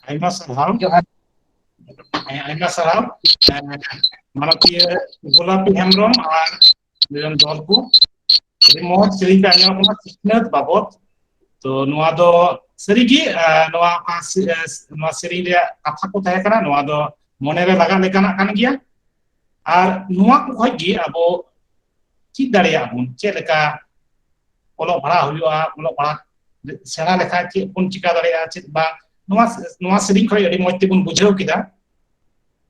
ᱟᱭᱢᱟ ᱥᱟᱨᱦᱟᱣ᱾ ᱡᱚᱦᱟᱨ᱾ ᱦᱮᱸ, ᱟᱭᱢᱟ ᱥᱟᱨᱦᱟᱣ᱾ ᱦᱮᱸ, ᱢᱟᱱᱚᱛᱤᱭᱟᱹ ᱜᱳᱞᱟᱯᱤ ᱦᱮᱢᱵᱨᱚᱢ ᱟᱨ ᱱᱤᱨᱚᱱ ᱫᱚᱞ ᱠᱚ᱾ ᱟᱹᱰᱤ ᱢᱚᱡᱽ ᱥᱮᱨᱮᱧ ᱯᱮ ᱟᱸᱡᱚᱢ ᱠᱟᱱᱟ, ᱥᱤᱠᱷᱱᱟᱹᱛ ᱵᱟᱵᱚᱫ᱾ ᱛᱚ ᱱᱚᱣᱟ ᱫᱚ ᱥᱟᱹᱨᱤᱜᱮ, ᱟᱸ, ᱱᱚᱣᱟ, ᱟᱸ, ᱥᱮ-, ᱮ, ᱱᱚᱣᱟ ᱥᱮᱨᱮᱧ ᱨᱮᱭᱟᱜ ᱠᱟᱛᱷᱟ ᱠᱚ ᱛᱟᱦᱮᱸ ᱠᱟᱱᱟ, ᱱᱚᱣᱟ ᱫᱚ ᱢᱚᱱᱮᱨᱮ ᱞᱟᱜᱟᱜ ᱞᱮᱠᱟᱱᱟᱜ ᱠᱟᱱ ᱜᱮᱭᱟ᱾ ᱟᱨ ᱱᱚᱣᱟ ᱠᱚ ᱠᱷᱚᱡ ᱜᱮ ᱟᱵᱚ ᱪᱮᱫ ᱫᱟᱲᱮᱭᱟᱜ ᱵᱚᱱ, ᱪᱮᱫ ᱞᱮᱠᱟ ᱚᱞᱚᱜ ᱯᱟᱲᱦᱟᱜ ᱦᱩᱭᱩᱜᱼᱟ, ᱚᱞᱚᱜ ᱯᱟᱲᱦᱟᱜ ᱥᱮᱬᱟ ᱞᱮᱠᱷᱟᱱ ᱪᱮᱫ ᱵᱚᱱ ᱪᱤᱠᱟ ᱫᱟᱲᱮᱭᱟᱜᱼᱟ, ᱪᱮᱫ ᱵᱟᱝ, ᱱᱚᱣᱟ, ᱱᱚᱣᱟ ᱥᱮᱨᱮᱧ ᱠᱷᱚᱱ ᱟᱹᱰᱤ ᱢᱚᱡᱽ ᱛᱮᱵᱚᱱ ᱵᱩᱡᱷᱟᱹᱣ ᱠᱮᱫᱟ᱾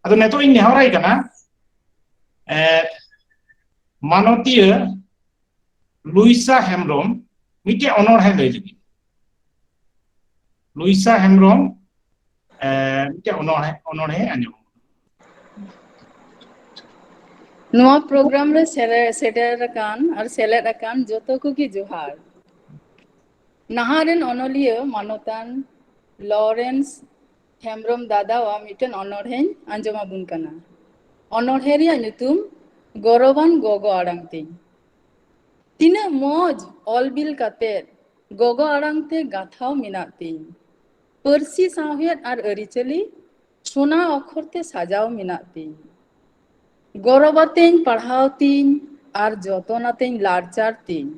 ᱟᱫᱚ ᱱᱤᱛᱚᱜ ᱤᱧ ᱱᱮᱦᱚᱨᱟᱭ ᱠᱟᱱᱟ, ᱮ, ᱢᱟᱱᱚᱛᱤᱭᱟᱹ ᱞᱩᱭᱥᱟ ᱦᱮᱢᱵᱨᱚᱢ ᱢᱤᱫᱴᱮᱡ ᱚᱱᱚᱬᱦᱮ ᱞᱟᱹᱭ ᱞᱟᱹᱜᱤᱫ᱾ ᱞᱩᱭᱥᱟ ᱦᱮᱢᱵᱨᱚᱢ, ᱮ, ᱢᱤᱫᱴᱮᱡ ᱚᱱᱚᱬᱦᱮ, ᱚᱱᱚᱬᱦᱮ ᱟᱸᱡᱚᱢ᱾ ᱱᱚᱣᱟ ᱯᱨᱳᱜᱨᱟᱢ ᱨᱮ ᱥᱮᱨᱮ-, ᱥᱮᱴᱮᱨ ᱟᱠᱟᱱ ᱟᱨ ᱥᱮᱞᱮᱫ ᱟᱠᱟᱱ ᱡᱚᱛᱚ ᱠᱚᱜᱮ ᱡᱚᱦᱟᱨ᱾ ᱱᱟᱦᱟᱜ ᱨᱮᱱ ᱚᱱᱚᱞᱤᱭᱟᱹ ᱢᱟᱱᱚᱛᱟᱱ ᱞᱚᱨᱮᱱᱥ ᱦᱮᱢᱵᱨᱚᱢ ᱫᱟᱫᱟᱣᱟᱜ ᱢᱤᱫᱴᱮᱱ ᱚᱱᱚᱬᱦᱮᱧ ᱟᱸᱡᱚᱢ ᱟᱵᱚᱱ ᱠᱟᱱᱟ᱾ ᱚᱱᱚᱬᱦᱮ ᱨᱮᱭᱟᱜ ᱧᱩᱛᱩᱢ ᱜᱚᱨᱚᱵᱟᱱ ᱜᱚᱜᱚ ᱟᱲᱟᱝ ᱛᱤᱧ᱾ ᱛᱤᱱᱟᱹᱜ ᱢᱚᱡᱽ ᱚᱞ ᱵᱤᱞ ᱠᱟᱛᱮ ᱜᱚᱜᱚ ᱟᱲᱟᱝ ᱛᱮ ᱜᱟᱛᱷᱟᱣ ᱢᱮᱱᱟᱜ ᱛᱤᱧ᱾ ᱯᱟᱹᱨᱥᱤ, ᱥᱟᱶᱦᱮᱫ ᱟᱨ ᱟᱹᱨᱤᱪᱟᱹᱞᱤ ᱥᱚᱱᱟ ᱚᱠᱷᱚᱨ ᱛᱮ ᱥᱟᱡᱟᱣ ᱢᱮᱱᱟᱜ ᱛᱤᱧ᱾ ᱜᱚᱨᱚᱵ ᱟᱛᱮᱧ ᱯᱟᱲᱦᱟᱣ ᱛᱤᱧ ᱟᱨ ᱡᱚᱛᱚᱱ ᱟᱛᱮᱧ ᱞᱟᱲᱪᱟᱨ ᱛᱤᱧ᱾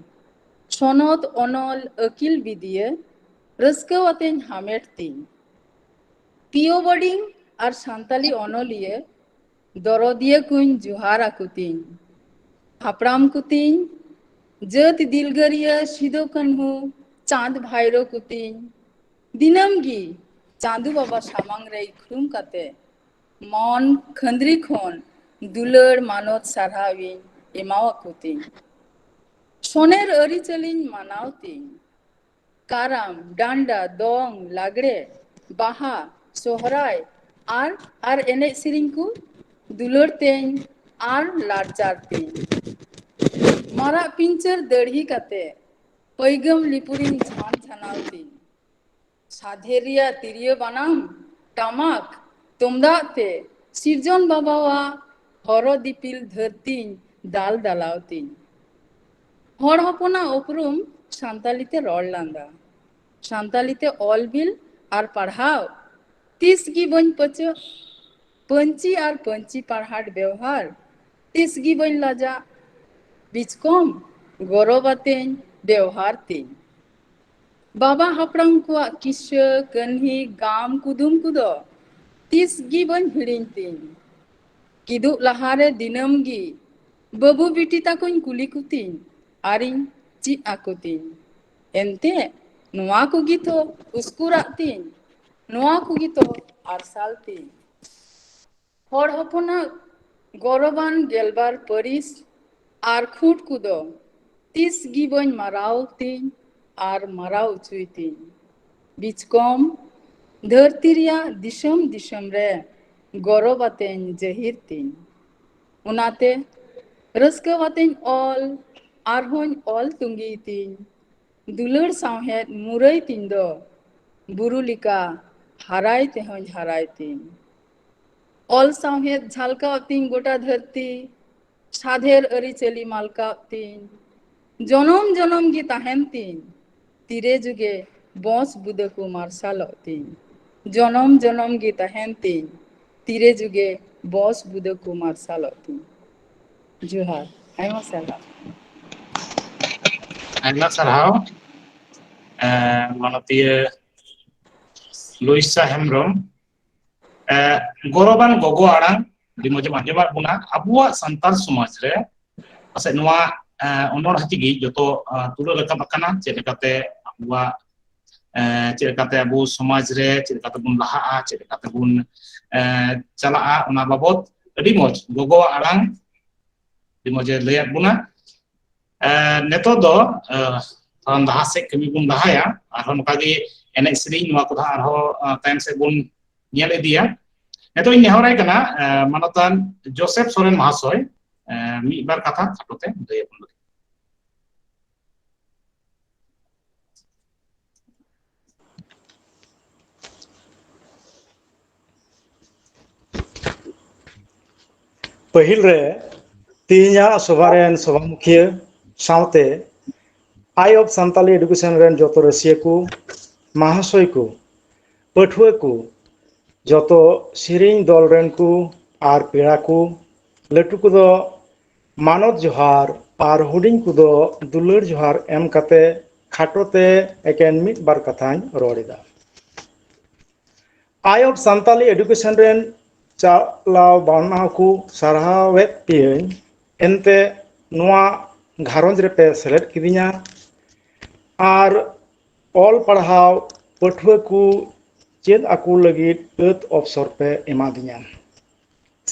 ᱥᱚᱱᱚᱛ, ᱚᱱᱚᱞ, ᱟᱹᱠᱤᱞ ᱵᱤᱫᱤᱭᱟᱹ ᱨᱟᱹᱥᱠᱟᱹᱣ ᱟᱛᱮᱧ ᱦᱟᱢᱮᱴ ᱛᱤᱧ᱾ ᱯᱤᱭᱳ ᱵᱳᱨᱰᱤᱝ ᱟᱨ ᱥᱟᱱᱛᱟᱞᱤ ᱚᱱᱚᱞᱤᱭᱟᱹ ᱫᱚᱨᱚᱫᱤᱭᱟᱹ ᱠᱚᱧ ᱡᱚᱦᱟᱨ ᱟᱠᱚ ᱛᱤᱧ᱾ ᱦᱟᱯᱲᱟᱢ ᱠᱚ ᱛᱤᱧ, ᱡᱟᱹᱛ ᱫᱤᱞᱜᱟᱹᱨᱤᱭᱟᱹ ᱥᱤᱫᱚ ᱠᱟᱹᱱᱦᱩ, ᱪᱟᱸᱫᱽ ᱵᱷᱟᱭᱨᱳ ᱠᱚ ᱛᱤᱧ, ᱫᱤᱱᱟᱹᱢ ᱜᱮ ᱪᱟᱸᱫᱚ ᱵᱟᱵᱟ ᱥᱟᱢᱟᱝ ᱨᱮ ᱤᱠᱷᱲᱩᱢ ᱠᱟᱛᱮ ᱢᱚᱱ ᱠᱷᱟᱹᱱᱫᱽᱨᱤ ᱠᱷᱚᱱ ᱫᱩᱞᱟᱹᱲ ᱢᱟᱱᱚᱛ ᱥᱟᱨᱦᱟᱣ ᱤᱧ ᱮᱢᱟᱣᱟᱠᱚ ᱛᱤᱧ᱾ ᱥᱚᱱᱮᱨ ᱟᱹᱨᱤᱪᱟᱹᱞᱤᱧ ᱢᱟᱱᱟᱣ ᱛᱤᱧ᱾ ᱠᱟᱨᱟᱢ, ᱰᱟᱱᱰᱟ, ᱫᱚᱝ, ᱞᱟᱜᱽᱲᱮ, ᱵᱟᱦᱟ, ᱥᱚᱦᱨᱟᱭ ᱟᱨ, ᱟᱨ ᱮᱱᱮᱡ ᱥᱮᱨᱮᱧ ᱠᱚ ᱫᱩᱞᱟᱹᱲ ᱛᱮᱧ ᱟᱨ ᱞᱟᱲᱪᱟᱨ ᱛᱤᱧ᱾ ᱢᱟᱨᱟᱜ ᱯᱤᱧᱪᱟᱹᱨ ᱫᱟᱹᱲᱦᱤ ᱠᱟᱛᱮ ᱯᱟᱹᱭᱜᱟᱹᱢ ᱞᱤᱯᱩᱨᱤᱧ ᱡᱷᱟᱱ ᱡᱷᱟᱱᱟᱣ ᱛᱤᱧ᱾ ᱥᱟᱫᱷᱮ ᱨᱮᱭᱟᱜ ᱛᱤᱨᱭᱳ ᱵᱟᱱᱟᱢ, ᱴᱟᱢᱟᱠ, ᱛᱩᱢᱫᱟᱜ ᱛᱮ ᱥᱤᱨᱡᱚᱱ ᱵᱟᱵᱟᱣᱟᱜ ᱦᱚᱨᱚ ᱫᱤᱯᱤᱞ ᱫᱷᱟᱹᱨᱛᱤᱧ ᱫᱟᱞ ᱫᱟᱞᱟᱣ ᱛᱤᱧ᱾ ᱦᱚᱲ ᱦᱚᱯᱚᱱᱟᱜ ᱩᱯᱨᱩᱢ ᱥᱟᱱᱛᱟᱞᱤ ᱛᱮ ᱨᱚᱲ ᱞᱟᱸᱫᱟ, ᱥᱟᱱᱛᱟᱞᱤ ᱛᱮ ᱚᱞ ᱵᱤᱞ ᱟᱨ ᱯᱟᱲᱦᱟᱣ ᱛᱤᱥ ᱜᱮ ᱵᱟᱹᱧ ᱯᱟᱹᱪᱟᱹᱜ᱾ ᱯᱟᱹᱧᱪᱤ ᱟᱨ ᱯᱟᱹᱧᱪᱤ ᱯᱟᱲᱦᱟᱴ ᱵᱮᱣᱦᱟᱨ ᱛᱤᱥ ᱜᱮ ᱵᱟᱹᱧ ᱞᱟᱡᱟᱜ᱾ ᱵᱤᱪᱠᱚᱢ ᱜᱚᱨᱚᱵ ᱟᱛᱮᱧ ᱵᱮᱣᱦᱟᱨ ᱛᱤᱧ᱾ ᱵᱟᱵᱟ ᱦᱟᱯᱲᱟᱢ ᱠᱚᱣᱟᱜ ᱠᱤᱥᱟᱹ, ᱠᱟᱹᱱᱦᱤ, ᱜᱟᱢ, ᱠᱩᱫᱩᱢ ᱠᱚᱫᱚ ᱛᱤᱥ ᱜᱮ ᱵᱟᱹᱧ ᱦᱤᱲᱤᱧ ᱛᱤᱧ᱾ ᱠᱤᱫᱩᱜ ᱞᱟᱦᱟᱨᱮ ᱫᱤᱱᱟᱹᱢ ᱜᱮ ᱵᱟᱹᱵᱩ ᱵᱤᱴᱤ ᱛᱟᱠᱚᱧ ᱠᱩᱞᱤ ᱠᱚᱛᱤᱧ ᱟᱨᱤᱧ ᱪᱮᱫ ᱟᱠᱚ ᱛᱤᱧ᱾ ᱮᱱᱛᱮ ᱱᱚᱣᱟ ᱠᱚᱜᱮ ᱛᱚ ᱩᱥᱠᱩᱨᱟᱜ ᱛᱤᱧ, ᱱᱚᱣᱟ ᱠᱚᱜᱮ ᱛᱚ ᱟᱨᱥᱟᱞ ᱛᱤᱧ᱾ ᱦᱚᱲ ᱦᱚᱯᱚᱱᱟᱜ ᱜᱚᱨᱚᱵᱟᱱ ᱜᱮᱞᱵᱟᱨ ᱯᱟᱹᱨᱤᱥ ᱟᱨ ᱠᱷᱩᱸᱴ ᱠᱚᱫᱚ ᱛᱤᱥ ᱜᱮ ᱵᱟᱹᱧ ᱢᱟᱨᱟᱣ ᱛᱤᱧ ᱟᱨ ᱢᱟᱨᱟᱣ ᱚᱪᱚᱭ ᱛᱤᱧ᱾ ᱵᱤᱪᱠᱚᱢ ᱫᱷᱟᱹᱨᱛᱤ ᱨᱮᱭᱟᱜ ᱫᱤᱥᱚᱢ ᱫᱤᱥᱚᱢ ᱨᱮ ᱜᱚᱨᱚᱵ ᱟᱛᱮᱧ ᱡᱟᱹᱦᱤᱨ ᱛᱤᱧ᱾ ᱚᱱᱟᱛᱮ ᱨᱟᱹᱥᱠᱟᱹ ᱟᱛᱮᱧ ᱚᱞ, ᱟᱨᱦᱚᱸᱧ ᱚᱞ ᱛᱩᱸᱜᱤᱭ ᱛᱤᱧ᱾ ᱫᱩᱞᱟᱹᱲ ᱥᱟᱶᱦᱮᱫ ᱢᱩᱨᱟᱹᱭ ᱛᱤᱧ ᱫᱚ ᱵᱩᱨᱩ ᱞᱮᱠᱟ ᱦᱟᱨᱟᱭ ᱛᱮᱦᱚᱸᱧ ᱦᱟᱨᱟᱭ ᱛᱤᱧ᱾ ᱚᱞ ᱥᱟᱶᱦᱮᱫ ᱡᱷᱟᱞᱠᱟᱣ ᱛᱤᱧ ᱜᱚᱴᱟ ᱫᱷᱟᱹᱨᱛᱤ, ᱥᱟᱫᱷᱮᱨ ᱟᱹᱨᱤᱪᱟᱹᱞᱤ ᱢᱟᱞᱠᱟᱣ ᱛᱤᱧ᱾ ᱡᱚᱱᱚᱢ ᱡᱚᱱᱚᱢ ᱜᱮ ᱛᱟᱦᱮᱱ ᱛᱤᱧ, ᱛᱤᱨᱮ ᱡᱩᱜᱮ ᱵᱚᱸᱥ ᱵᱩᱫᱟᱹ ᱠᱚ ᱢᱟᱨᱥᱟᱞᱚᱜ ᱛᱤᱧ᱾ ᱡᱚᱱᱚᱢ ᱡᱚᱱᱚᱢ ᱜᱮ ᱛᱟᱦᱮᱱ ᱛᱤᱧ, ᱛᱤᱨᱮ ᱡᱩᱜᱮ ᱵᱚᱸᱥ ᱵᱩᱫᱟᱹ ᱠᱚ ᱢᱟᱨᱥᱟᱞᱚᱜ ᱛᱤᱧ᱾ ᱡᱚᱦᱟᱨ, ᱟᱭᱢᱟ ᱥᱟᱨᱦᱟᱣ᱾ ᱟᱭᱢᱟ ᱥᱟᱨᱦᱟᱣ, ᱮᱸ, ᱢᱟᱱᱚᱛᱤᱭᱟᱹ ᱞᱩᱭᱥᱟ ᱦᱮᱢᱵᱨᱚᱢ᱾ ᱮᱸ, ᱜᱚᱨᱚᱵᱟᱱ ᱜᱚᱜᱚ ᱟᱲᱟᱝ ᱟᱹᱰᱤ ᱢᱚᱡᱽ ᱮᱢ ᱟᱸᱡᱚᱢᱟᱫ ᱵᱚᱱᱟ᱾ ᱟᱵᱚᱣᱟᱜ ᱥᱟᱱᱛᱟᱲ ᱥᱚᱢᱟᱡᱽ ᱨᱮ ᱯᱟᱥᱮᱡ ᱱᱚᱣᱟ, ᱮᱸ, ᱚᱱᱚᱬᱦᱮ ᱛᱮᱜᱮ ᱡᱚᱛᱚ, ᱮᱸ, ᱛᱩᱞᱟᱹ ᱨᱟᱠᱟᱵ ᱟᱠᱟᱱᱟ, ᱪᱮᱫ ᱞᱮᱠᱟᱛᱮ ᱟᱵᱚᱣᱟᱜ, ᱮᱸ, ᱪᱮᱫ ᱞᱮᱠᱟᱛᱮ ᱟᱵᱚ ᱥᱚᱢᱟᱡᱽ ᱨᱮ ᱪᱮᱫ ᱞᱮᱠᱟᱛᱮ ᱵᱚᱱ ᱞᱟᱦᱟᱜᱼᱟ, ᱪᱮᱫ ᱞᱮᱠᱟᱛᱮ ᱵᱚᱱ, ᱮᱸ, ᱪᱟᱞᱟᱜᱼᱟ, ᱚᱱᱟ ᱵᱟᱵᱚᱛ ᱟᱹᱰᱤ ᱢᱚᱡᱽ ᱜᱚᱜᱚᱣᱟᱜ ᱟᱲᱟᱝ ᱟᱹᱰᱤ ᱢᱚᱡᱽ ᱮ ᱞᱟᱹᱭᱟᱫ ᱵᱚᱱᱟ᱾ ᱮᱸ, ᱱᱤᱛᱚᱜ ᱫᱚ, ᱮᱸ, ᱛᱷᱚᱲᱟ ᱞᱟᱦᱟ ᱥᱮᱫ ᱠᱟᱹᱢᱤ ᱵᱚᱱ ᱞᱟᱦᱟᱭᱟ, ᱟᱨᱦᱚᱸ ᱱᱚᱝᱠᱟ ᱜᱮ ᱮᱱᱮᱡ ᱥᱮᱨᱮᱧ ᱱᱚᱣᱟ ᱠᱚᱫᱚ ᱦᱟᱸᱜ ᱟᱨᱦᱚᱸ, ᱮᱸ, ᱛᱟᱭᱚᱢ ᱥᱮᱫ ᱵᱚᱱ ᱧᱮᱞ ᱤᱫᱤᱭᱟ᱾ ᱱᱤᱛᱚᱜ ᱤᱧ ᱱᱮᱦᱚᱨᱟᱭ ᱠᱟᱱᱟ, ᱮᱸ, ᱢᱟᱱᱚᱛᱟᱱ ᱡᱳᱥᱮᱯ ᱥᱚᱨᱮᱱ ᱢᱟᱦᱟᱥᱚᱭ, ᱮᱸ, ᱢᱤᱫ ᱵᱟᱨ ᱠᱟᱛᱷᱟ ᱠᱷᱟᱴᱚ ᱛᱮ ᱞᱟᱹᱭ ᱟᱵᱚᱱ ᱞᱟᱹᱜᱤᱫ᱾ ᱯᱟᱹᱦᱤᱞ ᱨᱮ ᱛᱮᱦᱮᱧᱟᱜ ᱥᱚᱵᱷᱟ ᱨᱮᱱ ᱥᱚᱵᱷᱟ ᱢᱩᱠᱷᱤᱭᱟᱹ ᱥᱟᱶᱛᱮ Eye of Santali Education ᱨᱮᱱ ᱡᱚᱛᱚ ᱨᱟᱹᱥᱤᱭᱟᱹ ᱠᱚ, ᱢᱟᱦᱟᱥᱚᱭ ᱠᱚ, ᱯᱟᱹᱴᱷᱩᱣᱟᱹ ᱠᱚ, ᱡᱚᱛᱚ ᱥᱮᱨᱮᱧ ᱫᱚᱞ ᱨᱮᱱ ᱠᱚ ᱟᱨ ᱯᱮᱲᱟ ᱠᱚ, ᱞᱟᱹᱴᱩ ᱠᱚᱫᱚ ᱢᱟᱱᱚᱛ ᱡᱚᱦᱟᱨ ᱟᱨ ᱦᱩᱰᱤᱧ ᱠᱚᱫᱚ ᱫᱩᱞᱟᱹᱲ ᱡᱚᱦᱟᱨ ᱮᱢ ᱠᱟᱛᱮ ᱠᱷᱟᱴᱚ ᱛᱮ ᱮᱠᱮᱱ ᱢᱤᱫ ᱵᱟᱨ ᱠᱟᱛᱷᱟᱧ ᱨᱚᱲ ᱮᱫᱟ᱾ Eye of Santali Education ᱨᱮᱱ ᱪᱟᱞᱟᱣ ᱵᱟᱱᱟ ᱦᱚᱸᱠᱚ ᱥᱟᱨᱦᱟᱣᱮᱫ ᱯᱮᱭᱟᱹᱧ, ᱮᱱᱛᱮ ᱱᱚᱣᱟ ᱜᱷᱟᱨᱚᱸᱡᱽ ᱨᱮᱯᱮ ᱥᱮᱞᱮᱫ ᱠᱤᱫᱤᱧᱟ ᱟᱨ ᱚᱞ ᱯᱟᱲᱦᱟᱣ ᱯᱟᱹᱴᱷᱩᱣᱟᱹ ᱠᱚ ᱪᱮᱫ ᱟᱠᱚ ᱞᱟᱹᱜᱤᱫ ᱟᱹᱛ ᱚᱯᱥᱚᱨ ᱯᱮ ᱮᱢᱟᱫᱤᱧᱟ᱾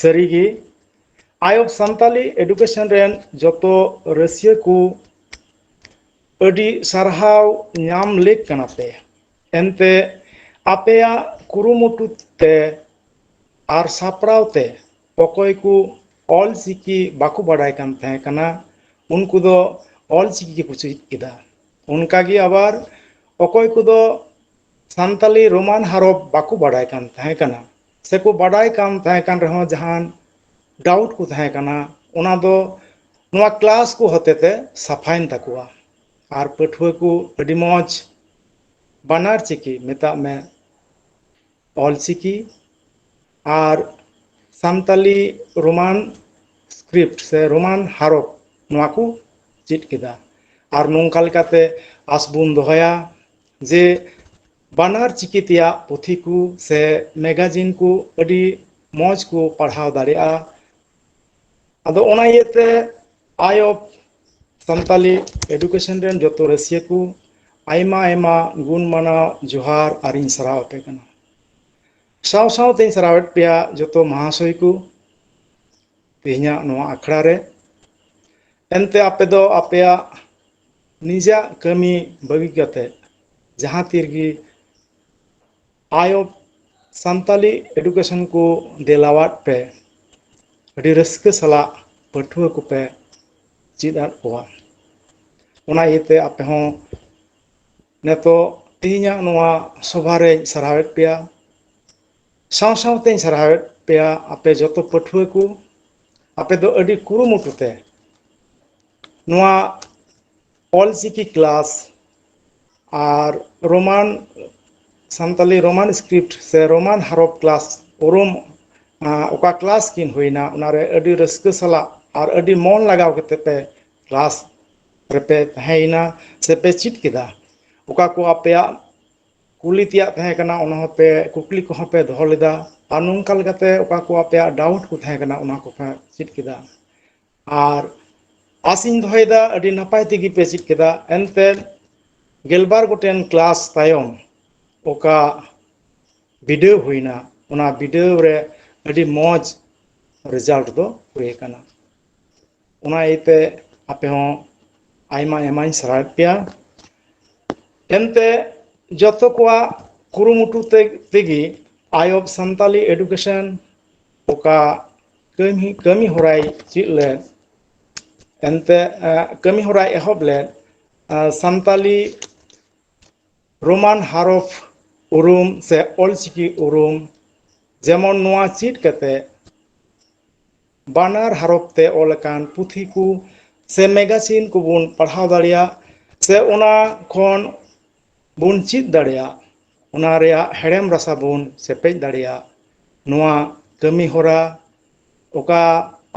ᱥᱟᱹᱨᱤᱜᱮ, ᱟᱭᱚᱵ ᱥᱟᱱᱛᱟᱞᱤ ᱮᱰᱩᱠᱮᱥᱚᱱ ᱨᱮᱱ ᱡᱚᱛᱚ ᱨᱟᱹᱥᱤᱭᱟᱹ ᱠᱚ ᱟᱹᱰᱤ ᱥᱟᱨᱦᱟᱣ ᱧᱟᱢ ᱞᱮᱠ ᱠᱟᱱᱟ ᱯᱮ᱾ ᱮᱱᱛᱮ ᱟᱯᱮᱭᱟᱜ ᱠᱩᱨᱩᱢᱩᱴᱩ ᱛᱮ ᱟᱨ ᱥᱟᱯᱲᱟᱣ ᱛᱮ ᱚᱠᱚᱭ ᱠᱚ ᱚᱞ ᱪᱤᱠᱤ ᱵᱟᱠᱚ ᱵᱟᱰᱟᱭ ᱠᱟᱱ ᱛᱟᱦᱮᱸ ᱠᱟᱱᱟ, ᱩᱱᱠᱩ ᱫᱚ ᱚᱞ ᱪᱤᱠᱤ ᱠᱚ ᱪᱮᱫ ᱠᱮᱫᱟ᱾ ᱚᱱᱠᱟᱜᱮ ᱟᱵᱟᱨ ᱚᱠᱚᱭ ᱠᱚᱫᱚ ᱥᱟᱱᱛᱟᱞᱤ ᱨᱳᱢᱟᱱ ᱦᱟᱨᱚᱯ ᱵᱟᱠᱚ ᱵᱟᱰᱟᱭ ᱠᱟᱱ ᱛᱟᱦᱮᱸ ᱠᱟᱱᱟ, ᱥᱮᱠᱚ ᱵᱟᱰᱟᱭ ᱠᱟᱱ ᱛᱟᱦᱮᱸ ᱠᱟᱱ ᱨᱮᱦᱚᱸ ᱡᱟᱦᱟᱱ ᱰᱟᱣᱩᱴ ᱠᱚ ᱛᱟᱦᱮᱸ ᱠᱟᱱᱟ, ᱚᱱᱟ ᱫᱚ ᱱᱚᱣᱟ ᱠᱞᱟᱥ ᱠᱚ ᱦᱚᱛᱮᱛᱮ ᱥᱟᱯᱷᱟᱭᱮᱱ ᱛᱟᱠᱚᱣᱟ᱾ ᱟᱨ ᱯᱟᱹᱴᱷᱩᱣᱟᱹ ᱠᱚ ᱟᱹᱰᱤ ᱢᱚᱡᱽ ᱵᱟᱱᱟᱨ ᱪᱤᱠᱤ, ᱢᱮᱛᱟᱜ ᱢᱮ ᱚᱞ ᱪᱤᱠᱤ ᱟᱨ ᱥᱟᱱᱛᱟᱞᱤ ᱨᱳᱢᱟᱱ ᱥᱠᱨᱤᱯᱴ ᱥᱮ ᱨᱳᱢᱟᱱ ᱦᱟᱨᱚᱯ, ᱱᱚᱣᱟ ᱠᱚ ᱪᱮᱫ ᱠᱮᱫᱟ᱾ ᱟᱨ ᱱᱚᱝᱠᱟ ᱞᱮᱠᱟᱛᱮ ᱟᱥ ᱵᱚᱱ ᱫᱚᱦᱚᱭᱟ ᱡᱮ ᱵᱟᱱᱟᱨ ᱪᱤᱠᱤ ᱛᱮᱭᱟᱜ ᱯᱩᱛᱷᱤ ᱠᱚ ᱥᱮ ᱢᱮᱜᱟᱡᱤᱱ ᱠᱚ ᱟᱹᱰᱤ ᱢᱚᱡᱽ ᱠᱚ ᱯᱟᱲᱦᱟᱣ ᱫᱟᱲᱮᱭᱟᱜᱼᱟ᱾ ᱟᱫᱚ ᱚᱱᱟ ᱤᱭᱟᱹᱛᱮ ᱟᱭᱚᱵ ᱥᱟᱱᱛᱟᱞᱤ ᱮᱰᱩᱠᱮᱥᱚᱱ ᱨᱮᱱ ᱡᱚᱛᱚ ᱨᱟᱹᱥᱤᱭᱟᱹ ᱠᱚ ᱟᱭᱢᱟ ᱟᱭᱢᱟ ᱜᱩᱱ ᱢᱟᱱᱟᱣ ᱡᱚᱦᱟᱨ ᱟᱨᱤᱧ ᱥᱟᱨᱦᱟᱣ ᱟᱯᱮ ᱠᱟᱱᱟ᱾ ᱥᱟᱶ ᱥᱟᱶᱛᱮᱧ ᱥᱟᱨᱦᱟᱣᱮᱫ ᱯᱮᱭᱟ ᱡᱚᱛᱚ ᱢᱟᱦᱟᱥᱚᱭ ᱠᱚ ᱛᱮᱦᱮᱧᱟᱜ ᱱᱚᱣᱟ ᱟᱠᱷᱲᱟ ᱨᱮ᱾ ᱮᱱᱛᱮ ᱟᱯᱮ ᱫᱚ ᱟᱯᱮᱭᱟᱜ ᱱᱤᱡᱟᱜ ᱠᱟᱹᱢᱤ ᱵᱟᱹᱜᱤ ᱠᱟᱛᱮ ᱡᱟᱦᱟᱸ ᱛᱤᱨᱜᱮ ᱟᱭᱚᱵ ᱥᱟᱱᱛᱟᱞᱤ ᱮᱰᱩᱠᱮᱥᱚᱱ ᱠᱚ ᱫᱮᱞᱟᱣᱟᱫ ᱯᱮ, ᱟᱹᱰᱤ ᱨᱟᱹᱥᱠᱟᱹ ᱥᱟᱞᱟᱜ ᱯᱟᱹᱴᱷᱩᱣᱟᱹ ᱠᱚᱯᱮ ᱪᱮᱫ ᱟᱫ ᱠᱚᱣᱟ᱾ ᱚᱱᱟ ᱤᱭᱟᱹᱛᱮ ᱟᱯᱮ ᱦᱚᱸ ᱱᱤᱛᱚᱜ ᱛᱮᱦᱮᱧᱟᱜ ᱱᱚᱣᱟ ᱥᱚᱵᱷᱟ ᱨᱮᱧ ᱥᱟᱨᱦᱟᱣᱮᱫ ᱯᱮᱭᱟ᱾ ᱥᱟᱶ ᱥᱟᱶᱛᱮᱧ ᱥᱟᱨᱦᱟᱣᱮᱫ ᱯᱮᱭᱟ ᱟᱯᱮ ᱡᱚᱛᱚ ᱯᱟᱹᱴᱷᱩᱣᱟᱹ ᱠᱚ, ᱟᱯᱮ ᱫᱚ ᱟᱹᱰᱤ ᱠᱩᱨᱩᱢᱩᱴᱩ ᱛᱮ ᱱᱚᱣᱟ ᱚᱞᱪᱤᱠᱤ ᱠᱞᱟᱥ ᱟᱨ ᱨᱳᱢᱟᱱ, ᱥᱟᱱᱛᱟᱞᱤ ᱨᱳᱢᱟᱱ ᱥᱠᱨᱤᱯᱴ ᱥᱮ ᱨᱳᱢᱟᱱ ᱦᱟᱨᱚᱯ ᱠᱞᱟᱥ ᱩᱨᱩᱢ, ᱟᱸ, ᱚᱠᱟ ᱠᱞᱟᱥ ᱠᱤᱱ ᱦᱩᱭᱱᱟ, ᱚᱱᱟᱨᱮ ᱟᱹᱰᱤ ᱨᱟᱹᱥᱠᱟᱹ ᱥᱟᱞᱟᱜ ᱟᱨ ᱟᱹᱰᱤ ᱢᱚᱱ ᱞᱟᱜᱟᱣ ᱠᱟᱛᱮ ᱯᱮ ᱠᱞᱟᱥ ᱨᱮᱯᱮ ᱛᱟᱦᱮᱸᱭᱮᱱᱟ ᱥᱮ ᱯᱮ ᱪᱮᱫ ᱠᱮᱫᱟ᱾ ᱚᱠᱟ ᱠᱚ ᱟᱯᱮᱭᱟᱜ ᱠᱩᱞᱤ ᱛᱮᱭᱟᱜ ᱛᱟᱦᱮᱸ ᱠᱟᱱᱟ, ᱚᱱᱟ ᱦᱚᱸᱯᱮ, ᱠᱩᱠᱞᱤ ᱠᱚᱦᱚᱸ ᱯᱮ ᱫᱚᱦᱚ ᱞᱮᱫᱟ, ᱟᱨ ᱱᱚᱝᱠᱟ ᱞᱮᱠᱟᱛᱮ ᱚᱠᱟ ᱠᱚ ᱟᱯᱮᱭᱟᱜ ᱰᱟᱣᱩᱴ ᱠᱚ ᱛᱟᱦᱮᱸ ᱠᱟᱱᱟ, ᱚᱱᱟ ᱠᱚᱯᱮ ᱪᱮᱫ ᱠᱮᱫᱟ᱾ ᱟᱨ ᱟᱥᱤᱧ ᱫᱚᱦᱚᱭᱮᱫᱟ ᱟᱹᱰᱤ ᱱᱟᱯᱟᱭ ᱛᱮᱜᱮ ᱯᱮ ᱪᱮᱫ ᱠᱮᱫᱟ᱾ ᱮᱱᱛᱮ ᱜᱮᱞᱵᱟᱨ ᱜᱚᱴᱮᱱ ᱠᱞᱟᱥ ᱛᱟᱭᱚᱢ ᱚᱠᱟ ᱵᱤᱰᱟᱹᱣ ᱦᱩᱭᱱᱟ, ᱚᱱᱟ ᱵᱤᱰᱟᱹᱣ ᱨᱮ ᱟᱹᱰᱤ ᱢᱚᱡᱽ ᱨᱮᱡᱟᱞᱴ ᱫᱚ ᱦᱩᱭ ᱟᱠᱟᱱᱟ᱾ ᱚᱱᱟ ᱤᱭᱟᱹᱛᱮ ᱟᱯᱮ ᱦᱚᱸ ᱟᱭᱢᱟ ᱟᱭᱢᱟᱧ ᱥᱟᱨᱦᱟᱣᱮᱫ ᱯᱮᱭᱟ᱾ ᱮᱱᱛᱮ ᱡᱚᱛᱚ ᱠᱚᱣᱟᱜ ᱠᱩᱨᱩᱢᱩᱴᱩ ᱛᱮ-, ᱛᱮᱜᱮ ᱟᱭᱚᱵ ᱥᱟᱱᱛᱟᱞᱤ ᱮᱰᱩᱠᱮᱥᱚᱱ ᱚᱠᱟ ᱠᱟᱹᱢᱤ, ᱠᱟᱹᱢᱤ ᱦᱚᱨᱟᱭ ᱪᱮᱫ ᱞᱮᱫ, ᱮᱱᱛᱮ, ᱮ, ᱠᱟᱹᱢᱤ ᱦᱚᱨᱟᱭ ᱮᱦᱚᱵ ᱞᱮᱫ, ᱮ, ᱥᱟᱱᱛᱟᱞᱤ ᱨᱳᱢᱟᱱ ᱦᱟᱨᱚᱯ ᱩᱨᱩᱢ ᱥᱮ ᱚᱞᱪᱤᱠᱤ ᱩᱨᱩᱢ, ᱡᱮᱢᱚᱱ ᱱᱚᱣᱟ ᱪᱮᱫ ᱠᱟᱛᱮ ᱵᱟᱱᱟᱨ ᱦᱟᱨᱚᱯ ᱛᱮ ᱚᱞ ᱟᱠᱟᱱ ᱯᱩᱛᱷᱤ ᱠᱚ ᱥᱮ ᱢᱮᱜᱟᱡᱤᱱ ᱠᱚᱵᱚᱱ ᱯᱟᱲᱦᱟᱣ ᱫᱟᱲᱮᱭᱟᱜ, ᱥᱮ ᱚᱱᱟ ᱠᱷᱚᱱ ᱵᱚᱱ ᱪᱮᱫ ᱫᱟᱲᱮᱭᱟᱜ, ᱚᱱᱟ ᱨᱮᱭᱟᱜ ᱦᱮᱲᱮᱢ ᱨᱟᱥᱟ ᱵᱚᱱ ᱥᱮᱯᱮᱡ ᱫᱟᱲᱮᱭᱟᱜ, ᱱᱚᱣᱟ ᱠᱟᱹᱢᱤ ᱦᱚᱨᱟ ᱚᱠᱟ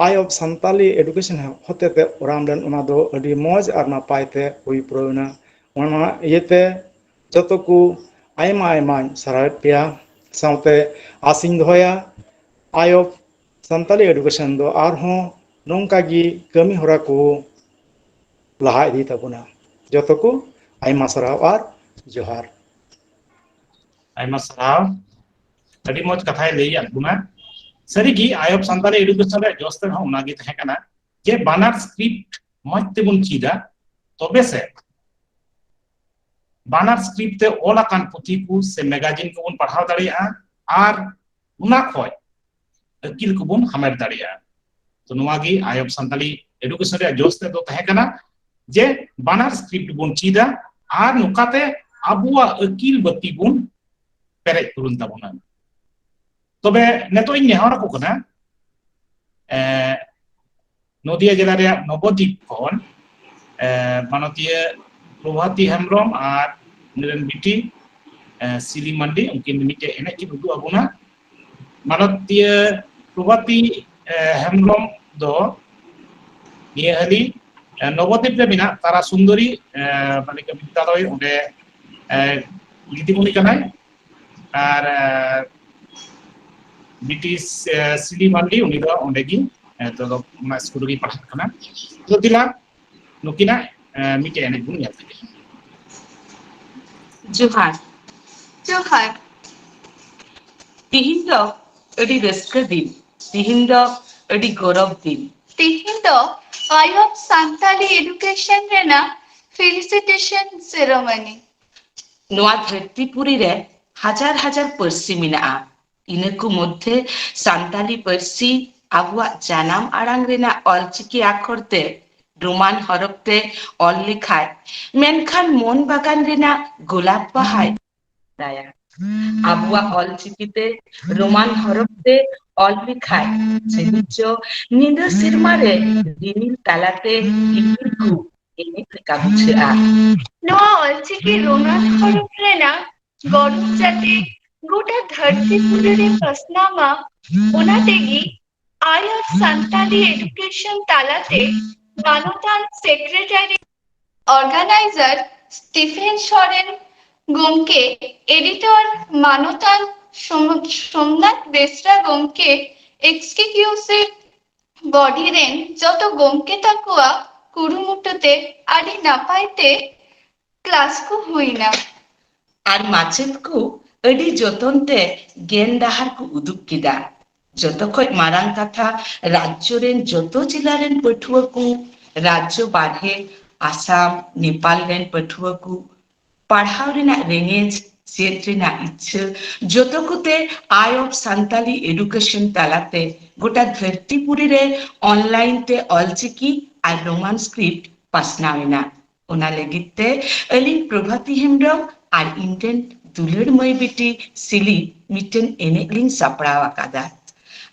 ᱟᱭ ᱚᱯᱷ ᱥᱟᱱᱛᱟᱞᱤ ᱮᱰᱩᱠᱮᱥᱚᱱ ᱦᱚᱛᱮᱛᱮ ᱚᱨᱟᱢ ᱞᱮᱱ, ᱚᱱᱟ ᱫᱚ ᱟᱹᱰᱤ ᱢᱚᱡᱽ ᱟᱨ ᱱᱟᱯᱟᱭ ᱛᱮ ᱦᱩᱭ ᱯᱩᱨᱟᱹᱣ ᱮᱱᱟ᱾ ᱚᱱᱟ ᱤᱭᱟᱹᱛᱮ ᱡᱚᱛᱚ ᱠᱚ ᱟᱭᱢᱟ ᱟᱭᱢᱟᱧ ᱥᱟᱨᱦᱟᱣᱮᱫ ᱯᱮᱭᱟ᱾ ᱥᱟᱶᱛᱮ ᱟᱥᱤᱧ ᱫᱚᱦᱚᱭᱟ, ᱟᱭ ᱚᱯᱷ ᱥᱟᱱᱛᱟᱞᱤ ᱮᱰᱩᱠᱮᱥᱚᱱ ᱫᱚ ᱟᱨᱦᱚᱸ ᱱᱚᱝᱠᱟ ᱜᱮ ᱠᱟᱹᱢᱤ ᱦᱚᱨᱟ ᱠᱚ ᱞᱟᱦᱟ ᱤᱫᱤ ᱛᱟᱵᱚᱱᱟ᱾ ᱡᱚᱛᱚ ᱠᱚ ᱟᱭᱢᱟ ᱥᱟᱨᱦᱟᱣ ᱟᱨ ᱡᱚᱦᱟᱨ᱾ ᱟᱭᱢᱟ ᱥᱟᱨᱦᱟᱣ᱾ ᱟᱹᱰᱤ ᱢᱚᱡᱽ ᱠᱟᱛᱷᱟᱭ ᱞᱟᱹᱭ ᱟᱫ ᱵᱚᱱᱟ᱾ ᱥᱟᱹᱨᱤᱜᱮ ᱟᱭ ᱚᱯᱷ ᱥᱟᱱᱛᱟᱞᱤ ᱮᱰᱩᱠᱮᱥᱚᱱ ᱨᱮᱭᱟᱜ ᱡᱚᱥ ᱛᱮᱫ ᱦᱚᱸ ᱚᱱᱟᱜᱮ ᱛᱟᱦᱮᱸ ᱠᱟᱱᱟ ᱡᱮ ᱵᱟᱱᱟᱨ ᱥᱠᱨᱤᱯᱴ ᱢᱚᱡᱽ ᱛᱮᱵᱚᱱ ᱪᱮᱫᱟ, ᱛᱚᱵᱮ ᱥᱮ ᱵᱟᱱᱟᱨ ᱥᱠᱨᱤᱯᱴ ᱛᱮ ᱚᱞ ᱟᱠᱟᱱ ᱯᱩᱛᱷᱤ ᱠᱚ ᱥᱮ ᱢᱮᱜᱟᱡᱤᱱ ᱠᱚᱵᱚᱱ ᱯᱟᱲᱦᱟᱣ ᱫᱟᱲᱮᱭᱟᱜᱼᱟ ᱟᱨ ᱚᱱᱟ ᱠᱷᱚᱡ ᱟᱹᱠᱤᱞ ᱠᱚᱵᱚᱱ ᱦᱟᱢᱮᱴ ᱫᱟᱲᱮᱭᱟᱜᱼᱟ᱾ ᱛᱚ ᱱᱚᱣᱟ ᱜᱮ ᱟᱭ ᱚᱯᱷ ᱥᱟᱱᱛᱟᱞᱤ ᱮᱰᱩᱠᱮᱥᱚᱱ ᱨᱮᱭᱟᱜ ᱡᱚᱥ ᱛᱮᱫ ᱫᱚ ᱛᱟᱦᱮᱸ ᱠᱟᱱᱟ ᱡᱮ ᱵᱟᱱᱟᱨ ᱥᱠᱨᱤᱯᱴ ᱵᱚᱱ ᱪᱮᱫᱟ ᱟᱨ ᱱᱚᱝᱠᱟᱛᱮ ᱟᱵᱚᱣᱟᱜ ᱟᱹᱠᱤᱞ ᱵᱟᱹᱛᱤ ᱵᱚᱱ ᱯᱮᱨᱮᱡ ᱯᱩᱨᱩᱱ ᱛᱟᱵᱚᱱᱟ᱾ ᱛᱚᱵᱮ ᱱᱤᱛᱚᱜ ᱤᱧ ᱱᱮᱦᱚᱨ ᱟᱠᱚ ᱠᱟᱱᱟ, ᱮ, ᱱᱚᱫᱤᱭᱟ ᱡᱮᱞᱟ ᱨᱮᱭᱟᱜ ᱱᱚᱵᱚᱫᱤᱯ ᱠᱷᱚᱱ, ᱮ, ᱢᱟᱱᱚᱛᱤᱭᱟᱹ ᱯᱨᱚᱵᱷᱟᱛᱤ ᱦᱮᱢᱵᱨᱚᱢ ᱟᱨ ᱩᱱᱤ ᱨᱮᱱ ᱵᱤᱴᱤ, ᱮ, ᱥᱤᱞᱤ ᱢᱟᱱᱰᱤ, ᱩᱱᱠᱤᱱ ᱢᱤᱫᱴᱮᱡ ᱮᱱᱮᱡ ᱠᱤᱱ ᱩᱫᱩᱜ ᱟᱵᱚᱱᱟ᱾ ᱢᱟᱱᱚᱛᱤᱭᱟᱹ ᱯᱨᱚᱵᱷᱟᱛᱤ, ᱮ, ᱦᱮᱢᱵᱨᱚᱢ ᱫᱚ ᱱᱤᱭᱟᱹ ᱦᱟᱹᱞᱤ, ᱮ, ᱱᱚᱵᱚᱫᱤᱯ ᱨᱮ ᱢᱮᱱᱟᱜ ᱛᱟᱨᱟ ᱥᱩᱱᱫᱚᱨᱤ, ᱮ, ᱵᱟᱞᱤᱠᱟ ᱵᱤᱫᱽᱫᱟᱞᱚᱭ, ᱚᱸᱰᱮ, ᱮ, ᱫᱤᱫᱤᱢᱩᱱᱤ ᱠᱟᱱᱟᱭ᱾ ᱟᱨ, ᱮ, ᱵᱤᱴᱤ, ᱮ, ᱥᱤᱞᱤ ᱢᱟᱱᱰᱤ, ᱩᱱᱤ ᱫᱚ ᱚᱸᱰᱮ ᱜᱮ, ᱮ, ᱱᱤᱛᱚᱜ ᱫᱚ ᱚᱱᱟ ᱥᱠᱩᱞ ᱨᱮᱜᱮ ᱯᱟᱲᱦᱟᱜ ᱠᱟᱱᱟ᱾ ᱛᱚ ᱫᱮᱞᱟ, ᱱᱩᱠᱤᱱᱟᱜ, ᱮ, ᱢᱤᱫᱴᱮᱡ ᱮᱱᱮᱡ ᱵᱚᱱ ᱧᱮᱞ ᱞᱮᱜᱮ᱾ ᱡᱚᱦᱟᱨ᱾ ᱡᱚᱦᱟᱨ᱾ ᱛᱤᱦᱤᱧ ᱫᱚ ᱟᱹᱰᱤ ᱨᱟᱹᱥᱠᱟᱹ ᱫᱤᱱ᱾ ᱛᱤᱦᱤᱧ ᱫᱚ ᱟᱹᱰᱤ ᱜᱚᱨᱚᱵᱽ ᱫᱤᱱ᱾ ᱛᱤᱦᱤᱧ ᱫᱚ ᱟᱭ ᱚᱯᱷ ᱥᱟᱱᱛᱟᱞᱤ ᱮᱰᱩᱠᱮᱥᱚᱱ ᱨᱮᱱᱟᱜ ᱯᱷᱮᱞᱤᱥᱤᱴᱮᱥᱚᱱ ᱥᱮᱨᱮᱢᱚᱱᱤ᱾ ᱱᱚᱣᱟ ᱫᱷᱟᱹᱨᱛᱤ ᱯᱩᱨᱤ ᱨᱮ ᱦᱟᱡᱟᱨ ᱦᱟᱡᱟᱨ ᱯᱟᱹᱨᱥᱤ ᱢᱮᱱᱟᱜᱼᱟ᱾ ᱤᱱᱟᱹ ᱠᱚ ᱢᱚᱫᱽᱫᱷᱮ ᱥᱟᱱᱛᱟᱞᱤ ᱯᱟᱹᱨᱥᱤ ᱟᱵᱚᱣᱟᱜ ᱡᱟᱱᱟᱢ ᱟᱲᱟᱝ ᱨᱮᱱᱟᱜ ᱚᱞᱪᱤᱠᱤ ᱟᱠᱷᱚᱨ ᱛᱮ ᱨᱳᱢᱟᱱ ᱦᱚᱨᱚᱯ ᱛᱮ ᱚᱞ ᱞᱮᱠᱷᱟᱡ, ᱢᱮᱱᱠᱷᱟᱱ ᱢᱚᱱ ᱵᱟᱜᱟᱱ ᱨᱮᱱᱟᱜ ᱜᱳᱞᱟᱯ ᱵᱟᱦᱟᱭ ᱫᱟᱭᱟ᱾ ᱟᱵᱚᱣᱟᱜ ᱚᱞᱪᱤᱠᱤ ᱛᱮ ᱨᱳᱢᱟᱱ ᱦᱚᱨᱚᱯ ᱛᱮ ᱚᱞ ᱞᱮᱠᱷᱟᱡ, ᱪᱮᱫ ᱪᱚ ᱧᱤᱫᱟᱹ ᱥᱮᱨᱢᱟ ᱨᱮ ᱨᱤᱢᱤᱞ ᱛᱟᱞᱟᱛᱮ ᱤᱯᱤᱞ ᱠᱚ ᱮᱱᱮᱡ ᱞᱮᱠᱟ ᱵᱩᱡᱷᱟᱹᱜᱼᱟ᱾ ᱱᱚᱣᱟ ᱚᱞᱪᱤᱠᱤ ᱨᱳᱢᱟᱱ ᱦᱚᱨᱚᱯ ᱨᱮᱱᱟᱜ ᱜᱚᱨᱚᱡᱽ ᱡᱟᱛᱮ ᱜᱚᱴᱟ ᱫᱷᱟᱹᱨᱛᱤ ᱯᱩᱨᱤ ᱨᱮ ᱯᱟᱥᱱᱟᱣ ᱢᱟ, ᱚᱱᱟ ᱛᱮᱜᱮ ᱟᱭ ᱚᱯᱷ ᱥᱟᱱᱛᱟᱞᱤ ᱮᱰᱩᱠᱮᱥᱚᱱ ᱛᱟᱞᱟᱛᱮ ᱢᱟᱱᱚᱛᱟᱱ ᱥᱮᱠᱨᱮᱴᱟᱨᱤ, ᱚᱨᱜᱟᱱᱟᱭᱡᱟᱨ ᱥᱴᱤᱯᱷᱮᱱ ᱥᱚᱨᱮᱱ ᱜᱚᱢᱠᱮ, ᱮᱰᱤᱴᱚᱨ ᱢᱟᱱᱚᱛᱟᱱ ᱥᱳᱢ-, ᱥᱳᱢᱱᱟᱛᱷ ᱵᱮᱥᱨᱟ ᱜᱚᱢᱠᱮ, ᱮᱠᱥᱠᱤᱭᱩᱥᱤᱵᱷ ᱵᱚᱰᱤ ᱨᱮᱱ ᱡᱚᱛᱚ ᱜᱚᱢᱠᱮ ᱛᱟᱠᱚᱣᱟᱜ ᱠᱩᱨᱩᱢᱩᱴᱩ ᱛᱮ ᱟᱹᱰᱤ ᱱᱟᱯᱟᱭ ᱛᱮ ᱠᱞᱟᱥ ᱠᱚ ᱦᱩᱭᱱᱟ᱾ ᱟᱨ ᱢᱟᱪᱮᱫ ᱠᱚ ᱟᱹᱰᱤ ᱡᱚᱛᱚᱱ ᱛᱮ ᱜᱮᱱ ᱰᱟᱦᱟᱨ ᱠᱚ ᱩᱫᱩᱜ ᱠᱮᱫᱟ᱾ ᱡᱚᱛᱚ ᱠᱷᱚᱡ ᱢᱟᱨᱟᱝ ᱠᱟᱛᱷᱟ, ᱨᱟᱡᱽᱡᱚ ᱨᱮᱱ ᱡᱚᱛᱚ ᱡᱮᱞᱟ ᱨᱮᱱ ᱯᱟᱹᱴᱷᱩᱣᱟᱹ ᱠᱚ, ᱨᱟᱡᱽᱡᱚ ᱵᱟᱨᱦᱮ, ᱟᱥᱟᱢ, ᱱᱮᱯᱟᱞ ᱨᱮᱱ ᱯᱟᱹᱴᱷᱩᱣᱟᱹ ᱠᱚ, ᱯᱟᱲᱦᱟᱣ ᱨᱮᱱᱟᱜ ᱨᱮᱸᱜᱮᱡ, ᱪᱮᱫ ᱨᱮᱱᱟᱜ ᱤᱪᱪᱷᱟᱹ, ᱡᱚᱛᱚ ᱠᱚᱛᱮ ᱟᱭ ᱚᱯᱷ ᱥᱟᱱᱛᱟᱞᱤ ᱮᱰᱩᱠᱮᱥᱚᱱ ᱛᱟᱞᱟᱛᱮ ᱜᱚᱴᱟ ᱫᱷᱟᱹᱨᱛᱤ ᱯᱩᱨᱤ ᱨᱮ ᱚᱱᱞᱟᱭᱤᱱ ᱛᱮ ᱚᱞᱪᱤᱠᱤ ᱟᱨ ᱨᱳᱢᱟᱱ ᱥᱠᱨᱤᱯᱴ ᱯᱟᱥᱱᱟᱣ ᱮᱱᱟ᱾ ᱚᱱᱟ ᱞᱟᱹᱜᱤᱫ ᱛᱮ ᱟᱹᱞᱤᱧ ᱯᱨᱚᱵᱷᱟᱛᱤ ᱦᱮᱢᱵᱽᱨᱚᱢ ᱟᱨ ᱤᱧ ᱨᱮᱱ ᱫᱩᱞᱟᱹᱲ ᱢᱟᱹᱭ ᱵᱤᱴᱤ ᱥᱤᱞᱤ ᱢᱤᱫᱴᱮᱱ ᱮᱱᱮᱡ ᱞᱤᱧ ᱥᱟᱯᱲᱟᱣ ᱟᱠᱟᱫᱟ᱾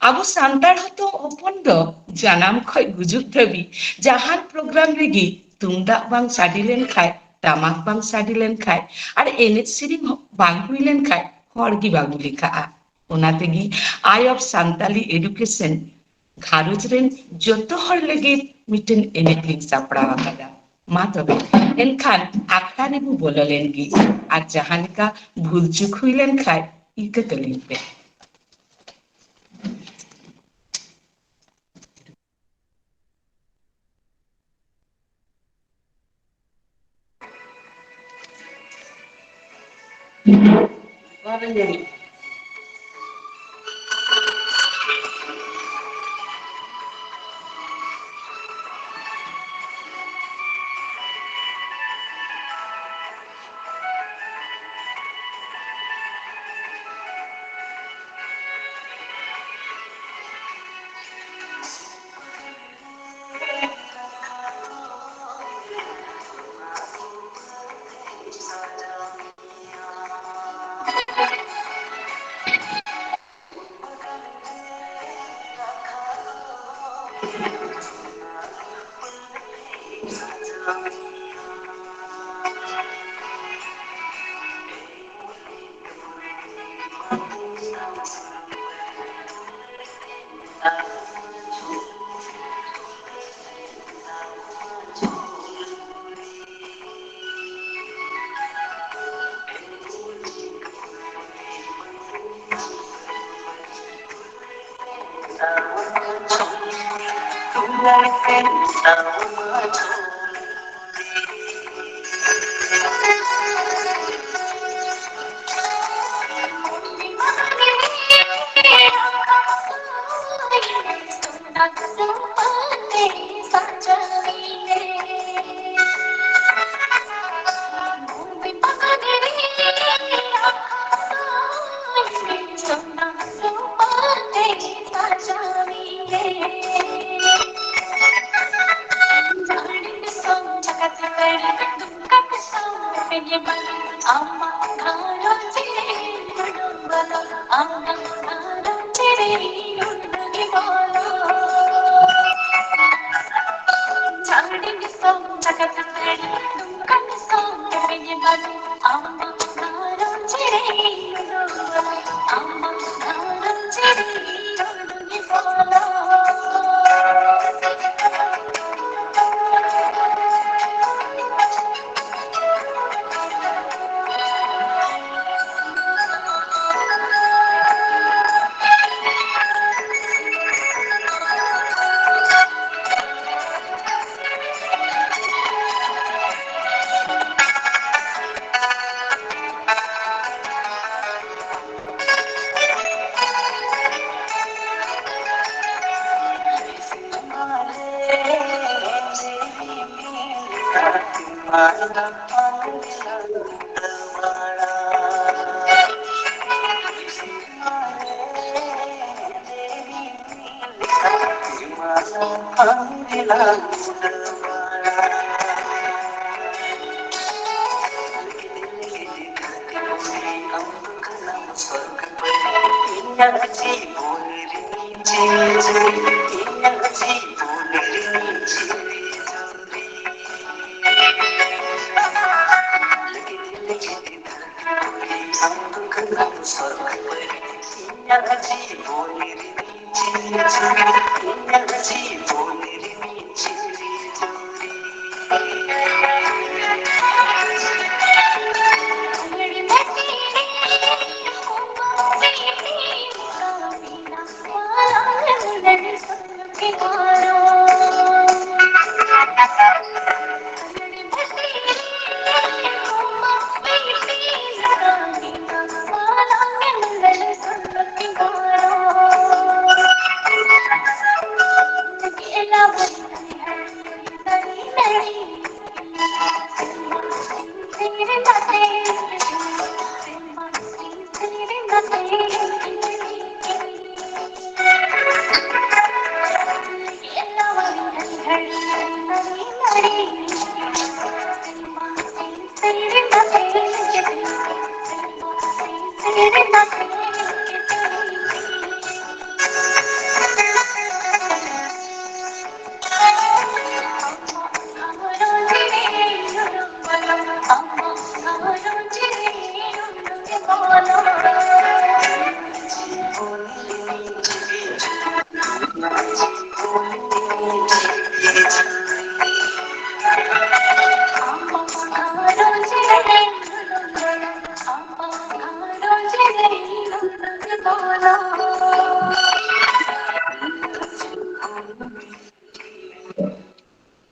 ᱟᱵᱚ ᱥᱟᱱᱛᱟᱲ ᱦᱚᱛᱚ ᱦᱚᱯᱚᱱ ᱫᱚ ᱡᱟᱱᱟᱢ ᱠᱷᱚᱡ ᱜᱩᱡᱩᱜ ᱫᱷᱟᱹᱵᱤᱡ ᱡᱟᱦᱟᱱ ᱯᱨᱳᱜᱨᱟᱢ ᱨᱮᱜᱮ ᱛᱩᱢᱫᱟᱜ ᱵᱟᱝ ᱥᱟᱰᱮ ᱞᱮᱱᱠᱷᱟᱡ, ᱴᱟᱢᱟᱠ ᱵᱟᱝ ᱥᱟᱰᱮ ᱞᱮᱱᱠᱷᱟᱡ ᱟᱨ ᱮᱱᱮᱡ ᱥᱮᱨᱮᱧ ᱦᱚᱸ ᱵᱟᱝ ᱦᱩᱭ ᱞᱮᱱᱠᱷᱟᱡ ᱦᱚᱲ ᱜᱮ ᱵᱟᱵᱚ ᱞᱮᱠᱷᱟᱜᱼᱟ᱾ ᱚᱱᱟ ᱛᱮᱜᱮ ᱟᱭ ᱚᱯᱷ ᱥᱟᱱᱛᱟᱞᱤ ᱮᱰᱩᱠᱮᱥᱚᱱ ᱜᱷᱟᱨᱚᱸᱡᱽ ᱨᱮᱱ ᱡᱚᱛᱚ ᱦᱚᱲ ᱞᱟᱹᱜᱤᱫ ᱢᱤᱫᱴᱮᱱ ᱮᱱᱮᱡ ᱞᱤᱧ ᱥᱟᱯᱲᱟᱣ ᱟᱠᱟᱫᱟ᱾ ᱢᱟ ᱛᱚᱵᱮ, ᱮᱱᱠᱷᱟᱱ ᱟᱠᱷᱲᱟ ᱨᱮᱵᱚ ᱵᱚᱞᱚ ᱞᱮᱱ ᱜᱮ ᱟᱨ ᱡᱟᱦᱟᱸ ᱞᱮᱠᱟ ᱵᱷᱩᱞ ᱪᱩᱠ ᱦᱩᱭ ᱞᱮᱱ ᱠᱷᱟᱡ ᱤᱠᱟᱹ ᱠᱟᱹᱞᱤᱧ ᱯᱮ᱾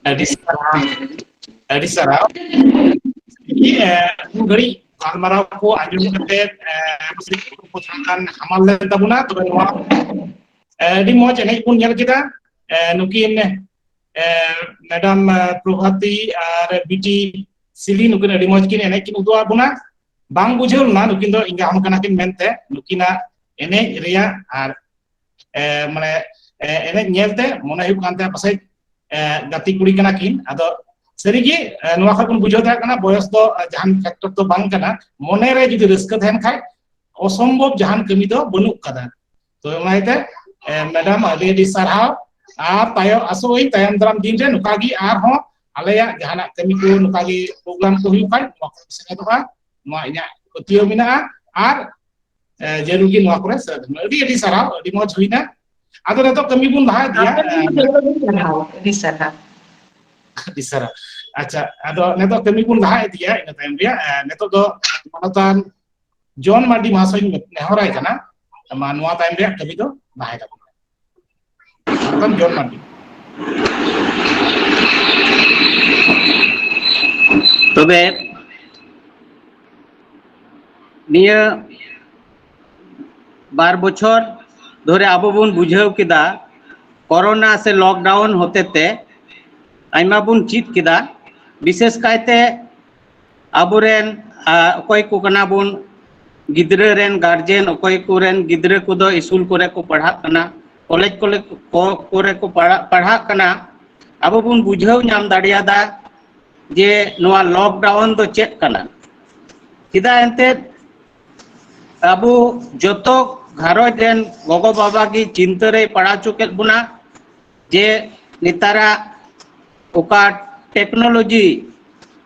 ᱟᱹᱰᱤ ᱥᱟᱨᱦᱟᱣ, ᱟᱹᱰᱤ ᱥᱟᱨᱦᱟᱣ᱾ ᱤᱭᱟᱹ, ᱩᱱ ᱜᱷᱟᱹᱲᱤᱡ ᱜᱟᱞᱢᱟᱨᱟᱣ ᱠᱚ ᱟᱸᱡᱚᱢ ᱠᱟᱛᱮ, ᱮ, ᱠᱚ ᱛᱟᱦᱮᱸ ᱠᱟᱱ ᱦᱟᱢᱟᱞ ᱞᱮᱱ ᱛᱟᱵᱚᱱᱟ᱾ ᱛᱚᱵᱮ ᱱᱚᱣᱟ, ᱮ, ᱟᱹᱰᱤ ᱢᱚᱡᱽ ᱮᱱᱮᱡ ᱵᱚᱱ ᱧᱮᱞ ᱠᱮᱫᱟ᱾ ᱮ, ᱱᱩᱠᱤᱱ, ᱮ, ᱢᱮᱰᱟᱢ, ᱮ, ᱯᱨᱚᱵᱷᱟᱛᱤ ᱟᱨ ᱵᱤᱴᱤ ᱥᱤᱞᱤ, ᱱᱩᱠᱤᱱ ᱟᱹᱰᱤ ᱢᱚᱡᱽ ᱠᱤᱱ ᱮᱱᱮᱡ ᱠᱤᱱ ᱩᱫᱩᱜ ᱟᱫ ᱵᱚᱱᱟ᱾ ᱵᱟᱝ ᱵᱩᱡᱷᱟᱹᱣ ᱞᱮᱱᱟ ᱱᱩᱠᱤᱱ ᱫᱚ ᱮᱸᱜᱟ ᱦᱚᱲ ᱠᱟᱱᱟ ᱠᱤᱱ ᱢᱮᱱᱛᱮ᱾ ᱱᱩᱠᱤᱱᱟᱜ ᱮᱱᱮᱡ ᱨᱮᱭᱟᱜ ᱟᱨ, ᱮ, ᱢᱟᱱᱮ, ᱮ, ᱮᱱᱮᱡ ᱧᱮᱞᱛᱮ ᱢᱚᱱᱮ ᱦᱩᱭᱩᱜ ᱠᱟᱱ ᱛᱟᱦᱮᱸᱫ ᱯᱟᱥᱮᱡ, ᱮ, ᱜᱟᱛᱮ ᱠᱩᱲᱤ ᱠᱟᱱᱟ ᱠᱤᱱ᱾ ᱟᱫᱚ ᱥᱟᱹᱨᱤᱜᱮ, ᱮ, ᱱᱚᱣᱟ ᱠᱷᱚᱱ ᱵᱚᱱ ᱵᱩᱡᱷᱟᱹᱣ ᱫᱟᱲᱮᱭᱟᱜ ᱠᱟᱱᱟ ᱵᱚᱭᱚᱥ ᱫᱚ, ᱮ, ᱡᱟᱦᱟᱱ ᱯᱷᱮᱠᱴᱚᱨ ᱫᱚ ᱵᱟᱝ ᱠᱟᱱᱟ᱾ ᱢᱚᱱᱮᱨᱮ ᱡᱩᱫᱤ ᱨᱟᱹᱥᱠᱟᱹ ᱛᱟᱦᱮᱱ ᱠᱷᱟᱡ ᱚᱥᱚᱢᱵᱷᱚᱵ ᱡᱟᱦᱟᱱ ᱠᱟᱹᱢᱤ ᱫᱚ ᱵᱟᱹᱱᱩᱜ ᱠᱟᱫᱟ᱾ ᱛᱚ ᱚᱱᱟ ᱤᱭᱟᱹᱛᱮ, ᱮ, ᱢᱮᱰᱟᱢ, ᱟᱹᱰᱤ ᱟᱹᱰᱤ ᱥᱟᱨᱦᱟᱣ᱾ ᱟᱨ ᱛᱟᱭᱚᱢ, ᱟᱥᱚᱜ ᱟᱹᱧ ᱛᱟᱭᱚᱢ ᱫᱟᱨᱟᱢ ᱫᱤᱱ ᱨᱮ ᱱᱚᱝᱠᱟ ᱜᱮ ᱟᱨᱦᱚᱸ ᱟᱞᱮᱭᱟᱜ ᱡᱟᱦᱟᱱᱟᱜ ᱠᱟᱹᱢᱤ ᱠᱚ, ᱱᱚᱝᱠᱟ ᱜᱮ ᱯᱨᱳᱜᱨᱟᱢ ᱠᱚ ᱦᱩᱭᱩᱜ ᱠᱷᱟᱱ ᱱᱚᱣᱟ ᱠᱚ ᱥᱮᱞᱮᱫᱚᱜᱼᱟ, ᱱᱚᱣᱟ ᱤᱧᱟᱹᱜ ᱯᱟᱹᱛᱭᱟᱹᱣ ᱢᱮᱱᱟᱜᱼᱟ᱾ ᱟᱨ, ᱮ, ᱡᱟᱹᱨᱩᱲ ᱜᱮ ᱱᱚᱣᱟ ᱠᱚᱨᱮ ᱥᱮᱞᱮᱫ ᱦᱩᱭᱩᱜᱼᱟ᱾ ᱟᱹᱰᱤ ᱟᱹᱰᱤ ᱥᱟᱨᱦᱟᱣ, ᱟᱹᱰᱤ ᱢᱚᱡᱽ ᱦᱩᱭᱱᱟ᱾ ᱟᱫᱚ ᱱᱤᱛᱚᱜ ᱠᱟᱹᱢᱤ ᱵᱚᱱ ᱞᱟᱦᱟ ᱤᱫᱤᱭᱟ᱾ ᱟᱹᱰᱤ ᱥᱟᱨᱦᱟᱣ, ᱟᱹᱰᱤ ᱥᱟᱨᱦᱟᱣ᱾ ᱟᱹᱰᱤ ᱥᱟᱨᱦᱟᱣ᱾ ᱟᱪᱪᱷᱟ, ᱟᱫᱚ ᱱᱤᱛᱚᱜ ᱠᱟᱹᱢᱤ ᱵᱚᱱ ᱞᱟᱦᱟ ᱤᱫᱤᱭᱟ᱾ ᱤᱱᱟᱹ ᱛᱟᱭᱚᱢ ᱨᱮᱭᱟᱜ, ᱮ, ᱱᱤᱛᱚᱜ ᱫᱚ ᱢᱟᱱᱚᱛᱟᱱ ᱡᱚᱱ ᱢᱟᱨᱰᱤ ᱢᱟᱦᱟᱥᱚᱭ ᱤᱧ ᱱᱮᱦᱚᱨᱟᱭ ᱠᱟᱱᱟ, ᱢᱟ ᱱᱚᱣᱟ ᱛᱟᱭᱚᱢ ᱨᱮᱭᱟᱜ ᱠᱟᱹᱢᱤ ᱫᱚ ᱞᱟᱦᱟᱭ ᱛᱟᱵᱚᱱ ᱢᱟ᱾ ᱢᱟᱱᱚᱛᱟᱱ ᱡᱚᱱ ᱢᱟᱨᱰᱤ᱾ ᱛᱚᱵᱮ ᱱᱤᱭᱟᱹ ᱵᱟᱨ ᱵᱚᱪᱷᱚᱨ ᱫᱷᱚᱨᱮ ᱟᱵᱚ ᱵᱚᱱ ᱵᱩᱡᱷᱟᱹᱣ ᱠᱮᱫᱟ, ᱠᱚᱨᱳᱱᱟ ᱥᱮ ᱞᱚᱠᱰᱟᱣᱩᱱ ᱦᱚᱛᱮᱛᱮ ᱟᱭᱢᱟ ᱵᱚᱱ ᱪᱮᱫ ᱠᱮᱫᱟ᱾ ᱵᱤᱥᱮᱥ ᱠᱟᱭᱛᱮ ᱟᱵᱚᱨᱮᱱ, ᱟ, ᱚᱠᱚᱭ ᱠᱚ ᱠᱟᱱᱟ ᱵᱚᱱ, ᱜᱤᱫᱽᱨᱟᱹ ᱨᱮᱱ ᱜᱟᱨᱡᱮᱱ, ᱚᱠᱚᱭ ᱠᱚᱨᱮᱱ ᱜᱤᱫᱽᱨᱟᱹ ᱠᱚᱫᱚ ᱥᱠᱩᱞ ᱠᱚᱨᱮ ᱠᱚ ᱯᱟᱲᱦᱟᱜ ᱠᱟᱱᱟ, ᱠᱚᱞᱮᱡᱽ ᱠᱚᱞᱮ-, ᱠᱚ-, ᱠᱚᱨᱮ ᱠᱚ ᱯᱟᱲᱦᱟᱜ, ᱯᱟᱲᱦᱟᱜ ᱠᱟᱱᱟ, ᱟᱵᱚ ᱵᱚᱱ ᱵᱩᱡᱷᱟᱹᱣ ᱧᱟᱢ ᱫᱟᱲᱮᱭᱟᱫᱟ ᱡᱮ ᱱᱚᱣᱟ ᱞᱚᱠᱰᱟᱣᱩᱱ ᱫᱚ ᱪᱮᱫ ᱠᱟᱱᱟ᱾ ᱪᱮᱫᱟᱜ ᱮᱱᱛᱮᱫ ᱟᱵᱚ ᱡᱚᱛᱚ ᱜᱷᱟᱨᱚᱸᱡᱽ ᱨᱮᱱ ᱜᱚᱜᱚ ᱵᱟᱵᱟ ᱜᱮ ᱪᱤᱱᱛᱟᱹ ᱨᱮᱭ ᱯᱟᱲᱟᱣ ᱦᱚᱪᱚ ᱠᱮᱫ ᱵᱚᱱᱟ ᱡᱮ ᱱᱮᱛᱟᱨᱟᱜ ᱚᱠᱟ ᱴᱮᱠᱱᱳᱞᱚᱡᱤ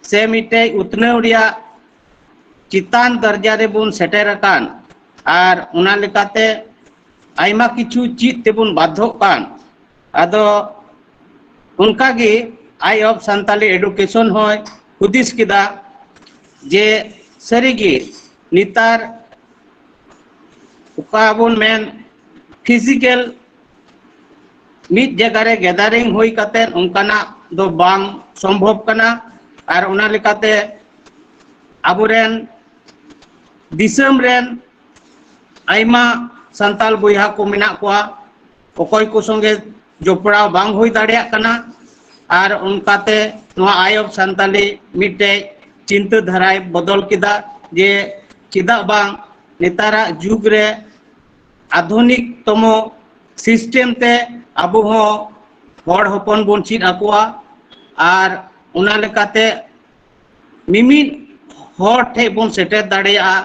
ᱥᱮ ᱢᱤᱫᱴᱮᱡ ᱩᱛᱱᱟᱹᱣ ᱨᱮᱭᱟᱜ ᱪᱮᱛᱟᱱ ᱫᱟᱨᱡᱟ ᱨᱮᱵᱚᱱ ᱥᱮᱴᱮᱨ ᱟᱠᱟᱱ, ᱟᱨ ᱚᱱᱟ ᱞᱮᱠᱟᱛᱮ ᱟᱭᱢᱟ ᱠᱤᱪᱷᱩ ᱪᱮᱫ ᱛᱮᱵᱚᱱ ᱵᱟᱫᱷᱚᱜ ᱠᱟᱱ᱾ ᱟᱫᱚ ᱚᱱᱠᱟᱜᱮ Eye of Santali Education ᱦᱚᱸᱭ ᱦᱩᱫᱤᱥ ᱠᱮᱫᱟ ᱡᱮ ᱥᱟᱹᱨᱤᱜᱮ ᱱᱮᱛᱟᱨ ᱚᱠᱟ ᱵᱚᱱ ᱢᱮᱱ ᱯᱷᱤᱡᱤᱠᱮᱞ ᱢᱤᱫ ᱡᱟᱭᱜᱟ ᱨᱮ ᱜᱮᱫᱟᱨᱤᱝ ᱦᱩᱭ ᱠᱟᱛᱮ ᱚᱱᱠᱟᱱᱟᱜ ᱫᱚ ᱵᱟᱝ ᱥᱚᱢᱵᱷᱚᱵ ᱠᱟᱱᱟ᱾ ᱟᱨ ᱚᱱᱟ ᱞᱮᱠᱟᱛᱮ ᱟᱵᱚᱨᱮᱱ ᱫᱤᱥᱚᱢ ᱨᱮᱱ ᱟᱭᱢᱟ ᱥᱟᱱᱛᱟᱞ ᱵᱚᱭᱦᱟ ᱠᱚ ᱢᱮᱱᱟᱜ ᱠᱚᱣᱟ, ᱚᱠᱚᱭ ᱠᱚ ᱥᱚᱸᱜᱮ ᱡᱚᱯᱲᱟᱣ ᱵᱟᱝ ᱦᱩᱭ ᱫᱟᱲᱮᱭᱟᱜ ᱠᱟᱱᱟ᱾ ᱟᱨ ᱚᱱᱠᱟᱛᱮ ᱱᱚᱣᱟ Eye of Santali ᱢᱤᱫᱴᱮᱡ ᱪᱤᱱᱛᱟᱹ ᱫᱷᱟᱨᱟᱭ ᱵᱚᱫᱚᱞ ᱠᱮᱫᱟ ᱡᱮ ᱪᱮᱫᱟᱜ ᱵᱟᱝ ᱱᱮᱛᱟᱨᱟᱜ ᱡᱩᱜᱽ ᱨᱮ ᱟᱫᱷᱩᱱᱤᱠ ᱛᱚᱢᱚ ᱥᱤᱥᱴᱮᱢ ᱛᱮ ᱟᱵᱚ ᱦᱚᱸ ᱦᱚᱲ ᱦᱚᱯᱚᱱ ᱵᱚᱱ ᱪᱮᱫ ᱟᱠᱚᱣᱟ, ᱟᱨ ᱚᱱᱟ ᱞᱮᱠᱟᱛᱮ ᱢᱤᱢᱤᱫ ᱦᱚᱲ ᱴᱷᱮᱱ ᱵᱚᱱ ᱥᱮᱴᱮᱨ ᱫᱟᱲᱮᱭᱟᱜᱼᱟ᱾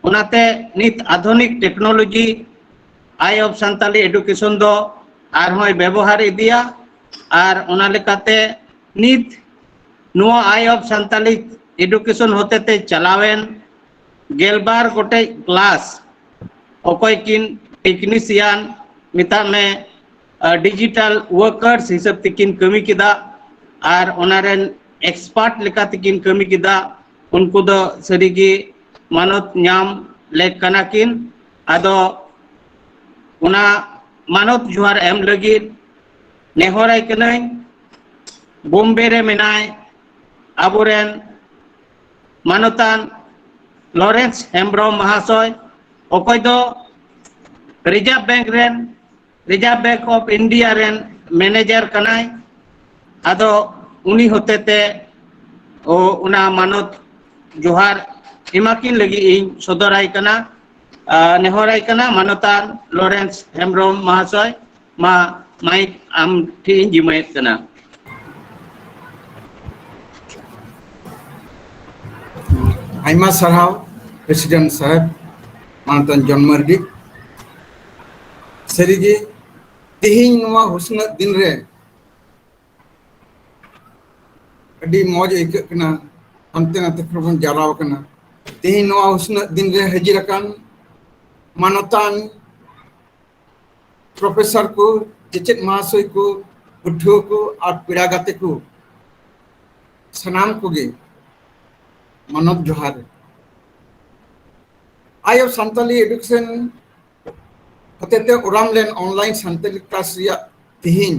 ᱚᱱᱟᱛᱮ ᱱᱤᱛ ᱟᱫᱷᱩᱱᱤᱠ technology Eye of Santali Education ᱫᱚ ᱟᱨᱦᱚᱸᱭ ᱵᱮᱵᱚᱦᱟᱨ ᱤᱫᱤᱭᱟ᱾ ᱟᱨ ᱚᱱᱟ ᱞᱮᱠᱟᱛᱮ ᱱᱤᱛ ᱱᱚᱣᱟ Eye of Santali Education ᱦᱚᱛᱮᱛᱮ ᱪᱟᱞᱟᱣᱮᱱ ᱜᱮᱞᱵᱟᱨ ᱜᱚᱴᱮᱡ ᱠᱞᱟᱥ ᱚᱠᱚᱭ ᱠᱤᱱ ᱴᱮᱠᱱᱤᱥᱤᱭᱟᱱ ᱢᱮᱛᱟᱜ ᱢᱮ, ᱰᱤᱡᱤᱴᱟᱞ ᱣᱟᱨᱠᱟᱨᱥ ᱦᱤᱥᱟᱹᱵ ᱛᱮᱠᱤᱱ ᱠᱟᱹᱢᱤ ᱠᱮᱫᱟ ᱟᱨ ᱚᱱᱟ ᱨᱮᱱ ᱮᱠᱥᱯᱟᱨᱴ ᱞᱮᱠᱟ ᱛᱮᱠᱤᱱ ᱠᱟᱹᱢᱤ ᱠᱮᱫᱟ᱾ ᱩᱱᱠᱩ ᱫᱚ ᱥᱟᱹᱨᱤᱜᱮ ᱢᱟᱱᱚᱛ ᱧᱟᱢ ᱞᱮᱠ ᱠᱟᱱᱟ ᱠᱤᱱ᱾ ᱟᱫᱚ ᱚᱱᱟ ᱢᱟᱱᱚᱛ ᱡᱚᱦᱟᱨ ᱮᱢ ᱞᱟᱹᱜᱤᱫ ᱱᱮᱦᱚᱨᱟᱭ ᱠᱟᱹᱱᱟᱹᱧ, ᱵᱳᱢᱵᱮ ᱨᱮ ᱢᱮᱱᱟᱭ ᱟᱵᱚᱨᱮᱱ ᱢᱟᱱᱚᱛᱟᱱ ᱞᱚᱨᱮᱱᱥ ᱦᱮᱢᱵᱨᱚᱢ ᱢᱟᱦᱟᱥᱚᱭ, ᱚᱠᱚᱭ ᱫᱚ ᱨᱤᱡᱟᱨᱵᱷ ᱵᱮᱝᱠ ᱨᱮᱱ, ᱨᱤᱡᱟᱨᱵᱷ ᱵᱮᱝᱠ ᱚᱯᱷ ᱤᱱᱰᱤᱭᱟ ᱨᱮᱱ ᱢᱮᱱᱮᱡᱟᱨ ᱠᱟᱱᱟᱭ᱾ ᱟᱫᱚ ᱩᱱᱤ ᱦᱚᱛᱮᱛᱮ ᱚᱱᱟ ᱢᱟᱱᱚᱛ ᱡᱚᱦᱟᱨ ᱮᱢᱟᱠᱤᱱ ᱞᱟᱹᱜᱤᱫ ᱤᱧ ᱥᱚᱫᱚᱨᱟᱭ ᱠᱟᱱᱟ, ᱱᱮᱦᱚᱨᱟᱭ ᱠᱟᱱᱟ ᱢᱟᱱᱚᱛᱟᱱ ᱞᱚᱨᱮᱱᱥ ᱦᱮᱢᱵᱨᱚᱢ ᱢᱟᱦᱟᱥᱚᱭ᱾ ᱢᱟ ᱢᱟᱭᱤᱠ ᱟᱢ ᱴᱷᱮᱱ ᱤᱧ ᱡᱤᱢᱟᱹᱭᱮᱫ ᱠᱟᱱᱟ᱾ ᱟᱭᱢᱟ ᱥᱟᱨᱦᱟᱣ ᱯᱨᱮᱥᱤᱰᱮᱱᱴ ᱥᱟᱦᱮᱵ, ᱢᱟᱱᱚᱛᱟᱱ ᱡᱚᱱ ᱢᱟᱨᱰᱤ᱾ ᱥᱟᱹᱨᱤᱜᱮ ᱛᱮᱦᱮᱧ ᱱᱚᱣᱟ ᱦᱩᱥᱱᱟᱹᱜ ᱫᱤᱱ ᱨᱮ ᱟᱹᱰᱤ ᱢᱚᱡᱽ ᱟᱹᱭᱠᱟᱹᱜ ᱠᱟᱱᱟ, ᱦᱟᱱᱛᱮ ᱱᱟᱛᱮ ᱠᱷᱚᱱ ᱵᱚᱱ ᱡᱟᱣᱨᱟ ᱟᱠᱟᱱᱟ᱾ ᱛᱮᱦᱮᱧ ᱱᱚᱣᱟ ᱦᱩᱥᱱᱟᱹᱜ ᱫᱤᱱ ᱨᱮ ᱦᱟᱹᱡᱤᱨ ᱟᱠᱟᱱ ᱢᱟᱱᱚᱛᱟᱱ ᱯᱨᱚᱯᱷᱮᱥᱚᱨ ᱠᱚ, ᱪᱮᱪᱮᱫ ᱢᱟᱦᱟᱥᱚᱭ ᱠᱚ, ᱯᱟᱹᱴᱷᱩᱣᱟᱹ ᱠᱚ ᱟᱨ ᱯᱮᱲᱟ ᱜᱟᱛᱮ ᱠᱚ, ᱥᱟᱱᱟᱢ ᱠᱚᱜᱮ ᱢᱟᱱᱚᱛ ᱡᱚᱦᱟᱨ᱾ ᱟᱭ ᱚᱯᱷ ᱥᱟᱱᱛᱟᱞᱤ ᱮᱰᱩᱠᱮᱥᱚᱱ ᱦᱚᱛᱮᱛᱮ ᱚᱨᱟᱢ ᱞᱮᱱ ᱚᱱᱞᱟᱭᱤᱱ ᱥᱟᱱᱛᱟᱞᱤ ᱠᱞᱟᱥ ᱨᱮᱭᱟᱜ ᱛᱮᱦᱮᱧ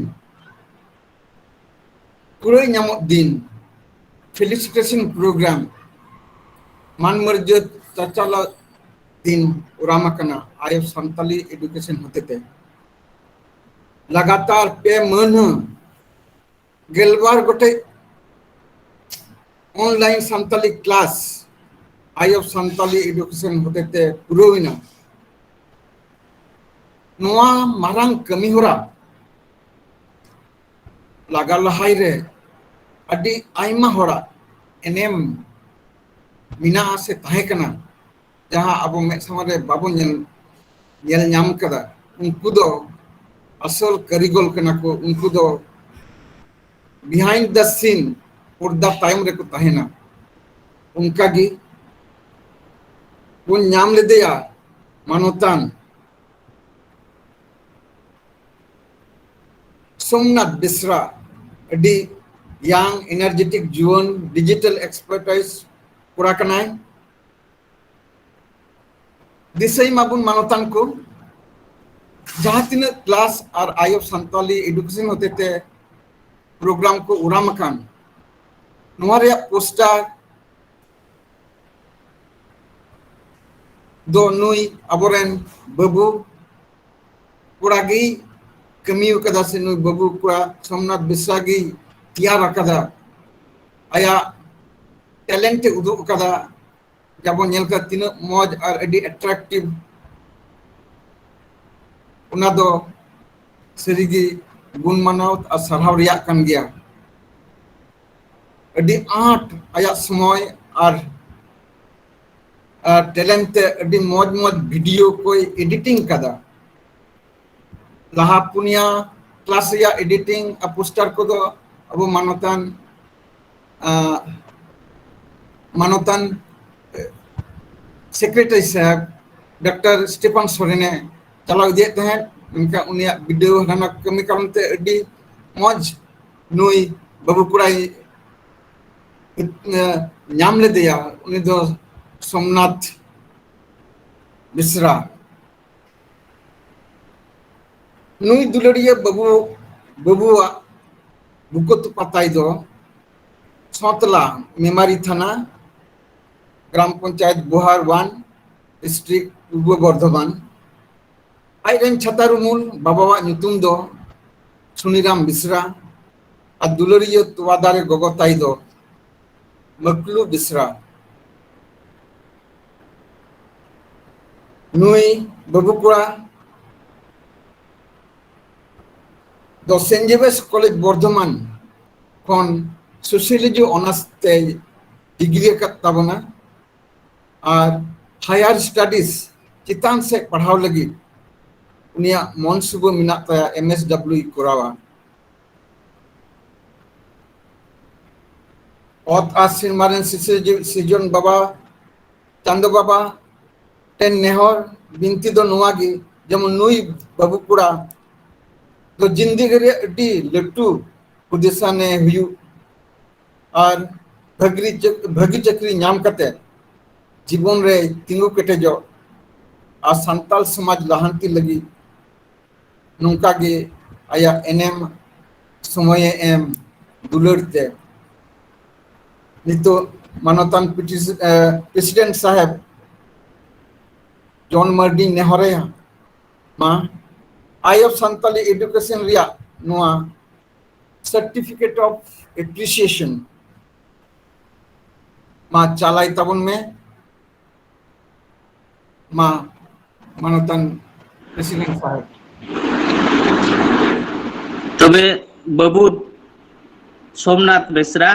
ᱠᱩᱲᱟᱹᱭ ᱧᱟᱢᱚᱜ ᱫᱤᱱ, ᱯᱷᱮᱞᱤᱥᱤᱴᱮᱥᱚᱱ ᱯᱨᱳᱜᱨᱟᱢ, ᱢᱟᱱ ᱢᱚᱨᱡᱟᱫᱟ ᱪᱟᱪᱟᱞᱟᱜ ᱫᱤᱱ ᱚᱨᱟᱢ ᱟᱠᱟᱱᱟ ᱟᱭ ᱚᱯᱷ ᱥᱟᱱᱛᱟᱞᱤ ᱮᱰᱩᱠᱮᱥᱚᱱ ᱦᱚᱛᱮᱛᱮ᱾ ᱞᱟᱜᱟᱛᱟᱨ ᱯᱮ ᱢᱟᱹᱦᱱᱟᱹ ᱜᱮᱞᱵᱟᱨ ᱜᱚᱴᱮᱡ online Santali class I of Santali education ᱦᱚᱛᱮᱛᱮ ᱯᱩᱨᱟᱹᱣ ᱮᱱᱟ᱾ ᱱᱚᱣᱟ ᱢᱟᱨᱟᱝ ᱠᱟᱹᱢᱤ ᱦᱚᱨᱟ ᱞᱟᱜᱟ ᱞᱟᱦᱟᱭ ᱨᱮ ᱟᱹᱰᱤ ᱟᱭᱢᱟ ᱦᱚᱲᱟᱜ ᱮᱱᱮᱢ ᱢᱮᱱᱟᱜᱼᱟ ᱥᱮ ᱛᱟᱦᱮᱸ ᱠᱟᱱᱟ, ᱡᱟᱦᱟᱸ ᱟᱵᱚ ᱢᱮᱫ ᱥᱟᱢᱟᱝ ᱨᱮ ᱵᱟᱵᱚᱱ ᱧᱮᱞ, ᱧᱮᱞ ᱧᱟᱢ ᱠᱟᱫᱟ, ᱩᱱᱠᱩ ᱫᱚ ᱟᱥᱚᱞ ᱠᱟᱹᱨᱤᱜᱚᱞ ᱠᱟᱱᱟ ᱠᱚ, ᱩᱱᱠᱩ ᱫᱚ behind the scene, ᱯᱚᱨᱫᱟ ᱛᱟᱭᱚᱢ ᱨᱮᱠᱚ ᱛᱟᱦᱮᱱᱟ᱾ ᱚᱱᱠᱟᱜᱮ ᱵᱚᱱ ᱧᱟᱢ ᱞᱮᱫᱮᱭᱟ ᱢᱟᱱᱚᱛᱟᱱ ᱥᱳᱢᱱᱟᱛᱷ ᱵᱮᱥᱨᱟ, ᱟᱹᱰᱤ ᱭᱟᱝ, ᱮᱱᱟᱨᱡᱮᱴᱤᱠ, ᱡᱩᱣᱟᱹᱱ, ᱰᱤᱡᱤᱴᱟᱞ ᱮᱠᱥᱯᱟᱨᱴᱟᱭᱤᱡᱽ ᱠᱚᱲᱟ ᱠᱟᱱᱟᱭ᱾ ᱫᱤᱥᱟᱹᱭ ᱢᱟᱵᱚᱱ ᱢᱟᱱᱚᱛᱟᱱ ᱠᱚ, ᱡᱟᱦᱟᱸ ᱛᱤᱱᱟᱹᱜ ᱠᱞᱟᱥ ᱟᱨ ᱟᱭᱳ ᱥᱟᱱᱛᱟᱞᱤ ᱮᱰᱩᱠᱮᱥᱚᱱ ᱦᱚᱛᱮᱛᱮ ᱯᱨᱳᱜᱨᱟᱢ ᱠᱚ ᱩᱨᱟᱢ ᱟᱠᱟᱱ, ᱱᱚᱣᱟ ᱨᱮᱭᱟᱜ ᱯᱳᱥᱴᱟᱨ ᱫᱚ ᱱᱩᱭ ᱟᱵᱚᱨᱮᱱ ᱵᱟᱹᱵᱩ ᱠᱚᱲᱟ ᱜᱮᱭ ᱠᱟᱹᱢᱤ ᱟᱠᱟᱫᱟ, ᱥᱮ ᱱᱩᱭ ᱵᱟᱹᱵᱩ ᱠᱚᱲᱟ ᱥᱳᱢᱱᱟᱛᱷ ᱵᱮᱥᱨᱟ ᱜᱮᱭ ᱛᱮᱭᱟᱨ ᱟᱠᱟᱫᱟ᱾ ᱟᱭᱟᱜ ᱴᱮᱞᱮᱱᱴ ᱮ ᱩᱫᱩᱜ ᱟᱠᱟᱫᱟ, ᱡᱟᱵᱚᱱ ᱧᱮᱞ ᱠᱟᱫᱟ ᱛᱤᱱᱟᱹᱜ ᱢᱚᱡᱽ ᱟᱨ ᱟᱹᱰᱤ ᱮᱴᱨᱟᱠᱴᱤᱵᱷ᱾ ᱚᱱᱟ ᱫᱚ ᱥᱟᱹᱨᱤᱜᱮ ᱜᱩᱱ ᱢᱟᱱᱟᱣ ᱟᱨ ᱥᱟᱨᱦᱟᱣ ᱨᱮᱭᱟᱜ ᱠᱟᱱ ᱜᱮᱭᱟ᱾ ᱟᱹᱰᱤ ᱟᱸᱴ ᱟᱭᱟᱜ ᱥᱚᱢᱚᱭ ᱟᱨ, ᱟᱨ ᱴᱮᱞᱮᱱᱴ ᱛᱮ ᱟᱹᱰᱤ ᱢᱚᱡᱽ ᱢᱚᱡᱽ ᱵᱷᱤᱰᱤᱭᱳ ᱠᱚᱭ ᱮᱰᱤᱴᱤᱝ ᱠᱟᱫᱟ᱾ ᱞᱟᱦᱟ ᱯᱩᱱᱭᱟ ᱠᱞᱟᱥ ᱨᱮᱭᱟᱜ ᱮᱰᱤᱴᱤᱝ ᱟᱨ ᱯᱳᱥᱴᱟᱨ ᱠᱚᱫᱚ ᱟᱵᱚ ᱢᱟᱱᱚᱛᱟᱱ, ᱟᱸ, ᱢᱟᱱᱚᱛᱟᱱ ᱥᱮᱠᱨᱮᱴᱟᱨᱤ ᱥᱟᱦᱮᱵᱽ ᱰᱚᱠᱴᱚᱨ ᱥᱴᱤᱯᱷᱟᱱ ᱥᱚᱨᱮᱱᱮ ᱪᱟᱞᱟᱣ ᱤᱫᱤᱭᱮᱫ ᱛᱟᱦᱮᱸᱫ, ᱢᱮᱱᱠᱷᱟᱱ ᱩᱱᱤᱭᱟᱜ ᱵᱤᱰᱟᱹᱣ ᱦᱟᱱᱟ ᱠᱟᱹᱢᱤ ᱠᱟᱨᱚᱱ ᱛᱮ ᱟᱹᱰᱤ ᱢᱚᱡᱽ ᱱᱩᱭ ᱵᱟᱹᱵᱩ ᱠᱚᱲᱟᱭ, ᱮᱸ, ᱧᱟᱢ ᱞᱮᱫᱮᱭᱟ᱾ ᱩᱱᱤ ᱫᱚ ᱥᱳᱢᱱᱟᱛᱷ ᱵᱮᱥᱨᱟ᱾ ᱱᱩᱭ ᱫᱩᱞᱟᱹᱲᱤᱭᱟᱹ ᱵᱟᱹᱵᱩ, ᱵᱟᱹᱵᱩᱣᱟᱜ ᱵᱩᱠᱟᱹ ᱛᱚᱯᱟ ᱛᱟᱭ ᱫᱚ ᱥᱚᱛᱞᱟ, ᱢᱮᱢᱟᱨᱤ ᱛᱷᱟᱱᱟ, ᱜᱨᱟᱢ ᱯᱚᱧᱪᱟᱭᱮᱛ ᱵᱳᱦᱟᱨ ᱚᱣᱟᱱ, ᱰᱤᱥᱴᱨᱤᱠᱴ ᱯᱩᱨᱵᱚ ᱵᱚᱨᱫᱷᱚᱢᱟᱱ᱾ ᱟᱡ ᱨᱮᱱ ᱪᱷᱟᱛᱟᱨ ᱩᱢᱩᱞ ᱵᱟᱵᱟᱣᱟᱜ ᱧᱩᱛᱩᱢ ᱫᱚ ᱥᱩᱱᱤᱨᱟᱢ ᱵᱮᱥᱨᱟ ᱟᱨ ᱫᱩᱞᱟᱹᱲᱤᱭᱟᱹ ᱛᱚᱣᱟ ᱫᱟᱨᱮ ᱜᱚᱜᱚ ᱛᱟᱭ ᱫᱚ ᱢᱟᱹᱠᱞᱩ ᱵᱮᱥᱨᱟ᱾ ᱱᱩᱭ ᱵᱟᱹᱵᱩ ᱠᱚᱲᱟ ᱫᱚ ᱥᱮᱱᱴ ᱡᱮᱵᱷᱤᱭᱟᱨᱥ ᱠᱚᱞᱮᱡᱽ ᱵᱚᱨᱫᱷᱚᱢᱟᱱ ᱠᱷᱚᱱ ᱥᱳᱥᱤᱭᱳᱞᱚᱡᱤ ᱚᱱᱟᱨᱥ ᱛᱮᱭ ᱰᱤᱜᱽᱨᱤ ᱟᱠᱟᱫ ᱛᱟᱵᱚᱱᱟ ᱟᱨ ᱦᱟᱭᱟᱨ ᱥᱴᱟᱰᱤᱡᱽ ᱪᱮᱛᱟᱱ ᱥᱮᱫ ᱯᱟᱲᱦᱟᱣ ᱞᱟᱹᱜᱤᱫ ᱩᱱᱤᱭᱟᱜ ᱢᱚᱱ ᱥᱩᱵᱟᱹ ᱢᱮᱱᱟᱜ ᱛᱟᱭᱟ, ᱮᱢ ᱮᱥ ᱰᱟᱵᱽᱞᱤᱭᱩ ᱠᱚᱨᱟᱣᱟ᱾ ᱚᱛ ᱟᱨ ᱥᱮᱨᱢᱟ ᱨᱮᱱ ᱥᱤᱥᱤᱨ ᱡᱤᱣᱤ ᱥᱤᱨᱡᱚᱱ ᱵᱟᱵᱟ, ᱪᱟᱸᱫᱚ ᱵᱟᱵᱟ ᱴᱷᱮᱱ ᱱᱮᱦᱚᱨ ᱵᱤᱱᱛᱤ ᱫᱚ ᱱᱚᱣᱟ ᱜᱮ, ᱡᱮᱢᱚᱱ ᱱᱩᱭ ᱵᱟᱹᱵᱩ ᱠᱚᱲᱟ ᱫᱚ ᱡᱤᱱᱫᱮᱜᱤ ᱨᱮ ᱟᱹᱰᱤ ᱞᱟᱹᱴᱩ ᱦᱩᱫᱤᱥᱟᱱᱮ ᱦᱩᱭᱩᱜ ᱟᱨ ᱵᱷᱟᱹᱜᱤ ᱪᱟᱹᱠ-, ᱵᱷᱟᱹᱜᱤ ᱪᱟᱹᱠᱨᱤ ᱧᱟᱢ ᱠᱟᱛᱮ ᱡᱤᱵᱚᱱ ᱨᱮ ᱛᱤᱸᱜᱩ ᱠᱮᱴᱮᱡᱚᱜ ᱟᱨ ᱥᱟᱱᱛᱟᱲ ᱥᱚᱢᱟᱡᱽ ᱞᱟᱦᱟᱱᱛᱤ ᱞᱟᱹᱜᱤᱫ ᱱᱚᱝᱠᱟ ᱜᱮ ᱟᱭᱟᱜ ᱮᱱᱮᱢ ᱥᱚᱢᱚᱭᱮ ᱮᱢ ᱫᱩᱞᱟᱹᱲ ᱛᱮ ᱱᱤᱛᱚᱜ ᱢᱟᱱᱚᱛᱟᱱ ᱯᱤᱴᱤᱥ-, ᱮ, ᱯᱨᱮᱥᱤᱰᱮᱱᱴ ᱥᱟᱦᱮᱵᱽ ᱡᱚᱱ ᱢᱟᱨᱰᱤᱧ ᱱᱮᱦᱚᱨᱟᱭᱟ ᱢᱟ ᱟᱭ ᱚᱯᱷ ᱥᱟᱱᱛᱟᱞᱤ ᱮᱰᱩᱠᱮᱥᱚᱱ ᱨᱮᱭᱟᱜ ᱱᱚᱣᱟ ᱥᱟᱨᱴᱤᱯᱷᱤᱠᱮᱴ ᱚᱯᱷ ᱮᱯᱨᱤᱥᱤᱭᱮᱥᱚᱱ ᱢᱟ ᱪᱟᱞᱟᱭ ᱛᱟᱵᱚᱱ ᱢᱮ᱾ ᱢᱟ ᱢᱟᱱᱚᱛᱟᱱ ᱯᱨᱮᱥᱤᱰᱮᱱᱴ ᱥᱟᱦᱮᱵᱽ᱾ ᱛᱚᱵᱮ ᱵᱟᱹᱵᱩ ᱥᱳᱢᱱᱟᱛᱷ ᱵᱮᱥᱨᱟ,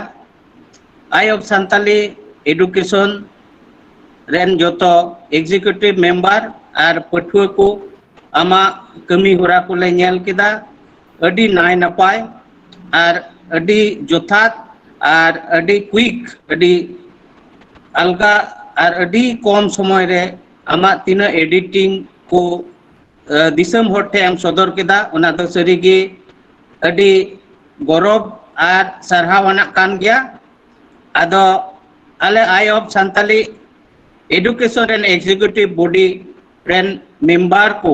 ᱟᱭ ᱚᱯᱷ ᱥᱟᱱᱛᱟᱞᱤ ᱮᱰᱩᱠᱮᱥᱚᱱ ᱨᱮᱱ ᱡᱚᱛᱚ ᱮᱠᱡᱤᱠᱤᱭᱩᱴᱤᱵᱷ ᱢᱮᱢᱵᱟᱨ ᱟᱨ ᱯᱟᱹᱴᱷᱩᱣᱟᱹ ᱠᱚ, ᱟᱢᱟᱜ ᱠᱟᱹᱢᱤ ᱦᱚᱨᱟ ᱠᱚᱞᱮ ᱧᱮᱞ ᱠᱮᱫᱟ᱾ ᱟᱹᱰᱤ ᱱᱟᱭ ᱱᱟᱯᱟᱭ ᱟᱨ ᱟᱹᱰᱤ ᱡᱚᱛᱷᱟᱛ ᱟᱨ ᱟᱹᱰᱤ quick, ᱟᱹᱰᱤ ᱟᱞᱜᱟ ᱟᱨ ᱟᱹᱰᱤ ᱠᱚᱢ ᱥᱚᱢᱚᱭ ᱨᱮ ᱟᱢᱟᱜ ᱛᱤᱱᱟᱹᱜ editing ᱠᱚ, ᱮ, ᱫᱤᱥᱚᱢ ᱦᱚᱲ ᱴᱷᱮᱱ ᱮᱢ ᱥᱚᱫᱚᱨ ᱠᱮᱫᱟ, ᱚᱱᱟ ᱫᱚ ᱥᱟᱹᱨᱤᱜᱮ ᱟᱹᱰᱤ ᱜᱚᱨᱚᱵᱽ ᱟᱨ ᱥᱟᱨᱦᱟᱣ ᱟᱱᱟᱜ ᱠᱟᱱ ᱜᱮᱭᱟ᱾ ᱟᱫᱚ ᱟᱞᱮ ᱟᱭ ᱚᱯᱷ ᱥᱟᱱᱛᱟᱞᱤ ᱮᱰᱩᱠᱮᱥᱚᱱ ᱨᱮᱱ executive body ᱨᱮᱱ ᱢᱮᱢᱵᱟᱨ ᱠᱚ,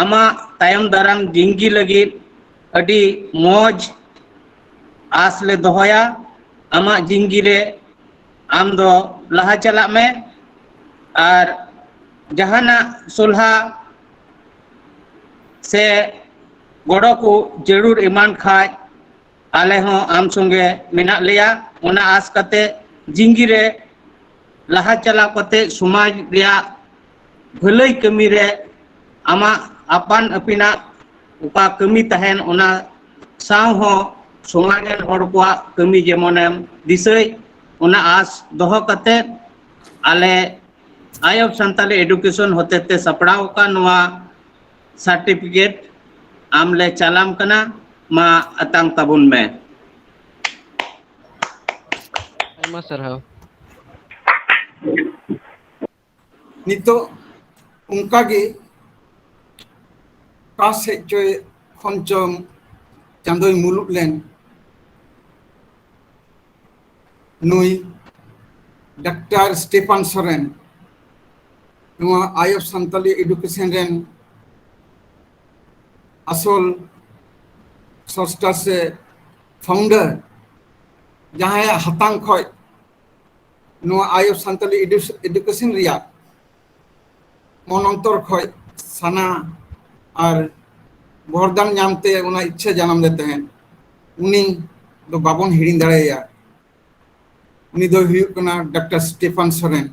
ᱟᱢᱟᱜ ᱛᱟᱭᱚᱢ ᱫᱟᱨᱟᱢ ᱡᱤᱝᱜᱤ ᱞᱟᱹᱜᱤᱫ ᱟᱹᱰᱤ ᱢᱚᱡᱽ ᱟᱥ ᱞᱮ ᱫᱚᱦᱚᱭᱟ᱾ ᱟᱢᱟᱜ ᱡᱤᱝᱜᱤ ᱨᱮ ᱟᱢ ᱫᱚ ᱞᱟᱦᱟ ᱪᱟᱞᱟᱜ ᱢᱮ ᱟᱨ ᱡᱟᱦᱟᱱᱟᱜ ᱥᱚᱞᱦᱟ ᱥᱮ ᱜᱚᱲᱚ ᱠᱚ ᱡᱟᱹᱨᱩᱲ ᱮᱢᱟᱱ ᱠᱷᱟᱡ ᱟᱞᱮ ᱦᱚᱸ ᱟᱢ ᱥᱚᱸᱜᱮ ᱢᱮᱱᱟᱜ ᱞᱮᱭᱟ᱾ ᱚᱱᱟ ᱟᱥ ᱠᱟᱛᱮ ᱡᱤᱝᱜᱤ ᱨᱮ ᱞᱟᱦᱟ ᱪᱟᱞᱟᱣ ᱠᱟᱛᱮ ᱥᱚᱢᱟᱡᱽ ᱨᱮᱭᱟᱜ ᱵᱷᱟᱹᱞᱟᱹᱭ ᱠᱟᱹᱢᱤ ᱨᱮ ᱟᱢᱟᱜ ᱟᱯᱟᱱ ᱟᱹᱯᱤᱱᱟᱜ ᱚᱠᱟ ᱠᱟᱹᱢᱤ ᱛᱟᱦᱮᱱ, ᱚᱱᱟ ᱥᱟᱶ ᱦᱚᱸ ᱥᱚᱢᱟᱡᱽ ᱨᱮᱱ ᱦᱚᱲ ᱠᱚᱣᱟᱜ ᱠᱟᱹᱢᱤ ᱡᱮᱢᱚᱱᱮᱢ ᱫᱤᱥᱟᱹᱭ, ᱚᱱᱟ ᱟᱥ ᱫᱚᱦᱚ ᱠᱟᱛᱮ ᱟᱞᱮ ᱟᱭ ᱚᱯᱷ ᱥᱟᱱᱛᱟᱞᱤ ᱮᱰᱩᱠᱮᱥᱚᱱ ᱦᱚᱛᱮᱛᱮ ᱥᱟᱯᱲᱟᱣ ᱟᱠᱟᱱ ᱱᱚᱣᱟ ᱥᱟᱨᱴᱤᱯᱷᱤᱠᱮᱴ ᱟᱢ ᱞᱮ ᱪᱟᱞᱟᱢ ᱠᱟᱱᱟ, ᱢᱟ ᱟᱛᱟᱝ ᱛᱟᱵᱚᱱ ᱢᱮ᱾ ᱟᱭᱢᱟ ᱥᱟᱨᱦᱟᱣ᱾ ᱱᱤᱛᱚᱜ ᱚᱱᱠᱟᱜᱮ ᱚᱠᱟ ᱥᱮᱫ ᱪᱚᱭ ᱠᱷᱚᱱ ᱪᱚᱝ ᱪᱟᱸᱫᱚᱭ ᱢᱩᱞᱩᱜ ᱞᱮᱱ, ᱱᱩᱭ ᱰᱟᱠᱛᱟᱨ ᱥᱴᱮᱯᱷᱟᱱ ᱥᱚᱨᱮᱱ, ᱱᱚᱣᱟ ᱟᱭ ᱚᱯᱷ ᱥᱟᱱᱛᱟᱞᱤ ᱮᱰᱩᱠᱮᱥᱚᱱ ᱨᱮᱱ ᱟᱥᱚᱞ ᱥᱨᱚᱥᱴᱟ ᱥᱮ ᱯᱷᱟᱣᱩᱱᱰᱟᱨ, ᱡᱟᱦᱟᱸᱭᱟᱜ ᱦᱟᱛᱟᱝ ᱠᱷᱚᱡ ᱱᱚᱣᱟ ᱟᱭ ᱚᱯᱷ ᱥᱟᱱᱛᱟᱞᱤ ᱮᱰᱩ-, ᱮᱰᱩᱠᱮᱥᱚᱱ ᱨᱮᱭᱟᱜ ᱢᱚᱱ ᱚᱱᱛᱚᱨ ᱠᱷᱚᱡ ᱥᱟᱱᱟ ᱟᱨ ᱵᱚᱨᱫᱟᱱ ᱧᱟᱢᱛᱮ ᱚᱱᱟ ᱤᱪᱪᱷᱟᱹ ᱡᱟᱱᱟᱢ ᱞᱮᱫ ᱛᱟᱦᱮᱸᱫ, ᱩᱱᱤ ᱫᱚ ᱵᱟᱵᱚᱱ ᱦᱤᱲᱤᱧ ᱫᱟᱲᱮᱭᱟᱭᱟ᱾ ᱩᱱᱤ ᱫᱚᱭ ᱦᱩᱭᱩᱜ ᱠᱟᱱᱟ ᱰᱟᱠᱛᱟᱨ ᱥᱴᱮᱯᱷᱟᱱ ᱥᱚᱨᱮᱱ᱾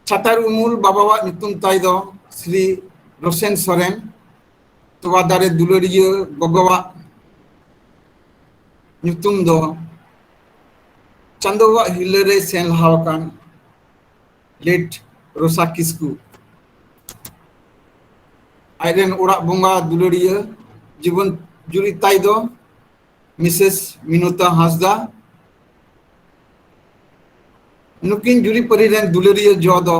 ᱪᱷᱟᱛᱟᱨ ᱩᱢᱩᱞ ᱵᱟᱵᱟᱣᱟᱜ ᱧᱩᱛᱩᱢ ᱛᱟᱭ ᱫᱚ ᱥᱨᱤ ᱨᱚᱥᱮᱱ ᱥᱚᱨᱮᱱ᱾ ᱛᱚᱣᱟ ᱫᱟᱨᱮ ᱫᱩᱞᱟᱹᱲᱤᱭᱟᱹ ᱜᱚᱜᱚᱣᱟᱜ ᱧᱩᱛᱩᱢ ᱫᱚ ᱪᱟᱸᱫᱚᱣᱟᱜ ᱦᱤᱨᱞᱟᱹ ᱨᱮᱭ ᱥᱮᱱ ᱞᱟᱦᱟ ᱟᱠᱟᱱ ᱞᱮᱴ ᱨᱳᱥᱟ ᱠᱤᱥᱠᱩ᱾ ᱟᱡᱨᱮᱱ ᱚᱲᱟᱜ ᱵᱚᱸᱜᱟ ᱫᱩᱞᱟᱹᱲᱤᱭᱟᱹ ᱡᱤᱵᱚᱱ ᱡᱩᱨᱤ ᱛᱟᱭ ᱫᱚ ᱢᱤᱥᱮᱥ ᱢᱤᱱᱚᱛᱟ ᱦᱟᱸᱥᱫᱟ᱾ ᱱᱩᱠᱤᱱ ᱡᱩᱨᱤᱯᱟᱹᱨᱤ ᱨᱮᱱ ᱫᱩᱞᱟᱹᱲᱤᱭᱟᱹ ᱡᱚ ᱫᱚ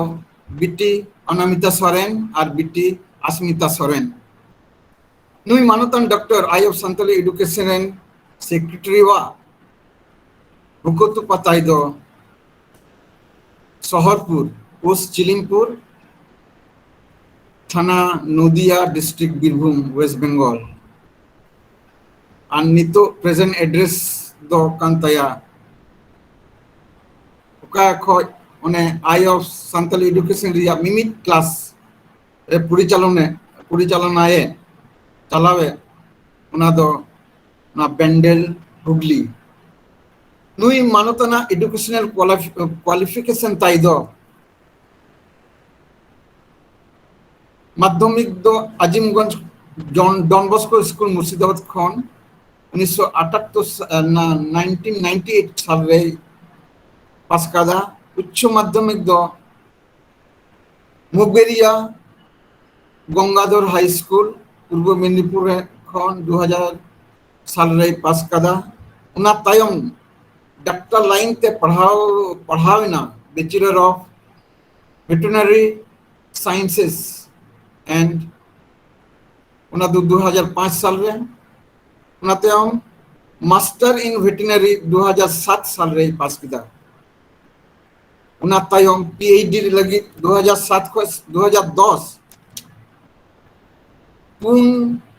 ᱵᱤᱴᱤ ᱚᱱᱟᱢᱤᱛᱟ ᱥᱚᱨᱮᱱ ᱟᱨ ᱵᱤᱴᱤ ᱟᱥᱢᱤᱛᱟ ᱥᱚᱨᱮᱱ᱾ ᱱᱩᱭ ᱢᱟᱱᱚᱛᱟᱱ doctor I of Santali education ᱨᱮᱱ ᱥᱮᱠᱨᱮᱴᱟᱨᱤᱣᱟᱜ ᱵᱩᱠᱟᱹᱛᱩ ᱯᱟᱛᱟᱭ ᱫᱚ ᱥᱚᱦᱚᱨᱯᱩᱨ, ᱯᱳᱥᱴ ᱪᱤᱞᱤᱢᱯᱩᱨ, ᱛᱷᱟᱱᱟ ᱱᱚᱫᱤᱭᱟ, ᱰᱤᱥᱴᱨᱤᱠᱴ ᱵᱤᱨᱵᱷᱩᱢ, ᱳᱭᱮᱥᱴ ᱵᱮᱝᱜᱚᱞ᱾ ᱟᱨ ᱱᱤᱛᱚᱜ ᱯᱨᱮᱡᱮᱱᱴ ᱮᱰᱨᱮᱥ ᱫᱚ ᱠᱟᱱ ᱛᱟᱭᱟ, ᱚᱠᱟ ᱠᱷᱚᱡ ᱚᱱᱮ ᱟᱭ ᱚᱯᱷ ᱥᱟᱱᱛᱟᱞᱤ ᱮᱰᱩᱠᱮᱥᱚᱱ ᱨᱮᱭᱟᱜ ᱢᱤᱢᱤᱫ ᱠᱞᱟᱥ ᱨᱮ ᱯᱚᱨᱤᱪᱟᱞᱚᱱᱮ, ᱯᱚᱨᱤᱪᱟᱞᱚᱱᱟᱭᱮ, ᱪᱟᱞᱟᱣᱮ, ᱚᱱᱟ ᱫᱚ ᱚᱱᱟ ᱵᱮᱱᱰᱮᱞ, ᱦᱩᱜᱽᱞᱤ᱾ ᱱᱩᱭ ᱢᱟᱱᱚᱛᱟᱱᱟᱜ ᱮᱰᱩᱠᱮᱥᱚᱱᱟᱞ ᱠᱣᱟᱞᱤᱯᱷᱤ-, ᱠᱣᱟᱞᱤᱯᱷᱤᱠᱮᱥᱚᱱ ᱛᱟᱭ ᱫᱚ ᱢᱟᱫᱽᱫᱷᱚᱢᱤᱠ ᱫᱚ ᱟᱡᱤᱢᱜᱚᱸᱡᱽ ᱡᱚᱱ, ᱰᱚᱱ ᱵᱚᱥᱠᱳ ᱥᱠᱩᱞ ᱢᱩᱨᱥᱤᱫᱟᱵᱟᱫᱽ ᱠᱷᱚᱱ ᱩᱱᱤᱥᱥᱚ ᱟᱴᱟᱛᱛᱳᱨ ᱥᱟ-, ᱱᱟ-, ᱱᱟᱭᱤᱱᱴᱤᱱ ᱱᱟᱭᱤᱱᱴᱤ ᱮᱭᱤᱴ ᱥᱟᱞ ᱨᱮᱭ ᱯᱟᱥ ᱠᱟᱫᱟ᱾ ᱩᱪᱪᱚ ᱢᱟᱫᱽᱫᱷᱚᱢᱤᱠ ᱫᱚ ᱢᱩᱜᱮᱨᱤᱭᱟ ᱜᱚᱝᱜᱟᱫᱷᱚᱨ ᱦᱟᱭ ᱥᱠᱩᱞ, ᱯᱩᱨᱵᱚ ᱢᱮᱫᱤᱱᱤᱯᱩᱨ ᱨᱮ ᱠᱷᱚᱱ ᱫᱩ ᱦᱟᱡᱟᱨ ᱥᱟᱞ ᱨᱮᱭ ᱯᱟᱥ ᱠᱟᱫᱟ᱾ ᱚᱱᱟ ᱛᱟᱭᱚᱢ ᱰᱟᱠᱛᱟᱨ ᱞᱟᱭᱤᱱ ᱛᱮ ᱯᱟᱲᱦᱟᱣ, ᱯᱟᱲᱦᱟᱣ ᱮᱱᱟ, Bachelor of Veterinary Sciences and ᱚᱱᱟ ᱫᱚ ᱫᱩ ᱦᱟᱡᱟᱨ ᱯᱟᱸᱪ ᱥᱟᱞ ᱨᱮ᱾ ᱚᱱᱟ ᱛᱟᱭᱚᱢ Master in Veterinary ᱫᱩ ᱦᱟᱡᱟᱨ ᱥᱟᱛ ᱥᱟᱞ ᱨᱮᱭ ᱯᱟᱥ ᱠᱮᱫᱟ᱾ ᱚᱱᱟ ᱛᱟᱭᱚᱢ ᱯᱤ ᱮᱭᱤᱪ ᱰᱤ ᱞᱟᱹᱜᱤᱫ ᱫᱩ ᱦᱟᱡᱟᱨ ᱥᱟᱛ ᱠᱷᱚᱱ ᱫᱩ ᱦᱟᱡᱟᱨ ᱫᱚᱥ ᱯᱩᱱ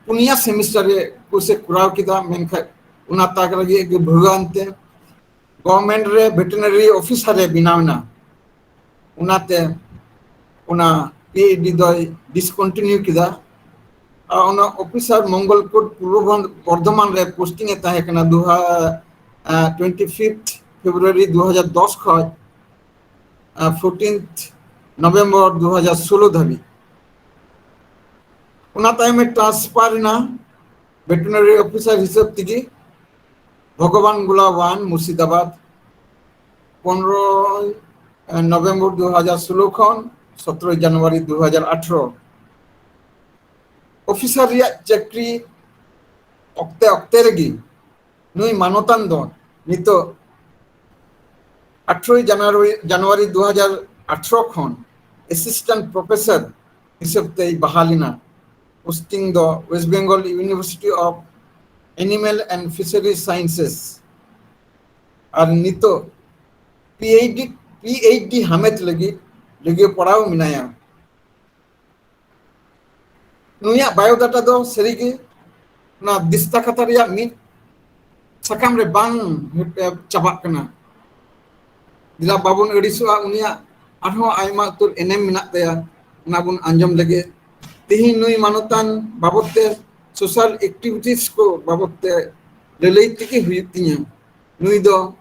ᱯᱩᱱᱭᱟ ᱥᱮᱢᱤᱥᱴᱟᱨ ᱨᱮ ᱠᱳᱨᱥ ᱮ ᱠᱚᱨᱟᱣ ᱠᱮᱫᱟ᱾ ᱢᱮᱱᱠᱷᱟᱱ ᱚᱱᱟ ᱛᱟᱠ ᱨᱮᱜᱮ ᱵᱷᱟᱜᱟᱣᱮᱱ ᱛᱮ ᱜᱚᱵᱷᱚᱨᱱᱢᱮᱱᱴ ᱨᱮ ᱵᱷᱮᱴᱮᱨᱤᱱᱟᱨᱤ ᱚᱯᱷᱤᱥᱟᱨ ᱮ ᱵᱮᱱᱟᱣ ᱮᱱᱟ᱾ ᱚᱱᱟᱛᱮ ᱚᱱᱟ ᱯᱤ ᱮᱭᱤᱪ ᱰᱤ ᱫᱚᱭ ᱰᱤᱥᱠᱚᱱᱴᱤᱱᱤᱭᱩ ᱠᱮᱫᱟ᱾ ᱟᱨ ᱚᱱᱟ ᱚᱯᱷᱤᱥᱟᱨ ᱢᱚᱝᱜᱚᱞᱠᱳᱴ ᱯᱩᱨᱵᱚ ᱵᱚᱨᱫᱷᱚᱢᱟᱱ ᱨᱮ ᱯᱳᱥᱴᱤᱝ ᱮ ᱛᱟᱦᱮᱸ ᱠᱟᱱᱟ ᱫᱩ ᱦᱟ-, ᱟᱸ, ᱴᱩᱭᱮᱱᱴᱤ ᱯᱷᱤᱯᱛᱷ ᱯᱷᱮᱵᱽᱨᱩᱣᱟᱨᱤ ᱫᱩ ᱦᱟᱡᱟᱨ ᱫᱚᱥ ᱠᱷᱚᱱ, ᱟᱸ, ᱯᱷᱳᱨᱴᱤᱱᱛᱷ ᱱᱚᱵᱷᱮᱢᱵᱚᱨ ᱫᱩ ᱦᱟᱡᱟᱨ ᱥᱳᱞᱳ ᱫᱷᱟᱹᱵᱤᱡ᱾ ᱚᱱᱟ ᱛᱟᱭᱚᱢ ᱮ ᱴᱨᱟᱱᱥᱯᱷᱟᱨ ᱮᱱᱟ ᱵᱷᱮᱴᱮᱨᱤᱱᱟᱨᱤ ᱚᱯᱷᱤᱥᱟᱨ ᱦᱤᱥᱟᱹᱵ ᱛᱮᱜᱮ ᱵᱷᱚᱜᱚᱵᱟᱱ ᱜᱳᱞᱟ ᱳᱣᱟᱱ, ᱢᱩᱨᱥᱤᱫᱟᱵᱟᱫᱽ, ᱯᱚᱱᱨᱚ ᱱᱚᱵᱷᱮᱢᱵᱚᱨ ᱫᱩ ᱦᱟᱡᱟᱨ ᱥᱳᱞᱳ ᱠᱷᱚᱱ ᱥᱚᱛᱨᱚ ᱡᱟᱱᱩᱣᱟᱨᱤ ᱫᱩ ᱦᱟᱡᱟᱨ ᱟᱴᱷᱨᱚ᱾ ᱚᱯᱷᱤᱥᱟᱨ ᱨᱮᱭᱟᱜ ᱪᱟᱹᱠᱨᱤ ᱚᱠᱛᱮ ᱚᱠᱛᱮ ᱨᱮᱜᱮ ᱱᱩᱭ ᱢᱟᱱᱚᱛᱟᱱ ᱫᱚ ᱱᱤᱛᱚᱜ ᱟᱴᱷᱨᱚᱭ ᱡᱟᱱᱩᱣᱟᱨᱤ, ᱡᱟᱱᱩᱣᱟᱨᱤ ᱫᱩ ᱦᱟᱡᱟᱨ ᱟᱴᱷᱨᱚ ᱠᱷᱚᱱ ᱮᱥᱤᱥᱴᱮᱱᱴ ᱯᱨᱚᱯᱷᱮᱥᱚᱨ ᱦᱤᱥᱟᱹᱵ ᱛᱮᱭ ᱵᱟᱦᱟᱞ ᱮᱱᱟ᱾ ᱯᱳᱥᱴᱤᱝ ᱫᱚ West Bengal University of Animal and Fisheries Sciences᱾ ᱟᱨ ᱱᱤᱛᱚᱜ P H D, P H D ᱦᱟᱢᱮᱴ ᱞᱟᱹᱜᱤᱫ ᱞᱟᱹᱜᱤᱫ ᱯᱟᱲᱟᱣ ᱢᱮᱱᱟᱭᱟ᱾ ᱱᱩᱭᱟᱜ ᱵᱟᱭᱳᱰᱟᱴᱟ ᱫᱚ ᱥᱟᱹᱨᱤᱜᱮ ᱚᱱᱟ ᱫᱤᱥᱛᱟ ᱠᱷᱟᱛᱟ ᱨᱮᱭᱟᱜ ᱢᱤᱫ ᱥᱟᱠᱟᱢ ᱨᱮ ᱵᱟᱝ ᱪᱟᱵᱟᱜ ᱠᱟᱱᱟ᱾ ᱫᱮᱞᱟ ᱵᱟᱵᱚᱱ ᱟᱹᱲᱤᱥᱚᱜᱼᱟ, ᱩᱱᱤᱭᱟᱜ ᱟᱨᱦᱚᱸ ᱟᱭᱢᱟ ᱩᱛᱟᱹᱨ ᱮᱱᱮᱢ ᱢᱮᱱᱟᱜ ᱛᱟᱭᱟ, ᱚᱱᱟ ᱵᱚᱱ ᱟᱸᱡᱚᱢ ᱞᱮᱜᱮ᱾ ᱛᱮᱦᱮᱧ ᱱᱩᱭ ᱢᱟᱱᱚᱛᱟᱱ ᱵᱟᱵᱚᱫ ᱛᱮ, social activities ᱠᱚ ᱵᱟᱵᱚᱫ ᱛᱮ ᱞᱟᱹᱞᱟᱹᱭ ᱛᱮᱜᱮ ᱦᱩᱭᱩᱜ ᱛᱤᱧᱟᱹ᱾ ᱱᱩᱭ ᱫᱚ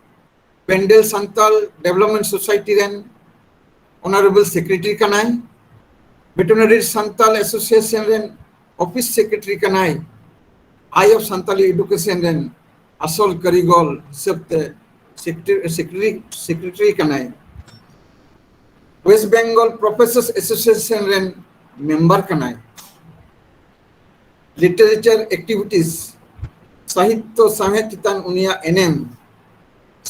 ᱯᱮᱱᱰᱮᱞ ᱥᱟᱱᱛᱟᱞ ᱰᱮᱵᱷᱞᱚᱯᱢᱮᱱᱴ ᱥᱳᱥᱟᱭᱴᱤ ᱨᱮᱱ ᱚᱱᱟᱨᱮᱵᱚᱞ ᱥᱮᱠᱨᱮᱴᱟᱨᱤ ᱠᱟᱱᱟᱭ, ᱵᱷᱮᱴᱮᱨᱤᱱᱟᱨᱤ ᱥᱟᱱᱛᱟᱞ ᱮᱥᱳᱥᱤᱭᱮᱥᱚᱱ ᱨᱮᱱ ᱚᱯᱷᱤᱥ ᱥᱮᱠᱨᱮᱴᱟᱨᱤ ᱠᱟᱱᱟᱭ, Eye of Santali Education ᱨᱮᱱ ᱟᱥᱚᱞ ᱠᱟᱹᱨᱤᱜᱚᱞ ᱦᱤᱥᱟᱹᱵ ᱛᱮ ᱥᱮᱠᱨᱮᱴᱟᱨᱤ, ᱥᱮᱠᱨᱮᱴᱟᱨᱤ, ᱥᱮᱠᱨᱮᱴᱟᱨᱤ ᱠᱟᱱᱟᱭ᱾ West Bengal Professors Association ᱨᱮᱱ ᱢᱮᱢᱵᱟᱨ ᱠᱟᱱᱟᱭ᱾ Literature activities, ᱥᱟᱦᱤᱛᱛᱚ ᱥᱟᱶᱦᱮᱫ ᱪᱮᱛᱟᱱ ᱩᱱᱤᱭᱟᱜ ᱮᱱᱮᱢ,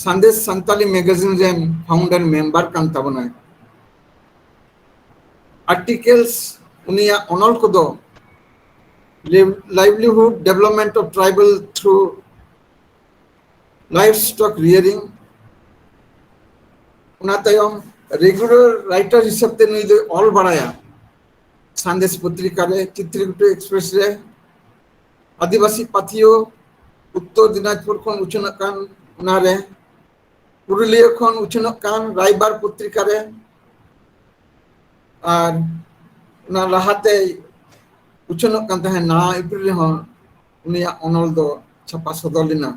ᱥᱟᱸᱫᱮᱥ ᱥᱟᱱᱛᱟᱞᱤ ᱢᱮᱜᱟᱡᱤᱱ ᱨᱮᱱ ᱯᱷᱟᱣᱩᱱᱰᱟᱨ ᱢᱮᱢᱵᱟᱨ ᱠᱟᱱ ᱛᱟᱵᱚᱱᱟᱭ᱾ Articles, ᱩᱱᱤᱭᱟᱜ ᱚᱱᱚᱞ ᱠᱚᱫᱚ livelihood development of tribal through livestock rearing. ᱚᱱᱟ ᱛᱟᱭᱚᱢ ᱨᱮᱜᱩᱞᱟᱨ ᱨᱟᱭᱴᱟᱨ ᱦᱤᱥᱟᱹᱵ ᱛᱮ ᱱᱩᱭ ᱫᱚᱭ ᱚᱞ ᱵᱟᱲᱟᱭᱟ ᱥᱟᱸᱫᱮᱥ ᱯᱚᱛᱨᱤᱠᱟ ᱨᱮ, ᱪᱤᱛᱨᱚᱠᱩᱴ ᱮᱠᱥᱯᱨᱮᱥ ᱨᱮ, ᱟᱹᱫᱤᱵᱟᱹᱥᱤ ᱯᱟᱹᱛᱷᱤᱭᱟᱹ ᱩᱛᱛᱚᱨ ᱫᱤᱱᱟᱡᱽᱯᱩᱨ ᱠᱷᱚᱱ ᱩᱪᱷᱟᱹᱱᱚᱜ ᱠᱟᱱ ᱚᱱᱟᱨᱮ, ᱯᱩᱨᱩᱞᱤᱭᱟᱹ ᱠᱷᱚᱱ ᱩᱪᱷᱟᱹᱱᱚᱜ ᱠᱟᱱ ᱨᱟᱭᱵᱟᱨ ᱯᱚᱛᱨᱤᱠᱟ ᱨᱮ, ᱟᱨ ᱚᱱᱟ ᱞᱟᱦᱟᱛᱮ ᱩᱪᱷᱟᱹᱱᱚᱜ ᱠᱟᱱ ᱛᱟᱦᱮᱸ ᱱᱟᱣᱟ ᱮᱯᱨᱤᱞ ᱨᱮᱦᱚᱸ ᱩᱱᱤᱭᱟᱜ ᱚᱱᱚᱞ ᱫᱚ ᱪᱷᱟᱯᱟ ᱥᱚᱫᱚᱨ ᱞᱮᱱᱟ᱾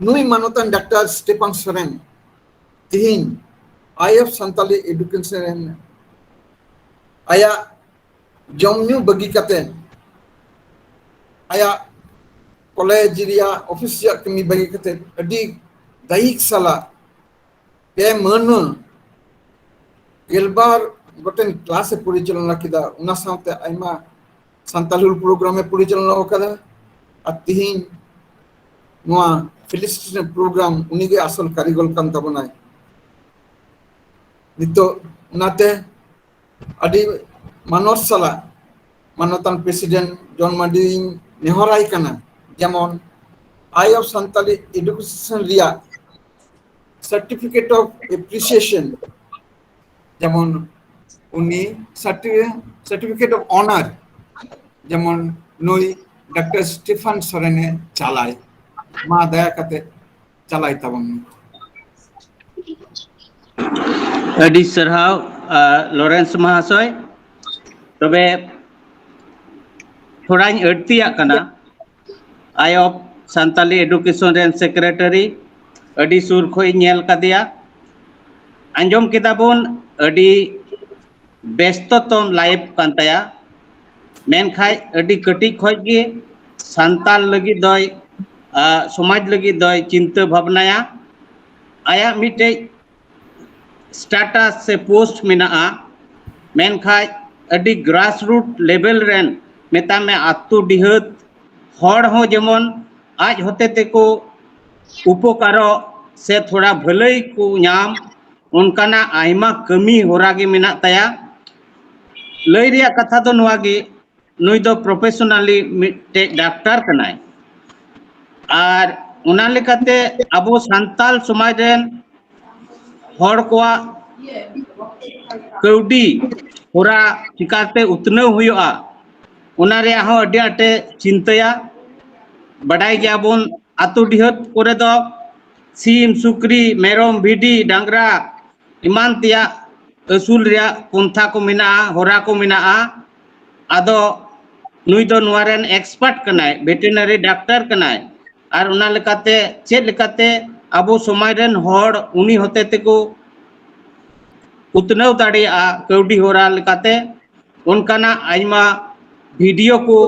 ᱱᱩᱭ ᱢᱟᱱᱚᱛᱟᱱ ᱰᱟᱠᱛᱟᱨ ᱥᱴᱮᱯᱷᱟᱱ ᱥᱚᱨᱮᱱ ᱛᱤᱦᱤᱧ ᱟᱭ ᱚᱯᱷ ᱥᱟᱱᱛᱟᱞᱤ ᱮᱰᱩᱠᱮᱥᱚᱱ ᱨᱮᱱ ᱟᱭᱟᱜ ᱡᱚᱢ ᱧᱩ ᱵᱟᱹᱜᱤ ᱠᱟᱛᱮ, ᱟᱭᱟᱜ ᱠᱚᱞᱮᱡᱽ ᱨᱮᱭᱟᱜ ᱚᱯᱷᱤᱥ ᱨᱮᱭᱟᱜ ᱠᱟᱹᱢᱤ ᱵᱟᱹᱜᱤ ᱠᱟᱛᱮ ᱟᱹᱰᱤ ᱫᱟᱭᱤᱠ ᱥᱟᱞᱟᱜ ᱯᱮ ᱢᱟᱹᱱᱟᱹ ᱜᱮᱞᱵᱟᱨ ᱜᱚᱴᱮᱱ ᱠᱞᱟᱥ ᱮ ᱯᱚᱨᱤᱪᱟᱞᱚᱱᱟ ᱠᱮᱫᱟ᱾ ᱚᱱᱟ ᱥᱟᱶᱛᱮ ᱟᱭᱢᱟ ᱥᱟᱱᱛᱟᱲ ᱦᱩᱞ ᱯᱨᱳᱜᱨᱟᱢ ᱮ ᱯᱚᱨᱤᱪᱟᱞᱚᱱᱟ ᱟᱠᱟᱫᱟ᱾ ᱟᱨ ᱛᱤᱦᱤᱧ ᱱᱚᱣᱟ ᱯᱷᱮᱞᱤᱥᱤᱴᱮᱥᱚᱱ ᱯᱨᱳᱜᱨᱟᱢ ᱩᱱᱤᱜᱮ ᱟᱥᱚᱞ ᱠᱟᱹᱨᱤᱜᱚᱞ ᱠᱟᱱ ᱛᱟᱵᱚᱱᱟᱭ᱾ ᱱᱤᱛᱚᱜ ᱚᱱᱟᱛᱮ ᱟᱹᱰᱤ ᱢᱟᱱᱚᱛ ᱥᱟᱞᱟᱜ ᱢᱟᱱᱚᱛᱟᱱ ᱯᱨᱮᱥᱤᱰᱮᱱᱴ ᱡᱚᱱ ᱢᱟᱨᱰᱤᱧ ᱱᱮᱦᱚᱨᱟᱭ ᱠᱟᱱᱟ, ᱡᱮᱢᱚᱱ ᱟᱭ ᱚᱯᱷ ᱥᱟᱱᱛᱟᱞᱤ ᱮᱰᱩᱠᱮᱥᱚᱱ ᱨᱮᱭᱟᱜ ᱥᱟᱨᱴᱤᱯᱷᱤᱠᱮᱴ ᱚᱯᱷ ᱮᱯᱨᱤᱥᱤᱭᱮᱥᱚᱱ, ᱡᱮᱢᱚᱱ ᱩᱱᱤ ᱥᱟᱨᱴᱤᱯᱷᱤᱠᱮᱴ ᱚᱯᱷ ᱚᱱᱟᱨ ᱡᱮᱢᱚᱱ ᱱᱩᱭ ᱰᱟᱠᱛᱟᱨ ᱥᱴᱤᱯᱷᱟᱱ ᱥᱚᱨᱮᱱᱮ ᱪᱟᱞᱟᱭ, ᱢᱟ ᱫᱟᱭᱟ ᱠᱟᱛᱮ ᱪᱟᱞᱟᱭ ᱛᱟᱵᱚᱱ ᱢᱮ᱾ ᱟᱹᱰᱤ ᱥᱟᱨᱦᱟᱣ ᱞᱚᱨᱮᱱᱥ ᱢᱟᱦᱟᱥᱚᱭ᱾ ᱛᱚᱵᱮ ᱛᱷᱚᱲᱟᱧ ᱟᱹᱲᱛᱤᱭᱟᱜ ᱠᱟᱱᱟ᱾ ᱟᱭ ᱚᱯᱷ ᱥᱟᱱᱛᱟᱞᱤ ᱮᱰᱩᱠᱮᱥᱚᱱ ᱨᱮᱱ ᱥᱮᱠᱨᱮᱴᱟᱨᱤ ᱟᱹᱰᱤ ᱥᱩᱨ ᱠᱷᱚᱱ ᱤᱧ ᱧᱮᱞ ᱠᱟᱫᱮᱭᱟ᱾ ᱟᱸᱡᱚᱢ ᱠᱮᱫᱟ ᱵᱚᱱ ᱟᱹᱰᱤ ᱵᱮᱥᱛᱚᱛᱚᱢ ᱞᱟᱭᱤᱯᱷ ᱠᱟᱱ ᱛᱟᱭᱟ, ᱢᱮᱱᱠᱷᱟᱡ ᱟᱹᱰᱤ ᱠᱟᱹᱴᱤᱡ ᱠᱷᱚᱡ ᱜᱮ ᱥᱟᱱᱛᱟᱞ ᱞᱟᱹᱜᱤᱫ ᱫᱚᱭ, ᱥᱚᱢᱟᱡᱽ ᱞᱟᱹᱜᱤᱫ ᱫᱚᱭ ᱪᱤᱱᱛᱟᱹ ᱵᱷᱟᱵᱽᱱᱟᱭᱟ᱾ ᱟᱭᱟᱜ ᱢᱤᱫᱴᱮᱡ ᱥᱴᱮᱴᱟᱥ ᱥᱮ ᱯᱳᱥᱴ ᱢᱮᱱᱟᱜᱼᱟ, ᱢᱮᱱᱠᱷᱟᱡ ᱟᱹᱰᱤ ᱜᱨᱟᱥ ᱨᱩᱴ ᱞᱮᱵᱮᱞ ᱨᱮᱱ, ᱢᱮᱛᱟᱜ ᱢᱮ ᱟᱹᱛᱩ ᱰᱤᱦᱟᱹᱛ ᱦᱚᱲ ᱦᱚᱸ ᱡᱮᱢᱚᱱ ᱟᱡ ᱦᱚᱛᱮ ᱛᱮᱠᱚ ᱩᱯᱚᱠᱟᱨᱚᱜ ᱥᱮ ᱛᱷᱚᱲᱟ ᱵᱷᱟᱹᱞᱟᱹᱭ ᱠᱚ ᱧᱟᱢ, ᱚᱱᱠᱟᱱᱟᱜ ᱟᱭᱢᱟ ᱠᱟᱹᱢᱤ ᱦᱚᱨᱟ ᱜᱮ ᱢᱮᱱᱟᱜ ᱛᱟᱭᱟ᱾ ᱞᱟᱹᱭ ᱨᱮᱭᱟᱜ ᱠᱟᱛᱷᱟ ᱫᱚ ᱱᱚᱣᱟ ᱜᱮ, ᱱᱩᱭ ᱫᱚ ᱯᱨᱚᱯᱷᱮᱥᱚᱱᱟᱞᱤ ᱢᱤᱫᱴᱮᱡ ᱰᱟᱠᱛᱟᱨ ᱠᱟᱱᱟᱭ᱾ ᱟᱨ ᱚᱱᱟ ᱞᱮᱠᱟᱛᱮ ᱟᱵᱚ ᱥᱟᱱᱛᱟᱞ ᱥᱚᱢᱟᱡᱽ ᱨᱮᱱ ᱦᱚᱲ ᱠᱚᱣᱟᱜ ᱠᱟᱹᱣᱰᱤ ᱦᱚᱨᱟ ᱪᱤᱠᱟᱛᱮ ᱩᱛᱱᱟᱹᱣ ᱦᱩᱭᱩᱜᱼᱟ, ᱚᱱᱟ ᱨᱮᱭᱟᱜ ᱦᱚᱸ ᱟᱹᱰᱤ ᱟᱸᱴᱮ ᱪᱤᱱᱛᱟᱹᱭᱟ᱾ ᱵᱟᱰᱟᱭ ᱜᱮᱭᱟᱵᱚᱱ, ᱟᱹᱛᱩ ᱰᱤᱦᱟᱹᱛ ᱠᱚᱨᱮ ᱫᱚ ᱥᱤᱢ, ᱥᱩᱠᱨᱤ, ᱢᱮᱨᱚᱢ, ᱵᱷᱤᱰᱤ, ᱰᱟᱝᱨᱟ ᱮᱢᱟᱱ ᱛᱮᱭᱟᱜ ᱟᱹᱥᱩᱞ ᱨᱮᱭᱟᱜ ᱯᱚᱱᱛᱷᱟ ᱠᱚ ᱢᱮᱱᱟᱜᱼᱟ, ᱦᱚᱨᱟ ᱠᱚ ᱢᱮᱱᱟᱜᱼᱟ᱾ ᱟᱫᱚ ᱱᱩᱭ ᱫᱚ ᱱᱚᱣᱟ ᱨᱮᱱ ᱮᱠᱥᱯᱟᱨᱴ ᱠᱟᱱᱟᱭ, ᱵᱷᱮᱴᱮᱱᱟᱨᱤ ᱰᱟᱠᱛᱟᱨ ᱠᱟᱱᱟᱭ᱾ ᱟᱨ ᱚᱱᱟ ᱞᱮᱠᱟᱛᱮ ᱪᱮᱫ ᱞᱮᱠᱟᱛᱮ ᱟᱵᱚ ᱥᱚᱢᱟᱡᱽ ᱨᱮᱱ ᱦᱚᱲ ᱩᱱᱤ ᱦᱚᱛᱮ ᱛᱮᱠᱚ ᱩᱛᱱᱟᱹᱣ ᱫᱟᱲᱮᱭᱟᱜᱼᱟ ᱠᱟᱹᱣᱰᱤ ᱦᱚᱨᱟ ᱞᱮᱠᱟᱛᱮ, ᱚᱱᱠᱟᱱᱟᱜ ᱟᱭᱢᱟ ᱵᱷᱤᱰᱤᱭᱳ ᱠᱚ,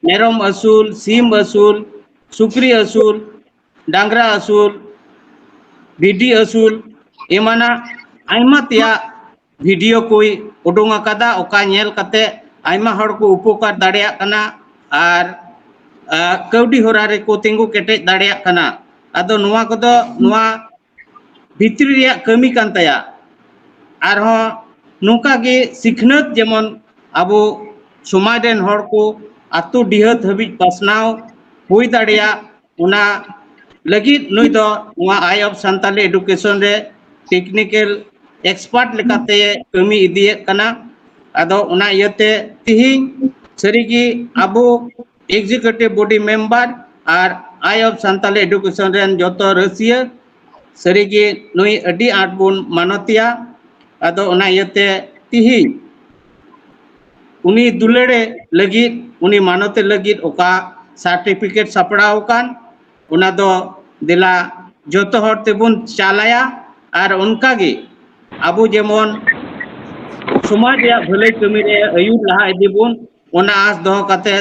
ᱢᱮᱨᱚᱢ ᱟᱹᱥᱩᱞ, ᱥᱤᱢ ᱟᱹᱥᱩᱞ, ᱥᱩᱠᱨᱤ ᱟᱹᱥᱩᱞ, ᱰᱟᱝᱨᱟ ᱟᱹᱥᱩᱞ, ᱵᱷᱤᱰᱤ ᱟᱹᱥᱩᱞ, ᱮᱢᱟᱱᱟᱜ ᱟᱭᱢᱟ ᱛᱮᱭᱟᱜ ᱵᱷᱤᱰᱤᱭᱳ ᱠᱚᱭ ᱩᱰᱩᱝ ᱟᱠᱟᱫᱟ, ᱚᱠᱟ ᱧᱮᱞ ᱠᱟᱛᱮ ᱟᱭᱢᱟ ᱦᱚᱲ ᱠᱚ ᱩᱯᱚᱠᱟᱨ ᱫᱟᱲᱮᱭᱟᱜ ᱠᱟᱱᱟ ᱟᱨ, ᱟ, ᱠᱟᱹᱣᱰᱤ ᱦᱚᱨᱟ ᱨᱮᱠᱚ ᱛᱤᱸᱜᱩ ᱠᱮᱴᱮᱡ ᱫᱟᱲᱮᱭᱟᱜ ᱠᱟᱱᱟ᱾ ᱟᱫᱚ ᱱᱚᱣᱟ ᱠᱚᱫᱚ ᱱᱚᱣᱟ ᱵᱷᱤᱛᱨᱤ ᱨᱮᱭᱟᱜ ᱠᱟᱹᱢᱤ ᱠᱟᱱ ᱛᱟᱭᱟ᱾ ᱟᱨᱦᱚᱸ ᱱᱚᱝᱠᱟ ᱜᱮ ᱥᱤᱠᱷᱱᱟᱹᱛ ᱡᱮᱢᱚᱱ ᱟᱵᱚ ᱥᱚᱢᱟᱡᱽ ᱨᱮᱱ ᱦᱚᱲ ᱠᱚ ᱟᱹᱛᱩ ᱰᱤᱦᱟᱹᱛ ᱦᱟᱹᱵᱤᱡ ᱯᱟᱥᱱᱟᱣ ᱦᱩᱭ ᱫᱟᱲᱮᱭᱟᱜ, ᱚᱱᱟ ᱞᱟᱹᱜᱤᱫ ᱱᱩᱭ ᱫᱚ ᱱᱚᱣᱟ Eye of Santali Education ᱨᱮ ᱴᱮᱠᱱᱤᱠᱮᱞ ᱮᱠᱥᱯᱟᱨᱴ ᱞᱮᱠᱟᱛᱮ ᱠᱟᱹᱢᱤ ᱤᱫᱤᱭᱮᱫ ᱠᱟᱱᱟ᱾ ᱟᱫᱚ ᱚᱱᱟ ᱤᱭᱟᱹᱛᱮ ᱛᱤᱦᱤᱧ ᱥᱟᱹᱨᱤᱜᱮ ᱟᱵᱚ executive body member R Eye of Santali Education ᱨᱮᱱ ᱡᱚᱛᱚ ᱨᱟᱹᱥᱤᱭᱟᱹ ᱥᱟᱹᱨᱤᱜᱮ ᱱᱩᱭ ᱟᱹᱰᱤ ᱟᱸᱴ ᱵᱚᱱ ᱢᱟᱱᱚᱛᱮᱭᱟ᱾ ᱟᱫᱚ ᱚᱱᱟ ᱤᱭᱟᱹᱛᱮ ᱛᱤᱦᱤᱧ ᱩᱱᱤ ᱫᱩᱞᱟᱹᱲᱮ ᱞᱟᱹᱜᱤᱫ, ᱩᱱᱤ ᱢᱟᱱᱚᱛᱮ ᱞᱟᱹᱜᱤᱫ ᱚᱠᱟ ᱥᱟᱨᱴᱤᱯᱷᱤᱠᱮᱴ ᱥᱟᱯᱲᱟᱣ ᱟᱠᱟᱱ, ᱚᱱᱟ ᱫᱚ ᱫᱮᱞᱟ ᱡᱚᱛᱚ ᱦᱚᱲ ᱛᱮᱵᱚᱱ ᱪᱟᱞᱟᱭᱟ᱾ ᱟᱨ ᱚᱱᱠᱟᱜᱮ ᱟᱵᱚ ᱡᱮᱢᱚᱱ ᱥᱚᱢᱟᱡᱽ ᱨᱮᱭᱟᱜ ᱵᱷᱟᱹᱞᱟᱹᱭ ᱠᱟᱹᱢᱤ ᱨᱮ ᱟᱹᱭᱩᱨ ᱞᱟᱦᱟ ᱤᱫᱤ ᱵᱚᱱ, ᱚᱱᱟ ᱟᱸᱥ ᱫᱚᱦᱚ ᱠᱟᱛᱮ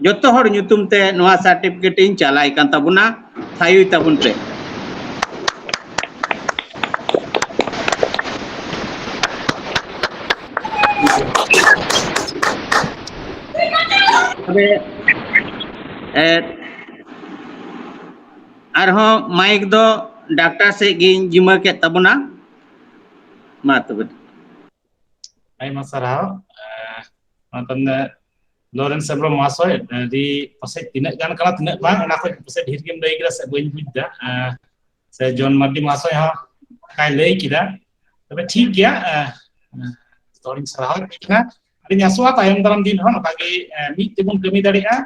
ᱡᱚᱛᱚ ᱦᱚᱲ ᱧᱩᱛᱩᱢ ᱛᱮ ᱱᱚᱣᱟ ᱥᱟᱨᱴᱤᱯᱷᱤᱠᱮᱴ ᱤᱧ ᱪᱟᱞᱟᱭ ᱠᱟᱱ ᱛᱟᱵᱚᱱᱟ᱾ ᱛᱷᱟᱭᱚᱭ ᱛᱟᱵᱚᱱ ᱯᱮ᱾ ᱛᱚᱵᱮ, ᱮ, ᱟᱨᱦᱚᱸ ᱢᱟᱭᱤᱠ ᱫᱚ ᱰᱟᱠᱛᱟᱨ ᱥᱮᱫ ᱜᱤᱧ ᱡᱤᱢᱟᱹ ᱠᱮᱫ ᱛᱟᱵᱚᱱᱟ᱾ ᱢᱟ ᱛᱚᱵᱮ᱾ ᱟᱭᱢᱟ ᱥᱟᱨᱦᱟᱣ᱾ ᱮ, ᱚᱱᱟ ᱛᱟᱭᱚᱢ ᱞᱚᱨᱮᱱᱥ ᱦᱮᱢᱵᱨᱚᱢ ᱢᱚᱦᱟᱥᱚᱭ, ᱟᱹᱰᱤ ᱯᱟᱥᱮᱡ ᱛᱤᱱᱟᱹᱜ ᱜᱟᱱ ᱠᱟᱱᱟ, ᱛᱤᱱᱟᱹᱜ ᱵᱟᱝ, ᱚᱱᱟ ᱠᱷᱚᱡ ᱯᱟᱥᱮᱡ ᱰᱷᱮᱨ ᱜᱮᱢ ᱞᱟᱹᱭ ᱠᱮᱫᱟ ᱥᱮ ᱵᱟᱹᱧ ᱵᱩᱡᱽ ᱮᱫᱟ᱾ ᱮᱸ, ᱥᱮ ᱡᱚᱱ ᱢᱟᱨᱰᱤ ᱢᱚᱦᱟᱥᱚᱭ ᱦᱚᱸ ᱚᱱᱠᱟᱭ ᱞᱟᱹᱭ ᱠᱮᱫᱟ᱾ ᱛᱚᱵᱮ ᱴᱷᱤᱠ ᱜᱮᱭᱟ, ᱮᱸ, ᱮᱸ, ᱡᱚᱛᱚ ᱦᱚᱲᱤᱧ ᱥᱟᱨᱦᱟᱣᱮᱫ ᱯᱮ ᱠᱟᱱᱟ᱾ ᱟᱨᱤᱧ ᱟᱥᱚᱜᱼᱟ ᱛᱟᱭᱚᱢ ᱫᱟᱨᱟᱢ ᱫᱤᱱ ᱨᱮᱦᱚᱸ ᱱᱚᱝᱠᱟ ᱜᱮ, ᱮᱸ, ᱢᱤᱫ ᱛᱮᱵᱚᱱ ᱠᱟᱹᱢᱤ ᱫᱟᱲᱮᱭᱟᱜᱼᱟ᱾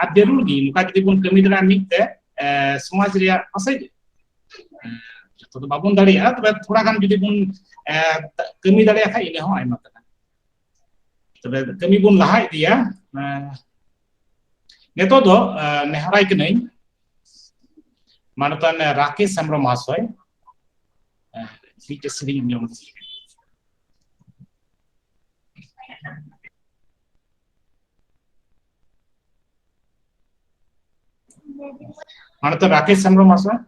ᱟᱨ ᱡᱟᱹᱨᱩᱲ ᱜᱮ ᱱᱚᱝᱠᱟ ᱡᱩᱫᱤ ᱵᱚᱱ ᱠᱟᱹᱢᱤ ᱫᱟᱲᱮᱭᱟᱜᱼᱟ ᱢᱤᱫ ᱛᱮ, ᱮᱸ, ᱥᱚᱢᱟᱡᱽ ᱨᱮᱭᱟᱜ ᱯᱟᱥᱮᱡ, ᱮᱸ, ᱡᱚᱛᱚ ᱫᱚ ᱵᱟᱵᱚᱱ ᱫᱟᱲᱮᱭᱟᱜᱼᱟ, ᱛᱚᱵᱮ ᱛᱷᱚᱲᱟ ᱜᱟᱱ ᱡᱩᱫᱤ ᱵᱚᱱ, ᱮᱸ, ᱠᱟᱹᱢᱤ ᱫᱟᱲᱮᱭᱟᱜ ᱠᱷᱟᱡ ᱤᱱᱟᱹ ᱦᱚᱸ ᱟᱭᱢᱟ ᱠᱟᱱᱟ᱾ ᱛᱚᱵᱮ ᱠᱟᱹᱢᱤ ᱵᱚᱱ ᱞᱟᱦᱟ ᱤᱫᱤᱭᱟ᱾ ᱮᱸ, ᱱᱤᱛᱚᱜ ᱫᱚ, ᱮᱸ, ᱱᱮᱦᱚᱨᱟᱭ ᱠᱟᱹᱱᱟᱹᱧ ᱢᱟᱱᱚᱛᱟᱱ ᱨᱟᱠᱮᱥ ᱦᱮᱢᱵᱨᱚᱢ ᱢᱚᱦᱟᱥᱚᱭ, ᱮᱸ, ᱢᱤᱫᱴᱮᱡ ᱥᱮᱨᱮᱧ ᱟᱸᱡᱚᱢ᱾ ᱢᱟᱱᱚᱛᱟᱱ ᱨᱟᱠᱮᱥ ᱦᱮᱢᱵᱨᱚᱢ ᱢᱚᱦᱟᱥᱚᱭ᱾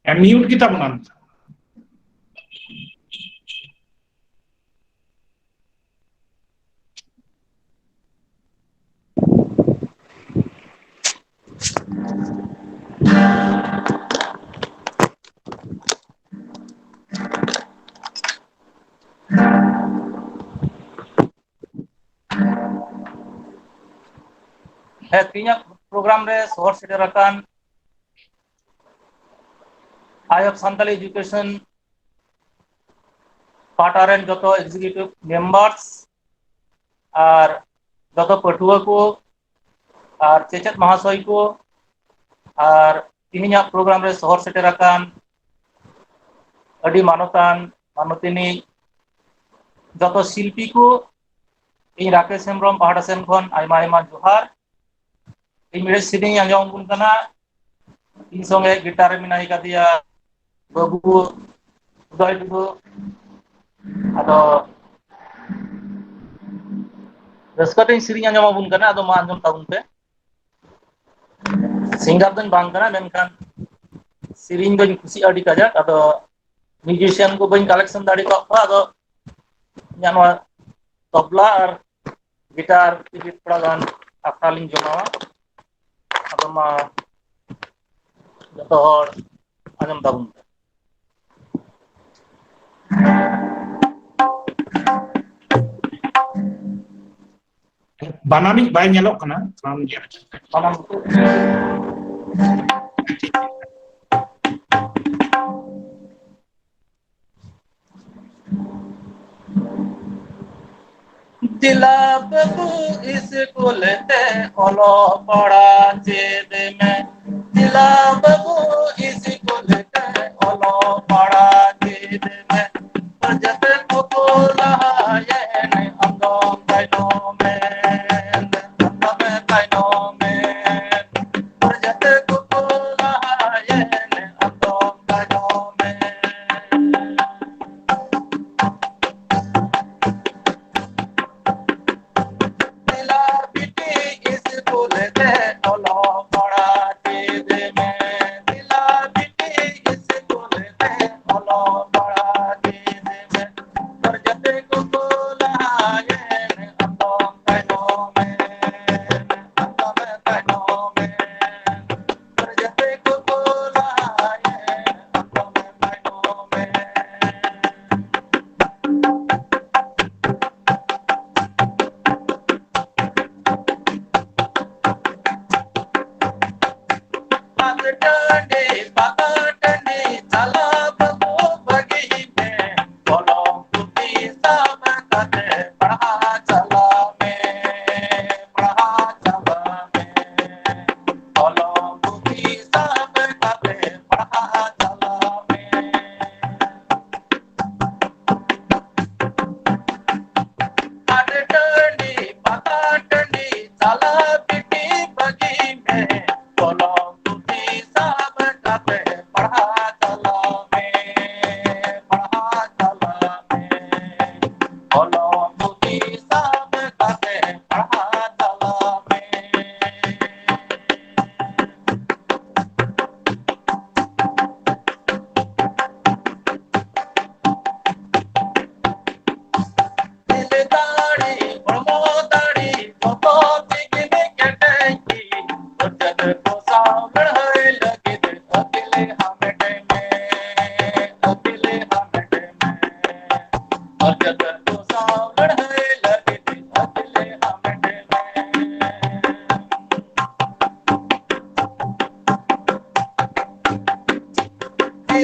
ᱮ, mute ᱜᱮ ᱛᱟᱵᱚᱱᱟᱢ᱾ ᱦᱮᱸ, ᱛᱮᱦᱮᱧᱟᱜ ᱯᱨᱳᱜᱨᱟᱢ ᱨᱮ ᱥᱚᱦᱚᱨ ᱥᱮᱴᱮᱨ ᱟᱠᱟᱱ Eye of Santali Education ᱯᱟᱦᱴᱟ ᱨᱮᱱ ᱡᱚᱛᱚ executive members ᱟᱨ ᱡᱚᱛᱚ ᱯᱟᱹᱴᱷᱩᱣᱟᱹ ᱠᱚ ᱟᱨ ᱪᱮᱪᱮᱫ ᱢᱟᱦᱟᱥᱚᱭ ᱠᱚ ᱟᱨ ᱛᱮᱦᱮᱧᱟᱜ ᱯᱨᱳᱜᱨᱟᱢ ᱨᱮ ᱥᱚᱦᱚᱨ ᱥᱮᱴᱮᱨ ᱟᱠᱟᱱ ᱟᱹᱰᱤ ᱢᱟᱱᱚᱛᱟᱱ ᱢᱟᱱᱚᱛᱤᱱᱤ, ᱡᱚᱛᱚ ᱥᱤᱞᱯᱤ ᱠᱚ, ᱤᱧ ᱨᱟᱠᱮᱥ ᱦᱮᱢᱵᱨᱚᱢ ᱯᱟᱦᱴᱟ ᱥᱮᱱ ᱠᱷᱚᱱ ᱟᱭᱢᱟ ᱟᱭᱢᱟ ᱡᱚᱦᱟᱨ᱾ ᱤᱧ ᱢᱤᱫᱴᱮᱡ ᱥᱮᱨᱮᱧ ᱟᱸᱡᱚᱢ ᱟᱵᱚᱱ ᱠᱟᱱᱟ᱾ ᱤᱧ ᱥᱚᱸᱜᱮ ᱜᱤᱴᱟᱨ ᱨᱮ ᱢᱮᱱᱟᱭ ᱠᱟᱫᱮᱭᱟ ᱵᱟᱹᱵᱩ ᱩᱫᱚᱭ ᱴᱩᱰᱩ᱾ ᱟᱫᱚ ᱨᱟᱹᱥᱠᱟᱹ ᱛᱮᱧ ᱥᱮᱨᱮᱧ ᱟᱸᱡᱚᱢ ᱟᱵᱚᱱ ᱠᱟᱱᱟ, ᱟᱫᱚ ᱢᱟ ᱟᱸᱡᱚᱢ ᱛᱟᱵᱚᱱ ᱯᱮ᱾ ᱥᱤᱝᱜᱟᱨ ᱫᱚᱧ ᱵᱟᱝ ᱠᱟᱱᱟ, ᱢᱮᱱᱠᱷᱟᱱ ᱥᱮᱨᱮᱧ ᱫᱚᱧ ᱠᱩᱥᱤᱭᱟᱜᱼᱟ ᱟᱹᱰᱤ ᱠᱟᱡᱟᱠ᱾ ᱟᱫᱚ ᱢᱤᱣᱡᱤᱥᱤᱭᱟᱱ ᱠᱚ ᱵᱟᱹᱧ ᱠᱟᱞᱮᱠᱥᱚᱱ ᱫᱟᱲᱮ ᱟᱠᱟᱫ ᱠᱚᱣᱟ, ᱟᱫᱚ ᱤᱧᱟᱹᱜ ᱱᱚᱣᱟ ᱛᱚᱵᱞᱟ ᱟᱨ ᱜᱤᱴᱟᱨ ᱛᱮᱜᱮ ᱛᱷᱚᱲᱟ ᱜᱟᱱ ᱟᱠᱷᱲᱟ ᱞᱤᱧ ᱡᱚᱢᱟᱣᱟ᱾ ᱟᱫᱚ ᱢᱟ ᱡᱚᱛᱚ ᱦᱚᱲ ᱟᱸᱡᱚᱢ ᱛᱟᱵᱚᱱ ᱯᱮ᱾ ᱵᱟᱱᱟᱢᱤᱡ ᱵᱟᱭ ᱧᱮᱞᱚᱜ ᱠᱟᱱᱟ, ᱵᱟᱱᱟᱢ ᱜᱮ᱾ ᱫᱮᱞᱟ ᱵᱟᱹᱵᱩ ᱤᱥᱠᱩᱞ ᱛᱮ ᱚᱞᱚᱜ ᱯᱟᱲᱦᱟᱜ ᱪᱮᱫ ᱢᱮ᱾ ᱫᱮᱞᱟ ᱵᱟᱹᱵᱩ ᱤᱥᱠᱩᱞ ᱛᱮ ᱚᱞᱚᱜ ᱯᱟᱲᱦᱟᱜ ᱪᱮᱫ ᱢᱮ᱾ ᱯᱨᱚᱡᱮᱛ ᱠᱚᱠᱚ ᱞᱟᱦᱟᱭᱮᱱ ᱟᱢ ᱫᱚᱢ ᱛᱟᱭᱱᱚᱢᱮᱱ, ᱟᱢ ᱫᱚᱢ ᱛᱟᱭᱱᱚᱢᱮᱱ᱾ ᱯᱨᱚᱡᱮᱛ ᱠᱚᱠᱚ ᱞᱟᱦᱟᱭᱮᱱ ᱟᱢ ᱫᱚᱢ ᱛᱟᱭᱱᱚᱢᱮᱱ᱾ ᱫᱮᱞᱟ ᱵᱤᱴᱤ ᱤᱥᱠᱩᱞ ᱛᱮ ᱚᱞᱚᱜ ᱯᱟᱲᱦᱟᱜ ᱪᱮᱫ ᱢᱮ᱾ ᱫᱮᱞᱟ ᱵᱤᱴᱤ ᱤᱥᱠᱩᱞ ᱛᱮ ᱚᱞᱚᱜ ᱯᱟᱲᱦᱟᱜ ᱪᱮᱫ ᱢᱮ᱾ ᱛᱚᱨ ᱡᱟᱛᱮ ᱠᱚᱠᱚ ᱞᱟᱦᱟᱭᱮᱱ ᱟᱢᱫᱚᱢ ᱛᱟᱭᱱᱚᱢᱮᱱ, ᱟᱢᱫᱚᱢ ᱛᱟᱭᱱᱚᱢᱮᱱ᱾ ᱛᱚᱨ ᱡᱟᱛᱮ ᱠᱚᱠᱚ ᱞᱟᱦᱟᱭᱮᱱ ᱟᱢᱫᱚᱢ ᱛᱟᱭᱱᱚᱢᱮᱱ᱾ ᱦᱟᱴ ᱴᱟᱺᱰᱤ, ᱯᱟᱛᱟ ᱴᱟᱺᱰᱤ, ᱪᱟᱞᱟᱣ ᱵᱟᱹᱵᱩ ᱵᱟᱹᱜᱤ ᱢᱮ᱾ ᱠᱚᱞᱚᱢ ᱯᱩᱛᱷᱤ ᱥᱟᱵ ᱠᱟᱛᱮ ᱯᱟᱲᱦᱟᱣ ᱪᱟᱞᱟᱜ ᱢᱮ, ᱯᱟᱲᱦᱟᱣ ᱪᱟᱞᱟᱜ ᱢᱮ᱾ ᱠᱚᱞᱚᱢ ᱯᱩᱛᱷᱤ ᱥᱟᱵ ᱠᱟᱛᱮ ᱯᱟᱲᱦᱟᱣ ᱪᱟᱞᱟᱜ ᱢᱮ᱾ ᱦᱟᱴ ᱴᱟᱺᱰᱤ, ᱯᱟᱛᱟ ᱴᱟᱺᱰᱤ, ᱪᱟᱞᱟᱣ ᱵᱤᱴᱤ ᱵᱟᱹᱜᱤ ᱢᱮ᱾ ᱠᱚᱞᱚᱢ ᱯᱩᱛᱷᱤ ᱥᱟᱵ ᱠᱟᱛᱮ ᱯᱟᱲᱦᱟᱣ ᱪᱟᱞᱟᱜ ᱢᱮ, ᱯᱟᱲᱦᱟᱣ ᱪᱟᱞᱟᱜ ᱢᱮ᱾ ᱠᱚᱞᱚᱢ ᱯᱩᱛᱷᱤ ᱥᱟᱵ ᱠᱟᱛᱮ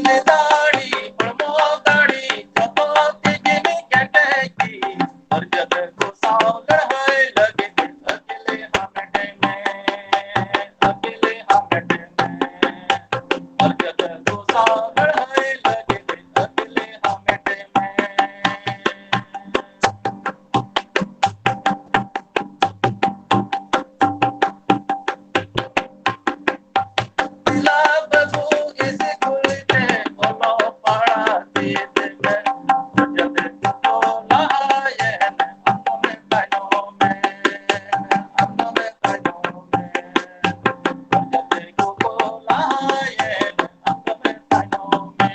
ᱫᱟᱲᱮ, ᱦᱚᱲᱢᱚ ᱫᱟᱲᱮ, ᱡᱚᱛᱚ ᱛᱮᱜᱮ ᱠᱮᱴᱮᱡ ᱜᱮ᱾ ᱟᱨ ᱡᱟᱹᱛ ᱠᱚ ᱥᱟᱶ ᱞᱟᱹᱲᱦᱟᱹᱭ ᱞᱟᱹᱜᱤᱫ ᱟᱹᱠᱤᱞᱮ ᱦᱟᱢᱮᱴ ᱢᱮ, ᱟᱹᱠᱤᱞᱮ ᱦᱟᱢᱮᱴ ᱢᱮ᱾ ᱟᱨ ᱡᱟᱹᱛ ᱠᱚ ᱥᱟᱶ ᱞᱟᱹᱲᱦᱟᱹᱭ ᱞᱟᱹᱜᱤᱫ ᱟᱹᱠᱤᱞᱮ ᱦᱟᱢᱮᱴ ᱢᱮ᱾ ᱫᱮᱞᱟ ᱵᱟᱹᱵᱩ ᱤᱥᱠᱩᱞ ᱛᱮ ᱚᱞᱚᱜ ᱯᱟᱲᱦᱟᱜ ᱪᱮᱫ ᱢᱮ᱾ ᱡᱟᱛᱮ ᱠᱚ ᱞᱟᱦᱟᱭᱮᱱ, ᱟᱢ ᱫᱚᱢᱮ ᱛᱟᱭᱱᱚᱢ ᱢᱮ, ᱟᱢ ᱫᱚᱢᱮ ᱛᱟᱭᱱᱚᱢ ᱢᱮ᱾ ᱡᱟᱛᱮ ᱠᱚ ᱞᱟᱦᱟᱭᱮᱱ, ᱟᱢ ᱫᱚᱢᱮ ᱛᱟᱭᱱᱚᱢ ᱢᱮ᱾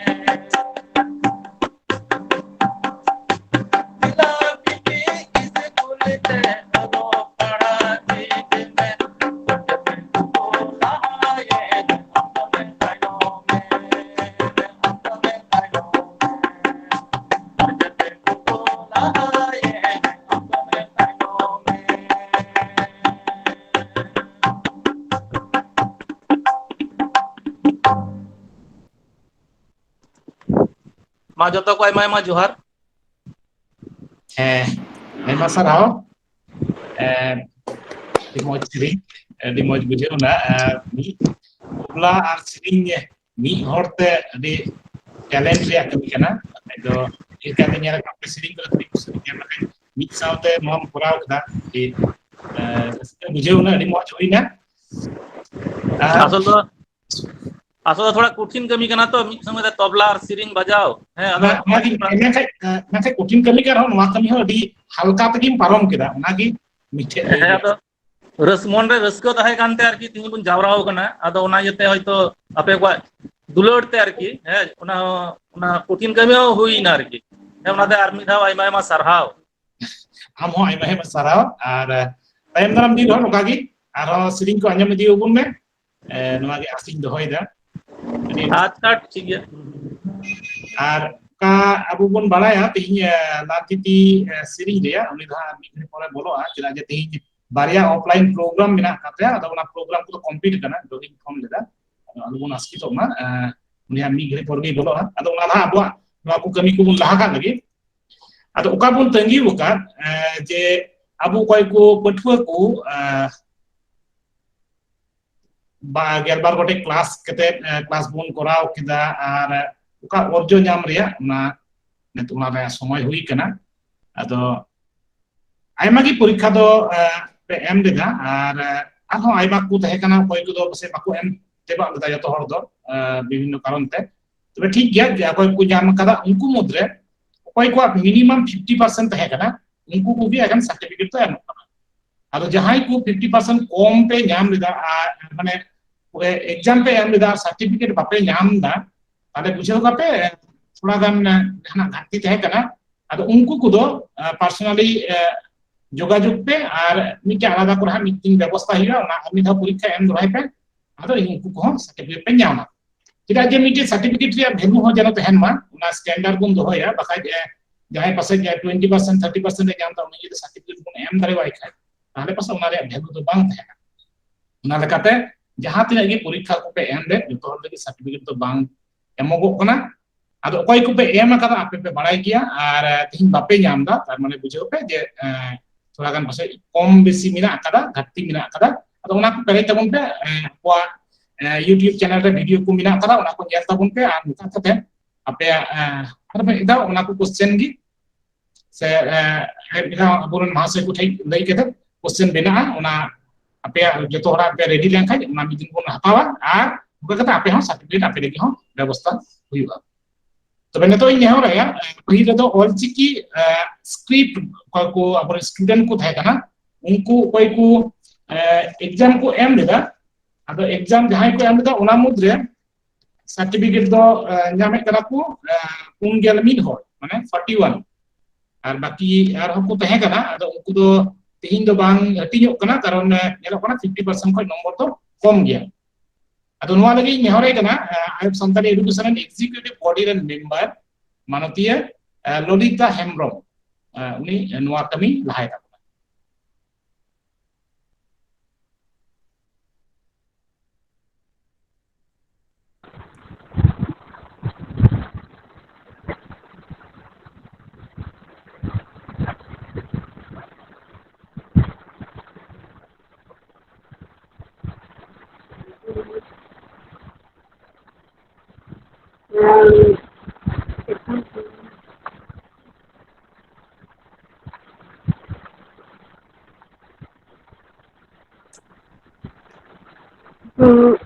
ᱢᱟ ᱡᱚᱛᱚ ᱠᱚ ᱟᱭᱢᱟ ᱟᱭᱢᱟ ᱡᱚᱦᱟᱨ᱾ ᱦᱮᱸ, ᱟᱭᱢᱟ ᱥᱟᱨᱦᱟᱣ᱾ ᱮᱸ, ᱟᱹᱰᱤ ᱢᱚᱡᱽ ᱥᱮᱨᱮᱧ, ᱟᱹᱰᱤ ᱢᱚᱡᱽ ᱵᱩᱡᱷᱟᱹᱣ ᱮᱱᱟ᱾ ᱟᱨ ᱢᱤᱫ ᱵᱟᱯᱞᱟ ᱟᱨ ᱥᱮᱨᱮᱧ ᱢᱤᱫ ᱦᱚᱲ ᱛᱮ ᱟᱹᱰᱤ talent ᱨᱮᱭᱟᱜ ᱠᱟᱹᱢᱤ ᱠᱟᱱᱟ᱾ ᱟᱫᱚ ᱪᱮᱫ ᱞᱮᱠᱟ ᱯᱮ ᱧᱮᱞ ᱟᱠᱟᱫ ᱯᱮ ᱥᱮᱨᱮᱧ ᱠᱚᱨᱮ ᱠᱟᱹᱴᱤᱡ ᱠᱩᱥᱤ ᱧᱮᱞ ᱞᱮᱠᱷᱟᱱ ᱢᱤᱫ ᱥᱟᱶᱛᱮ ᱱᱚᱣᱟᱢ ᱠᱚᱨᱟᱣ ᱠᱮᱫᱟ, ᱟᱹᱰᱤ, ᱮᱸ, ᱨᱟᱹᱥᱠᱟᱹ ᱵᱩᱡᱷᱟᱹᱣ ᱮᱱᱟ, ᱟᱹᱰᱤ ᱢᱚᱡᱽ ᱦᱩᱭᱱᱟ᱾ ᱟᱨ ᱟᱥᱚᱞ ᱫᱚ, ᱟᱥᱚᱞ ᱫᱚ ᱛᱷᱚᱲᱟ ᱠᱚᱴᱷᱤᱱ ᱠᱟᱹᱢᱤ ᱠᱟᱱᱟ ᱛᱚ, ᱢᱤᱫ ᱥᱚᱸᱜᱮ ᱛᱮ ᱛᱚᱵᱞᱟ ᱟᱨ ᱥᱮᱨᱮᱧ ᱵᱟᱡᱟᱣ᱾ ᱦᱮᱸ, ᱟᱫᱚ ᱚᱱᱟ, ᱚᱱᱟᱜᱤᱧ ᱢᱮᱱᱠᱷᱟᱱ, ᱢᱮᱱᱠᱷᱟᱱ ᱠᱚᱴᱷᱤᱱ ᱠᱟᱹᱢᱤ ᱠᱟᱱ ᱨᱮᱦᱚᱸ ᱱᱚᱣᱟ ᱠᱟᱹᱢᱤ ᱦᱚᱸ ᱟᱹᱰᱤ ᱦᱟᱞᱠᱟ ᱛᱮᱜᱮᱢ ᱯᱟᱨᱚᱢ ᱠᱮᱫᱟ, ᱚᱱᱟᱜᱮ ᱢᱤᱫᱴᱷᱮᱡ ᱞᱟᱹᱭ ᱦᱮᱸ, ᱨᱮᱭᱟᱜ᱾ ᱟᱫᱚ ᱨᱟᱹᱥ-, ᱢᱚᱱ ᱨᱮ ᱨᱟᱹᱥᱠᱟᱹ ᱛᱟᱦᱮᱸ ᱠᱟᱱᱛᱮ ᱟᱨᱠᱤ ᱛᱮᱦᱮᱧ ᱵᱚᱱ ᱡᱟᱣᱨᱟ ᱟᱠᱟᱱᱟ᱾ ᱟᱫᱚ ᱚᱱᱟ ᱤᱭᱟᱹᱛᱮ ᱦᱚᱭᱛᱚ ᱟᱯᱮ ᱠᱚᱣᱟᱜ ᱫᱩᱞᱟᱹᱲ ᱛᱮ ᱟᱨᱠᱤ, ᱦᱮᱸ, ᱚᱱᱟ, ᱚᱱᱟ ᱠᱚᱴᱷᱤᱱ ᱠᱟᱹᱢᱤ ᱦᱚᱸ ᱦᱩᱭᱱᱟ ᱟᱨᱠᱤ᱾ ᱦᱮᱸ, ᱚᱱᱟᱛᱮ ᱟᱨ ᱢᱤᱫ ᱫᱷᱟᱣ ᱟᱭᱢᱟ ᱟᱭᱢᱟ ᱥᱟᱨᱦᱟᱣ᱾ ᱟᱢ ᱦᱚᱸ ᱟᱭᱢᱟ ᱟᱭᱢᱟ ᱥᱟᱨᱦᱟᱣ᱾ ᱟᱨ, ᱮ, ᱛᱟᱭᱚᱢ ᱫᱟᱨᱟᱢ ᱫᱤᱱ ᱨᱮᱦᱚᱸ ᱱᱚᱝᱠᱟ ᱜᱮ ᱟᱨᱦᱚᱸ ᱥᱮᱨᱮᱧ ᱠᱚ ᱟᱸᱡᱚᱢ ᱤᱫᱤ ᱟᱵᱚᱱ ᱢᱮ᱾ ᱮ, ᱱᱚᱣᱟ ᱜᱮ ᱟᱥᱤᱧ ᱫᱚᱦᱚᱭᱮᱫᱟ᱾ ᱟᱹᱰᱤ ᱟᱪᱪᱷᱟ, ᱴᱷᱤᱠ ᱜᱮᱭᱟ᱾ ᱟᱨ ᱚᱱᱠᱟ ᱟᱵᱚ ᱵᱚᱱ ᱵᱟᱲᱟᱭᱟ ᱛᱮᱦᱮᱧ, ᱮ, ᱞᱟᱞ ᱛᱤᱛᱤ, ᱮ, ᱥᱮᱨᱮᱧ ᱨᱮᱭᱟᱜ ᱩᱱᱤ ᱫᱚ ᱦᱟᱸᱜ ᱢᱤᱫ ᱜᱷᱟᱹᱲᱤ ᱯᱚᱨᱮ ᱵᱚᱞᱚᱜᱼᱟ, ᱪᱮᱫᱟᱜ ᱡᱮ ᱛᱮᱦᱮᱧ ᱵᱟᱨᱭᱟ offline program ᱢᱮᱱᱟᱜ ᱟᱠᱟᱫ ᱛᱟᱭᱟ᱾ ᱟᱫᱚ ᱚᱱᱟ program ᱠᱚᱫᱚ complete ᱠᱟᱱᱟ, ᱫᱚ ᱤᱧ ᱯᱷᱳᱱ ᱞᱮᱫᱟ᱾ ᱟᱫᱚ ᱟᱞᱚᱵᱚᱱ ᱟᱥᱠᱮᱛᱚᱜ ᱢᱟ᱾ ᱮ, ᱩᱱᱤᱭᱟᱜ ᱢᱤᱫ ᱜᱷᱟᱹᱲᱤ ᱯᱚᱨ ᱜᱮᱭ ᱵᱚᱞᱚᱜᱼᱟ᱾ ᱟᱫᱚ ᱚᱱᱟ ᱞᱟᱦᱟ ᱟᱵᱚᱣᱟᱜ ᱱᱚᱣᱟ ᱠᱚ ᱠᱟᱹᱢᱤ ᱠᱚᱵᱚᱱ ᱞᱟᱦᱟ ᱠᱟᱜ ᱞᱟᱹᱜᱤᱫ᱾ ᱟᱫᱚ ᱚᱠᱟ ᱵᱚᱱ ᱛᱟᱺᱜᱤ ᱟᱠᱟᱫ, ᱮ, ᱡᱮ ᱟᱵᱚ ᱚᱠᱚᱭ ᱠᱚ ᱯᱟᱹᱴᱷᱩᱣᱟᱹ ᱠᱚ, ᱮ, ᱵᱟ ᱜᱮᱞᱵᱟᱨ ᱜᱚᱴᱮᱡ ᱠᱞᱟᱥ ᱠᱟᱛᱮ, ᱮ, ᱠᱞᱟᱥ ᱵᱚᱱ ᱠᱚᱨᱟᱣ ᱠᱮᱫᱟ, ᱟᱨ ᱚᱠᱟ ᱚᱨᱡᱚ ᱧᱟᱢ ᱨᱮᱭᱟᱜ ᱚᱱᱟ ᱱᱤᱛᱚᱜ ᱚᱱᱟ ᱨᱮᱭᱟᱜ ᱥᱚᱢᱚᱭ ᱦᱩᱭ ᱠᱟᱱᱟ᱾ ᱟᱫᱚ ᱟᱭᱢᱟ ᱜᱮ ᱯᱚᱨᱤᱠᱠᱷᱟ ᱫᱚ, ᱮ, ᱯᱮ ᱮᱢ ᱞᱮᱫᱟ, ᱟᱨ, ᱮ, ᱟᱨᱦᱚᱸ ᱟᱭᱢᱟ ᱠᱚ ᱛᱟᱦᱮᱸ ᱠᱟᱱᱟ, ᱚᱠᱚᱭ ᱠᱚᱫᱚ ᱯᱟᱥᱮᱡ ᱵᱟᱠᱚ ᱮᱢ ᱛᱮᱵᱟᱜ ᱞᱮᱫᱟ ᱡᱚᱛᱚ ᱦᱚᱲ ᱫᱚ, ᱮ, ᱵᱤᱵᱷᱤᱱᱱᱚ ᱠᱟᱨᱚᱱ ᱛᱮ᱾ ᱛᱚᱵᱮ ᱴᱷᱤᱠ ᱜᱮᱭᱟ, ᱡᱮ ᱚᱠᱚᱭ ᱠᱚ ᱧᱟᱢ ᱟᱠᱟᱫᱟ, ᱩᱱᱠᱩ ᱢᱩᱫᱽᱨᱮ ᱚᱠᱚᱭ ᱠᱚᱣᱟᱜ ᱢᱤᱱᱤᱢᱟᱢ ᱯᱷᱤᱯᱴᱤ ᱯᱟᱨᱥᱮᱱᱴ ᱛᱟᱦᱮᱸ ᱠᱟᱱᱟ, ᱩᱱᱠᱩ ᱠᱚᱜᱮ ᱮᱠᱷᱮᱱ ᱥᱟᱨᱴᱤᱯᱷᱤᱠᱮᱴ ᱫᱚ ᱮᱢᱚᱜ ᱠᱟᱱᱟ᱾ ᱟᱫᱚ ᱡᱟᱦᱟᱸᱭ ᱠᱚ ᱯᱷᱤᱯᱴᱤ ᱯᱟᱨᱥᱮᱱᱴ ᱠᱚᱢ ᱯᱮ ᱧᱟᱢ ᱞᱮᱫᱟ, ᱟᱨ ᱢᱟᱱᱮ ᱮᱠᱡᱟᱢ ᱯᱮ ᱮᱢ ᱞᱮᱫᱟ, ᱥᱟᱨᱴᱤᱯᱷᱤᱠᱮᱴ ᱵᱟᱯᱮ ᱧᱟᱢ ᱮᱫᱟ, ᱛᱟᱦᱞᱮ ᱵᱩᱡᱷᱟᱹᱣ ᱠᱟᱯᱮ, ᱮ, ᱛᱷᱚᱲᱟ ᱜᱟᱱ, ᱮ, ᱡᱟᱦᱟᱱᱟᱜ ᱜᱷᱟᱴᱛᱤ ᱛᱟᱦᱮᱸ ᱠᱟᱱᱟ᱾ ᱟᱫᱚ ᱩᱱᱠᱩ ᱠᱚᱫᱚ, ᱮ, ᱯᱟᱨᱥᱚᱱᱟᱞᱤ, ᱮ, ᱡᱳᱜᱟᱡᱳᱜᱽ ᱯᱮ, ᱟᱨ ᱢᱤᱫᱴᱮᱱ ᱟᱞᱟᱫᱟ ᱠᱚᱨᱮ ᱦᱟᱸᱜ ᱢᱤᱫᱴᱮᱱ ᱵᱮᱵᱚᱥᱛᱷᱟ ᱦᱩᱭᱩᱜᱼᱟ, ᱚᱱᱟ ᱟᱨ ᱢᱤᱫ ᱫᱷᱟᱣ ᱯᱚᱨᱤᱠᱠᱷᱟ ᱮᱢ ᱫᱚᱦᱲᱟᱭ ᱯᱮ᱾ ᱟᱫᱚ ᱩᱱᱠᱩ ᱠᱚᱦᱚᱸ ᱥᱟᱨᱴᱤᱯᱷᱤᱠᱮᱴ ᱯᱮ ᱧᱟᱢᱟ᱾ ᱪᱮᱫᱟᱜ ᱡᱮ ᱢᱤᱫᱴᱮᱱ ᱥᱟᱨᱴᱤᱯᱷᱤᱠᱮᱴ ᱨᱮᱭᱟᱜ ᱵᱷᱮᱞᱩ ᱦᱚᱸ ᱡᱮᱱᱚ ᱛᱟᱦᱮᱱ ᱢᱟ, ᱚᱱᱟ ᱥᱴᱮᱱᱰᱟᱨᱰ ᱵᱚᱱ ᱫᱚᱦᱚᱭᱟ, ᱵᱟᱠᱷᱟᱡ, ᱮ, ᱡᱟᱦᱟᱸᱭ ᱯᱟᱥᱮᱡ ᱡᱟᱦᱟᱸᱭ ᱴᱩᱭᱮᱱᱴᱤ ᱯᱟᱨᱥᱮᱱᱴ, ᱛᱷᱟᱨᱴᱤ ᱯᱟᱨᱥᱮᱱᱴ ᱮ ᱧᱟᱢ ᱮᱫᱟ, ᱩᱱᱤ ᱡᱩᱫᱤ ᱥᱟᱨᱴᱤᱯᱷᱤᱠᱮᱴ ᱵᱚᱱ ᱮᱢ ᱫᱟᱲᱮᱣᱟᱭ ᱠᱷᱟᱡ, ᱛᱟᱦᱞᱮ ᱯᱟᱥᱮᱡ ᱚᱱᱟ ᱨᱮᱭᱟᱜ ᱵᱷᱮᱞᱩ ᱫᱚ ᱵᱟᱝ ᱛᱟᱦᱮᱱᱟ᱾ ᱚᱱᱟ ᱞᱮᱠᱟᱛᱮ ᱡᱟᱦᱟᱸ ᱛᱤᱱᱟᱹᱜ ᱜᱮ ᱯᱚᱨᱤᱠᱠᱷᱟ ᱠᱚᱯᱮ ᱮᱢ ᱞᱮᱫ, ᱡᱚᱛᱚ ᱦᱚᱲ ᱞᱟᱹᱜᱤᱫ ᱥᱟᱨᱴᱤᱯᱷᱤᱠᱮᱴ ᱫᱚ ᱵᱟᱝ ᱮᱢᱚᱜᱚᱜ ᱠᱟᱱᱟ᱾ ᱟᱫᱚ ᱚᱠᱚᱭ ᱠᱚᱯᱮ ᱮᱢ ᱟᱠᱟᱫᱟ, ᱟᱯᱮ ᱯᱮ ᱵᱟᱲᱟᱭ ᱜᱮᱭᱟ, ᱟᱨ, ᱮ, ᱛᱮᱦᱮᱧ ᱵᱟᱯᱮ ᱧᱟᱢ ᱮᱫᱟ, ᱛᱟᱨ ᱢᱟᱱᱮ ᱵᱩᱡᱷᱟᱹᱣ ᱯᱮ ᱡᱮ, ᱮ, ᱛᱷᱚᱲᱟ ᱜᱟᱱ ᱯᱟᱥᱮᱡ ᱠᱚᱢ ᱵᱮᱥᱤ ᱢᱮᱱᱟᱜ ᱟᱠᱟᱫᱟ, ᱜᱷᱟᱴᱛᱤ ᱢᱮᱱᱟᱜ ᱟᱠᱟᱫᱟ᱾ ᱟᱫᱚ ᱚᱱᱟ ᱠᱚ ᱯᱮᱨᱮᱡ ᱛᱟᱵᱚᱱ ᱯᱮ᱾ ᱮ, ᱟᱵᱚᱣᱟᱜ, ᱮ, YouTube ᱪᱮᱱᱮᱞ ᱨᱮ ᱵᱷᱤᱰᱤᱭᱳ ᱠᱚ ᱢᱮᱱᱟᱜ ᱟᱠᱟᱫᱟ, ᱚᱱᱟ ᱠᱚ ᱧᱮᱞ ᱛᱟᱵᱚᱱ ᱯᱮ, ᱟᱨ ᱱᱚᱝᱠᱟ ᱠᱟᱛᱮ ᱟᱯᱮᱭᱟᱜ, ᱮ, ᱟᱨ ᱢᱤᱫ ᱫᱷᱟᱣ ᱚᱱᱟ ᱠᱚ ᱠᱚᱥᱪᱮᱱ ᱜᱮ ᱥᱮ, ᱮ, ᱟᱨ ᱢᱤᱫ ᱫᱷᱟᱣ ᱟᱵᱚᱨᱮᱱ ᱢᱟᱦᱟᱥᱚᱭ ᱠᱚ ᱴᱷᱮᱱ ᱞᱟᱹᱭ ᱠᱟᱛᱮ ᱠᱚᱥᱪᱮᱱ ᱵᱮᱱᱟᱜᱼᱟ, ᱚᱱᱟ ᱟᱯᱮᱭᱟᱜ ᱡᱚᱛᱚ ᱦᱚᱲᱟᱜ ᱯᱮ ᱨᱮᱰᱤ ᱞᱮᱱᱠᱷᱟᱱ ᱚᱱᱟ ᱢᱤᱫ ᱫᱤᱱ ᱵᱚᱱ ᱦᱟᱛᱟᱣᱟ, ᱟᱨ ᱚᱱᱠᱟ ᱠᱟᱛᱮ ᱟᱯᱮ ᱦᱚᱸ ᱥᱟᱨᱴᱤᱯᱷᱤᱠᱮᱴ ᱟᱯᱮ ᱞᱟᱹᱜᱤᱫ ᱦᱚᱸ ᱵᱮᱵᱚᱥᱛᱷᱟ ᱦᱩᱭᱩᱜᱼᱟ᱾ ᱛᱚᱵᱮ ᱱᱤᱛᱚᱜ ᱤᱧ ᱱᱮᱦᱚᱨᱟᱭᱟ, ᱮ, ᱯᱟᱹᱦᱤᱞ ᱨᱮᱫᱚ ᱚᱞᱪᱤᱠᱤ, ᱮ, ᱥᱠᱨᱤᱯᱴ ᱚᱠᱚᱭ ᱠᱚ ᱟᱵᱚᱨᱮᱱ ᱥᱴᱩᱰᱮᱱᱴ ᱠᱚ ᱛᱟᱦᱮᱸ ᱠᱟᱱᱟ, ᱩᱱᱠᱩ ᱚᱠᱚᱭ ᱠᱚ, ᱮ, ᱮᱠᱡᱟᱢ ᱠᱚ ᱮᱢ ᱞᱮᱫᱟ, ᱟᱫᱚ ᱮᱠᱡᱟᱢ ᱡᱟᱦᱟᱸᱭ ᱠᱚ ᱮᱢ ᱞᱮᱫᱟ, ᱚᱱᱟ ᱢᱩᱫᱽᱨᱮ ᱥᱟᱨᱴᱤᱯᱷᱤᱠᱮᱴ ᱫᱚ, ᱮ, ᱧᱟᱢᱮᱫ ᱠᱟᱱᱟ ᱠᱚ, ᱮ, ᱯᱩᱱ ᱜᱮᱞ ᱢᱤᱫ ᱦᱚᱲ, ᱢᱟᱱᱮ ᱯᱷᱚᱨᱴᱤ ᱳᱣᱟᱱ᱾ ᱟᱨ ᱵᱟᱹᱠᱤ ᱟᱨᱦᱚᱸ ᱠᱚ ᱛᱟᱦᱮᱸ ᱠᱟᱱᱟ, ᱟᱫᱚ ᱩᱱᱠᱩ ᱫᱚ ᱛᱮᱦᱮᱧ ᱫᱚ ᱵᱟᱝ ᱦᱟᱹᱴᱤᱧᱚᱜ ᱠᱟᱱᱟ, ᱠᱟᱨᱚᱱ, ᱮ, ᱧᱮᱞᱚᱜ ᱠᱟᱱᱟ ᱯᱷᱤᱯᱴᱤ ᱯᱟᱨᱥᱮᱱᱴ ᱠᱷᱚᱱ ᱱᱚᱢᱵᱚᱨ ᱫᱚ ᱠᱚᱢ ᱜᱮᱭᱟ᱾ ᱟᱫᱚ ᱱᱚᱣᱟ ᱞᱟᱹᱜᱤᱫ ᱤᱧ ᱱᱮᱦᱚᱨᱟᱭ ᱠᱟᱱᱟ, ᱮ, ᱟᱭᱳ ᱥᱟᱱᱛᱟᱲᱤ ᱮᱰᱩᱠᱮᱥᱚᱱ ᱨᱮᱱ ᱮᱠᱡᱤᱠᱤᱭᱩᱴᱤᱵᱷ ᱵᱚᱰᱤ ᱨᱮᱱ ᱢᱮᱢᱵᱟᱨ ᱢᱟᱱᱚᱛᱤᱭᱟᱹ, ᱮ, ᱞᱚᱞᱤᱛᱟ ᱦᱮᱢᱵᱨᱚᱢ, ᱮ, ᱩᱱᱤ ᱱᱚᱣᱟ ᱠᱟᱹᱢᱤ ᱞᱟᱦᱟᱭ ᱛᱟᱵᱚᱱᱟ᱾ ᱦᱮᱸ᱾ ᱦᱩᱸ᱾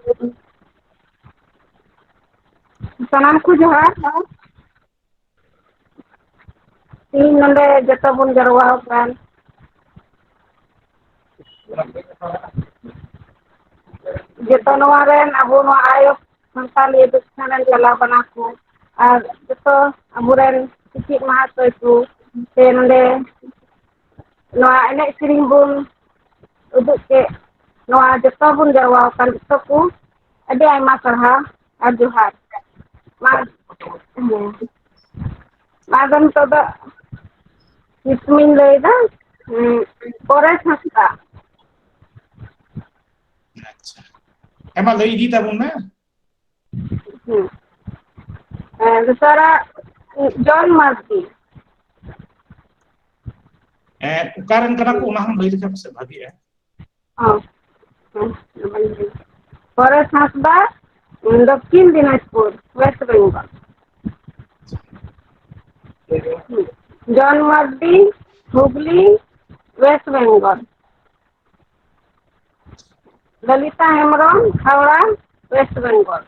ᱥᱟᱱᱟᱢ ᱠᱚ ᱡᱚᱦᱟᱨ᱾ ᱛᱤᱦᱤᱧ ᱱᱚᱰᱮ ᱡᱚᱛᱚ ᱵᱚᱱ ᱡᱟᱨᱣᱟ ᱟᱠᱟᱱ, ᱡᱚᱛᱚ ᱱᱚᱣᱟ ᱨᱮᱱ ᱟᱵᱚ ᱱᱚᱣᱟ ᱟᱭᱳ ᱥᱟᱱᱛᱟᱞᱤ ᱮᱰᱩᱠᱮᱥᱚᱱ ᱨᱮᱱ ᱪᱟᱞᱟᱣ ᱠᱟᱱᱟ ᱠᱚ, ᱟᱨ ᱡᱚᱛᱚ ᱟᱵᱚᱨᱮᱱ ᱥᱮᱪᱮᱫ ᱢᱟᱦᱟᱥᱚᱭ ᱠᱚ, ᱥᱮ ᱱᱚᱰᱮ ᱱᱚᱣᱟ ᱮᱱᱮᱡ ᱥᱮᱨᱮᱧ ᱵᱚᱱ ᱩᱫᱩᱜ ᱠᱮᱫ, ᱱᱚᱣᱟ ᱡᱚᱛᱚ ᱵᱚᱱ ᱡᱟᱨᱣᱟ ᱟᱠᱟᱱ ᱡᱚᱛᱚ ᱠᱚ, ᱟᱹᱰᱤ ᱟᱭᱢᱟ ᱥᱟᱨᱦᱟᱣ ᱟᱨ ᱡᱚᱦᱟᱨ᱾ ᱢᱟ, ᱦᱮᱸ᱾ ᱟᱫᱚ ᱱᱤᱛᱚᱜ ᱫᱚ ᱧᱩᱛᱩᱢᱤᱧ ᱞᱟᱹᱭᱫᱟ, ᱦᱩᱸ, ᱯᱚᱨᱮᱥ ᱦᱟᱸᱥᱫᱟ᱾ ᱟᱪᱪᱷᱟ, ᱦᱮᱸ, ᱢᱟ ᱞᱟᱹᱭ ᱤᱫᱤ ᱛᱟᱵᱚᱱ ᱢᱮ᱾ ᱦᱩᱸ᱾ ᱦᱮᱸ, ᱫᱚᱥᱟᱨᱟᱜ, ᱡᱚᱱ ᱢᱟᱨᱰᱤ᱾ ᱦᱮᱸ, ᱚᱠᱟ ᱨᱮᱱ ᱠᱟᱱᱟ ᱠᱚ, ᱚᱱᱟ ᱦᱚᱸ ᱞᱟᱹᱭ ᱞᱮᱠᱷᱟᱱ ᱯᱟᱥᱮᱡ ᱵᱷᱟᱜᱤᱜᱼᱟ᱾ ᱦᱚᱸ᱾ ᱦᱮᱸ, ᱯᱚᱨᱮᱥ ᱦᱟᱸᱥᱫᱟ, ᱫᱚᱠᱠᱷᱤᱱ ᱫᱤᱱᱟᱡᱽᱯᱩᱨ, ᱳᱭᱮᱥᱴ ᱵᱮᱝᱜᱚᱞ᱾ ᱡᱚᱱ ᱢᱟᱨᱰᱤ, ᱦᱩᱜᱽᱞᱤ, ᱳᱭᱮᱥᱴ ᱵᱮᱝᱜᱚᱞ᱾ ᱞᱚᱞᱤᱛᱟ ᱦᱮᱢᱵᱨᱚᱢ, ᱦᱟᱣᱲᱟ, ᱳᱭᱮᱥᱴ ᱵᱮᱝᱜᱚᱞ᱾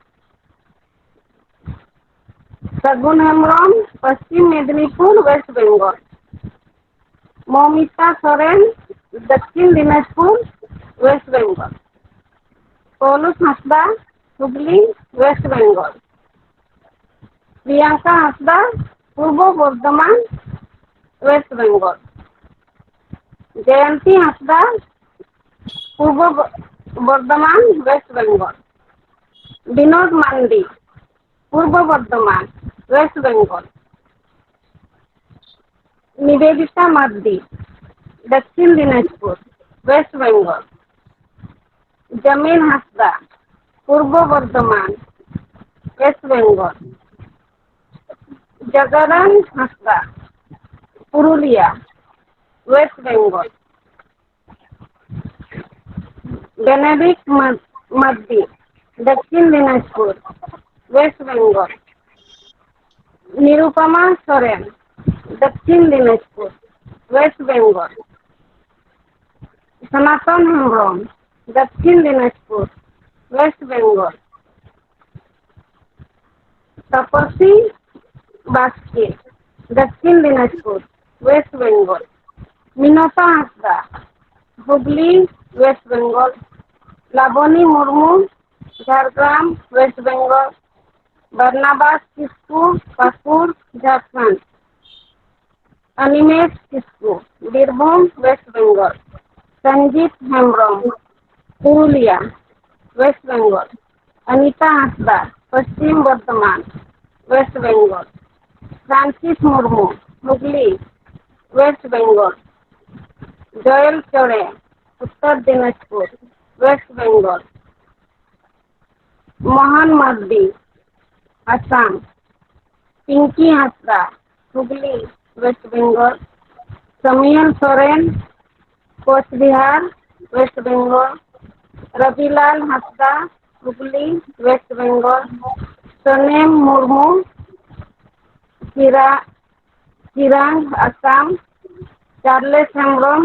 ᱥᱟᱹᱜᱩᱱ ᱦᱮᱢᱵᱨᱚᱢ, ᱯᱚᱥᱪᱤᱢ ᱢᱮᱫᱽᱱᱤᱯᱩᱨ, ᱳᱭᱮᱥᱴ ᱵᱮᱝᱜᱚᱞ᱾ ᱢᱚᱢᱤᱛᱟ ᱥᱚᱨᱮᱱ, ᱫᱚᱠᱠᱷᱤᱱ ᱫᱤᱱᱟᱡᱽᱯᱩᱨ, ᱳᱭᱮᱥᱴ ᱵᱮᱝᱜᱚᱞ᱾ ᱯᱚᱞᱚᱥ ᱦᱟᱸᱥᱫᱟ, ᱦᱩᱜᱽᱞᱤ, ᱳᱭᱮᱥᱴ ᱵᱮᱝᱜᱚᱞ᱾ ᱯᱨᱤᱭᱟᱝᱠᱟ ᱦᱟᱸᱥᱫᱟ, ᱯᱩᱨᱵᱚ ᱵᱚᱨᱫᱷᱚᱢᱟᱱ, ᱳᱭᱮᱥᱴ ᱵᱮᱝᱜᱚᱞ᱾ ᱡᱚᱭᱚᱱᱛᱤ ᱦᱟᱸᱥᱫᱟ, ᱯᱩᱨᱵᱚ ᱵᱚ-, ᱵᱚᱨᱫᱷᱚᱢᱟᱱ, ᱳᱭᱮᱥᱴ ᱵᱮᱝᱜᱚᱞ᱾ ᱵᱤᱱᱳᱫ ᱢᱟᱱᱰᱤ, ᱯᱩᱨᱵᱚ ᱵᱚᱨᱫᱷᱚᱢᱟᱱ, ᱳᱭᱮᱥᱴ ᱵᱮᱝᱜᱚᱞ᱾ ᱱᱤᱵᱮᱫᱤᱛᱟ ᱢᱟᱨᱰᱤ, ᱫᱚᱠᱠᱷᱤᱱ ᱫᱤᱱᱟᱡᱽᱯᱩᱨ, ᱳᱭᱮᱥᱴ ᱵᱮᱝᱜᱚᱞ᱾ ᱡᱟᱢᱤᱞ ᱦᱟᱸᱥᱫᱟ, ᱯᱩᱨᱵᱚ ᱵᱚᱨᱫᱷᱚᱢᱟᱱ, ᱳᱭᱮᱥᱴ ᱵᱮᱝᱜᱚᱞ᱾ ᱡᱟᱜᱟᱨᱟᱱ ᱦᱟᱸᱥᱫᱟ, ᱯᱩᱨᱩᱞᱤᱭᱟ, ᱳᱭᱮᱥᱴ ᱵᱮᱝᱜᱚᱞ᱾ ᱵᱮᱱᱮᱰᱤᱠ ᱢᱟᱨ-, ᱢᱟᱨᱰᱤ, ᱫᱚᱠᱠᱷᱤᱱ ᱫᱤᱱᱟᱡᱽᱯᱩᱨ, ᱳᱭᱮᱥᱴ ᱵᱮᱝᱜᱚᱞ᱾ ᱱᱤᱨᱩᱯᱟᱢᱟ ᱥᱚᱨᱮᱱ, ᱫᱚᱠᱠᱷᱤᱱ ᱫᱤᱱᱟᱡᱽᱯᱩᱨ, ᱳᱭᱮᱥᱴ ᱵᱮᱝᱜᱚᱞ᱾ ᱥᱚᱱᱟᱛᱚᱱ ᱦᱮᱢᱵᱨᱚᱢ, ᱫᱚᱠᱠᱷᱤᱱ ᱫᱤᱱᱟᱡᱽᱯᱩᱨ, ᱳᱭᱮᱥᱴ ᱵᱮᱝᱜᱚᱞ᱾ ᱛᱟᱯᱚᱥᱤ ᱵᱟᱥᱠᱮ, ᱫᱚᱠᱠᱷᱤᱱ ᱫᱤᱱᱟᱡᱽᱯᱩᱨ, ᱳᱭᱮᱥᱴ ᱵᱮᱝᱜᱚᱞ᱾ ᱢᱤᱱᱚᱛᱟ ᱦᱟᱸᱥᱫᱟ, ᱦᱩᱜᱽᱞᱤ, ᱳᱭᱮᱥᱴ ᱵᱮᱝᱜᱚᱞ᱾ ᱞᱟᱵᱚᱱᱤ ᱢᱩᱨᱢᱩ, ᱡᱷᱟᱲᱜᱨᱟᱢ, ᱳᱭᱮᱥᱴ ᱵᱮᱝᱜᱚᱞ᱾ ᱵᱟᱨᱱᱟᱵᱟᱥ ᱠᱤᱥᱠᱩ, ᱯᱟᱹᱠᱩᱲ, ᱡᱷᱟᱲᱠᱷᱚᱸᱰ᱾ ᱚᱱᱤᱢᱮᱥ ᱠᱤᱥᱠᱩ, ᱵᱤᱨᱵᱷᱩᱢ, ᱳᱭᱮᱥᱴ ᱵᱮᱝᱜᱚᱞ᱾ ᱥᱚᱧᱡᱤᱛ ᱦᱮᱢᱵᱨᱚᱢ, ᱯᱩᱨᱩᱞᱤᱭᱟ, ᱳᱭᱮᱥᱴ ᱵᱮᱝᱜᱚᱞ᱾ ᱚᱱᱤᱛᱟ ᱦᱟᱸᱥᱫᱟ, Paschim Bardhaman, west Bengal. Francis Murmu, Hooghly, West Bengal. ᱡᱚᱭᱮᱞ ᱪᱚᱬᱮ, ᱩᱛᱛᱚᱨ ᱫᱤᱱᱟᱡᱽᱯᱩᱨ, ᱳᱭᱮᱥᱴ ᱵᱮᱝᱜᱚᱞ᱾ ᱢᱳᱦᱚᱱ ᱢᱟᱨᱰᱤ, ᱟᱥᱟᱢ᱾ ᱯᱤᱝᱠᱤ ᱦᱟᱸᱥᱫᱟ, ᱦᱩᱜᱽᱞᱤ, ᱳᱭᱮᱥᱴ ᱵᱮᱝᱜᱚᱞ᱾ ᱥᱟᱢᱩᱭᱮᱞ ᱥᱚᱨᱮᱱ, ᱠᱳᱪᱵᱤᱦᱟᱨ, ᱳᱭᱮᱥᱴ ᱵᱮᱝᱜᱚᱞ᱾ ᱨᱚᱵᱤᱞᱟᱞ ᱦᱟᱸᱥᱫᱟ, ᱦᱩᱜᱽᱞᱤ, ᱳᱭᱮᱥᱴ ᱵᱮᱝᱜᱚᱞ᱾ ᱥᱚᱱᱮᱢ ᱢᱩᱨᱢᱩ, ᱪᱤᱨᱟ-, ᱪᱤᱨᱟᱝ, ᱟᱥᱟᱢ᱾ ᱪᱟᱨᱞᱮᱥ ᱦᱮᱢᱵᱨᱚᱢ,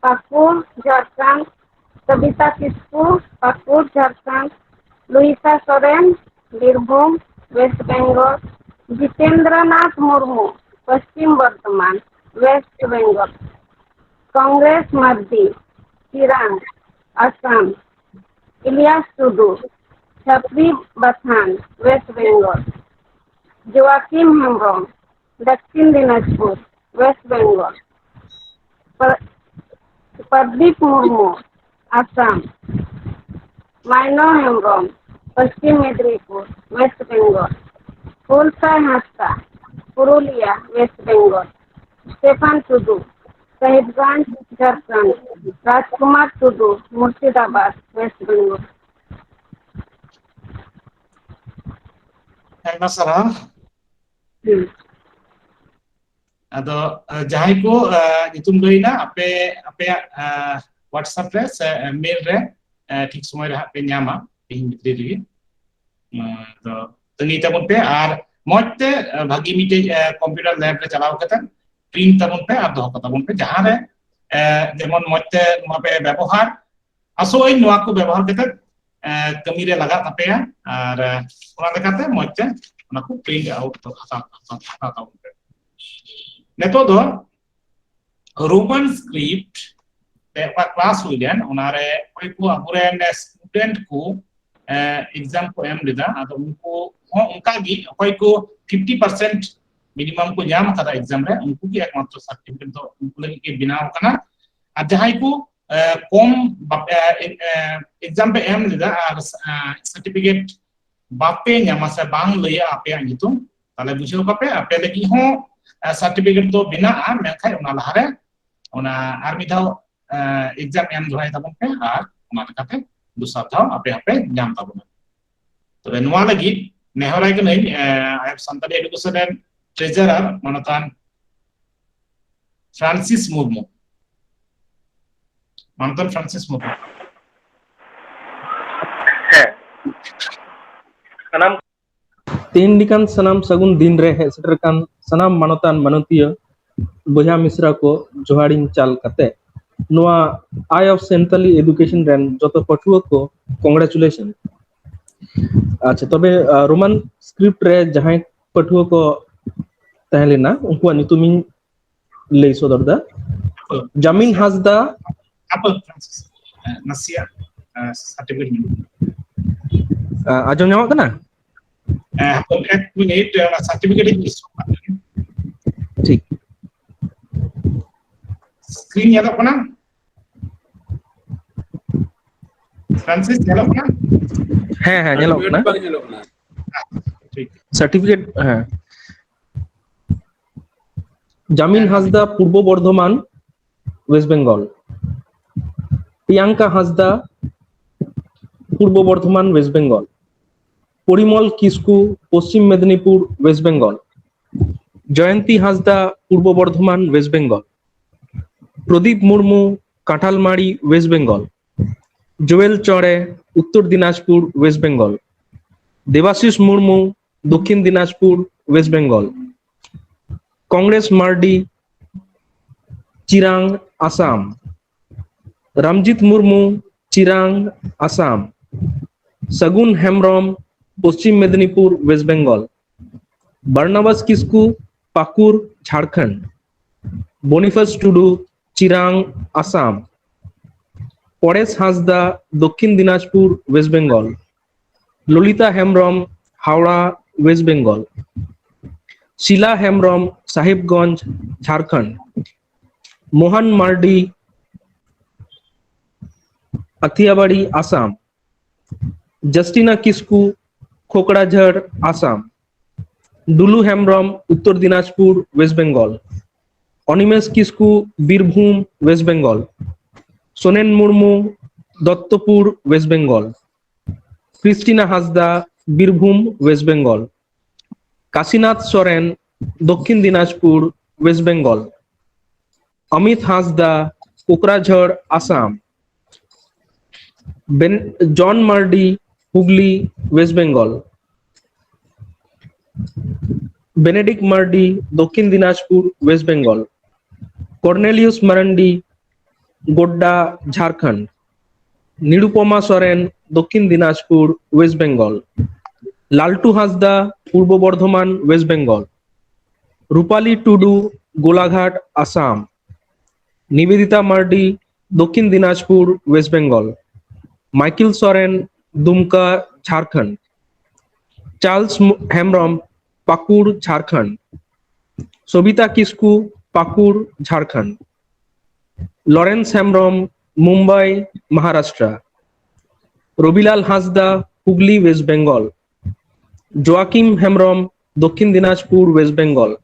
ᱯᱟᱹᱠᱩᱲ, ᱡᱷᱟᱲᱠᱷᱚᱸᱰ᱾ ᱥᱚᱵᱤᱛᱟ ᱠᱤᱥᱠᱩ, ᱯᱟᱹᱠᱩᱲ, ᱡᱷᱟᱲᱠᱷᱚᱸᱰ᱾ ᱞᱩᱭᱤᱥᱟ ᱥᱚᱨᱮᱱ, ᱵᱤᱨᱵᱷᱩᱢ, ᱳᱭᱮᱥᱴ ᱵᱮᱝᱜᱚᱞ᱾ ᱡᱤᱛᱮᱱᱫᱨᱚᱱᱟᱛᱷ ᱢᱩᱨᱢᱩ, ᱯᱚᱥᱪᱤᱢ ᱵᱚᱨᱫᱷᱚᱢᱟᱱ, ᱳᱭᱮᱥᱴ ᱵᱮᱝᱜᱚᱞ᱾ ᱠᱚᱝᱜᱨᱮᱥ ᱢᱟᱨᱰᱤ, ᱪᱤᱨᱟᱝ, ᱟᱥᱟᱢ᱾ ᱤᱞᱤᱭᱟᱥ ᱴᱩᱰᱩ, ᱪᱷᱟᱯᱨᱤ ᱵᱟᱛᱷᱟᱱ, ᱳᱭᱮᱥᱴ ᱵᱮᱝᱜᱚᱞ᱾ ᱡᱳᱣᱟᱠᱤᱢ ᱦᱮᱢᱵᱨᱚᱢ, ᱫᱚᱠᱠᱷᱤᱱ ᱫᱤᱱᱟᱡᱽᱯᱩᱨ, ᱳᱭᱮᱥᱴ ᱵᱮᱝᱜᱚᱞ᱾ ᱯᱨᱚ-, ᱯᱨᱚᱫᱤᱯ ᱢᱩᱨᱢᱩ, ᱟᱥᱟᱢ᱾ ᱢᱟᱭᱱᱚ ᱦᱮᱢᱵᱨᱚᱢ, ᱯᱚᱥᱪᱤᱢ ᱢᱮᱫᱽᱱᱤᱯᱩᱨ, ᱳᱭᱮᱥᱴ ᱵᱮᱝᱜᱚᱞ᱾ ᱦᱩᱞᱥᱟᱭ ᱦᱟᱸᱥᱫᱟ, ᱯᱩᱨᱩᱞᱤᱭᱟ, ᱳᱭᱮᱥᱴ ᱵᱮᱝᱜᱚᱞ᱾ ᱥᱴᱮᱯᱷᱟᱱ ᱴᱩᱰᱩ, ᱥᱟᱦᱤᱵᱽᱜᱚᱸᱡᱽ, ᱡᱷᱟᱲᱠᱷᱚᱸᱰ᱾ ᱨᱟᱡᱽᱠᱩᱢᱟᱨ ᱴᱩᱰᱩ, ᱢᱩᱨᱥᱤᱫᱟᱵᱟᱫᱽ, ᱳᱭᱮᱥᱴ ᱵᱮᱝᱜᱚᱞ᱾ ᱟᱭᱢᱟ ᱥᱟᱨᱦᱟᱣ᱾ ᱦᱩᱸ᱾ ᱟᱫᱚ ᱟᱸ, ᱡᱟᱦᱟᱸᱭ ᱠᱚ ᱟᱸ, ᱧᱩᱛᱩᱢ ᱞᱟᱹᱭᱱᱟ ᱟᱯᱮ ᱟᱯᱮᱭᱟᱜ ᱟᱸ, WhatsApp ᱨᱮ ᱥᱮ ᱢᱮᱞ ᱨᱮ ᱴᱷᱤᱠ ᱥᱚᱢᱚᱭ ᱨᱮ ᱦᱟᱸᱜ ᱯᱮ ᱧᱟᱢᱟ ᱛᱮᱦᱮᱧ ᱵᱷᱤᱛᱨᱤ ᱨᱮᱜᱮ᱾ ᱛᱚ ᱛᱟᱹᱜᱤᱭ ᱛᱟᱵᱚᱱ ᱯᱮ ᱟᱨ ᱢᱚᱡᱽ ᱛᱮ ᱵᱷᱟᱹᱜᱤ ᱢᱤᱫᱴᱮᱡ ᱠᱚᱢᱯᱤᱭᱩᱴᱟᱨ ᱞᱮᱵ ᱨᱮ ᱪᱟᱞᱟᱣ ᱠᱟᱛᱮ ᱯᱨᱤᱱᱴ ᱛᱟᱵᱚᱱ ᱯᱮ ᱟᱨ ᱫᱚᱦᱚ ᱠᱟᱛᱟᱵᱚᱱ ᱯᱮ, ᱡᱟᱦᱟᱸ ᱨᱮ ᱡᱮᱢᱚᱱ ᱢᱚᱡᱽ ᱛᱮ ᱱᱚᱣᱟ ᱯᱮ ᱵᱮᱵᱚᱦᱟᱨ᱾ ᱟᱥᱚᱜ ᱟᱹᱧ ᱱᱚᱣᱟ ᱠᱚ ᱵᱮᱵᱚᱦᱟᱨ ᱠᱟᱛᱮ ᱠᱟᱹᱢᱤ ᱨᱮ ᱞᱟᱜᱟᱜ ᱛᱟᱯᱮᱭᱟ ᱟᱨ ᱚᱱᱟ ᱞᱮᱠᱟᱛᱮ ᱢᱚᱡᱽ ᱛᱮ ᱚᱱᱟ ᱠᱚ ᱯᱨᱤᱱᱴ ᱟᱣᱩᱴ ᱦᱟᱛᱟᱣ ᱛᱟᱵᱚᱱ ᱯᱮ᱾ ᱱᱤᱛᱚᱜ ᱫᱚ ᱨᱳᱢᱟᱱ ᱥᱠᱨᱤᱯᱴ ᱛᱮ ᱚᱠᱟ ᱠᱞᱟᱥ ᱦᱩᱭ ᱞᱮᱱ, ᱚᱱᱟᱨᱮ ᱚᱠᱚᱭ ᱠᱚ ᱟᱵᱚᱨᱮᱱ ᱥᱴᱩᱰᱮᱱᱴ ᱠᱚ ᱮᱠᱡᱟᱢ ᱠᱚ ᱮᱢ ᱞᱮᱫᱟ, ᱟᱫᱚ ᱩᱱᱠᱩ ᱦᱚᱸ ᱚᱱᱠᱟ ᱜᱮ ᱚᱠᱚᱭ ᱠᱚ ᱯᱷᱤᱯᱴᱤ ᱯᱟᱨᱥᱮᱱᱴ ᱢᱤᱱᱤᱢᱟᱢ ᱠᱚ ᱧᱟᱢ ᱟᱠᱟᱫᱟ ᱮᱠᱡᱟᱢ ᱨᱮ, ᱩᱱᱠᱩ ᱜᱮ ᱮᱠᱢᱟᱛᱨᱚ ᱥᱟᱨᱴᱤᱯᱷᱤᱠᱮᱴ ᱫᱚ ᱩᱱᱠᱩ ᱞᱟᱹᱜᱤᱫ ᱜᱮ ᱵᱮᱱᱟᱣ ᱟᱠᱟᱱᱟ᱾ ᱟᱨ ᱡᱟᱦᱟᱸᱭ ᱠᱚ ᱠᱚᱢ ᱮᱠᱡᱟᱢ ᱯᱮ ᱮᱢ ᱞᱮᱫᱟ ᱟᱨ ᱥᱟᱨᱴᱤᱯᱷᱤᱠᱮᱴ ᱵᱟᱯᱮ ᱧᱟᱢᱟ ᱥᱮ ᱵᱟᱝ ᱞᱟᱹᱭᱟ ᱟᱯᱮᱭᱟᱜ ᱧᱩᱛᱩᱢ, ᱛᱟᱦᱞᱮ ᱵᱩᱡᱷᱟᱹᱣ ᱠᱟᱯᱮ ᱟᱯᱮ ᱞᱟᱹᱜᱤᱫ ᱦᱚᱸ ᱥᱟᱨᱴᱤᱯᱷᱤᱠᱮᱴ ᱫᱚ ᱵᱮᱱᱟᱜᱼᱟ, ᱢᱮᱱᱠᱷᱟᱱ ᱚᱱᱟ ᱞᱟᱦᱟᱨᱮ ᱚᱱᱟ ᱟᱨ ᱢᱤᱫ ᱫᱷᱟᱣ ᱮᱠᱡᱟᱢ ᱮᱢ ᱫᱚᱦᱲᱟᱭ ᱛᱟᱵᱚᱱ ᱯᱮ ᱟᱨ ᱚᱱᱟ ᱞᱮᱠᱟᱛᱮ ᱫᱚᱥᱟᱨ ᱫᱷᱟᱣ ᱟᱯᱮ ᱦᱚᱸᱯᱮ ᱧᱟᱢ ᱛᱟᱵᱚᱱᱟ᱾ ᱛᱚᱵᱮ ᱱᱚᱣᱟ ᱞᱟᱹᱜᱤᱫ ᱱᱮᱦᱚᱨᱟᱭ ᱠᱟᱹᱱᱟᱹᱧ ᱟᱭ ᱮᱯᱷ ᱥᱟᱱᱛᱟᱲᱤ ᱮᱰᱩᱠᱮᱥᱚᱱ ᱨᱮᱱ ᱴᱨᱮᱡᱟᱨᱟᱨ ᱢᱟᱱᱚᱛᱟᱱ ᱯᱷᱨᱟᱱᱥᱤᱥ ᱢᱩᱨᱢᱩ᱾ ᱢᱟᱱᱚᱛᱟᱱ ᱯᱷᱨᱟᱱᱥᱤᱥ ᱢᱩᱨᱢᱩ᱾ ᱦᱮᱸ, ᱥᱟᱱᱟᱢ ᱛᱮᱦᱮᱧ ᱞᱮᱠᱟᱱ ᱥᱟᱱᱟᱢ ᱥᱟᱹᱜᱩᱱ ᱫᱤᱱ ᱨᱮ ᱦᱮᱡ ᱥᱮᱴᱮᱨ ᱟᱠᱟᱱ ᱥᱟᱱᱟᱢ ᱢᱟᱱᱚᱛᱟᱱ ᱢᱟᱱᱚᱛᱤᱭᱟᱹ ᱵᱚᱭᱦᱟ ᱢᱤᱥᱨᱟ ᱠᱚ ᱡᱚᱦᱟᱨᱤᱧ ᱪᱟᱞ ᱠᱟᱛᱮ, ᱱᱚᱣᱟ ᱟᱭ ᱚᱯᱷ ᱥᱟᱱᱛᱟᱞᱤ ᱮᱰᱩᱠᱮᱥᱚᱱ ᱨᱮᱱ ᱡᱚᱛᱚ ᱯᱟᱹᱴᱷᱩᱣᱟᱹ ᱠᱚ ᱠᱚᱝᱜᱨᱮᱪᱩᱞᱮᱥᱚᱱ᱾ ᱟᱪᱪᱷᱟ, ᱛᱚᱵᱮ ᱨᱳᱢᱟᱱ ᱥᱠᱨᱤᱯᱴ ᱨᱮ ᱡᱟᱦᱟᱸᱭ ᱯᱟᱹᱴᱷᱩᱣᱟᱹ ᱠᱚ ᱛᱟᱦᱮᱸ ᱞᱮᱱᱟ, ᱩᱱᱠᱩᱣᱟᱜ ᱧᱩᱛᱩᱢᱤᱧ ᱞᱟᱹᱭ ᱥᱚᱫᱚᱨ ᱫᱟ᱾ ᱡᱟᱢᱤᱱ ᱦᱟᱸᱥᱫᱟ᱾ ᱦᱟᱯᱮ, ᱱᱟᱥᱮᱭᱟᱜ ᱥᱟᱨᱴᱤᱯᱷᱤᱠᱮᱴ ᱧᱟᱢᱚᱜ ᱟᱸᱡᱚᱢ ᱧᱟᱢᱚᱜ ᱠᱟᱱᱟ? ᱦᱮᱸ, ᱦᱟᱯᱮ ᱮᱠ ᱢᱤᱱᱤᱴ, ᱚᱱᱟ ᱥᱟᱨᱴᱤᱯᱷᱤᱠᱮᱴ ᱤᱧ ᱤᱥᱩ ᱠᱟᱜ ᱞᱮᱜᱮ᱾ ᱴᱷᱤᱠ᱾ ᱥᱠᱨᱤᱱ ᱧᱮᱞᱚᱜ ᱠᱟᱱᱟ? ᱯᱷᱨᱟᱱᱥᱤᱥ, ᱧᱮᱞᱚᱜ ᱠᱟᱱᱟ? ᱦᱮᱸ, ᱦᱮᱸ, ᱧᱮᱞᱚᱜ ᱠᱟᱱᱟ᱾ ᱴᱷᱤᱠ᱾ ᱥᱟᱨᱴᱤᱯᱷᱤᱠᱮᱴ, ᱦᱮᱸ᱾ Jamin Hansda, Purba Bardhaman, west Bengal. Piyanka Hansda, Purba Bardhaman, west Bengal. Parimal Kisku, Paschim Medinipur, west Bengal. Jayanti Hansda, Purba Bardhaman, west Bengal. Pradip Murmu, Kanthalmari, west Bengal. Joel Chore, Uttar Dinajpur, west Bengal. Debashis Murmu, Dakshin Dinajpur, west Bengal. Congress Mardi, Chirang, Assam. Ramjit Murmu, Chirang, Assam. Sagun Hembrom, Paschim Medinipur, west Bengal. Barnabas Kisku, Pakur, Jharkhand. Boniface Tudu, Chirang, Assam. Paresh Hansda, দক্ষিণ Dinajpur, west Bengal. Lalita Hembrom, Howrah, west Bengal. Shila Hembrom, Sahebganj, Jharkhand. Mohan Mardi, Athiabari, Assam. Justina Kisku, Kokrajhar, Assam. Dulu Hembrom, Uttar Dinajpur, west Bengal. Animesh Kisku, Birbhum, west Bengal. Sonen Murmu, Dattapur, west Bengal. Christina Hansda, Birbhum, west Bengal. Kashinath Soren, Dakshin Dinajpur, west Bengal. Amit Hansda, Kokrajhar, Assam. Ben-, John Mardi, Hooghly, west Bengal. Benedict Mardi, Dakshin Dinajpur, west Bengal. Cornelius Marandi, Godda, Jharkhand. Nirupama Soren, Dakshin Dinajpur, west Bengal. Laltu Hansda, Purba Bardhaman, west Bengal. Rupali Tudu, Golaghat, Assam. Nibedita Mardi, Dakshin Dinajpur, west Bengal. Michael Soren, Dumka, Jharkhand. Charles মু-, Hembrom, Pakur, Jharkhand. Sabita Kisku, Pakur, Jharkhand. Lawrence Hembrom, Mumbai, Maharashtra. Rabilal Hansda, Hooghly, west Bengal. Joachim Hembrom, Dakshin Dinajpur, west Bengal.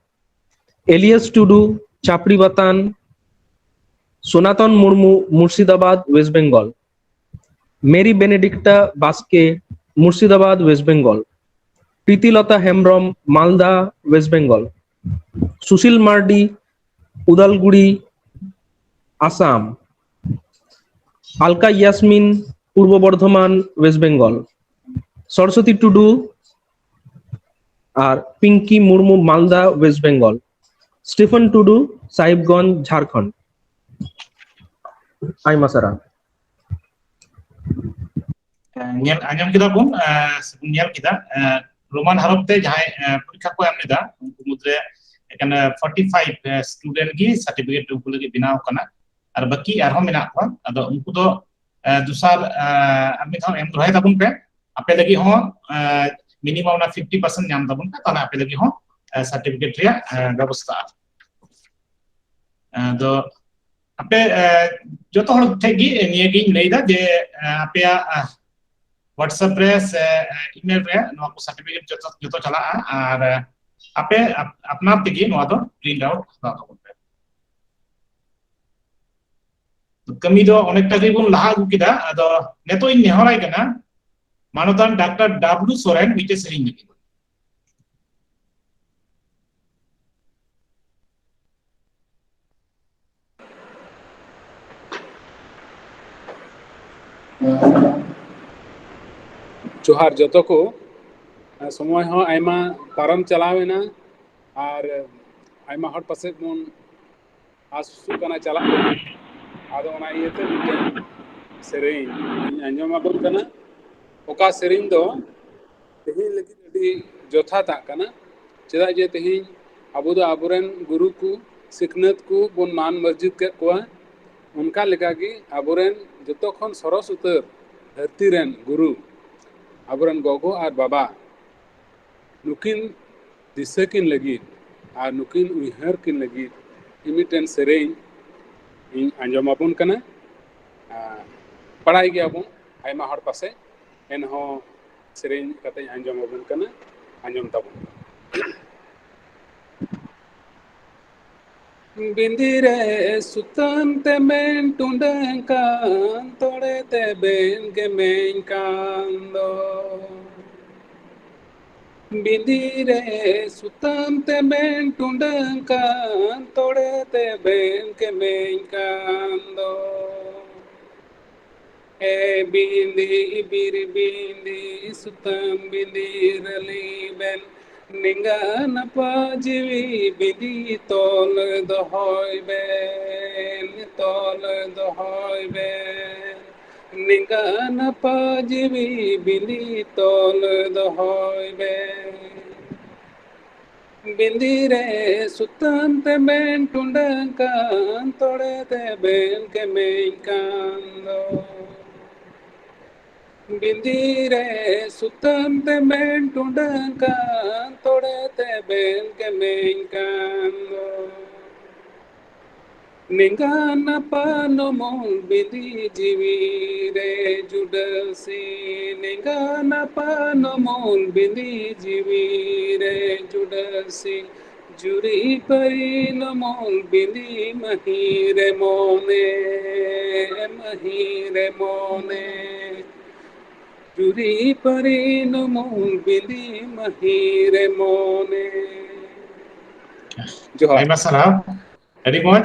Elias Tudu, Chapribatan. Sanatan Murmu, Murshidabad, west Bengal. Mary Benedicta Baske, Murshidabad, west Bengal. Pritilata Hembrom, Malda, west Bengal. Sushil Mardi, Udalguri, Assam. ᱟᱞᱠᱟ ᱭᱟᱥᱢᱤᱱ, ᱯᱩᱨᱵᱚ ᱵᱚᱨᱫᱷᱚᱢᱟᱱ, ᱳᱭᱮᱥᱴ ᱵᱮᱝᱜᱚᱞ᱾ ᱥᱚᱨᱚᱥᱚᱛᱤ ᱴᱩᱰᱩ ᱟᱨ ᱯᱤᱝᱠᱤ ᱢᱩᱨᱢᱩ, ᱢᱟᱞᱫᱟ, ᱳᱭᱮᱥᱴ ᱵᱮᱝᱜᱚᱞ᱾ ᱥᱴᱤᱯᱷᱟᱱ ᱴᱩᱰᱩ, ᱥᱟᱦᱤᱵᱽᱜᱚᱸᱡᱽ, ᱡᱷᱟᱲᱠᱷᱚᱸᱰ᱾ ᱟᱭᱢᱟ ᱥᱟᱨᱦᱟᱣ᱾ ᱧᱮᱞ ᱟᱸᱡᱚᱢ ᱠᱮᱫᱟ ᱵᱚᱱ, ᱮ, ᱥᱮᱵᱚᱱ ᱧᱮᱞ ᱠᱮᱫᱟ, ᱮ, ᱨᱳᱢᱟᱱ ᱦᱚᱨᱚᱯ ᱛᱮ ᱡᱟᱦᱟᱸᱭ, ᱮ, ᱯᱚᱨᱤᱠᱠᱷᱟ ᱠᱚ ᱮᱢ ᱞᱮᱫᱟ, ᱩᱱᱠᱩ ᱢᱩᱫᱽᱨᱮ ᱮᱠᱷᱮᱱ ᱯᱷᱳᱨᱴᱤ ᱯᱷᱟᱭᱤᱵᱷ student ᱜᱮ ᱥᱟᱨᱴᱤᱯᱷᱤᱠᱮᱴ ᱩᱱᱠᱩ ᱞᱟᱹᱜᱤᱫ ᱵᱮᱱᱟᱣ ᱠᱟᱱᱟ, ᱟᱨ ᱵᱟᱹᱠᱤ ᱟᱨᱦᱚᱸ ᱢᱮᱱᱟᱜ ᱠᱚᱣᱟ᱾ ᱟᱫᱚ ᱩᱱᱠᱩ ᱫᱚ, ᱮ, ᱫᱚᱥᱟᱨ, ᱮ, ᱟᱨ ᱢᱤᱫ ᱫᱷᱟᱣ ᱮᱢ ᱫᱚᱦᱚᱭ ᱛᱟᱵᱚᱱ ᱯᱮ᱾ ᱟᱯᱮ ᱞᱟᱹᱜᱤᱫ ᱦᱚᱸ, ᱮ, ᱢᱤᱱᱤᱢᱟᱢ ᱚᱱᱟ ᱯᱷᱤᱯᱴᱤ ᱯᱟᱨᱥᱮᱱᱴ ᱧᱟᱢ ᱛᱟᱵᱚᱱ ᱯᱮ, ᱛᱟᱦᱚᱞᱮ ᱟᱯᱮ ᱞᱟᱹᱜᱤᱫ ᱦᱚᱸ, ᱮ, ᱥᱟᱨᱴᱤᱯᱷᱤᱠᱮᱴ ᱨᱮᱭᱟᱜ, ᱮ, ᱵᱮᱵᱚᱥᱛᱷᱟᱜᱼᱟ᱾ ᱟᱫᱚ ᱟᱯᱮ, ᱮ, ᱡᱚᱛᱚ ᱦᱚᱲ ᱴᱷᱮᱱ ᱜᱮ ᱱᱤᱭᱟᱹ ᱜᱤᱧ ᱞᱟᱹᱭᱫᱟ ᱡᱮ, ᱮ, ᱟᱯᱮᱭᱟᱜ, ᱮ, WhatsApp ᱨᱮ ᱥᱮ, ᱮ, email ᱨᱮ ᱱᱚᱣᱟ ᱠᱚ ᱥᱟᱨᱴᱤᱯᱷᱤᱠᱮᱴ ᱡᱚᱛᱚ, ᱡᱚᱛᱚ ᱪᱟᱞᱟᱜᱼᱟ, ᱟᱨ, ᱮ, ᱟᱯᱮ ᱟᱯ-, ᱟᱯᱱᱟᱨ ᱛᱮᱜᱮ ᱱᱚᱣᱟ ᱫᱚ ᱯᱨᱤᱱᱴ ᱟᱣᱩᱴ ᱦᱟᱛᱟᱣ ᱛᱟᱵᱚᱱ ᱯᱮ᱾ ᱠᱟᱹᱢᱤ ᱫᱚ ᱚᱱᱮᱠᱴᱟ ᱜᱮᱵᱚᱱ ᱞᱟᱦᱟ ᱟᱹᱜᱩ ᱠᱮᱫᱟ᱾ ᱟᱫᱚ ᱱᱤᱛᱚᱜ ᱤᱧ ᱱᱮᱦᱚᱨᱟᱭ ᱠᱟᱱᱟ ᱢᱟᱱᱚᱛᱟᱱ ᱰᱟᱠᱛᱟᱨ ᱰᱟᱵᱞᱩ ᱥᱚᱨᱮᱱ ᱢᱤᱫᱴᱮᱡ ᱥᱮᱨᱮᱧ ᱞᱟᱹᱜᱤᱫ᱾ ᱡᱚᱦᱟᱨ ᱡᱚᱛᱚ ᱠᱚ᱾ ᱥᱚᱢᱚᱭ ᱦᱚᱸ ᱟᱭᱢᱟ ᱯᱟᱨᱚᱢ ᱪᱟᱞᱟᱣ ᱮᱱᱟ, ᱟᱨ ᱟᱭᱢᱟ ᱦᱚᱲ ᱯᱟᱥᱮᱡ ᱵᱚᱱ ᱟᱥ ᱦᱩᱥᱩᱜ ᱠᱟᱱᱟ ᱪᱟᱞᱟᱜ ᱞᱟᱹᱜᱤᱫ᱾ ᱟᱫᱚ ᱚᱱᱟ ᱤᱭᱟᱹᱛᱮ ᱢᱤᱫᱴᱮᱱ ᱥᱮᱨᱮᱧ ᱤᱧ ᱟᱸᱡᱚᱢ ᱟᱵᱚᱱ ᱠᱟᱱᱟ᱾ ᱚᱠᱟ ᱥᱮᱨᱮᱧ ᱫᱚ ᱛᱮᱦᱮᱧ ᱞᱟᱹᱜᱤᱫ ᱟᱹᱰᱤ ᱡᱚᱛᱷᱟᱛᱟᱜ ᱠᱟᱱᱟ᱾ ᱪᱮᱫᱟᱜ ᱡᱮ ᱛᱮᱦᱮᱧ ᱟᱵᱚ ᱫᱚ ᱟᱵᱚᱨᱮᱱ ᱜᱩᱨᱩ ᱠᱚ, ᱥᱤᱠᱷᱱᱟᱹᱛ ᱠᱚ ᱵᱚᱱ ᱢᱟᱱ ᱢᱚᱥᱡᱤᱫ ᱠᱮᱫ ᱠᱚᱣᱟ᱾ ᱚᱱᱠᱟ ᱞᱮᱠᱟᱜᱮ ᱟᱵᱚᱨᱮᱱ ᱡᱚᱛᱚ ᱠᱷᱚᱱ ᱥᱚᱨᱚᱥ ᱩᱛᱟᱹᱨ ᱫᱷᱟᱹᱨᱛᱤ ᱨᱮᱱ ᱜᱩᱨᱩ, ᱟᱵᱚᱨᱮᱱ ᱜᱚᱜᱚ ᱟᱨ ᱵᱟᱵᱟ, ᱱᱩᱠᱤᱱ ᱫᱤᱥᱟᱹ ᱠᱤᱱ ᱞᱟᱹᱜᱤᱫ ᱟᱨ ᱱᱩᱠᱤᱱ ᱩᱭᱦᱟᱹᱨ ᱠᱤᱱ ᱞᱟᱹᱜᱤᱫ ᱢᱤᱫᱴᱮᱱ ᱥᱮᱨᱮᱧ ᱤᱧ ᱟᱸᱡᱚᱢ ᱟᱵᱚᱱ ᱠᱟᱱᱟ᱾ ᱟᱨ ᱵᱟᱲᱟᱭ ᱜᱮᱭᱟᱵᱚᱱ ᱟᱭᱢᱟ ᱦᱚᱲ ᱯᱟᱥᱮᱡ, ᱮᱱᱦᱚᱸ ᱥᱮᱨᱮᱧ ᱠᱟᱛᱮᱧ ᱟᱸᱡᱚᱢ ᱟᱵᱚᱱ ᱠᱟᱱᱟ, ᱟᱸᱡᱚᱢ ᱛᱟᱵᱚᱱ ᱯᱮ᱾ ᱵᱤᱸᱫᱤ ᱨᱮ ᱥᱩᱛᱟᱹᱢ ᱛᱮᱵᱮᱱ ᱴᱩᱸᱰᱟᱹᱝ ᱠᱟᱱ, ᱛᱚᱲᱮ ᱛᱮᱵᱮᱱ ᱜᱮᱢᱮᱧ ᱠᱟᱱ ᱫᱚ᱾ ᱵᱤᱸᱫᱤ ᱨᱮ ᱥᱩᱛᱟᱹᱢ ᱛᱮᱵᱮᱱ ᱴᱩᱸᱰᱟᱹᱝ ᱠᱟᱱ, ᱛᱚᱲᱮ ᱛᱮᱵᱮᱱ ᱜᱮᱢᱮᱧ ᱠᱟᱱ ᱫᱚ᱾ ᱵᱤᱸᱫᱤ, ᱵᱤᱨ ᱵᱤᱸᱫᱤ, ᱥᱩᱛᱟᱹᱢ ᱵᱤᱸᱫᱤ, ᱨᱟᱹᱞᱤ ᱵᱮᱱ, ᱱᱮᱸᱜᱟ ᱱᱟᱯᱟ ᱡᱤᱣᱤ ᱵᱤᱸᱫᱤ ᱛᱚᱞ ᱫᱚᱦᱚᱭ ᱵᱮᱱ, ᱛᱚᱞ ᱫᱚᱦᱚᱭ ᱵᱮᱱ᱾ ᱱᱮᱸᱜᱟ ᱱᱟᱯᱟ ᱡᱤᱣᱤ ᱵᱤᱸᱫᱤ ᱛᱚᱞ ᱫᱚᱦᱚᱭ ᱵᱮᱱ᱾ ᱵᱤᱸᱫᱤ ᱨᱮ ᱥᱩᱛᱟᱹᱢ ᱛᱮᱵᱮᱱ ᱴᱩᱸᱰᱟᱹᱝ ᱠᱟᱱ, ᱛᱚᱲᱮ ᱛᱮᱵᱮᱱ ᱠᱮᱢᱮᱧ ᱠᱟᱱ ᱫᱚ᱾ ᱵᱤᱸᱫᱤ ᱨᱮ ᱥᱩᱛᱟᱹᱢ ᱛᱮᱵᱮᱱ ᱴᱩᱸᱰᱟᱹᱝ ᱠᱟᱱ, ᱛᱚᱲᱮ ᱛᱮᱵᱮᱱ ᱠᱮᱢᱮᱧ ᱠᱟᱱ ᱫᱚ᱾ ᱱᱮᱸᱜᱟ ᱱᱟᱯᱟ ᱱᱚᱢᱚᱞ ᱵᱤᱸᱫᱤ ᱡᱤᱣᱤ ᱨᱮ ᱡᱩᱰᱟᱹᱥᱤ, ᱱᱮᱸᱜᱟ ᱱᱟᱯᱟ ᱱᱚᱢᱚᱞ ᱵᱤᱸᱫᱤ ᱡᱤᱣᱤ ᱨᱮ ᱡᱩᱰᱟᱹᱥᱤ, ᱡᱩᱨᱤ ᱯᱟᱹᱨᱤ ᱱᱚᱢᱚᱞ ᱵᱤᱸᱫᱤ ᱢᱟᱹᱦᱤ ᱨᱮ ᱢᱚᱱᱮ, ᱢᱟᱹᱦᱤ ᱨᱮ ᱢᱚᱱᱮ, ᱡᱩᱨᱤ ᱯᱟᱹᱨᱤ ᱱᱚᱢᱚᱞ ᱵᱤᱸᱫᱤ ᱢᱟᱹᱦᱤ ᱨᱮ ᱢᱚᱱᱮ᱾ ᱡᱚᱦᱟᱨ᱾ ᱟᱭᱢᱟ ᱥᱟᱨᱦᱟᱣ, ᱟᱹᱰᱤ ᱢᱚᱡᱽ᱾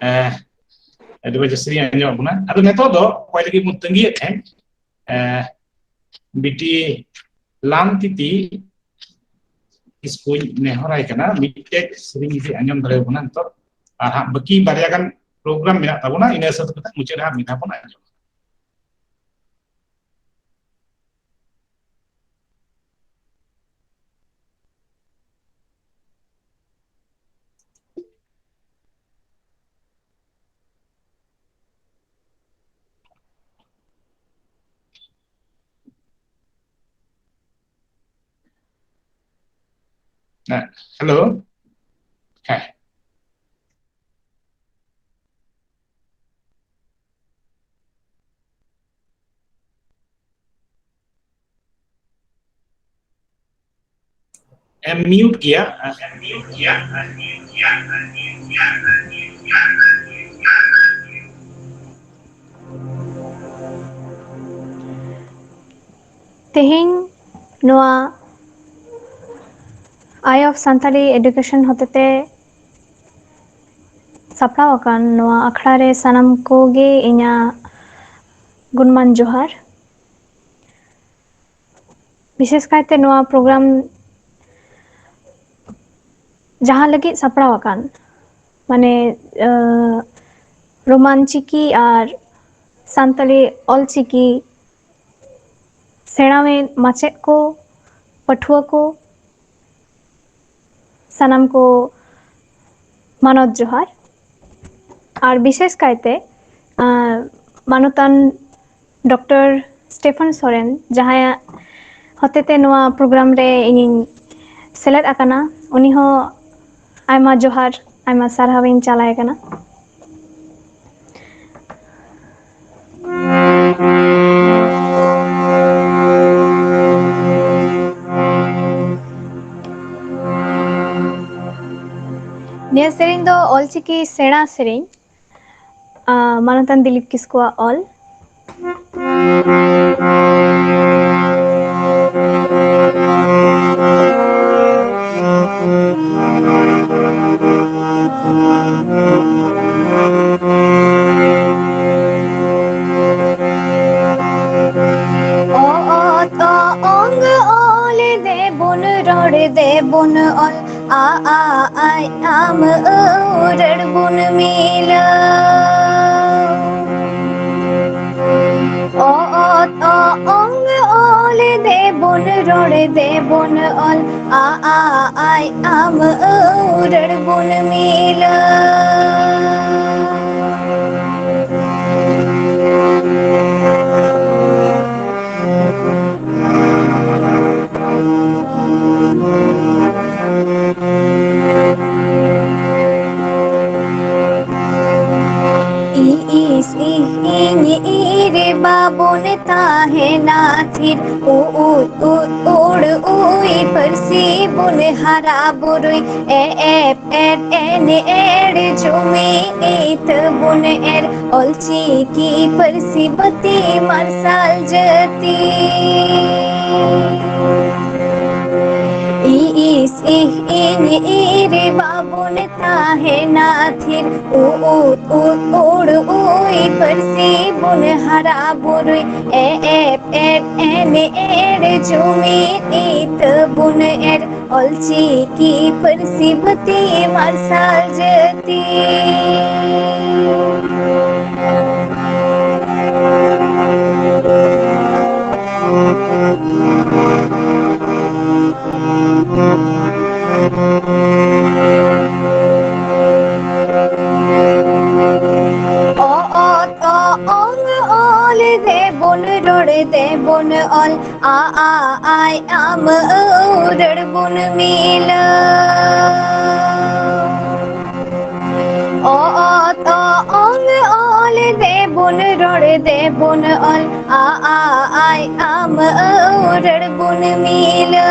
ᱮᱸ, ᱟᱹᱰᱤ ᱢᱚᱡᱽ ᱥᱮᱨᱮᱧ ᱟᱸᱡᱚᱢᱚᱜ ᱠᱟᱱᱟ᱾ ᱟᱫᱚ ᱱᱤᱛᱚᱜ ᱫᱚ ᱚᱠᱚᱭ ᱞᱟᱹᱜᱤᱫ ᱵᱚᱱ ᱛᱟᱺᱜᱤᱭᱮᱫ ᱛᱟᱦᱮᱸᱫ, ᱮᱸ, ᱵᱤᱴᱤ ᱞᱟᱢ ᱛᱤᱛᱤ ᱠᱤᱥᱠᱩᱧ ᱱᱮᱦᱚᱨᱟᱭ ᱠᱟᱱᱟ, ᱢᱤᱫᱴᱮᱡ ᱥᱮᱨᱮᱧ ᱡᱩᱫᱤ ᱟᱸᱡᱚᱢ ᱫᱟᱲᱮᱭᱟᱵᱚᱱᱟ ᱱᱤᱛᱚᱜ, ᱟᱨ ᱦᱟᱸᱜ ᱵᱟᱹᱠᱤ ᱵᱟᱨᱭᱟ ᱜᱟᱱ ᱯᱨᱳᱜᱨᱟᱢ ᱢᱮᱱᱟᱜ ᱛᱟᱵᱚᱱᱟ, ᱤᱱᱟᱹ ᱥᱟᱹᱛ ᱠᱟᱛᱮ ᱢᱩᱪᱟᱹᱫ ᱨᱮ ᱦᱟᱸᱜ ᱢᱤᱫ ᱫᱷᱟᱣ ᱵᱚᱱ ᱟᱸᱡᱚᱢᱟ᱾ ᱦᱮᱸ, ᱦᱮᱞᱳ᱾ ᱦᱮᱸ᱾ ᱮᱢ ᱢᱤᱭᱩᱴ ᱜᱮᱭᱟ᱾ ᱛᱮᱦᱮᱧ ᱱᱚᱣᱟ Eye of Santali Education ᱦᱚᱛᱮᱛᱮ ᱥᱟᱯᱲᱟᱣ ᱟᱠᱟᱱ ᱱᱚᱣᱟ ᱟᱠᱷᱲᱟ ᱨᱮ ᱥᱟᱱᱟᱢ ᱠᱚᱜᱮ ᱤᱧᱟᱹᱜ ᱜᱩᱱᱢᱟᱱ ᱡᱚᱦᱟᱨ᱾ ᱵᱤᱥᱮᱥ ᱠᱟᱭᱛᱮ ᱱᱚᱣᱟ ᱯᱨᱳᱜᱨᱟᱢ ᱡᱟᱦᱟᱸ ᱞᱟᱹᱜᱤᱫ ᱥᱟᱯᱲᱟᱣ ᱟᱠᱟᱱ, ᱢᱟᱱᱮ, ᱟᱸ, ᱨᱳᱢᱟᱱ ᱪᱤᱠᱤ ᱟᱨ ᱥᱟᱱᱛᱟᱲᱤ ᱚᱞ ᱪᱤᱠᱤ ᱥᱮᱬᱟᱣᱤᱡ ᱢᱟᱪᱮᱫ ᱠᱚ, ᱯᱟᱹᱴᱷᱩᱣᱟᱹ ᱠᱚ, ᱥᱟᱱᱟᱢ ᱠᱚ ᱢᱟᱱᱚᱛ ᱡᱚᱦᱟᱨ᱾ ᱟᱨ ᱵᱤᱥᱮᱥ ᱠᱟᱭᱛᱮ, ᱟᱸ, ᱢᱟᱱᱚᱛᱟᱱ ᱰᱚᱠᱴᱚᱨ ᱥᱴᱮᱯᱷᱟᱱ ᱥᱚᱨᱮᱱ, ᱡᱟᱦᱟᱸᱭᱟᱜ ᱦᱚᱛᱮᱛᱮ ᱱᱚᱣᱟ ᱯᱨᱳᱜᱨᱟᱢ ᱨᱮ ᱤᱧᱤᱧ ᱥᱮᱞᱮᱫ ᱟᱠᱟᱱᱟ, ᱩᱱᱤ ᱦᱚᱸ ᱟᱭᱢᱟ ᱡᱚᱦᱟᱨ, ᱟᱭᱢᱟ ᱥᱟᱨᱦᱟᱣ ᱤᱧ ᱪᱟᱞᱟᱭ ᱠᱟᱱᱟ᱾ ᱱᱤᱭᱟᱹ ᱥᱮᱨᱮᱧ ᱫᱚ ᱚᱞᱪᱤᱠᱤ ᱥᱮᱬᱟ ᱥᱮᱨᱮᱧ, ᱟᱸ, ᱢᱟᱱᱚᱛᱟᱱ ᱫᱤᱞᱤᱯ ᱠᱤᱥᱠᱩᱣᱟᱜ ᱚᱞ᱾ ᱚ, ᱚᱛ, ᱚ, ᱚᱝ, ᱚᱞ, ᱫᱮᱵᱚᱱ ᱨᱚᱲ, ᱫᱮᱵᱚᱱ ᱚᱞ, ᱟ, ᱟ, ᱟᱭ, ᱟᱢ, ᱟᱹᱣ, ᱨᱟᱹᱲ ᱵᱚᱱ ᱢᱤᱞᱟᱹᱣ᱾ ᱚ, ᱚᱛ, ᱚ, ᱚᱝ, ᱚᱞ, ᱫᱮᱵᱚᱱ ᱨᱚᱲ, ᱫᱮᱵᱚᱱ ᱚᱞ, ᱟ, ᱟ, ᱟᱭ, ᱟᱢ, ᱟᱹᱣ, ᱨᱟᱹᱲ ᱵᱚᱱ ᱢᱤᱞᱟᱹᱣ᱾ ᱤᱥ ᱤᱦ ᱤᱧ ᱤ ᱨᱮ ᱵᱟᱵᱚᱱ ᱛᱟᱦᱮᱱᱟ ᱛᱷᱤᱨ, ᱩ ᱩ ᱩ ᱩᱲ ᱩᱭ ᱯᱟᱹᱨᱥᱤ ᱵᱚᱱ ᱦᱟᱨᱟ ᱵᱩᱨᱩᱭ, ᱮ ᱮᱯ ᱮᱰ ᱮᱱ ᱮᱲ ᱡᱩᱢᱤ ᱤᱛᱟᱹ ᱵᱚᱱ ᱮᱨ, ᱚᱞᱪᱤᱠᱤ ᱯᱟᱹᱨᱥᱤ ᱵᱟᱹᱛᱤ ᱢᱟᱨᱥᱟᱞ ᱡᱟᱹᱛᱤ᱾ ᱤ ᱤᱥ ᱤᱦ ᱤᱧ ᱤ ᱨᱮ ᱵᱟᱵᱚᱱ ᱛᱟᱦᱮᱱᱟ ᱛᱷᱤᱨ᱾ ᱩ ᱩᱫ ᱩᱫ ᱩᱲ ᱩᱭ, ᱯᱟᱹᱨᱥᱤ ᱵᱚᱱ ᱦᱟᱨᱟ ᱵᱩᱨᱩᱭ᱾ ᱮ ᱮᱯ ᱮᱰ ᱮᱱ ᱮᱲ, ᱡᱩᱢᱤᱫ ᱤᱛᱟᱹ ᱵᱚᱱ ᱮᱨ᱾ ᱚᱞᱪᱤᱠᱤ ᱯᱟᱹᱨᱥᱤ ᱵᱟᱹᱛᱤ ᱢᱟᱨᱥᱟᱞ ᱡᱟᱹᱛᱤ᱾ ᱚ, ᱚᱛ, ᱚ, ᱚᱝ, ᱚᱞ, ᱫᱮᱵᱚᱱ ᱨᱚᱲ, ᱫᱮᱵᱚᱱ ᱚᱞ᱾ ᱟ, ᱟ, ᱟᱭ, ᱟᱢ, ᱟᱹᱣ, ᱨᱟᱹᱲ ᱵᱚᱱ ᱢᱤᱞᱟᱹᱣ᱾ ᱚ, ᱚᱛ, ᱚ, ᱚᱝ, ᱚᱞ, ᱫᱮᱵᱚᱱ ᱨᱚᱲ, ᱫᱮᱵᱚᱱ ᱚᱞ᱾ ᱟ, ᱟ, ᱟᱭ, ᱟᱢ, ᱟᱹᱣ, ᱨᱟᱹᱲ ᱵᱚᱱ ᱢᱤᱞᱟᱹᱣ᱾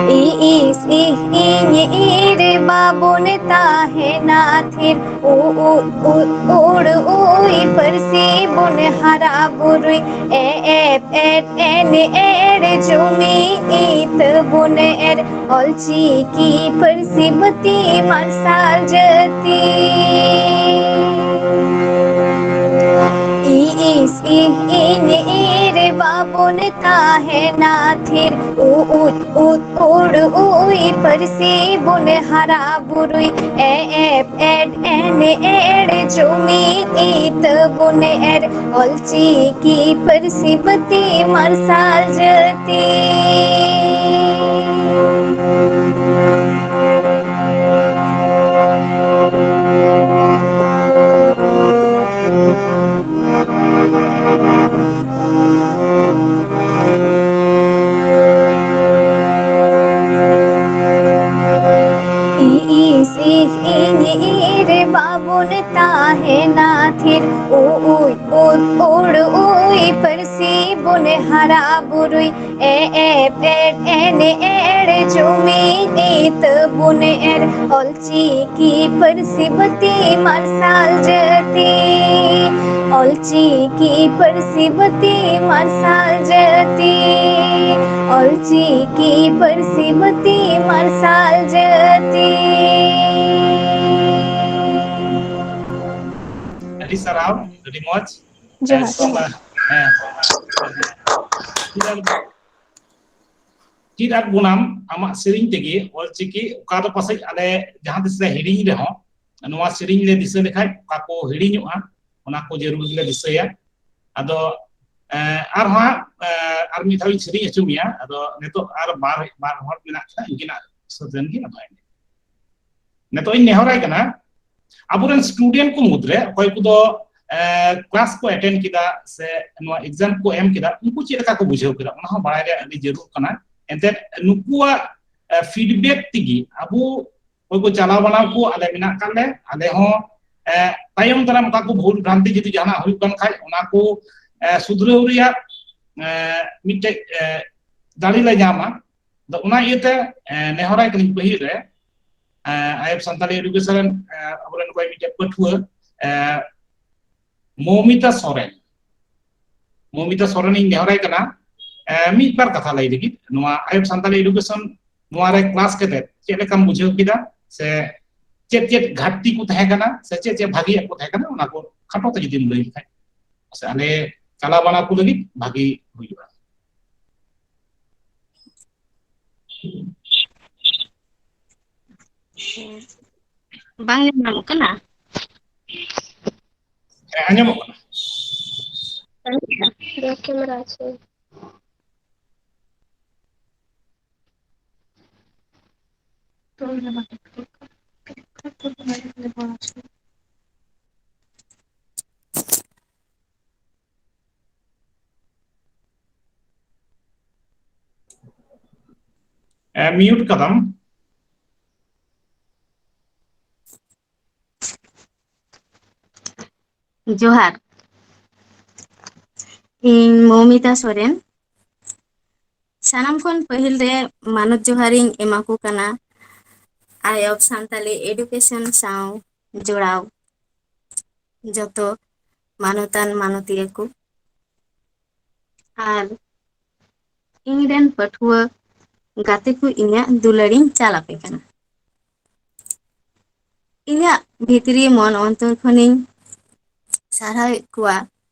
ᱤ, ᱤᱥ, ᱤᱦ, ᱤᱧ, ᱤᱨ, ᱵᱟᱵᱚᱱ ᱛᱟᱦᱮᱱᱟ ᱛᱷᱤᱨ᱾ ᱩ, ᱩᱫ, ᱩᱫ, ᱩᱲ, ᱩᱭ, ᱯᱟᱹᱨᱥᱤ ᱵᱚᱱ ᱦᱟᱨᱟ ᱵᱩᱨᱩᱭ᱾ ᱮ, ᱮᱯ, ᱮᱰ, ᱮᱱ, ᱮᱲ, ᱡᱩᱢᱤᱫ ᱤᱛᱟᱹ ᱵᱚᱱ ᱮᱨ᱾ ᱚᱞᱪᱤᱠᱤ ᱯᱟᱹᱨᱥᱤ ᱵᱟᱹᱛᱤ ᱢᱟᱨᱥᱟᱞ ᱡᱟᱹᱛᱤ᱾ ᱤ, ᱤᱥ, ᱤᱦ, ᱤᱧ, ᱤᱨ, ᱵᱟᱵᱚᱱ ᱛᱟᱦᱮᱱᱟ ᱛᱷᱤᱨ᱾ ᱩ, ᱩᱫ, ᱩᱫ, ᱩᱲ, ᱩᱭ, ᱯᱟᱹᱨᱥᱤ ᱵᱚᱱ ᱦᱟᱨᱟ ᱵᱩᱨᱩᱭ᱾ ᱮ, ᱮᱯ, ᱮᱰ, ᱮᱱ, ᱮᱲ, ᱡᱩᱢᱤᱫ ᱤᱛᱟᱹ ᱵᱚᱱ ᱮᱨ᱾ ᱚᱞᱪᱤᱠᱤ ᱯᱟᱹᱨᱥᱤ ᱵᱟᱹᱛᱤ ᱢᱟᱨᱥᱟᱞ ᱡᱟᱹᱛᱤ᱾ ᱤ, ᱤᱥ, ᱤᱦ, ᱤᱧ, ᱤᱨ, ᱵᱟᱵᱚᱱ ᱛᱟᱦᱮᱱᱟ ᱛᱷᱤᱨ᱾ ᱩ, ᱩᱭ, ᱩᱫ, ᱩᱲ, ᱩᱭ, ᱯᱟᱹᱨᱥᱤ ᱵᱚᱱ ᱦᱟᱨᱟ ᱵᱩᱨᱩᱭ᱾ ᱮ, ᱮᱯ, ᱮᱰ, ᱮᱱ, ᱮᱲ, ᱡᱩᱢᱤᱫ ᱤᱛᱟᱹ ᱵᱚᱱ ᱮᱨ᱾ ᱚᱞᱪᱤᱠᱤ ᱯᱟᱹᱨᱥᱤ ᱵᱟᱹᱛᱤ ᱢᱟᱨᱥᱟᱞ ᱡᱟᱹᱛᱤ᱾ ᱚᱞᱪᱤᱠᱤ ᱯᱟᱹᱨᱥᱤ ᱵᱟᱹᱛᱤ ᱢᱟᱨᱥᱟᱞ ᱡᱟᱹᱛᱤ, ᱚᱞᱪᱤᱠᱤ ᱯᱟᱹᱨᱥᱤ ᱵᱟᱹᱛᱤ ᱢᱟᱨᱥᱟᱞ ᱡᱟᱹᱛᱤ᱾ ᱟᱹᱰᱤ ᱥᱟᱨᱦᱟᱣ, ᱟᱹᱰᱤ ᱢᱚᱡᱽ᱾ ᱡᱚᱦᱟᱨ᱾ ᱦᱮᱸ, ᱦᱮᱸ᱾ ᱪᱮᱫ ᱟᱫ ᱵᱚᱱᱟᱢ ᱟᱢᱟᱜ ᱥᱮᱨᱮᱧ ᱛᱮᱜᱮ ᱚᱞᱪᱤᱠᱤ, ᱚᱠᱟ ᱫᱚ ᱯᱟᱥᱮᱡ ᱟᱞᱮ ᱡᱟᱦᱟᱸ ᱛᱤᱥ ᱞᱮ ᱦᱤᱲᱤᱧ ᱨᱮᱦᱚᱸ, ᱱᱚᱣᱟ ᱥᱮᱨᱮᱧ ᱞᱮ ᱫᱤᱥᱟᱹ ᱞᱮᱠᱷᱟᱡ ᱚᱠᱟ ᱠᱚ ᱦᱤᱲᱤᱧᱚᱜᱼᱟ, ᱚᱱᱟ ᱠᱚ ᱡᱟᱹᱨᱩᱲ ᱜᱮᱞᱮ ᱫᱤᱥᱟᱹᱭᱟ᱾ ᱟᱫᱚ, ᱮᱸ, ᱟᱨᱦᱚᱸ ᱦᱟᱸᱜ, ᱮᱸ, ᱟᱨ ᱢᱤᱫ ᱫᱷᱟᱣ ᱤᱧ ᱥᱮᱨᱮᱧ ᱦᱚᱪᱚ ᱢᱮᱭᱟ᱾ ᱟᱫᱚ ᱱᱤᱛᱚᱜ ᱟᱨ ᱵᱟᱨ, ᱵᱟᱨ ᱦᱚᱲ ᱢᱮᱱᱟᱜ ᱠᱤᱱᱟ, ᱩᱱᱠᱤᱱᱟᱜ ᱥᱟᱹᱛ ᱮᱱ ᱜᱮ ᱱᱟᱯᱟᱭ ᱜᱮ᱾ ᱱᱤᱛᱚᱜ ᱤᱧ ᱱᱮᱦᱚᱨᱟᱭ ᱠᱟᱱᱟ, ᱟᱵᱚᱨᱮᱱ student ᱠᱚ ᱢᱩᱫᱽᱨᱮ ᱚᱠᱚᱭ ᱠᱚᱫᱚ, ᱮᱸ, class ᱠᱚ attend ᱠᱮᱫᱟ ᱥᱮ ᱱᱚᱣᱟ exam ᱠᱚ ᱮᱢ ᱠᱮᱫᱟ, ᱩᱱᱠᱩ ᱪᱮᱫ ᱞᱮᱠᱟ ᱠᱚ ᱵᱩᱡᱷᱟᱹᱣ ᱠᱮᱫᱟ, ᱚᱱᱟ ᱦᱚᱸ ᱵᱟᱲᱟᱭ ᱨᱮᱭᱟᱜ ᱟᱹᱰᱤ ᱡᱟᱹᱨᱩᱲ ᱠᱟᱱᱟ᱾ ᱮᱱᱛᱮᱫ ᱱᱩᱠᱩᱣᱟᱜ, ᱮ, feedback ᱛᱮᱜᱮ ᱟᱵᱚ ᱚᱠᱚᱭ ᱠᱚ ᱪᱟᱞᱟᱣ ᱵᱟᱱᱟᱣ ᱠᱚ ᱟᱞᱮ ᱢᱮᱱᱟᱜ ᱟᱠᱟᱫ ᱞᱮ, ᱟᱞᱮ ᱦᱚᱸ, ᱮ, ᱛᱟᱭᱚᱢ ᱫᱟᱨᱟᱢ ᱚᱠᱟ ᱠᱚ ᱵᱷᱩᱞ ᱵᱷᱨᱟᱱᱛᱤ ᱡᱩᱫᱤ ᱡᱟᱦᱟᱱᱟᱜ ᱦᱩᱭᱩᱜ ᱠᱟᱱ ᱠᱷᱟᱡ, ᱚᱱᱟ ᱠᱚ, ᱮ, ᱥᱩᱫᱷᱨᱟᱹᱣ ᱨᱮᱭᱟᱜ, ᱮ, ᱢᱤᱫᱴᱮᱡ, ᱮ, ᱫᱟᱲᱮ ᱞᱮ ᱧᱟᱢᱟ᱾ ᱟᱫᱚ ᱚᱱᱟ ᱤᱭᱟᱹᱛᱮ, ᱮ, ᱱᱮᱦᱚᱨᱟᱭ ᱠᱟᱹᱱᱟᱹᱧ ᱯᱟᱹᱦᱤᱞ ᱨᱮ, ᱮ, ᱟᱭ ᱮᱯᱷ ᱥᱟᱱᱛᱟᱲᱤ education ᱨᱮᱱ, ᱮ, ᱟᱵᱚᱨᱮᱱ ᱚᱠᱚᱭ ᱢᱤᱫᱴᱮᱡ ᱯᱟᱹᱴᱷᱩᱣᱟᱹ, ᱮ, ᱢᱚᱢᱤᱛᱟ ᱥᱚᱨᱮᱱ, ᱢᱚᱢᱤᱛᱟ ᱥᱚᱨᱮᱱᱤᱧ ᱱᱮᱦᱚᱨᱟᱭ ᱠᱟᱱᱟ, ᱮ, ᱢᱤᱫ ᱵᱟᱨ ᱠᱟᱛᱷᱟ ᱞᱟᱹᱭ ᱞᱟᱹᱜᱤᱫ, ᱱᱚᱣᱟ ᱟᱭ ᱮᱯᱷ ᱥᱟᱱᱛᱟᱲᱤ education ᱱᱚᱣᱟ ᱨᱮ class ᱠᱟᱛᱮ ᱪᱮᱫ ᱞᱮᱠᱟᱢ ᱵᱩᱡᱷᱟᱹᱣ ᱠᱮᱫᱟ, ᱥᱮ ᱪᱮᱫ ᱪᱮᱫ ᱜᱷᱟᱴᱛᱤ ᱠᱚ ᱛᱟᱦᱮᱸ ᱠᱟᱱᱟ, ᱥᱮ ᱪᱮᱫ ᱪᱮᱫ ᱵᱷᱟᱜᱤᱭᱟᱜ ᱠᱚ ᱛᱟᱦᱮᱸ ᱠᱟᱱᱟ, ᱚᱱᱟ ᱠᱚ ᱠᱷᱟᱴᱚ ᱛᱮ ᱡᱩᱫᱤᱢ ᱞᱟᱹᱭ ᱞᱮᱠᱷᱟᱡ, ᱥᱮ ᱟᱞᱮ ᱪᱟᱞᱟᱣ ᱵᱟᱱᱟ ᱠᱚ ᱞᱟᱹᱜᱤᱫ ᱵᱷᱟᱜᱤ ᱦᱩᱭᱩᱜᱼᱟ᱾ ᱵᱟᱝ ᱧᱮᱞ ᱧᱟᱢᱚᱜ ᱠᱟᱱᱟ? ᱦᱮᱸ, ᱟᱸᱡᱚᱢᱚᱜ ᱠᱟᱱᱟ᱾ ᱵᱮᱠ ᱠᱮᱢᱮᱨᱟ ᱟᱪᱪᱷᱟ᱾ ᱮ, mute ᱠᱟᱫᱟᱢ᱾ ᱡᱚᱦᱟᱨ᱾ ᱤᱧ ᱢᱚᱢᱤᱛᱟ ᱥᱚᱨᱮᱱ᱾ ᱥᱟᱱᱟᱢ ᱠᱷᱚᱱ ᱯᱟᱹᱦᱤᱞ ᱨᱮ ᱢᱟᱱᱚᱛ ᱡᱚᱦᱟᱨᱤᱧ ᱮᱢᱟ ᱠᱚ ᱠᱟᱱᱟ, ᱟᱭ ᱚᱯᱷ ᱥᱟᱱᱛᱟᱞᱤ education ᱥᱟᱶ ᱡᱚᱲᱟᱣ ᱡᱚᱛᱚ ᱢᱟᱱᱚᱛᱟᱱ ᱢᱟᱱᱚᱛᱤᱭᱟᱹ ᱠᱚ ᱟᱨ ᱤᱧ ᱨᱮᱱ ᱯᱟᱹᱴᱷᱩᱣᱟᱹ ᱜᱟᱛᱮ ᱠᱚ, ᱤᱧᱟᱹᱜ ᱫᱩᱞᱟᱹᱲᱤᱧ ᱪᱟᱞ ᱟᱯᱮ ᱠᱟᱱᱟ᱾ ᱤᱧᱟᱹᱜ ᱵᱷᱤᱛᱨᱤ ᱢᱚᱱ ᱚᱱᱛᱚᱨ ᱠᱷᱚᱱᱤᱧ ᱥᱟᱨᱦᱟᱣᱮᱫ ᱠᱚᱣᱟ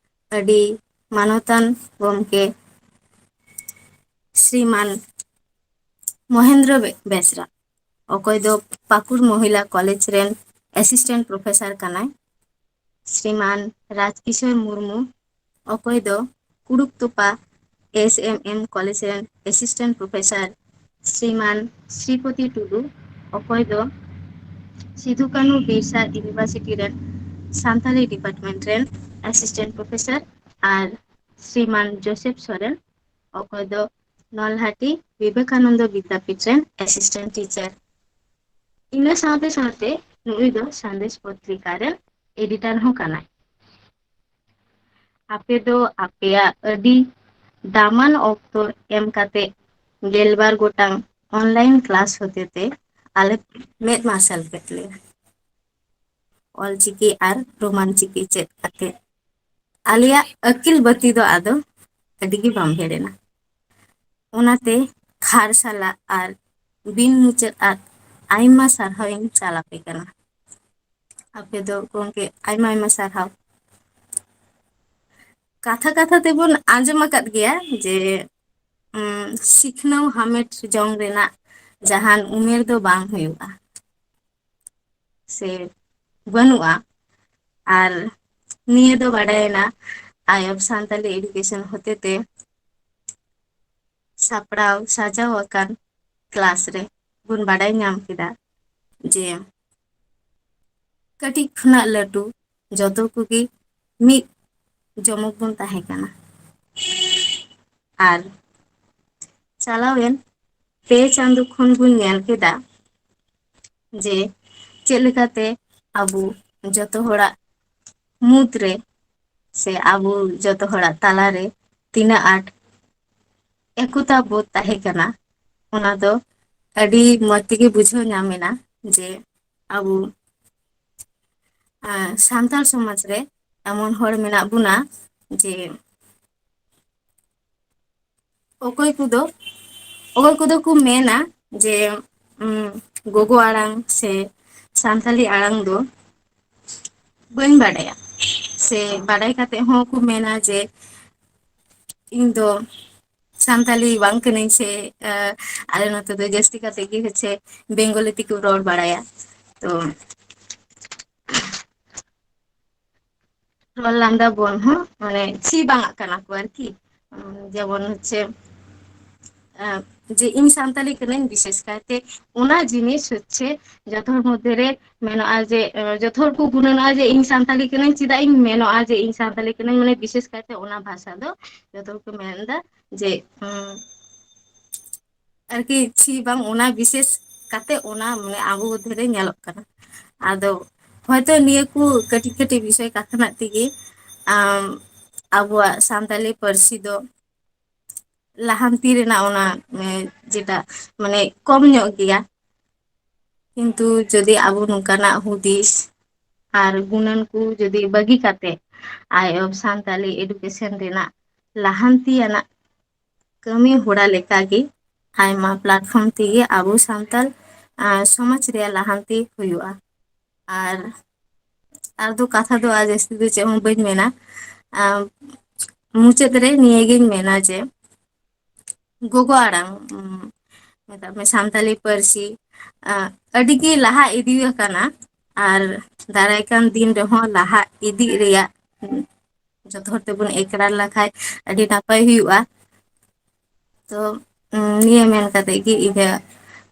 ᱟᱹᱰᱤ ᱢᱟᱱᱚᱛᱟᱱ ᱜᱚᱢᱠᱮ ᱥᱨᱤᱢᱟᱱ ᱢᱚᱦᱮᱱᱫᱨᱚ ᱵᱮ-, ᱵᱮᱥᱨᱟ, ᱚᱠᱚᱭ ᱫᱚ ᱯᱟᱹᱠᱩᱲ ᱢᱚᱦᱤᱞᱟ ᱠᱚᱞᱮᱡᱽ ᱨᱮᱱ assistant professor ᱠᱟᱱᱟᱭ, ᱥᱨᱤᱢᱟᱱ ᱨᱟᱡᱽᱠᱤᱥᱳᱨ ᱢᱩᱨᱢᱩ, ᱚᱠᱚᱭ ᱫᱚ ᱠᱩᱲᱩᱠᱛᱚᱯᱟ S M M ᱠᱚᱞᱮᱡᱽ ᱨᱮᱱ assistant professor, ᱥᱨᱤᱢᱟᱱ ᱥᱨᱤᱯᱚᱛᱤ ᱴᱩᱰᱩ, ᱚᱠᱚᱭ ᱫᱚ ᱥᱤᱫᱷᱩ ᱠᱟᱹᱱᱦᱩ ᱵᱤᱨᱥᱟ ᱤᱭᱩᱱᱤᱵᱷᱟᱨᱥᱤᱴᱤ ᱨᱮᱱ ᱥᱟᱱᱛᱟᱞᱤ department ᱨᱮᱱ assistant professor, ᱟᱨ ᱥᱨᱤᱢᱟᱱ ᱡᱳᱥᱮᱯ ᱥᱚᱨᱮᱱ, ᱚᱠᱚᱭ ᱫᱚ ᱱᱚᱞᱦᱟᱴᱤ ᱵᱤᱵᱮᱠᱟᱱᱚᱱᱫᱚ ᱵᱤᱫᱽᱫᱟᱯᱤᱴ ᱨᱮᱱ assistant teacher᱾ ᱤᱱᱟᱹ ᱥᱟᱶᱛᱮ ᱥᱟᱶᱛᱮ ᱱᱩᱭ ᱫᱚ ᱥᱟᱸᱫᱮᱥ ᱯᱚᱛᱨᱤᱠᱟ ᱨᱮᱱ editor ᱦᱚᱸ ᱠᱟᱱᱟᱭ᱾ ᱟᱯᱮ ᱫᱚ ᱟᱯᱮᱭᱟᱜ ᱟᱹᱰᱤ ᱫᱟᱢᱟᱱ ᱚᱠᱛᱚ ᱮᱢ ᱠᱟᱛᱮ ᱜᱮᱞᱵᱟᱨ ᱜᱚᱴᱟᱝ online class ᱦᱚᱛᱮᱛᱮ ᱟᱞᱮ ᱢᱮᱫ ᱢᱟᱨᱥᱟᱞ ᱠᱮᱫ ᱞᱮᱭᱟ᱾ ᱚᱞᱪᱤᱠᱤ ᱟᱨ ᱨᱳᱢᱟᱱ ᱪᱤᱠᱤ ᱪᱮᱫ ᱠᱟᱛᱮ ᱟᱞᱮᱭᱟᱜ ᱟᱹᱠᱤᱞ ᱵᱟᱹᱛᱤ ᱫᱚ ᱟᱫᱚ ᱟᱹᱰᱤ ᱜᱮ ᱵᱟᱢᱦᱮᱲ ᱮᱱᱟ᱾ ᱚᱱᱟᱛᱮ ᱠᱷᱟᱨ ᱥᱟᱞᱟᱜ ᱟᱨ ᱵᱤᱱ ᱢᱩᱪᱟᱹᱫ ᱟᱜ ᱟᱭᱢᱟ ᱥᱟᱨᱦᱟᱣ ᱤᱧ ᱪᱟᱞ ᱟᱯᱮ ᱠᱟᱱᱟ᱾ ᱟᱯᱮ ᱫᱚ ᱜᱚᱢᱠᱮ ᱟᱭᱢᱟ ᱟᱭᱢᱟ ᱥᱟᱨᱦᱟᱣ᱾ ᱠᱟᱛᱷᱟ ᱠᱟᱛᱷᱟ ᱛᱮᱵᱚᱱ ᱟᱸᱡᱚᱢ ᱟᱠᱟᱫ ᱜᱮᱭᱟ ᱡᱮ, ᱩᱢ, ᱥᱤᱠᱷᱱᱟᱹᱣ ᱦᱟᱢᱮᱴ ᱡᱚᱝ ᱨᱮᱱᱟᱜ ᱡᱟᱦᱟᱱ ᱩᱢᱮᱨ ᱫᱚ ᱵᱟᱝ ᱦᱩᱭᱩᱜᱼᱟ ᱥᱮ ᱵᱟᱹᱱᱩᱜᱼᱟ᱾ ᱟᱨ ᱱᱤᱭᱟᱹ ᱫᱚ ᱵᱟᱰᱟᱭᱮᱱᱟ Eye of Santali Education ᱦᱚᱛᱮᱛᱮ ᱥᱟᱯᱲᱟᱣ ᱥᱟᱡᱟᱣ ᱟᱠᱟᱱ class ᱨᱮ ᱵᱚᱱ ᱵᱟᱰᱟᱭ ᱧᱟᱢ ᱠᱮᱫᱟ ᱡᱮ ᱠᱟᱹᱴᱤᱡ ᱠᱷᱚᱱᱟᱜ ᱞᱟᱹᱴᱩ ᱡᱚᱛᱚ ᱠᱚᱜᱮ ᱢᱤᱫ ᱡᱚᱢᱚᱠ ᱵᱚᱱ ᱛᱟᱦᱮᱸ ᱠᱟᱱᱟ᱾ ᱟᱨ ᱪᱟᱞᱟᱣᱮᱱ ᱯᱮ ᱪᱟᱸᱫᱚ ᱠᱷᱚᱱ ᱵᱚᱱ ᱧᱮᱞ ᱠᱮᱫᱟ ᱡᱮ ᱪᱮᱫ ᱞᱮᱠᱟᱛᱮ ᱟᱵᱚ ᱡᱚᱛᱚ ᱦᱚᱲᱟᱜ ᱢᱩᱫᱽᱨᱮ ᱥᱮ ᱟᱵᱚ ᱡᱚᱛᱚ ᱦᱚᱲᱟᱜ ᱛᱟᱞᱟᱨᱮ ᱛᱤᱱᱟᱹᱜ ᱟᱸᱴ ᱮᱠᱚᱛᱟ ᱵᱳᱫᱷ ᱛᱟᱦᱮᱸ ᱠᱟᱱᱟ᱾ ᱚᱱᱟ ᱫᱚ ᱟᱹᱰᱤ ᱢᱚᱡᱽ ᱛᱮᱜᱮ ᱵᱩᱡᱷᱟᱹᱣ ᱧᱟᱢ ᱮᱱᱟ ᱡᱮ ᱟᱵᱚ, ᱟᱸ, ᱥᱟᱱᱛᱟᱲ ᱥᱚᱢᱟᱡᱽ ᱨᱮ ᱮᱢᱚᱱ ᱦᱚᱲ ᱢᱮᱱᱟᱜ ᱵᱚᱱᱟ ᱡᱮ ᱚᱠᱚᱭ ᱠᱚᱫᱚ ᱚᱠᱚᱭ ᱠᱚᱫᱚ ᱠᱚ ᱢᱮᱱᱟ ᱡᱮ ᱩᱸ, ᱜᱚᱜᱚ ᱟᱲᱟᱝ ᱥᱮ ᱥᱟᱱᱛᱟᱞᱤ ᱟᱲᱟᱝ ᱫᱚ ᱵᱟᱹᱧ ᱵᱟᱰᱟᱭᱟ, ᱥᱮ ᱵᱟᱰᱟᱭ ᱠᱟᱛᱮ ᱦᱚᱸ ᱠᱚ ᱢᱮᱱᱟ ᱡᱮ ᱤᱧ ᱫᱚ ᱥᱟᱱᱛᱟᱞᱤ ᱵᱟᱝ ᱠᱟᱹᱱᱟᱹᱧ, ᱥᱮ ᱟᱞᱮ ᱱᱚᱛᱮ ᱫᱚ ᱡᱟᱹᱥᱛᱤ ᱠᱟᱛᱮ ᱜᱮ ᱦᱚᱪᱪᱷᱮ ᱵᱮᱝᱜᱚᱞᱤ ᱛᱮᱠᱚ ᱨᱚᱲ ᱵᱟᱲᱟᱭᱟ᱾ ᱛᱚ ᱨᱚᱲ ᱞᱟᱸᱫᱟ ᱵᱚᱱ ᱦᱚᱸ ᱢᱟᱱᱮ ᱪᱷᱤ ᱵᱟᱝᱟᱜ ᱠᱟᱱᱟ ᱠᱚ ᱟᱨᱠᱤ᱾ ᱡᱮᱢᱚᱱ ᱦᱚᱪᱪᱷᱮ ᱡᱮ ᱤᱧ ᱥᱟᱱᱛᱟᱞᱤ ᱠᱟᱹᱱᱟᱹᱧ, ᱵᱤᱥᱮᱥ ᱠᱟᱭᱛᱮ ᱚᱱᱟ ᱡᱤᱱᱤᱥ ᱦᱚᱪᱪᱷᱮ ᱡᱚᱛᱚ ᱦᱚᱲ ᱢᱚᱫᱽᱫᱷᱮ ᱨᱮ ᱢᱮᱱᱚᱜᱼᱟ ᱡᱮ ᱡᱚᱛᱚ ᱦᱚᱲ ᱠᱚ ᱜᱩᱱᱟᱹᱱᱚᱜᱼᱟ ᱡᱮ ᱤᱧ ᱥᱟᱱᱛᱟᱞᱤ ᱠᱟᱹᱱᱟᱹᱧ, ᱪᱮᱫᱟᱜ ᱤᱧ ᱢᱮᱱᱚᱜᱼᱟ ᱡᱮ ᱤᱧ ᱥᱟᱱᱛᱟᱞᱤ ᱠᱟᱹᱱᱟᱹᱧ, ᱢᱟᱱᱮ ᱵᱤᱥᱮᱥ ᱠᱟᱭᱛᱮ ᱚᱱᱟ ᱵᱷᱟᱥᱟ ᱫᱚ ᱡᱚᱛᱚ ᱦᱚᱲ ᱠᱚ ᱢᱮᱱᱫᱟ ᱡᱮ ᱟᱨᱠᱤ ᱪᱷᱤ ᱵᱟᱝ, ᱚᱱᱟ ᱵᱤᱥᱮᱥ ᱠᱟᱛᱮ ᱚᱱᱟ ᱢᱟᱱᱮ ᱟᱵᱚ ᱢᱚᱫᱽᱫᱷᱮ ᱨᱮ ᱧᱮᱞᱚᱜ ᱠᱟᱱᱟ᱾ ᱟᱫᱚ ᱦᱚᱭᱛᱚ ᱱᱤᱭᱟᱹ ᱠᱚ ᱠᱟᱹᱴᱤᱡ ᱠᱟᱹᱴᱤᱡ ᱵᱤᱥᱚᱭ ᱠᱟᱛᱷᱟᱱᱟᱜ ᱛᱮᱜᱮ ᱟᱵᱚᱣᱟᱜ ᱥᱟᱱᱛᱟᱞᱤ ᱯᱟᱹᱨᱥᱤ ᱫᱚ ᱞᱟᱦᱟᱱᱛᱤ ᱨᱮᱱᱟᱜ ᱚᱱᱟ ᱡᱮᱴᱟ ᱢᱟᱱᱮ ᱠᱚᱢ ᱧᱚᱜ ᱜᱮᱭᱟ᱾ ᱠᱤᱱᱛᱩ ᱡᱩᱫᱤ ᱟᱵᱚ ᱱᱚᱝᱠᱟᱱᱟᱜ ᱦᱩᱫᱤᱥ ᱟᱨ ᱜᱩᱱᱟᱹᱱ ᱠᱚ ᱡᱩᱫᱤ ᱵᱟᱹᱜᱤ ᱠᱟᱛᱮ ᱟᱭ ᱚᱯ ᱥᱟᱱᱛᱟᱞᱤ ᱮᱰᱩᱠᱮᱥᱚᱱ ᱨᱮᱱᱟᱜ ᱞᱟᱦᱟᱱᱛᱤᱭᱟᱱᱟᱜ ᱠᱟᱹᱢᱤ ᱦᱚᱨᱟ ᱞᱮᱠᱟᱜᱮ ᱟᱭᱢᱟ ᱯᱞᱟᱴᱯᱷᱚᱨᱢ ᱛᱮᱜᱮ ᱟᱵᱚ ᱥᱟᱱᱛᱟᱲ ᱥᱚᱢᱟᱡᱽ ᱨᱮᱭᱟᱜ ᱞᱟᱦᱟᱱᱛᱤ ᱦᱩᱭᱩᱜᱼᱟ᱾ ᱟᱨ ᱟᱨ ᱫᱚ ᱠᱟᱛᱷᱟ ᱫᱚ ᱟᱨ ᱡᱟᱹᱥᱛᱤ ᱫᱚ ᱪᱮᱫ ᱦᱚᱸ ᱵᱟᱹᱧ ᱢᱮᱱᱟ᱾ ᱢᱩᱪᱟᱹᱫ ᱨᱮ ᱱᱤᱭᱟᱹᱜᱤᱧ ᱢᱮᱱᱟ ᱡᱮ ᱜᱚᱜᱚ ᱟᱲᱟᱝ, ᱢᱮᱛᱟᱜ ᱢᱮ ᱥᱟᱱᱛᱟᱞᱤ ᱯᱟᱹᱨᱥᱤ, ᱟᱹᱰᱤᱜᱮ ᱞᱟᱦᱟ ᱤᱫᱤ ᱟᱠᱟᱱᱟ᱾ ᱟᱨ ᱫᱟᱨᱟᱭ ᱠᱟᱱ ᱫᱤᱱ ᱨᱮᱦᱚᱸ ᱞᱟᱦᱟ ᱤᱫᱤᱜ ᱨᱮᱭᱟᱜ ᱡᱚᱛᱚ ᱦᱚᱲ ᱛᱮᱵᱚᱱ ᱮᱠᱨᱟᱨ ᱞᱮᱠᱷᱟᱡ ᱟᱹᱰᱤ ᱱᱟᱯᱟᱭ ᱦᱩᱭᱩᱜᱼᱟ᱾ ᱛᱚ ᱱᱤᱭᱟᱹ ᱢᱮᱱ ᱠᱟᱛᱮ ᱜᱮ ᱤᱧᱟᱹᱜ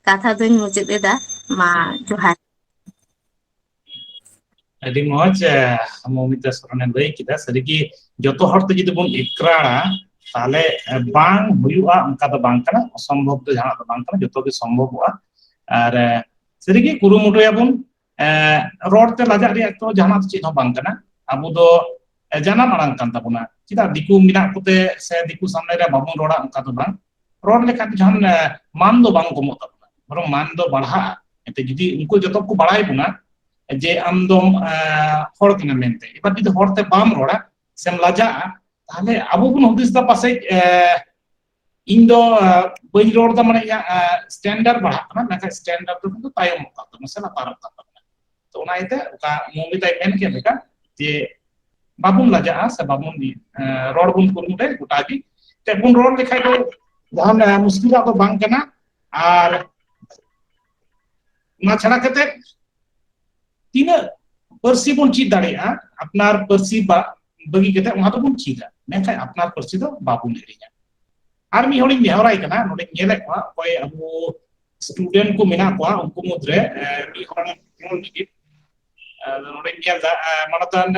ᱠᱟᱛᱷᱟ ᱫᱚᱧ ᱢᱩᱪᱟᱹᱫ ᱮᱫᱟ᱾ ᱢᱟ ᱡᱚᱦᱟᱨ᱾ ᱟᱹᱰᱤ ᱢᱚᱡᱽ᱾ ᱢᱚᱢᱤᱛᱟ ᱥᱚᱨᱮᱱᱮ ᱞᱟᱹᱭ ᱠᱮᱫᱟ, ᱥᱟᱹᱨᱤᱜᱮ ᱡᱚᱛᱚ ᱦᱚᱲ ᱛᱮ ᱡᱩᱫᱤ ᱵᱚᱱ ᱮᱠᱨᱟᱲᱟ, ᱛᱟᱦᱚᱞᱮ ᱵᱟᱝ ᱦᱩᱭᱩᱜᱼᱟ, ᱚᱱᱠᱟ ᱫᱚ ᱵᱟᱝ ᱠᱟᱱᱟ᱾ ᱚᱥᱚᱢᱵᱷᱚᱵ ᱫᱚ ᱡᱟᱦᱟᱱᱟᱜ ᱫᱚ ᱵᱟᱝ ᱠᱟᱱᱟ, ᱡᱚᱛᱚ ᱜᱮ ᱥᱚᱢᱵᱷᱚᱵᱚᱜᱼᱟ᱾ ᱟᱨ ᱥᱟᱹᱨᱤᱜᱮ ᱠᱩᱨᱩᱢᱩᱴᱩᱭᱟᱵᱚᱱ᱾ ᱨᱚᱲ ᱛᱮ ᱞᱟᱡᱟᱜ ᱨᱮᱭᱟᱜ ᱛᱚ ᱡᱟᱦᱟᱱᱟᱜ ᱫᱚ ᱪᱮᱫ ᱦᱚᱸ ᱵᱟᱝ ᱠᱟᱱᱟ᱾ ᱟᱵᱚ ᱫᱚ ᱡᱟᱱᱟᱢ ᱟᱲᱟᱝ ᱠᱟᱱ ᱛᱟᱵᱚᱱᱟ᱾ ᱪᱮᱫᱟᱜ ᱫᱤᱠᱩ ᱢᱮᱱᱟᱜ ᱠᱚᱛᱮ ᱥᱮ ᱫᱤᱠᱩ ᱥᱟᱢᱱᱮ ᱨᱮ ᱵᱟᱵᱚᱱ ᱨᱚᱲᱟ, ᱚᱱᱠᱟ ᱫᱚ ᱵᱟᱝ᱾ ᱨᱚᱲ ᱞᱮᱠᱷᱟᱱ ᱡᱟᱦᱟᱱ ᱢᱟᱱ ᱫᱚ ᱵᱟᱝ ᱠᱚᱢᱚᱜ ᱛᱟᱵᱚᱱᱟ, ᱵᱚᱨᱚᱝ ᱢᱟᱱ ᱫᱚ ᱵᱟᱲᱦᱟᱜᱼᱟ᱾ ᱮᱱᱛᱮ ᱡᱩᱫᱤ ᱩᱱᱠᱩ ᱡᱚᱛᱚ ᱠᱚ ᱵᱟᱲᱟᱭ ᱵᱚᱱᱟ, ᱡᱮ ᱟᱢ ᱫᱚᱢ ᱦᱚᱲ ᱠᱟᱱᱟ ᱢᱮᱱᱛᱮ᱾ ᱮᱵᱟᱨ ᱡᱩᱫᱤ ᱦᱚᱲᱛᱮ ᱵᱟᱢ ᱨᱚᱲᱟ ᱥᱮᱢ ᱞᱟᱡᱟᱜᱼᱟ, ᱛᱟᱦᱞᱮ ᱟᱵᱚ ᱵᱚᱱ ᱦᱩᱫᱤᱥ ᱮᱫᱟ ᱯᱟᱥᱮᱡ ᱤᱧ ᱫᱚ ᱵᱟᱹᱧ ᱨᱚᱲ ᱮᱫᱟ, ᱢᱟᱱᱮ ᱤᱧᱟᱹᱜ ᱥᱴᱮᱱᱰᱟᱨᱰ ᱵᱟᱲᱦᱟᱜ ᱠᱟᱱᱟ, ᱢᱮᱱᱠᱷᱟᱱ ᱥᱴᱮᱱᱰᱟᱨᱰ ᱫᱚ ᱠᱤᱱᱛᱩ ᱛᱟᱭᱚᱢᱚᱜ ᱠᱟᱱ ᱛᱟᱵᱚᱱᱟ ᱥᱮ ᱞᱟᱛᱟᱨᱚᱜ ᱠᱟᱱ ᱛᱟᱵᱚᱱᱟ᱾ ᱛᱚ ᱚᱱᱟ ᱤᱭᱟᱹᱛᱮ ᱚᱠᱟ ᱢᱚᱢᱤᱛᱟᱭ ᱢᱮᱱ ᱠᱮᱫ ᱞᱮᱠᱟ, ᱡᱮ ᱵᱟᱵᱚᱱ ᱞᱟᱡᱟᱜᱼᱟ ᱥᱮ ᱵᱟᱵᱚᱱ ᱨᱚᱲ ᱵᱚᱱ ᱠᱩᱨᱩᱢᱩᱴᱩᱭᱟ, ᱜᱚᱴᱟ ᱜᱮ ᱛᱮ ᱵᱚᱱ ᱨᱚᱲ ᱞᱮᱠᱷᱟᱡ ᱫᱚ ᱡᱟᱦᱟᱱ ᱢᱩᱥᱠᱤᱞᱟᱜ ᱫᱚ ᱵᱟᱝ ᱠᱟᱱᱟ᱾ ᱟᱨ ᱚᱱᱟ ᱪᱷᱟᱲᱟ ᱠᱟᱛᱮ ᱛᱤᱱᱟᱹᱜ ᱯᱟᱹᱨᱥᱤ ᱵᱚᱱ ᱪᱮᱫ ᱫᱟᱲᱮᱭᱟᱜᱼᱟ, ᱟᱯᱱᱟᱨ ᱯᱟᱹᱨᱥᱤ ᱵᱟᱹᱜᱤ ᱠᱟᱛᱮ ᱚᱱᱟ ᱫᱚᱵᱚᱱ ᱪᱮᱫᱟ, ᱢᱮᱱᱠᱷᱟᱱ ᱟᱯᱱᱟᱨ ᱯᱟᱹᱨᱥᱤ ᱫᱚ ᱵᱟᱵᱚᱱ ᱦᱤᱲᱤᱧᱟ᱾ ᱟᱨ ᱢᱤᱫ ᱦᱚᱲᱤᱧ ᱱᱮᱦᱚᱨᱟᱭ ᱠᱟᱱᱟ, ᱱᱚᱰᱮᱧ ᱧᱮᱞᱮᱫ ᱠᱚᱣᱟ, ᱚᱠᱚᱭ ᱟᱵᱚ ᱥᱴᱩᱰᱮᱱᱴ ᱠᱚ ᱢᱮᱱᱟᱜ ᱠᱚᱣᱟ, ᱩᱱᱠᱩ ᱢᱩᱫᱽᱨᱮ ᱢᱤᱫ ᱦᱚᱲ ᱨᱚᱲ ᱞᱟᱹᱜᱤᱫ ᱱᱚᱰᱮᱧ ᱧᱮᱞ ᱮᱫᱟ, ᱢᱟᱱᱚᱛᱟᱱ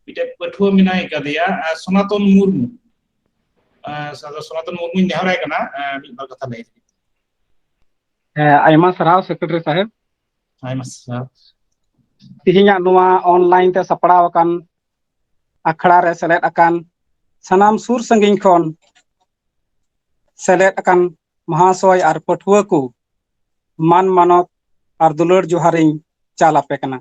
ᱢᱤᱫᱴᱮᱡ ᱯᱟᱹᱴᱷᱩᱣᱟᱹ ᱢᱮᱱᱟᱭ ᱠᱟᱫᱮᱭᱟ, ᱥᱚᱱᱟᱛᱚᱱ ᱢᱩᱨᱢᱩ᱾ ᱥᱚᱱᱟᱛᱚᱱ ᱢᱩᱨᱢᱩᱧ ᱱᱮᱦᱚᱨᱟᱭ ᱠᱟᱱᱟ ᱢᱤᱫ ᱵᱟᱨ ᱠᱟᱛᱷᱟ ᱞᱟᱹᱭ ᱞᱟᱹᱜᱤᱫ᱾ ᱦᱮᱸ, ᱟᱭᱢᱟ ᱥᱟᱨᱦᱟᱣ ᱥᱮᱠᱨᱮᱴᱟᱨᱤ ᱥᱟᱦᱮᱵ᱾ ᱟᱭᱢᱟ ᱥᱟᱨᱦᱟᱣ᱾ ᱛᱮᱦᱮᱧᱟᱜ ᱱᱚᱣᱟ ᱚᱱᱞᱟᱭᱤᱱ ᱛᱮ ᱥᱟᱯᱲᱟᱣ ᱟᱠᱟᱱ ᱟᱠᱷᱲᱟ ᱨᱮ ᱥᱮᱞᱮᱫ ᱟᱠᱟᱱ ᱥᱟᱱᱟᱢ ᱥᱩᱨ ᱥᱟᱺᱜᱤᱧ ᱠᱷᱚᱱ ᱥᱮᱞᱮᱫ ᱟᱠᱟᱱ ᱢᱚᱦᱟᱥᱚᱭ ᱟᱨ ᱯᱟᱹᱴᱷᱩᱣᱟᱹ ᱠᱚ ᱢᱟᱱ ᱢᱟᱱᱚᱛ ᱟᱨ ᱫᱩᱞᱟᱹᱲ ᱡᱚᱦᱟᱨᱤᱧ ᱪᱟᱞ ᱟᱯᱮ ᱠᱟᱱᱟ᱾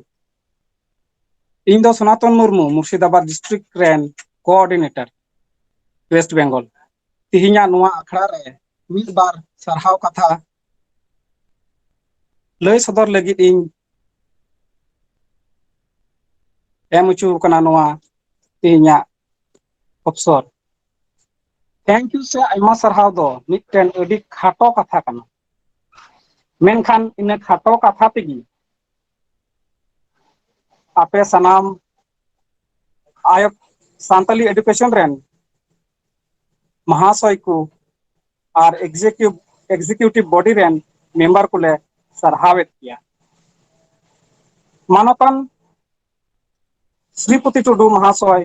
ᱤᱧ ᱫᱚ ᱥᱚᱱᱟᱛᱚᱱ ᱢᱩᱨᱢᱩ, ᱢᱩᱨᱥᱤᱫᱟᱵᱟᱫ ᱰᱤᱥᱴᱨᱤᱠᱴ ᱨᱮᱱ ᱠᱳᱚᱨᱰᱤᱱᱮᱴᱚᱨ, ᱳᱭᱮᱥᱴ ᱵᱮᱝᱜᱚᱞ᱾ ᱛᱮᱦᱮᱧᱟᱜ ᱱᱚᱣᱟ ᱟᱠᱷᱲᱟ ᱨᱮ ᱢᱤᱫ ᱵᱟᱨ ᱥᱟᱨᱦᱟᱣ ᱠᱟᱛᱷᱟ ᱞᱟᱹᱭ ᱥᱚᱫᱚᱨ ᱞᱟᱹᱜᱤᱫ ᱤᱧ ᱮᱢ ᱦᱚᱪᱚ ᱟᱠᱟᱱᱟ ᱱᱚᱣᱟ ᱛᱮᱦᱮᱧᱟᱜ ᱚᱯᱥᱚᱨ᱾ Thank you ᱥᱮ ᱟᱭᱢᱟ ᱥᱟᱨᱦᱟᱣ ᱫᱚ ᱢᱤᱫᱴᱮᱱ ᱟᱹᱰᱤ ᱠᱷᱟᱴᱚ ᱠᱟᱛᱷᱟ ᱠᱟᱱᱟ, ᱢᱮᱱᱠᱷᱟᱱ ᱤᱱᱟᱹ ᱠᱷᱟᱴᱚ ᱠᱟᱛᱷᱟ ᱛᱮᱜᱮ ᱟᱯᱮ ᱥᱟᱱᱟᱢ ᱟᱭᱳ ᱥᱟᱱᱛᱟᱞᱤ ᱮᱰᱩᱠᱮᱥᱚᱱ ᱨᱮᱱ ᱢᱟᱦᱟᱥᱚᱭ ᱠᱚ ᱟᱨ executive, executive body ᱨᱮᱱ ᱢᱮᱢᱵᱟᱨ ᱠᱚᱞᱮ ᱥᱟᱨᱦᱟᱣᱮᱫ ᱯᱮᱭᱟ᱾ ᱢᱟᱱᱚᱛᱟᱱ ᱥᱨᱤᱯᱚᱛᱤ ᱴᱩᱰᱩ ᱢᱟᱦᱟᱥᱚᱭ,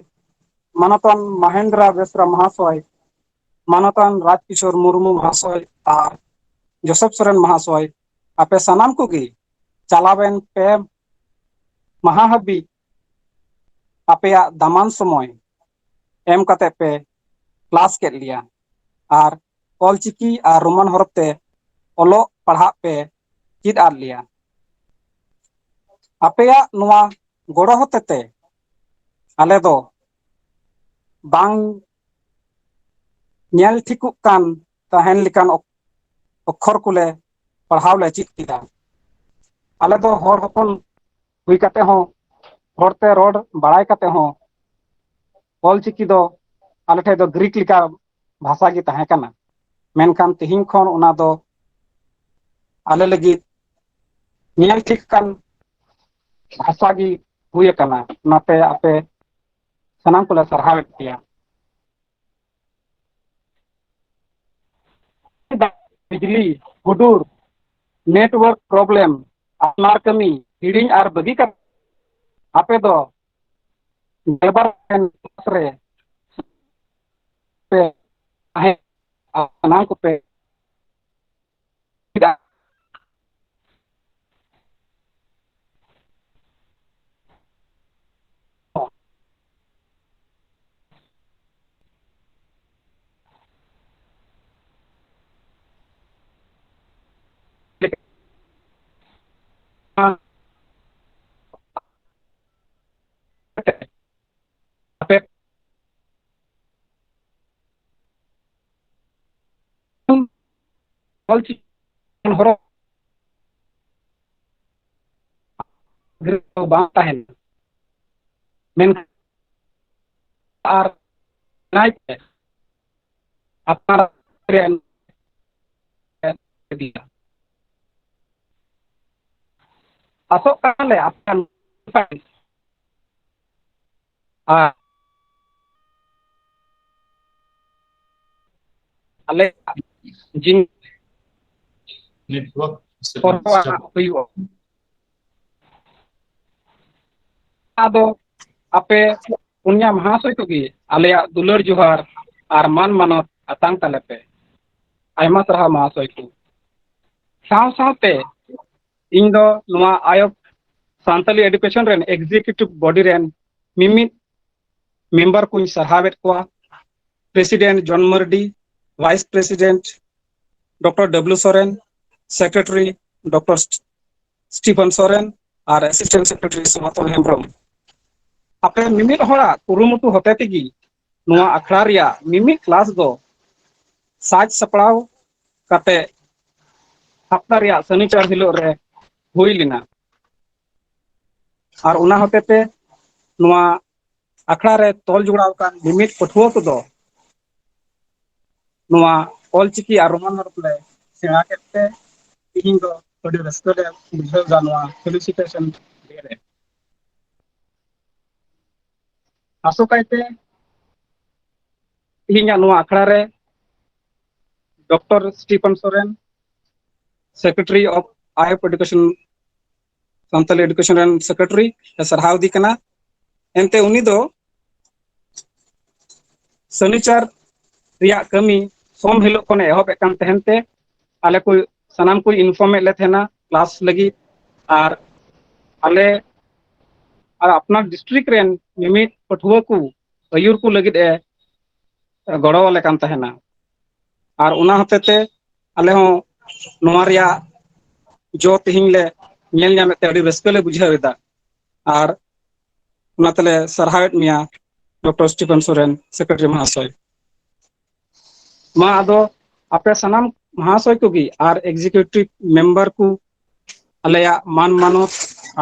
ᱢᱟᱱᱚᱛᱟᱱ ᱢᱚᱦᱮᱱᱫᱨᱟ ᱵᱮᱥᱨᱟ ᱢᱟᱦᱟᱥᱚᱭ, ᱢᱟᱱᱚᱛᱟᱱ ᱨᱟᱡᱽ ᱠᱤᱥᱳᱨ ᱢᱩᱨᱢᱩ ᱢᱟᱦᱟᱥᱚᱭ ᱟᱨ ᱡᱳᱥᱮᱯ ᱥᱚᱨᱮᱱ ᱢᱟᱦᱟᱥᱚᱭ, ᱟᱯᱮ ᱥᱟᱱᱟᱢ ᱠᱚᱜᱮ ᱪᱟᱞᱟᱣᱮᱱ ᱯᱮ ᱢᱟᱦᱟ ᱦᱟᱹᱵᱤᱡ ᱟᱯᱮᱭᱟᱜ ᱫᱟᱢᱟᱱ ᱥᱚᱢᱚᱭ ᱮᱢ ᱠᱟᱛᱮ ᱯᱮ ᱠᱞᱟᱥ ᱠᱮᱫ ᱞᱮᱭᱟ ᱟᱨ ᱚᱞᱪᱤᱠᱤ ᱟᱨ ᱨᱳᱢᱟᱱ ᱦᱚᱨᱚᱯ ᱛᱮ ᱚᱞᱚᱜ ᱯᱟᱲᱦᱟᱜ ᱯᱮ ᱪᱮᱫ ᱟᱫ ᱞᱮᱭᱟ᱾ ᱟᱯᱮᱭᱟᱜ ᱱᱚᱣᱟ ᱜᱚᱲᱚ ᱦᱚᱛᱮᱛᱮ ᱟᱞᱮ ᱫᱚ ᱵᱟᱝ ᱧᱮᱞ ᱴᱷᱤᱠᱚᱜ ᱠᱟᱱ ᱛᱟᱦᱮᱱ ᱞᱮᱠᱟᱱ ᱚᱠ-, ᱚᱠᱠᱷᱚᱨ ᱠᱚᱞᱮ ᱯᱟᱲᱦᱟᱣ ᱞᱮ ᱪᱮᱫ ᱠᱮᱫᱟ᱾ ᱟᱞᱮ ᱫᱚ ᱦᱚᱲ ᱦᱚᱯᱚᱱ ᱦᱩᱭ ᱠᱟᱛᱮ ᱦᱚᱸ, ᱦᱚᱲᱛᱮ ᱨᱚᱲ ᱵᱟᱲᱟᱭ ᱠᱟᱛᱮ ᱦᱚᱸ, ᱚᱞ ᱪᱤᱠᱤ ᱫᱚ ᱟᱞᱮ ᱴᱷᱮᱱ ᱫᱚ ᱜᱨᱤᱠ ᱞᱮᱠᱟ ᱵᱷᱟᱥᱟ ᱜᱮ ᱛᱟᱦᱮᱸ ᱠᱟᱱᱟ᱾ ᱢᱮᱱᱠᱷᱟᱱ ᱛᱮᱦᱮᱧ ᱠᱷᱚᱱ ᱚᱱᱟ ᱫᱚ ᱟᱞᱮ ᱞᱟᱹᱜᱤᱫ ᱧᱮᱞ ᱴᱷᱤᱠ ᱠᱟᱱ ᱵᱷᱟᱥᱟ ᱜᱮ ᱦᱩᱭ ᱟᱠᱟᱱᱟ᱾ ᱚᱱᱟᱛᱮ ᱟᱯᱮ ᱥᱟᱱᱟᱢ ᱠᱚᱞᱮ ᱥᱟᱨᱦᱟᱣᱮᱫ ᱯᱮᱭᱟ᱾ ᱵᱤᱡᱽᱞᱤ, ᱦᱩᱰᱩᱨ, network problem, ᱟᱯᱱᱟᱨ ᱠᱟᱹᱢᱤ, ᱦᱤᱲᱤᱧ ᱟᱨ ᱵᱟᱹᱜᱤ ᱠᱟᱛᱮ ᱟᱯᱮ ᱫᱚ ᱜᱮᱞᱵᱟᱨ ᱴᱷᱮᱱ class ᱨᱮ ᱯᱮ ᱛᱟᱦᱮᱸ ᱟᱨ ᱥᱟᱱᱟᱢ ᱠᱚᱯᱮ ᱪᱮᱫᱟᱜ? ᱟᱯᱮ ᱚᱞᱪᱤᱠᱤ ᱦᱚᱨᱚᱯ ᱜᱤᱫᱽᱨᱟᱹ ᱫᱚ ᱵᱟᱝ ᱛᱟᱦᱮᱱᱟ, ᱢᱮᱱᱠᱷᱟᱱ ᱟᱨ ᱱᱟᱭᱛᱮ ᱟᱯᱱᱟᱨ ᱨᱮᱱ ᱤᱫᱤᱭᱟ᱾ ᱟᱥᱚᱜ ᱠᱟᱱᱟᱞᱮ ᱟᱯᱮᱭᱟᱜ ᱟᱨ ᱟᱞᱮ ᱡᱤᱱ network ᱯᱚᱨᱚᱵᱽ ᱟᱱᱟᱜ ᱦᱩᱭᱩᱜᱼᱟ᱾ ᱟᱫᱚ ᱟᱯᱮ ᱯᱩᱱᱭᱟ ᱢᱟᱦᱟᱥᱚᱭ ᱠᱚᱜᱮ ᱟᱞᱮᱭᱟᱜ ᱫᱩᱞᱟᱹᱲ ᱡᱚᱦᱟᱨ ᱟᱨ ᱢᱟᱱ ᱢᱟᱱᱚᱛ ᱟᱛᱟᱝ ᱛᱟᱞᱮ ᱯᱮ᱾ ᱟᱭᱢᱟ ᱥᱟᱨᱦᱟᱣ ᱢᱟᱦᱟᱥᱚᱭ ᱠᱚ᱾ ᱥᱟᱶ ᱥᱟᱶᱛᱮ ᱤᱧ ᱫᱚ ᱱᱚᱣᱟ ᱟᱭᱚ ᱥᱟᱱᱛᱟᱞᱤ education ᱨᱮᱱ executive body ᱨᱮᱱ ᱢᱤᱢᱤᱫ member ᱠᱚᱧ ᱥᱟᱨᱦᱟᱣᱮᱫ ᱠᱚᱣᱟ, President John Mardi, Vice President doctor Dablu Soren, Secretary doctor Stephen Soren, ᱟᱨ ᱮᱥᱤᱥᱴᱮᱱᱴ ᱥᱮᱠᱨᱮᱴᱟᱨᱤ ᱥᱚᱱᱟᱛᱚᱱ ᱦᱮᱢᱵᱨᱚᱢ, ᱟᱯᱮ ᱢᱤᱢᱤᱫ ᱦᱚᱲᱟᱜ ᱠᱩᱨᱩᱢᱩᱴᱩ ᱦᱚᱛᱮ ᱛᱮᱜᱮ ᱱᱚᱣᱟ ᱟᱠᱷᱲᱟ ᱨᱮᱭᱟᱜ ᱢᱤᱢᱤᱫ ᱠᱞᱟᱥ ᱫᱚ ᱥᱟᱡᱽ ᱥᱟᱯᱲᱟᱣ ᱠᱟᱛᱮ ᱦᱟᱯᱛᱟ ᱨᱮᱭᱟᱜ ᱥᱟᱱᱤᱪᱟᱨ ᱦᱤᱞᱳᱜ ᱨᱮ ᱦᱩᱭ ᱞᱮᱱᱟ᱾ ᱟᱨ ᱚᱱᱟ ᱦᱚᱛᱮ ᱛᱮ ᱱᱚᱣᱟ ᱟᱠᱷᱲᱟ ᱨᱮ ᱛᱚᱞ ᱡᱚᱲᱟᱣ ᱟᱠᱟᱱ ᱢᱤᱢᱤᱫ ᱯᱟᱹᱴᱷᱩᱣᱟᱹ ᱠᱚᱫᱚ ᱱᱚᱣᱟ ᱚᱞᱪᱤᱠᱤ ᱟᱨ ᱨᱳᱢᱟᱱ ᱦᱚᱨᱚᱯ ᱞᱮ ᱥᱮᱬᱟ ᱠᱮᱫ ᱛᱮ ᱛᱤᱦᱤᱧ ᱫᱚ ᱟᱹᱰᱤ ᱨᱟᱹᱥᱠᱟᱹ ᱞᱮ ᱵᱩᱡᱷᱟᱹᱣ ᱮᱫᱟ ᱱᱚᱣᱟ felicitation day ᱨᱮ᱾ ᱟᱥᱚᱠᱟᱭᱛᱮ ᱛᱤᱦᱤᱧᱟᱜ ᱱᱚᱣᱟ ᱟᱠᱷᱲᱟ ᱨᱮ doctor Stephen Soren, Secretary of I F Education, Santali education ᱨᱮᱱ ᱥᱮᱠᱨᱮᱴᱟᱨᱤ ᱮ ᱥᱟᱨᱦᱟᱣ ᱫᱤ ᱠᱟᱱᱟ᱾ ᱮᱱᱛᱮ ᱩᱱᱤ ᱫᱚ ᱥᱟᱱᱤᱪᱟᱨ ᱨᱮᱭᱟᱜ ᱠᱟᱹᱢᱤ ᱥᱚᱢ ᱦᱤᱞᱳᱜ ᱠᱷᱚᱱᱮ ᱮᱦᱚᱵᱮᱫ ᱠᱟᱱ ᱛᱟᱦᱮᱱ ᱛᱮ ᱟᱞᱮ ᱠᱚ ᱥᱟᱱᱟᱢ ᱠᱚ ᱤᱱᱯᱷᱚᱨᱢᱮᱫ ᱞᱮ ᱛᱟᱦᱮᱱᱟ ᱠᱞᱟᱥ ᱞᱟᱹᱜᱤᱫ᱾ ᱟᱨ ᱟᱞᱮ ᱟᱨ ᱟᱯᱱᱟᱨ ᱰᱤᱥᱴᱨᱤᱠᱴ ᱨᱮᱱ ᱢᱤᱢᱤᱫ ᱯᱟᱹᱴᱷᱩᱣᱟᱹ ᱠᱚ ᱟᱹᱭᱩᱨ ᱠᱚ ᱞᱟᱹᱜᱤᱫ ᱮ ᱜᱚᱲᱚ ᱟᱞᱮ ᱠᱟᱱ ᱛᱟᱦᱮᱱᱟ᱾ ᱟᱨ ᱚᱱᱟ ᱦᱚᱛᱮ ᱛᱮ ᱟᱞᱮ ᱦᱚᱸ ᱱᱚᱣᱟ ᱨᱮᱭᱟᱜ ᱡᱚ ᱛᱮᱦᱮᱧ ᱞᱮ ᱧᱮᱞ ᱧᱟᱢᱮᱫ ᱛᱮ ᱟᱹᱰᱤ ᱨᱟᱹᱥᱠᱟᱹ ᱞᱮ ᱵᱩᱡᱷᱟᱹᱣ ᱮᱫᱟ᱾ ᱟᱨ ᱚᱱᱟ ᱛᱮᱞᱮ ᱥᱟᱨᱦᱟᱣᱮᱫ ᱢᱮᱭᱟ ᱰᱚᱠᱴᱚᱨ ᱥᱴᱤᱯᱷᱟᱱ ᱥᱚᱨᱮᱱ, ᱥᱮᱠᱨᱮᱴᱟᱨᱤ ᱢᱚᱦᱟᱥᱚᱭ᱾ ᱢᱟ ᱟᱫᱚ ᱟᱯᱮ ᱥᱟᱱᱟᱢ ᱢᱚᱦᱟᱥᱚᱭ ᱠᱚᱜᱮ ᱟᱨ ᱮᱠᱡᱤᱠᱤᱭᱩᱴᱤᱵᱷ ᱢᱮᱢᱵᱟᱨ ᱠᱚ ᱟᱞᱮᱭᱟᱜ ᱢᱟᱱ ᱢᱟᱱᱚᱛ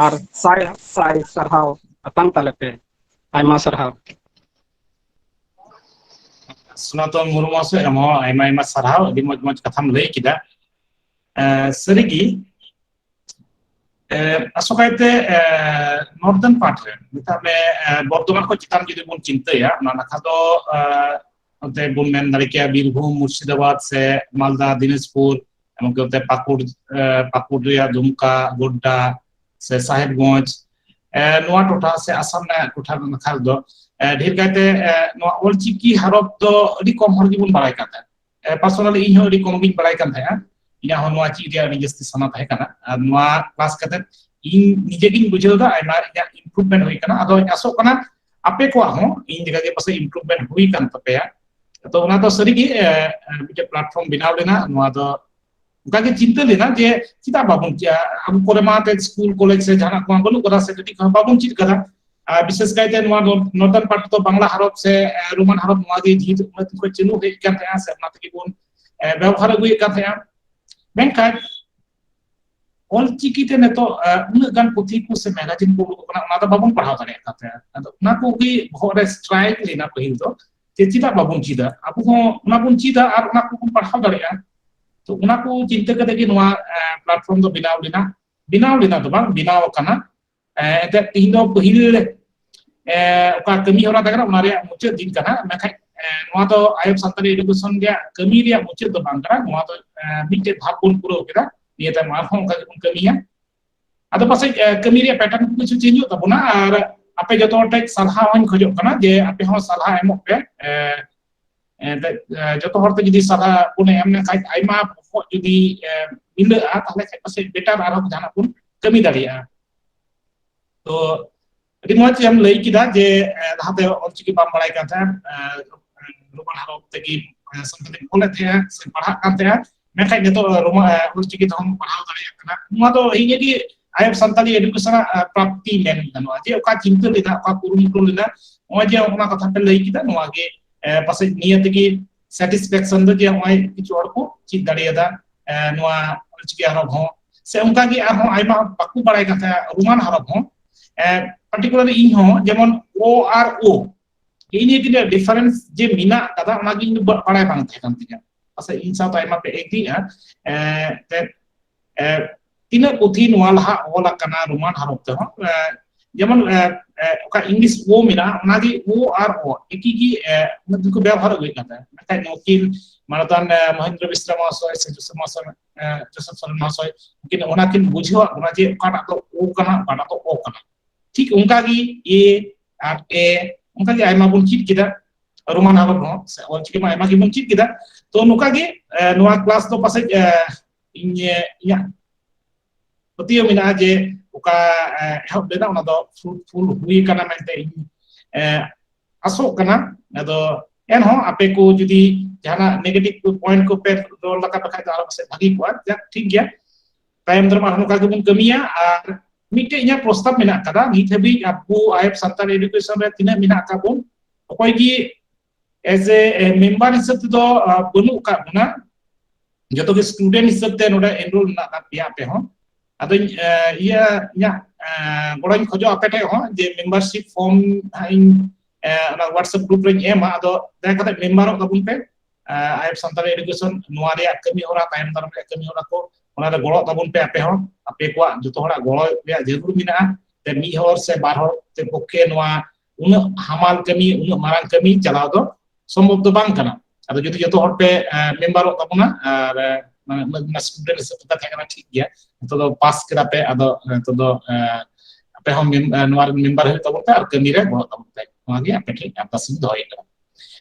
ᱟᱨ ᱥᱟᱭ ᱥᱟᱭ ᱥᱟᱨᱦᱟᱣ ᱟᱛᱟᱝ ᱛᱟᱞᱮ ᱯᱮ᱾ ᱟᱭᱢᱟ ᱥᱟᱨᱦᱟᱣ᱾ ᱥᱚᱱᱟᱛᱚᱱ ᱢᱩᱨᱢᱩ ᱢᱚᱦᱟᱥᱚᱭ, ᱟᱢ ᱦᱚᱸ ᱟᱭᱢᱟ ᱟᱭᱢᱟ ᱥᱟᱨᱦᱟᱣ, ᱟᱹᱰᱤ ᱢᱚᱡᱽ ᱢᱚᱡᱽ ᱠᱟᱛᱷᱟᱢ ᱞᱟᱹᱭ ᱠᱮᱫᱟ᱾ ᱮ, ᱥᱟᱹᱨᱤᱜᱮ, ᱮ, ᱟᱥᱚᱠᱟᱭᱛᱮ, ᱮ, ᱱᱚᱨᱫᱟᱨᱱ ᱯᱟᱦᱴ ᱨᱮ, ᱢᱮᱛᱟᱜ ᱢᱮ, ᱮ, ᱵᱚᱨᱫᱷᱚᱢᱟᱱ ᱠᱷᱚᱱ ᱪᱮᱛᱟᱱ ᱡᱩᱫᱤ ᱵᱚᱱ ᱪᱤᱱᱛᱟᱹᱭᱟ, ᱚᱱᱟ ᱱᱟᱠᱷᱟ ᱫᱚ, ᱮ, ᱚᱱᱛᱮ ᱵᱚᱱ ᱢᱮᱱ ᱫᱟᱲᱮ ᱠᱮᱭᱟ ᱵᱤᱨᱵᱷᱩᱢ, ᱢᱩᱨᱥᱤᱫᱟᱵᱟᱫᱽ ᱥᱮ ᱢᱟᱞᱫᱟ, ᱫᱤᱱᱟᱡᱽᱯᱩᱨ, ᱮᱢᱚᱱᱠᱤ ᱚᱱᱛᱮ ᱯᱟᱹᱠᱩᱲ, ᱮ, ᱯᱟᱹᱠᱩᱲ ᱨᱮᱭᱟᱜ ᱫᱩᱢᱠᱟ, ᱜᱳᱰᱰᱟ ᱥᱮ ᱥᱟᱦᱮᱵᱽᱜᱚᱸᱡᱽ, ᱮ, ᱱᱚᱣᱟ ᱴᱚᱴᱷᱟ ᱥᱮ ᱟᱥᱟᱢ ᱨᱮᱱᱟᱜ ᱴᱚᱴᱷᱟ ᱱᱟᱠᱷᱟ ᱨᱮᱫᱚ, ᱮ, ᱰᱷᱮᱨ ᱠᱟᱭᱛᱮ, ᱮ, ᱱᱚᱣᱟ ᱚᱞᱪᱤᱠᱤ ᱦᱚᱨᱚᱯ ᱫᱚ ᱟᱹᱰᱤ ᱠᱚᱢ ᱦᱚᱲ ᱜᱮᱵᱚᱱ ᱵᱟᱲᱟᱭ ᱠᱟᱱ ᱛᱟᱦᱮᱸᱫ᱾ ᱮ, personally ᱤᱧ ᱦᱚᱸ ᱟᱹᱰᱤ ᱠᱚᱢ ᱜᱤᱧ ᱵᱟᱲᱟᱭ ᱠᱟᱱ ᱛᱟᱦᱮᱸᱫᱼᱟ᱾ ᱤᱧᱟᱹᱜ ᱦᱚᱸ ᱱᱚᱣᱟ ᱪᱮᱫ ᱨᱮᱭᱟᱜ ᱟᱹᱰᱤ ᱡᱟᱹᱥᱛᱤ ᱥᱟᱱᱟ ᱛᱟᱦᱮᱸ ᱠᱟᱱᱟ᱾ ᱟᱨ ᱱᱚᱣᱟ ᱠᱞᱟᱥ ᱠᱟᱛᱮ ᱤᱧ ᱱᱤᱡᱮ ᱜᱤᱧ ᱵᱩᱡᱷᱟᱹᱣ ᱮᱫᱟ ᱟᱭᱢᱟ ᱤᱧᱟᱹᱜ improvement ᱦᱩᱭ ᱠᱟᱱᱟ᱾ ᱟᱫᱚᱧ ᱟᱥᱚᱜ ᱠᱟᱱᱟ ᱟᱯᱮ ᱠᱚᱣᱟᱜ ᱦᱚᱸ ᱤᱧ ᱞᱮᱠᱟ ᱜᱮ ᱯᱟᱥᱮᱡ improvement ᱦᱩᱭ ᱠᱟᱱ ᱛᱟᱯᱮᱭᱟ᱾ ᱛᱚ ᱚᱱᱟ ᱫᱚ ᱥᱟᱹᱨᱤᱜᱮ, ᱮ, ᱮ, ᱢᱤᱫᱴᱮᱱ platform ᱵᱮᱱᱟᱣ ᱞᱮᱱᱟ, ᱱᱚᱣᱟ ᱫᱚ ᱚᱱᱠᱟᱜᱮ ᱪᱤᱱᱛᱟᱹ ᱞᱮᱱᱟ ᱡᱮ ᱪᱮᱫᱟᱜ ᱵᱟᱵᱚᱱ ᱪᱮᱫ, ᱟᱵᱚ ᱠᱚᱨᱮ ᱢᱟ ᱮᱱᱛᱮᱫ ᱥᱠᱩᱞ ᱠᱚᱞᱮᱡᱽ ᱥᱮ ᱡᱟᱦᱟᱱᱟᱜ ᱠᱚᱢᱟ ᱵᱟᱹᱱᱩᱜ ᱠᱟᱫᱟ, ᱥᱮ ᱠᱟᱹᱴᱤᱡ ᱠᱷᱚᱱ ᱵᱟᱵᱚᱱ ᱪᱮᱫ ᱠᱟᱫᱟ᱾ ᱟᱨ ᱵᱤᱥᱮᱥ ᱠᱟᱭᱛᱮ ᱱᱚᱣᱟ ᱱᱚᱨᱫᱟᱨᱱ ᱯᱟᱨᱴ ᱫᱚ ᱵᱟᱝᱞᱟ ᱦᱚᱨᱚᱯ ᱥᱮ ᱨᱳᱢᱟᱱ ᱦᱚᱨᱚᱯ ᱱᱚᱣᱟ ᱜᱮ ᱡᱤᱱᱤᱥ ᱩᱱᱟᱹᱜ ᱫᱤᱱ ᱠᱷᱚᱱ ᱪᱟᱹᱞᱩ ᱦᱮᱡ ᱠᱟᱱ ᱛᱟᱦᱮᱸᱜᱼᱟ, ᱥᱮ ᱚᱱᱟ ᱛᱮᱜᱮ ᱵᱚᱱ ᱵᱮᱵᱚᱦᱟᱨ ᱟᱹᱜᱩᱭᱮᱫ ᱠᱟᱱ ᱛᱟᱦᱮᱸᱜᱼᱟ᱾ ᱢᱮᱱᱠᱷᱟᱱ ᱚᱞᱪᱤᱠᱤ ᱛᱮ ᱱᱤᱛᱚᱜ ᱩᱱᱟᱹᱜ ᱜᱟᱱ ᱯᱩᱛᱷᱤ ᱠᱚ ᱥᱮ ᱢᱮᱜᱟᱡᱤᱱ ᱠᱚ ᱩᱰᱩᱠᱚᱜ ᱠᱟᱱᱟ, ᱚᱱᱟ ᱫᱚ ᱵᱟᱵᱚᱱ ᱯᱟᱲᱦᱟᱣ ᱫᱟᱲᱮᱭᱟᱜ ᱠᱟᱱ ᱛᱟᱦᱮᱸᱜᱼᱟ᱾ ᱟᱫᱚ ᱚᱱᱟ ᱠᱚᱜᱮ ᱵᱚᱦᱚᱜ ᱨᱮ ᱥᱴᱨᱟᱭᱤᱠ ᱞᱮᱱᱟ ᱯᱟᱹᱦᱤᱞ ᱫᱚ, ᱡᱮ ᱪᱮᱫᱟᱜ ᱵᱟᱵᱚᱱ ᱪᱮᱫᱟ, ᱟᱵᱚ ᱦᱚᱸ ᱚᱱᱟ ᱵᱚᱱ ᱪᱮᱫᱟ ᱟᱨ ᱚᱱᱟ ᱠᱚᱵᱚᱱ ᱯᱟᱲᱦᱟᱣ ᱫᱟᱲᱮᱭᱟᱜᱼᱟ᱾ ᱛᱚ ᱚᱱᱟ ᱠᱚ ᱪᱤᱱᱛᱟᱹ ᱠᱟᱛᱮ ᱜᱮ ᱱᱚᱣᱟ ᱯᱞᱟᱴᱯᱷᱚᱨᱢ ᱫᱚ ᱵᱮᱱᱟᱣ ᱞᱮᱱᱟ, ᱵᱮᱱᱟᱣ ᱞᱮᱱᱟ ᱫᱚ ᱵᱟᱝ, ᱵᱮᱱᱟᱣ ᱟᱠᱟᱱᱟ᱾ ᱮᱱᱛᱮᱫ ᱛᱤᱦᱤᱧ ᱫᱚ ᱯᱟᱹᱦᱤᱞ ᱚᱠᱟ ᱠᱟᱹᱢᱤ ᱦᱚᱨᱟ ᱛᱟᱦᱮᱸ ᱠᱟᱱᱟ, ᱚᱱᱟ ᱨᱮᱭᱟᱜ ᱢᱩᱪᱟᱹᱫ ᱫᱤᱱ ᱠᱟᱱᱟ᱾ ᱢᱮᱱᱠᱷᱟᱱ ᱱᱚᱣᱟ ᱫᱚ ᱟᱭᱳ ᱥᱟᱱᱛᱟᱲᱤ ᱮᱰᱩᱠᱮᱥᱚᱱ ᱨᱮᱭᱟᱜ ᱠᱟᱹᱢᱤ ᱨᱮᱭᱟᱜ ᱢᱩᱪᱟᱹᱫ ᱫᱚ ᱵᱟᱝ ᱠᱟᱱᱟ᱾ ᱱᱚᱣᱟ ᱫᱚ ᱢᱤᱫᱴᱮᱡ ᱫᱷᱟᱯ ᱵᱚᱱ ᱯᱩᱨᱟᱹᱣ ᱠᱮᱫᱟ᱾ ᱱᱤᱭᱟᱹ ᱛᱟᱭᱚᱢ ᱟᱨᱦᱚᱸ ᱚᱱᱠᱟ ᱜᱮᱵᱚᱱ ᱠᱟᱹᱢᱤᱭᱟ᱾ ᱟᱫᱚ ᱯᱟᱥᱮᱡ ᱠᱟᱹᱢᱤ ᱨᱮᱭᱟᱜ ᱯᱮᱴᱟᱨᱱ ᱠᱚ ᱠᱤᱪᱷᱩ ᱪᱮᱧᱡᱚᱜ ᱛᱟᱵᱚᱱᱟ, ᱟᱨ ᱟᱯᱮ ᱡᱚᱛᱚ ᱦᱚᱲ ᱴᱷᱮᱱ ᱥᱟᱞᱦᱟ ᱦᱚᱸᱧ ᱠᱷᱚᱡᱚᱜ ᱠᱟᱱᱟ ᱡᱮ ᱟᱯᱮ ᱦᱚᱸ ᱥᱟᱞᱦᱟ ᱮᱢᱚᱜ ᱯᱮ᱾ ᱮᱱᱛᱮᱫ ᱡᱚᱛᱚ ᱦᱚᱲ ᱛᱮ ᱡᱩᱫᱤ ᱥᱟᱞᱦᱟ ᱵᱚᱱ ᱮᱢ ᱞᱮᱱᱠᱷᱟᱱ, ᱟᱭᱢᱟ ᱵᱚᱦᱚᱜ ᱡᱩᱫᱤ ᱢᱤᱞᱟᱹᱜᱼᱟ, ᱛᱟᱦᱚᱞᱮ ᱠᱷᱟᱱ ᱯᱟᱥᱮᱡ ᱵᱮᱴᱟᱨ ᱟᱨᱦᱚᱸ ᱡᱟᱦᱟᱱᱟᱜ ᱵᱚᱱ ᱠᱟᱹᱢᱤ ᱫᱟᱲᱮᱭᱟᱜᱼᱟ᱾ ᱛᱚ ᱟᱹᱰᱤ ᱢᱚᱡᱽ ᱮᱢ ᱞᱟᱹᱭ ᱠᱮᱫᱟ ᱡᱮ ᱞᱟᱦᱟᱛᱮ ᱚᱞᱪᱤᱠᱤ ᱵᱟᱢ ᱵᱟᱲᱟᱭ ᱠᱟᱱ ᱛᱟᱦᱮᱸᱫ, ᱨᱳᱢᱟᱱ ᱦᱚᱨᱚᱯ ᱛᱮᱜᱮ ᱥᱟᱱᱛᱟᱲᱤᱢ ᱚᱞᱮᱫ ᱛᱟᱦᱮᱸᱫ ᱥᱮ ᱯᱟᱲᱦᱟᱜ ᱠᱟᱱ ᱛᱟᱦᱮᱸᱫ, ᱢᱮᱱᱠᱷᱟᱱ ᱱᱤᱛᱚᱜ ᱨᱳᱢᱟᱱ ᱚᱞᱪᱤᱠᱤ ᱛᱮᱦᱚᱸ ᱯᱟᱲᱦᱟᱣ ᱫᱟᱲᱮᱭᱟᱜ ᱠᱟᱱᱟ᱾ ᱱᱚᱣᱟ ᱫᱚ ᱤᱧᱟᱹᱜ ᱜᱮ ᱟᱭᱳ ᱥᱟᱱᱛᱟᱲᱤ ᱮᱰᱩᱠᱮᱥᱚᱱ ᱯᱨᱟᱯᱛᱤ ᱢᱮᱱ ᱜᱟᱱᱚᱜᱼᱟ, ᱡᱮ ᱚᱠᱟ ᱪᱤᱱᱛᱟᱹ ᱞᱮᱫᱟ, ᱚᱠᱟ ᱠᱩᱨᱩᱢᱩᱴᱩ ᱞᱮᱫᱟ, ᱱᱚᱜᱼᱚᱭ ᱡᱮ ᱚᱱᱟ ᱠᱟᱛᱷᱟ ᱯᱮ ᱞᱟᱹᱭ ᱠᱮᱫᱟ, ᱱᱚᱣᱟ ᱜᱮ ᱯᱟᱥᱮᱡ ᱱᱤᱭᱟᱹ ᱛᱮᱜᱮ ᱥᱟᱴᱤᱥᱯᱷᱮᱠᱥᱚᱱ ᱫᱚ, ᱡᱮ ᱱᱚᱜᱼᱚᱭ ᱠᱤᱪᱷᱩ ᱦᱚᱲ ᱠᱚ ᱪᱮᱫ ᱫᱟᱲᱮᱭᱟᱫᱟ ᱱᱚᱣᱟ ᱚᱞᱪᱤᱠᱤ ᱦᱚᱨᱚᱯ ᱦᱚᱸ, ᱥᱮ ᱚᱱᱠᱟᱜᱮ ᱟᱨᱦᱚᱸ ᱟᱭᱢᱟ ᱵᱟᱠᱚ ᱵᱟᱲᱟᱭ ᱠᱟᱱ ᱛᱟᱦᱮᱸᱫ ᱨᱳᱢᱟᱱ ᱦᱚᱨᱚᱯ ᱦᱚᱸ᱾ ᱯᱟᱨᱴᱤᱠᱩᱞᱟᱨᱞᱤ ᱤᱧ ᱦᱚᱸ ᱡᱮᱢᱚᱱ ᱚ ᱟᱨ ᱳ, ᱤᱧ ᱱᱤᱭᱟᱹ ᱛᱤᱱᱟᱹᱜ ᱰᱤᱯᱷᱟᱨᱮᱱᱥ ᱡᱮ ᱢᱮᱱᱟᱜ ᱠᱟᱫᱟ, ᱚᱱᱟᱜᱮ ᱤᱧ ᱫᱚ ᱵᱟᱲᱟᱭ ᱵᱟᱝ ᱛᱟᱦᱮᱸ ᱠᱟᱱ ᱛᱤᱧᱟ᱾ ᱯᱟᱥᱮᱡ ᱤᱧ ᱥᱟᱶᱛᱮ ᱟᱭᱢᱟ ᱯᱮ ᱮᱜᱽᱨᱤᱜᱼᱟ᱾ ᱛᱤᱱᱟᱹᱜ ᱯᱩᱛᱷᱤ ᱱᱚᱣᱟ ᱞᱟᱦᱟ ᱚᱞ ᱟᱠᱟᱱᱟ ᱨᱳᱢᱟᱱ ᱦᱚᱨᱚᱯ ᱛᱮᱦᱚᱸ, ᱡᱮᱢᱚᱱ ᱚᱠᱟ ᱤᱝᱞᱤᱥ ᱳ ᱢᱮᱱᱟᱜᱼᱟ, ᱚᱱᱟᱜᱮ ᱳ ᱟᱨ ᱳ ᱮᱠᱤ ᱜᱮ ᱩᱱᱟᱹᱜ ᱫᱤᱱ ᱠᱚ ᱵᱮᱵᱚᱦᱟᱨ ᱟᱹᱜᱩᱭᱮᱫ ᱠᱟᱱ ᱛᱟᱦᱮᱸᱫ᱾ ᱢᱮᱱᱠᱷᱟᱱ ᱱᱩᱠᱤᱱ ᱢᱟᱱᱚᱛᱟᱱ ᱢᱚᱦᱮᱱᱫᱨᱚ ᱵᱤᱥᱨᱟ ᱢᱚᱦᱟᱥᱚᱭ ᱥᱮ ᱡᱳᱥᱮᱯ ᱢᱚᱦᱟᱥᱚᱭ, ᱡᱳᱥᱮᱯ ᱥᱚᱨᱮᱱ ᱢᱚᱦᱟᱥᱚᱭ, ᱩᱱᱠᱤᱱ ᱚᱱᱟᱠᱤᱱ ᱵᱩᱡᱷᱟᱹᱣᱟᱜ ᱵᱚᱱᱟ ᱡᱮ ᱚᱠᱟᱴᱟᱜ ᱫᱚ ᱳ ᱠᱟᱱᱟ, ᱚᱠᱟᱴᱟᱜ ᱫᱚ ᱳ ᱠᱟᱱᱟ᱾ ᱴᱷᱤᱠ ᱚᱱᱠᱟᱜᱮ ᱮ ᱟᱨ ᱮ, ᱚᱱᱠᱟᱜᱮ ᱟᱭᱢᱟ ᱵᱚᱱ ᱪᱮᱫ ᱠᱮᱫᱟ ᱨᱳᱢᱟᱱ ᱦᱚᱨᱚᱯ ᱦᱚᱸ, ᱥᱮ ᱚᱞᱪᱤᱠᱤ ᱢᱟ ᱟᱭᱢᱟ ᱜᱮᱵᱚᱱ ᱪᱮᱫ ᱠᱮᱫᱟ᱾ ᱛᱚ ᱱᱚᱝᱠᱟ ᱜᱮ ᱱᱚᱣᱟ ᱠᱞᱟᱥ ᱫᱚ ᱯᱟᱥᱮᱡ ᱤᱧ, ᱤᱧᱟᱹᱜ ᱯᱟᱹᱛᱭᱟᱹᱣ ᱢᱮᱱᱟᱜᱼᱟ ᱡᱮ ᱚᱠᱟ ᱮᱦᱚᱵ ᱞᱮᱱᱟ, ᱚᱱᱟ ᱫᱚ ᱯᱷᱨᱩᱴᱯᱷᱩᱞ ᱦᱩᱭ ᱟᱠᱟᱱᱟ ᱢᱮᱱᱛᱮ ᱤᱧ ᱟᱥᱚᱜ ᱠᱟᱱᱟ᱾ ᱟᱫᱚ ᱮᱱᱦᱚᱸ ᱟᱯᱮ ᱠᱚ ᱡᱩᱫᱤ ᱡᱟᱦᱟᱱᱟᱜ negative point ᱠᱚ ᱯᱮ ᱨᱚᱲ ᱨᱟᱠᱟᱵ ᱞᱮᱠᱷᱟᱡ ᱫᱚ ᱟᱨᱚ ᱯᱟᱥᱮᱡ ᱵᱷᱟᱹᱜᱤ ᱠᱚᱜᱼᱟ᱾ ᱡᱟᱠ, ᱴᱷᱤᱠ ᱜᱮᱭᱟ, ᱛᱟᱭᱚᱢ ᱫᱟᱨᱟᱢ ᱟᱨᱦᱚᱸ ᱱᱚᱝᱠᱟ ᱜᱮᱵᱚᱱ ᱠᱟᱹᱢᱤᱭᱟ᱾ ᱟᱨ ᱢᱤᱫᱴᱮᱡ ᱤᱧᱟᱹᱜ ᱯᱨᱚᱥᱛᱟᱵ ᱢᱮᱱᱟᱜ ᱠᱟᱫᱟ, ᱱᱤᱛ ᱦᱟᱹᱵᱤᱡ ᱟᱵᱚ ᱟᱭᱮᱯ ᱥᱟᱱᱛᱟᱲ ᱮᱰᱩᱠᱮᱥᱚᱱ ᱨᱮ ᱛᱤᱱᱟᱹᱜ ᱢᱮᱱᱟᱜ ᱟᱠᱟᱫ ᱵᱚᱱ, ᱚᱠᱚᱭ ᱜᱮ as a member ᱦᱤᱥᱟᱹᱵ ᱛᱮᱫᱚ ᱵᱟᱹᱱᱩᱜ ᱟᱠᱟᱫ ᱵᱚᱱᱟ, ᱡᱚᱛᱚ ᱜᱮ student ᱦᱤᱥᱟᱹᱵ ᱛᱮ ᱱᱚᱰᱮ enroll ᱢᱮᱱᱟᱜ ᱟᱠᱟᱫ ᱯᱮᱭᱟ ᱟᱯᱮ ᱦᱚᱸ᱾ ᱟᱫᱚᱧ ᱤᱭᱟᱹ ᱤᱧᱟᱹᱜ ᱜᱚᱲᱚᱧ ᱠᱷᱚᱡᱚᱜ ᱟᱯᱮ ᱴᱷᱮᱡ ᱦᱚᱸ ᱡᱮ membership form ᱦᱟᱸᱜ ᱤᱧ ᱚᱱᱟ WhatsApp group ᱨᱮᱧ ᱮᱢᱟ᱾ ᱟᱫᱚ ᱫᱟᱭᱟ ᱠᱟᱛᱮ memberᱚᱜ ᱛᱟᱵᱚᱱ ᱯᱮ᱾ ᱟᱭᱮᱯ ᱥᱟᱱᱛᱟᱲᱤ ᱮᱰᱩᱠᱮᱥᱚᱱ ᱱᱚᱣᱟ ᱨᱮᱭᱟᱜ ᱠᱟᱹᱢᱤ ᱦᱚᱨᱟ, ᱛᱟᱭᱚᱢ ᱫᱟᱨᱟᱢ ᱨᱮᱭᱟᱜ ᱠᱟᱹᱢᱤ ᱦᱚᱨᱟ ᱠᱚ, ᱚᱱᱟ ᱨᱮ ᱜᱚᱲᱚᱜ ᱛᱟᱵᱚᱱ ᱯᱮ ᱟᱯᱮ ᱦᱚᱸ᱾ ᱟᱯᱮ ᱠᱚᱣᱟᱜ ᱡᱚᱛᱚ ᱦᱚᱲᱟᱜ ᱜᱚᱲᱚ ᱨᱮᱭᱟᱜ ᱡᱟᱹᱨᱩᱲ ᱢᱮᱱᱟᱜᱼᱟ᱾ ᱛᱮ ᱢᱤᱫ ᱦᱚᱲ ᱥᱮ ᱵᱟᱨ ᱦᱚᱲ ᱛᱮ ᱯᱚᱠᱠᱷᱮ ᱱᱚᱣᱟ ᱩᱱᱟᱹᱜ ᱦᱟᱢᱟᱞ ᱠᱟᱹᱢᱤ, ᱩᱱᱟᱹᱜ ᱢᱟᱨᱟᱝ ᱠᱟᱹᱢᱤ ᱪᱟᱞᱟᱣ ᱫᱚ ᱥᱚᱢᱵᱷᱚᱵ ᱫᱚ ᱵᱟᱝ ᱠᱟᱱᱟ᱾ ᱟᱫᱚ ᱡᱩᱫᱤ ᱡᱚᱛᱚ ᱦᱚᱲ ᱯᱮ memberᱚᱜ ᱛᱟᱵᱚᱱᱟ ᱟᱨ ᱢᱟᱱᱮ ᱩᱱᱟᱹᱜ student ᱦᱤᱥᱟᱹᱵ ᱛᱮ ᱛᱟᱦᱮᱸ ᱠᱟᱱᱟ, ᱴᱷᱤᱠ ᱜᱮᱭᱟ, ᱱᱤᱛᱚᱜ ᱫᱚ ᱯᱟᱥ ᱠᱮᱫᱟ ᱯᱮ, ᱟᱫᱚ ᱱᱤᱛᱚᱜ ᱫᱚ ᱟᱯᱮ ᱦᱚᱸ ᱱᱚᱣᱟ ᱨᱮ member ᱦᱩᱭᱩᱜ ᱛᱟᱵᱚᱱ ᱯᱮ ᱟᱨ ᱠᱟᱹᱢᱤ ᱨᱮ ᱜᱚᱲᱚ ᱛᱟᱵᱚᱱ ᱯᱮ᱾ ᱱᱚᱣᱟ ᱜᱮ ᱟᱯᱮ ᱴᱷᱮᱱ ᱟᱨᱫᱟᱥ ᱤᱧ ᱫᱚᱦᱚᱭᱮᱫ ᱠᱟᱱᱟ᱾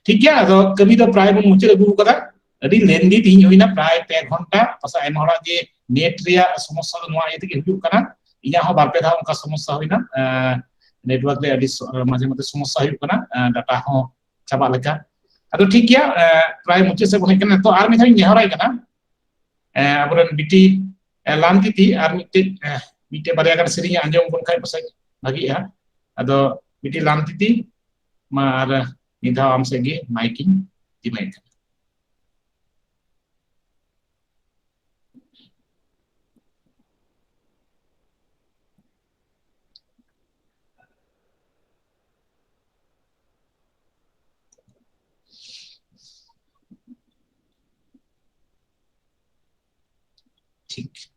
ᱴᱷᱤᱠ ᱜᱮᱭᱟ, ᱟᱫᱚ ᱠᱟᱹᱢᱤ ᱫᱚ ᱯᱨᱟᱭ ᱵᱚᱱ ᱢᱩᱪᱟᱹᱫ ᱟᱹᱜᱩ ᱟᱠᱟᱫᱟ᱾ ᱟᱹᱰᱤ lengthy ᱛᱮᱦᱮᱧ ᱦᱩᱭᱱᱟ, ᱯᱨᱟᱭ ᱯᱮ ᱜᱷᱚᱱᱴᱟ᱾ ᱯᱟᱥᱮ ᱟᱭᱢᱟ ᱦᱚᱲᱟᱜ ᱜᱮ net ᱨᱮᱭᱟᱜ ᱥᱚᱢᱚᱥᱥᱟ ᱫᱚ ᱱᱚᱣᱟ ᱤᱭᱟᱹ ᱛᱮᱜᱮ ᱦᱩᱭᱩᱜ ᱠᱟᱱᱟ᱾ ᱤᱧᱟᱹᱜ ᱦᱚᱸ ᱵᱟᱨ ᱯᱮ ᱫᱷᱟᱣ ᱚᱱᱠᱟ ᱥᱚᱢᱚᱥᱥᱟ ᱦᱩᱭᱱᱟ, network ᱨᱮ ᱟᱹᱰᱤ ᱢᱟᱡᱷᱮ ᱢᱚᱫᱽᱫᱷᱮ ᱥᱚᱢᱚᱥᱥᱟ ᱦᱩᱭᱩᱜ ᱠᱟᱱᱟ, data ᱦᱚᱸ ᱪᱟᱵᱟᱜ ᱞᱮᱠᱟ᱾ ᱟᱫᱚ ᱴᱷᱤᱠ ᱜᱮᱭᱟ, ᱯᱨᱟᱭ ᱢᱩᱪᱟᱹᱫ ᱥᱮᱫ ᱵᱚᱱ ᱦᱮᱡ ᱠᱟᱱᱟ᱾ ᱛᱚ ᱟᱨ ᱢᱤᱫ ᱫᱷᱟᱣ ᱤᱧ ᱱᱮᱦᱚᱨᱟᱭ ᱠᱟᱱᱟ, ᱟᱵᱚᱨᱮᱱ ᱵᱤᱴᱤ ᱞᱟᱱᱛᱤᱛᱤ ᱟᱨ ᱢᱤᱫᱴᱮᱡ, ᱢᱤᱫᱴᱮᱡ ᱵᱟᱨᱭᱟ ᱜᱟᱱ ᱥᱮᱨᱮᱧ ᱮ ᱟᱸᱡᱚᱢ ᱵᱚᱱ ᱠᱷᱟᱡ ᱯᱟᱥᱮᱡ ᱵᱷᱟᱜᱤᱜᱼᱟ᱾ ᱟᱫᱚ ᱵᱤᱴᱤ ᱞᱟᱱᱛᱤᱛᱤ, ᱢᱟ ᱟᱨ ᱢᱤᱫ ᱫᱷᱟᱣ ᱟᱢ ᱥᱮᱫ ᱜᱮ mike ᱤᱧ ᱡᱤᱢᱟᱹᱭᱮᱫ ᱠᱟᱱᱟ᱾ ᱴᱷᱤᱠ᱾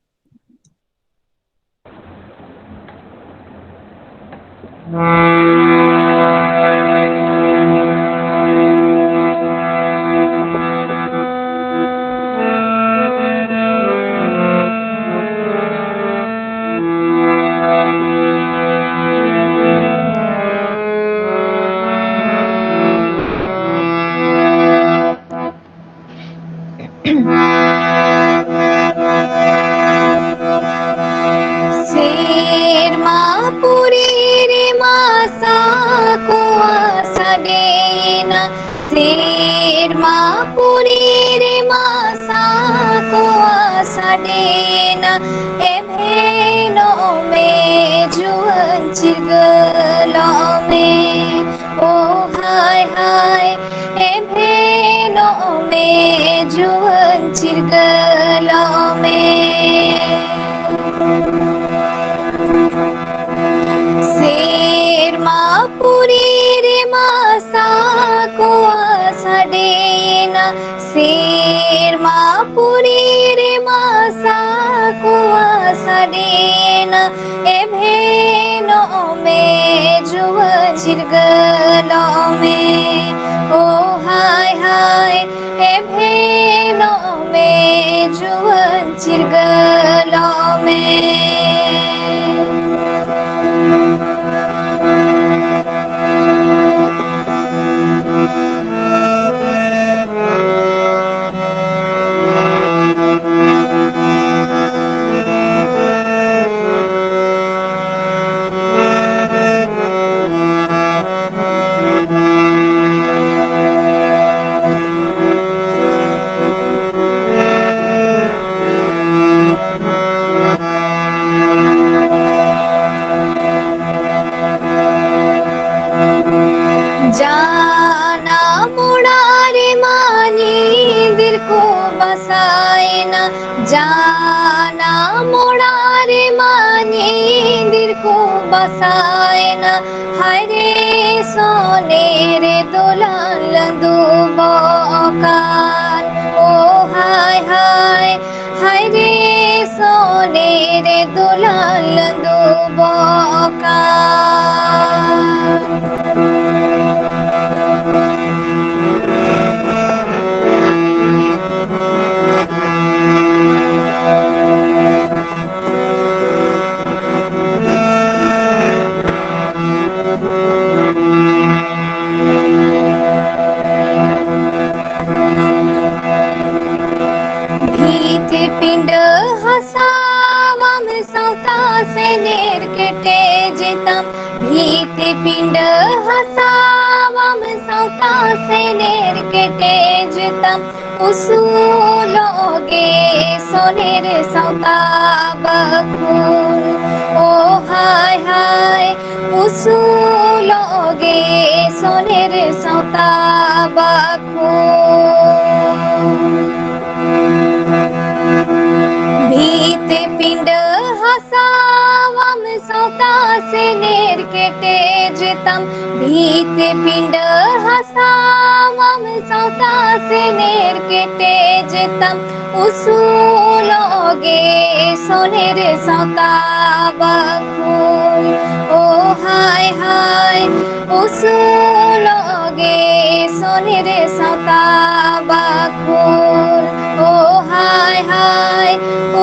ᱥᱮᱨᱢᱟ ᱯᱩᱨᱤ ᱨᱮᱢᱟ ᱥᱮᱨᱢᱟ ᱯᱩᱨᱤ ᱨᱮᱢᱟ ᱥᱟᱠᱣᱟ ᱥᱟᱰᱮᱭᱮᱱᱟ, ᱮᱵᱷᱮᱱᱚᱜ ᱢᱮ ᱡᱩᱣᱟᱹᱱ ᱪᱤᱨᱜᱟᱹᱞᱚᱜ ᱢᱮ᱾ ᱳ ᱦᱟᱭ ᱦᱟᱭ, ᱮᱵᱷᱮᱱᱚᱜ ᱢᱮ ᱡᱩᱣᱟᱹᱱ ᱪᱤᱨᱜᱟᱹᱞᱚᱜ ᱢᱮ᱾ ᱥᱮᱨᱢᱟ ᱯᱩᱨᱤ ᱨᱮᱢᱟ ᱥᱟᱠᱣᱟ ᱥᱟᱰᱮᱭᱮᱱᱟ, ᱥᱮᱨᱢᱟ ᱯᱩᱨᱤ ᱨᱮᱢᱟ ᱥᱟᱠᱣᱟ ᱥᱟᱰᱮᱭᱮᱱᱟ, ᱮᱵᱷᱮᱱᱚᱜ ᱢᱮ ᱡᱩᱣᱟᱹᱱ ᱪᱤᱨᱜᱟᱹᱞᱚᱜ ᱢᱮ᱾ ᱳ ᱦᱟᱭ ᱦᱟᱭ, ᱮᱵᱷᱮᱱᱚᱜ ᱢᱮ ᱡᱩᱣᱟᱹᱱ ᱪᱤᱨᱜᱟᱹᱞᱚᱜ ᱢᱮ᱾ ᱡᱟᱱᱟᱢ ᱚᱲᱟᱜ ᱨᱮᱢᱟ ᱧᱤᱫᱤᱨ ᱠᱚ ᱵᱟᱥᱟᱭᱮᱱᱟ, ᱡᱟᱱᱟᱢ ᱚᱲᱟᱜ ᱨᱮᱢᱟ ᱧᱤᱫᱤᱨ ᱠᱚ ᱵᱟᱥᱟᱭᱮᱱᱟ, ᱦᱟᱭᱨᱮ ᱥᱚᱱᱮᱨ ᱫᱚᱞᱟᱞ ᱫᱩᱵᱚᱜ ᱠᱟᱱ, ᱳ ᱦᱟᱭ ᱦᱟᱭ, ᱦᱟᱭᱨᱮ ᱥᱚᱱᱮᱨ ᱫᱚᱞᱟᱞ ᱫᱩᱵᱚᱜ ᱠᱟᱱ᱾ ᱵᱷᱤᱛ ᱯᱤᱸᱰᱟᱹ ᱦᱟᱥᱟ ᱵᱟᱢ ᱥᱟᱶᱛᱟ ᱥᱮᱱᱮᱨ ᱠᱮᱴᱮᱡ ᱛᱟᱢ, ᱵᱷᱤᱛ ᱯᱤᱸᱰᱟᱹ ᱦᱟᱥᱟ ᱵᱟᱢ ᱥᱟᱶᱛᱟ ᱥᱮᱱᱮᱨ ᱠᱮᱴᱮᱡ ᱛᱟᱢ, ᱩᱥᱩᱞᱚᱜ ᱜᱮ ᱥᱚᱱᱮᱨ ᱥᱟᱶᱛᱟ ᱵᱟᱠᱷᱳᱞ᱾ ᱳ ᱦᱟᱭ ᱦᱟᱭ, ᱩᱥᱩᱞᱚᱜ ᱜᱮ ᱥᱚᱱᱮᱨ ᱥᱟᱶᱛᱟ ᱵᱟᱠᱷᱳᱞ᱾ ᱵᱷᱤᱛ ᱯᱤᱸᱰᱟᱹ ᱦᱟᱥᱟᱣᱟᱢ ᱥᱟᱶᱛᱟ ᱥᱮᱱᱮᱨ ᱠᱮᱴᱮᱡ ᱛᱟᱢ, ᱵᱷᱤᱛ ᱯᱤᱸᱰᱟᱹ ᱦᱟᱥᱟᱣᱟᱢ ᱥᱟᱶᱛᱟ ᱥᱮᱱᱮᱨ ᱠᱮᱴᱮᱡ ᱛᱟᱢ, ᱩᱥᱩᱞᱚᱜ ᱜᱮ ᱥᱚᱱᱮᱨ ᱥᱟᱶᱛᱟ ᱵᱟᱠᱷᱳᱞ᱾ ᱳ ᱦᱟᱭ ᱦᱟᱭ, ᱩᱥᱩᱞᱚᱜ ᱜᱮ ᱥᱚᱱᱮᱨ ᱥᱟᱶᱛᱟ ᱵᱟᱠᱷᱳᱞ᱾ ᱳ ᱦᱟᱭ ᱦᱟᱭ,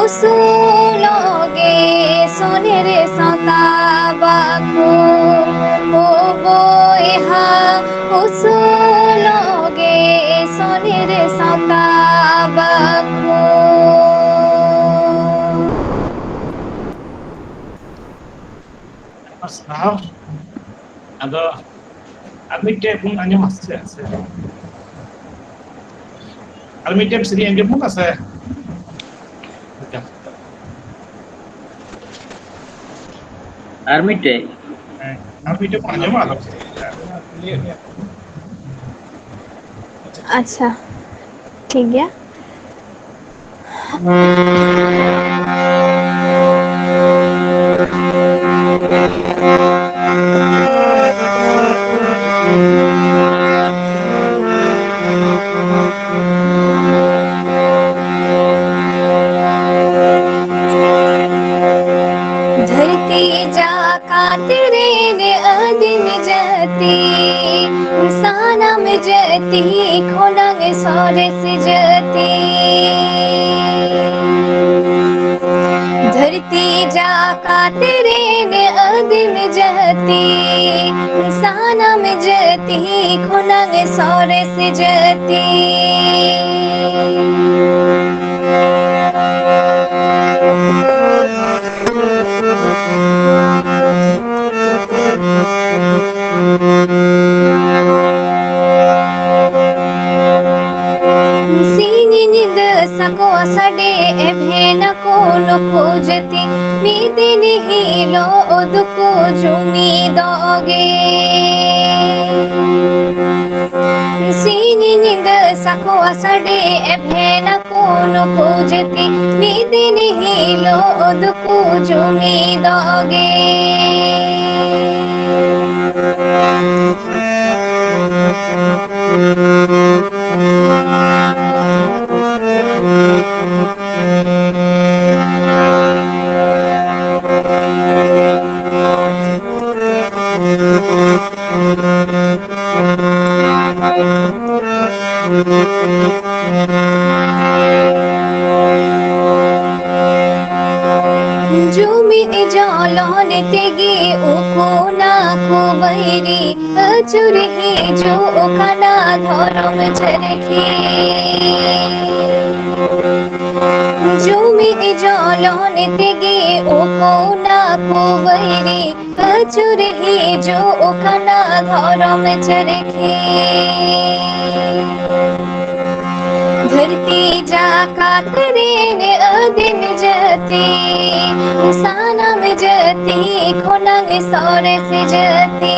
ᱩᱥᱩᱞᱚᱜ ᱜᱮ ᱥᱚᱱᱮᱨ ᱥᱟᱶᱛᱟ ᱵᱟᱠᱷᱳᱞ᱾ ᱳ ᱵᱚᱭᱦᱟ, ᱩᱥᱩᱞᱚᱜ ᱜᱮ ᱥᱚᱱᱮᱨ ᱥᱟᱶᱛᱟ ᱵᱟᱠᱷᱳᱞ᱾ ᱟᱭᱢᱟ ᱥᱟᱨᱦᱟᱣ᱾ ᱟᱫᱚ ᱟᱨ ᱢᱤᱫᱴᱮᱡ ᱵᱚᱱ ᱟᱸᱡᱚᱢᱟ ᱥᱮ ᱪᱮᱫ? ᱥᱮ ᱟᱨ ᱢᱤᱫᱴᱮᱡ ᱥᱮᱨᱮᱧ ᱟᱸᱡᱚᱢ ᱵᱚᱱᱟ ᱥᱮ? ᱟᱪᱪᱷᱟ᱾ ᱟᱨ ᱢᱤᱫᱴᱮᱡ? ᱦᱮᱸ, ᱟᱨ ᱢᱤᱫᱴᱮᱡ ᱵᱚᱱ ᱟᱸᱡᱚᱢᱟ ᱟᱫᱚ᱾ ᱟᱪᱪᱷᱟ, ᱴᱷᱤᱠ ᱜᱮᱭᱟ᱾ ᱫᱷᱟᱹᱨᱛᱤ ᱡᱟᱠᱟᱛ ᱨᱮᱱ ᱟᱹᱫᱤᱢ ᱡᱟᱹᱛᱤ, ᱥᱟᱱᱟᱢ ᱡᱟᱹᱛᱤ ᱠᱷᱚᱱᱟᱝ ᱥᱚᱨᱮᱥ ᱡᱟᱹᱛᱤ᱾ ᱫᱷᱟᱹᱨᱛᱤ ᱡᱟᱠᱟᱛ ᱨᱮᱱ ᱟᱹᱫᱤᱢ ᱡᱟᱹᱛᱤ, ᱥᱟᱱᱟᱢ ᱡᱟᱹᱛᱤ ᱠᱷᱚᱱᱟᱝ ᱥᱚᱨᱮᱥ ᱡᱟᱹᱛᱤ᱾ ᱱᱩᱠᱩ ᱡᱟᱹᱛᱤ ᱢᱤᱫ ᱫᱤᱱ ᱦᱤᱞᱳᱜ ᱫᱚᱠᱚ ᱡᱩᱢᱤᱫᱚᱜ ᱜᱮ᱾ ᱥᱤᱧ ᱧᱤᱫᱟᱹ ᱥᱟᱠᱣᱟ ᱥᱟᱰᱮ ᱮᱵᱷᱮᱱᱟᱠᱚ ᱱᱩᱠᱩ ᱡᱟᱹᱛᱤ ᱢᱤᱫ ᱫᱤᱱ ᱦᱤᱞᱳᱜ ᱫᱚᱠᱚ ᱡᱩᱢᱤᱫᱚᱜ ᱜᱮ᱾ ᱡᱩᱢᱤᱫ ᱡᱚᱞᱚᱱ ᱛᱮᱜᱮ ᱩᱠᱩ ᱱᱟᱠᱚ ᱵᱟᱹᱭᱨᱤ ᱟᱹᱪᱩᱨ ᱦᱤᱡᱩᱜ ᱠᱟᱱᱟ ᱫᱷᱚᱨᱚᱢ ᱪᱟᱹᱨᱠᱷᱤ᱾ ᱡᱩᱢᱤᱫ ᱡᱚᱞᱚᱱ ᱛᱮᱜᱮ ᱩᱠᱩ ᱱᱟᱠᱚ ᱵᱟᱹᱭᱨᱤ ᱟᱹᱪᱩᱨ ᱦᱤᱡᱩᱜ ᱠᱟᱱᱟ ᱫᱷᱚᱨᱚᱢ ᱪᱟᱹᱨᱠᱷᱤ᱾ ᱫᱷᱟᱹᱨᱛᱤ ᱡᱟᱠᱟᱛ ᱨᱮᱱ ᱟᱹᱫᱤᱢ ᱡᱟᱹᱛᱤ, ᱥᱟᱱᱟᱢ ᱡᱟᱹᱛᱤ ᱠᱷᱚᱱᱟᱝ ᱥᱚᱨᱮᱥ ᱡᱟᱹᱛᱤ᱾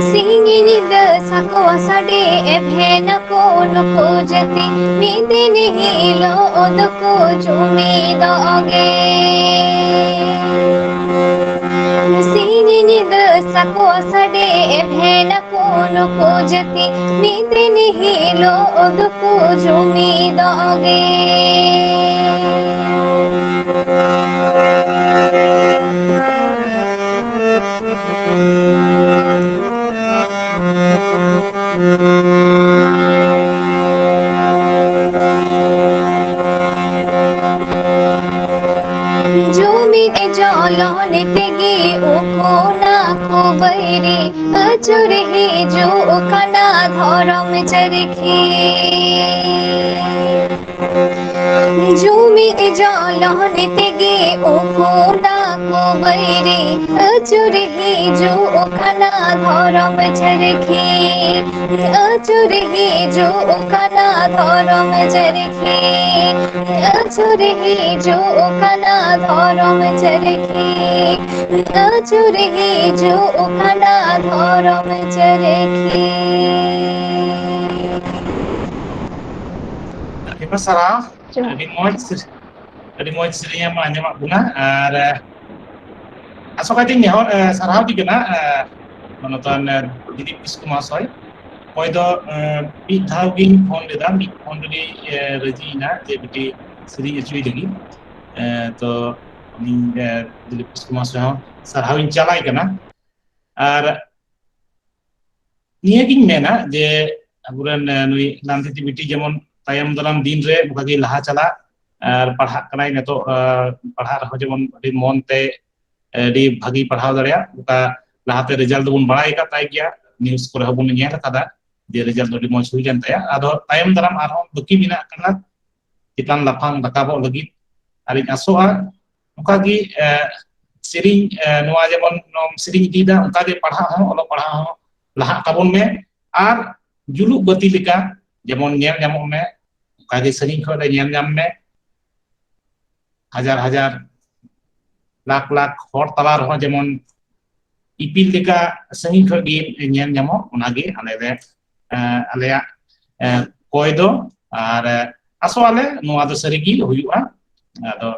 ᱥᱤᱧ ᱧᱤᱫᱟᱹ ᱥᱟᱠᱣᱟ ᱥᱟᱰᱮ ᱮᱵᱷᱮᱱᱟᱠᱚ ᱱᱩᱠᱩ ᱡᱟᱹᱛᱤ ᱢᱤᱫ ᱫᱤᱱ ᱦᱤᱞᱳᱜ ᱫᱚᱠᱚ ᱡᱩᱢᱤᱫᱚᱜ ᱜᱮ᱾ ᱥᱤᱧ ᱧᱤᱫᱟᱹ ᱥᱟᱠᱣᱟ ᱥᱟᱰᱮ ᱮᱵᱷᱮᱱᱟᱠᱚ ᱱᱩᱠᱩ ᱡᱟᱹᱛᱤ ᱢᱤᱫ ᱫᱤᱱ ᱦᱤᱞᱳᱜ ᱫᱚᱠᱚ ᱡᱩᱢᱤᱫᱚᱜ ᱜᱮ᱾ ᱡᱩᱢᱤᱫ ᱡᱚᱞᱚᱱ ᱛᱮᱜᱮ ᱩᱠᱩ ᱱᱟᱠᱚ ᱵᱟᱹᱭᱨᱤ ᱟᱹᱪᱩᱨ ᱦᱤᱡᱩᱜ ᱠᱟᱱᱟ ᱫᱷᱚᱨᱚᱢ ᱪᱟᱹᱨᱠᱷᱤ ᱡᱩᱢᱤᱫ ᱡᱚᱞᱚᱱ ᱛᱮᱜᱮ ᱩᱯᱩᱱᱟ ᱠᱚ ᱵᱟᱹᱭᱨᱤ᱾ ᱟᱹᱪᱩᱨ ᱦᱤᱡᱩᱜ ᱠᱟᱱᱟ ᱫᱷᱚᱨᱚᱢ ᱪᱟᱹᱨᱠᱷᱤ, ᱟᱹᱪᱩᱨ ᱦᱤᱡᱩᱜ ᱠᱟᱱᱟ ᱫᱷᱚᱨᱚᱢ ᱪᱟᱹᱨᱠᱷᱤ, ᱟᱹᱪᱩᱨ ᱦᱤᱡᱩᱜ ᱠᱟᱱᱟ ᱫᱷᱚᱨᱚᱢ ᱪᱟᱹᱨᱠᱷᱤ, ᱟᱹᱪᱩᱨ ᱦᱤᱡᱩᱜ ᱠᱟᱱᱟ ᱫᱷᱚᱨᱚᱢ ᱪᱟᱹᱨᱠᱷᱤ᱾ ᱟᱭᱢᱟ ᱥᱟᱨᱦᱟᱣ᱾ ᱡᱚᱦᱟᱨ᱾ ᱟᱹᱰᱤ ᱢᱚᱡᱽ ᱥᱮ-, ᱟᱹᱰᱤ ᱢᱚᱡᱽ ᱥᱮᱨᱮᱧ ᱮᱢ ᱟᱸᱡᱚᱢᱟᱜ ᱵᱚᱱᱟ᱾ ᱟᱨ, ᱮ, ᱟᱥᱚᱜ ᱠᱟᱛᱮᱧ ᱱᱮᱦᱚᱨ, ᱮ, ᱥᱟᱨᱦᱟᱣ ᱫᱤ ᱠᱟᱱᱟ, ᱮ, ᱢᱟᱱᱚᱛᱟᱱ, ᱮ, ᱫᱤᱞᱤᱯ ᱠᱤᱥᱠᱩ ᱢᱚᱦᱟᱥᱚᱭ᱾ ᱚᱠᱚᱭ ᱫᱚ, ᱮ, ᱢᱤᱫ ᱫᱷᱟᱣ ᱜᱤᱧ ᱯᱷᱳᱱ ᱞᱮᱫᱟ, ᱢᱤᱫ ᱯᱷᱳᱱ ᱨᱮᱜᱮ, ᱮ, ᱨᱟᱹᱡᱤᱭᱮᱱᱟ ᱡᱮ ᱵᱤᱴᱤ ᱥᱮᱨᱮᱧ ᱦᱚᱪᱚᱭ ᱞᱟᱹᱜᱤᱫ᱾ ᱮ, ᱛᱚ, ᱩᱱᱤ, ᱮ, ᱫᱤᱞᱤᱯ ᱠᱤᱥᱠᱩ ᱢᱚᱦᱟᱥᱚᱭ ᱦᱚᱸ ᱥᱟᱨᱦᱟᱣ ᱤᱧ ᱪᱟᱞᱟᱭ ᱠᱟᱱᱟ᱾ ᱟᱨ ᱱᱤᱭᱟᱹᱜᱤᱧ ᱢᱮᱱᱟ ᱡᱮ ᱟᱵᱚᱨᱮᱱ, ᱮ, ᱱᱩᱭ ᱞᱟᱱᱛᱤᱛᱤ ᱵᱤᱴᱤ ᱡᱮᱢᱚᱱ ᱛᱟᱭᱚᱢ ᱫᱟᱨᱟᱢ ᱫᱤᱱ ᱨᱮ ᱱᱚᱝᱠᱟ ᱜᱮ ᱞᱟᱦᱟ ᱪᱟᱞᱟᱜ, ᱟᱨ ᱯᱟᱲᱦᱟᱜ ᱠᱟᱱᱟᱭ ᱱᱤᱛᱚᱜ, ᱮ, ᱯᱟᱲᱦᱟᱜ ᱨᱮᱦᱚᱸ ᱡᱮᱢᱚᱱ ᱟᱹᱰᱤ ᱢᱚᱱ ᱛᱮ, ᱮ, ᱟᱹᱰᱤ ᱵᱷᱟᱹᱜᱤ ᱯᱟᱲᱦᱟᱣ ᱫᱟᱲᱮᱭᱟᱜ, ᱚᱱᱠᱟ ᱞᱟᱦᱟᱛᱮ ᱨᱮᱡᱟᱞᱴ ᱫᱚᱵᱚᱱ ᱵᱟᱲᱟᱭ ᱟᱠᱟᱫ ᱛᱟᱭ ᱜᱮᱭᱟ, ᱱᱤᱭᱩᱡᱽ ᱠᱚᱨᱮ ᱦᱚᱸᱵᱚᱱ ᱧᱮᱞ ᱟᱠᱟᱫᱟ ᱡᱮ ᱨᱮᱡᱟᱞᱴ ᱫᱚ ᱟᱹᱰᱤ ᱢᱚᱡᱽ ᱦᱩᱭ ᱞᱮᱱ ᱛᱟᱭᱟ᱾ ᱟᱫᱚ ᱛᱟᱭᱚᱢ ᱫᱟᱨᱟᱢ ᱟᱨᱦᱚᱸ ᱵᱟᱹᱠᱤ ᱢᱮᱱᱟᱜ ᱟᱠᱟᱫᱟ ᱪᱮᱛᱟᱱ ᱞᱟᱯᱷᱟᱝ ᱨᱟᱠᱟᱵᱚᱜ ᱞᱟᱹᱜᱤᱫ᱾ ᱟᱨᱤᱧ ᱟᱥᱚᱜᱼᱟ ᱚᱱᱠᱟᱜᱮ, ᱮ, ᱥᱮᱨᱮᱧ, ᱮ, ᱱᱚᱣᱟ ᱡᱮᱢᱚᱱ ᱱᱚᱣᱟᱢ ᱥᱮᱨᱮᱧ ᱤᱫᱤᱭᱮᱫᱟ, ᱚᱱᱠᱟᱜᱮ ᱯᱟᱲᱦᱟᱜ ᱦᱚᱸ, ᱚᱞᱚᱜ ᱯᱟᱲᱦᱟᱜ ᱦᱚᱸ ᱞᱟᱦᱟᱜ ᱛᱟᱵᱚᱱ ᱢᱮ᱾ ᱟᱨ ᱡᱩᱞᱩᱜ ᱵᱟᱹᱛᱤ ᱞᱮᱠᱟ ᱡᱮᱢᱚᱱ ᱧᱮᱞ ᱧᱟᱢᱚᱜ ᱢᱮ, ᱚᱱᱠᱟᱜᱮ ᱥᱟᱺᱜᱤᱧ ᱠᱷᱚᱱ ᱞᱮ ᱧᱮᱞ ᱧᱟᱢ ᱢᱮ᱾ ᱦᱟᱡᱟᱨ ᱦᱟᱡᱟᱨ, ᱞᱟᱠᱷ ᱞᱟᱠᱷ ᱦᱚᱲ ᱛᱟᱞᱟ ᱨᱮᱦᱚᱸ ᱡᱮᱢᱚᱱ ᱤᱯᱤᱞ ᱞᱮᱠᱟ ᱥᱟᱺᱜᱤᱧ ᱠᱷᱚᱱ ᱜᱮ ᱧᱮᱞ ᱧᱟᱢᱚᱜ, ᱚᱱᱟᱜᱮ ᱟᱞᱮ ᱞᱮ, ᱮ, ᱟᱞᱮᱭᱟᱜ, ᱮ, ᱠᱚᱭ ᱫᱚ᱾ ᱟᱨ, ᱮ, ᱟᱥᱚᱜ ᱟᱞᱮ ᱱᱚᱣᱟ ᱫᱚ ᱥᱟᱹᱨᱤᱜᱮ ᱦᱩᱭᱩᱜᱼᱟ᱾ ᱟᱫᱚ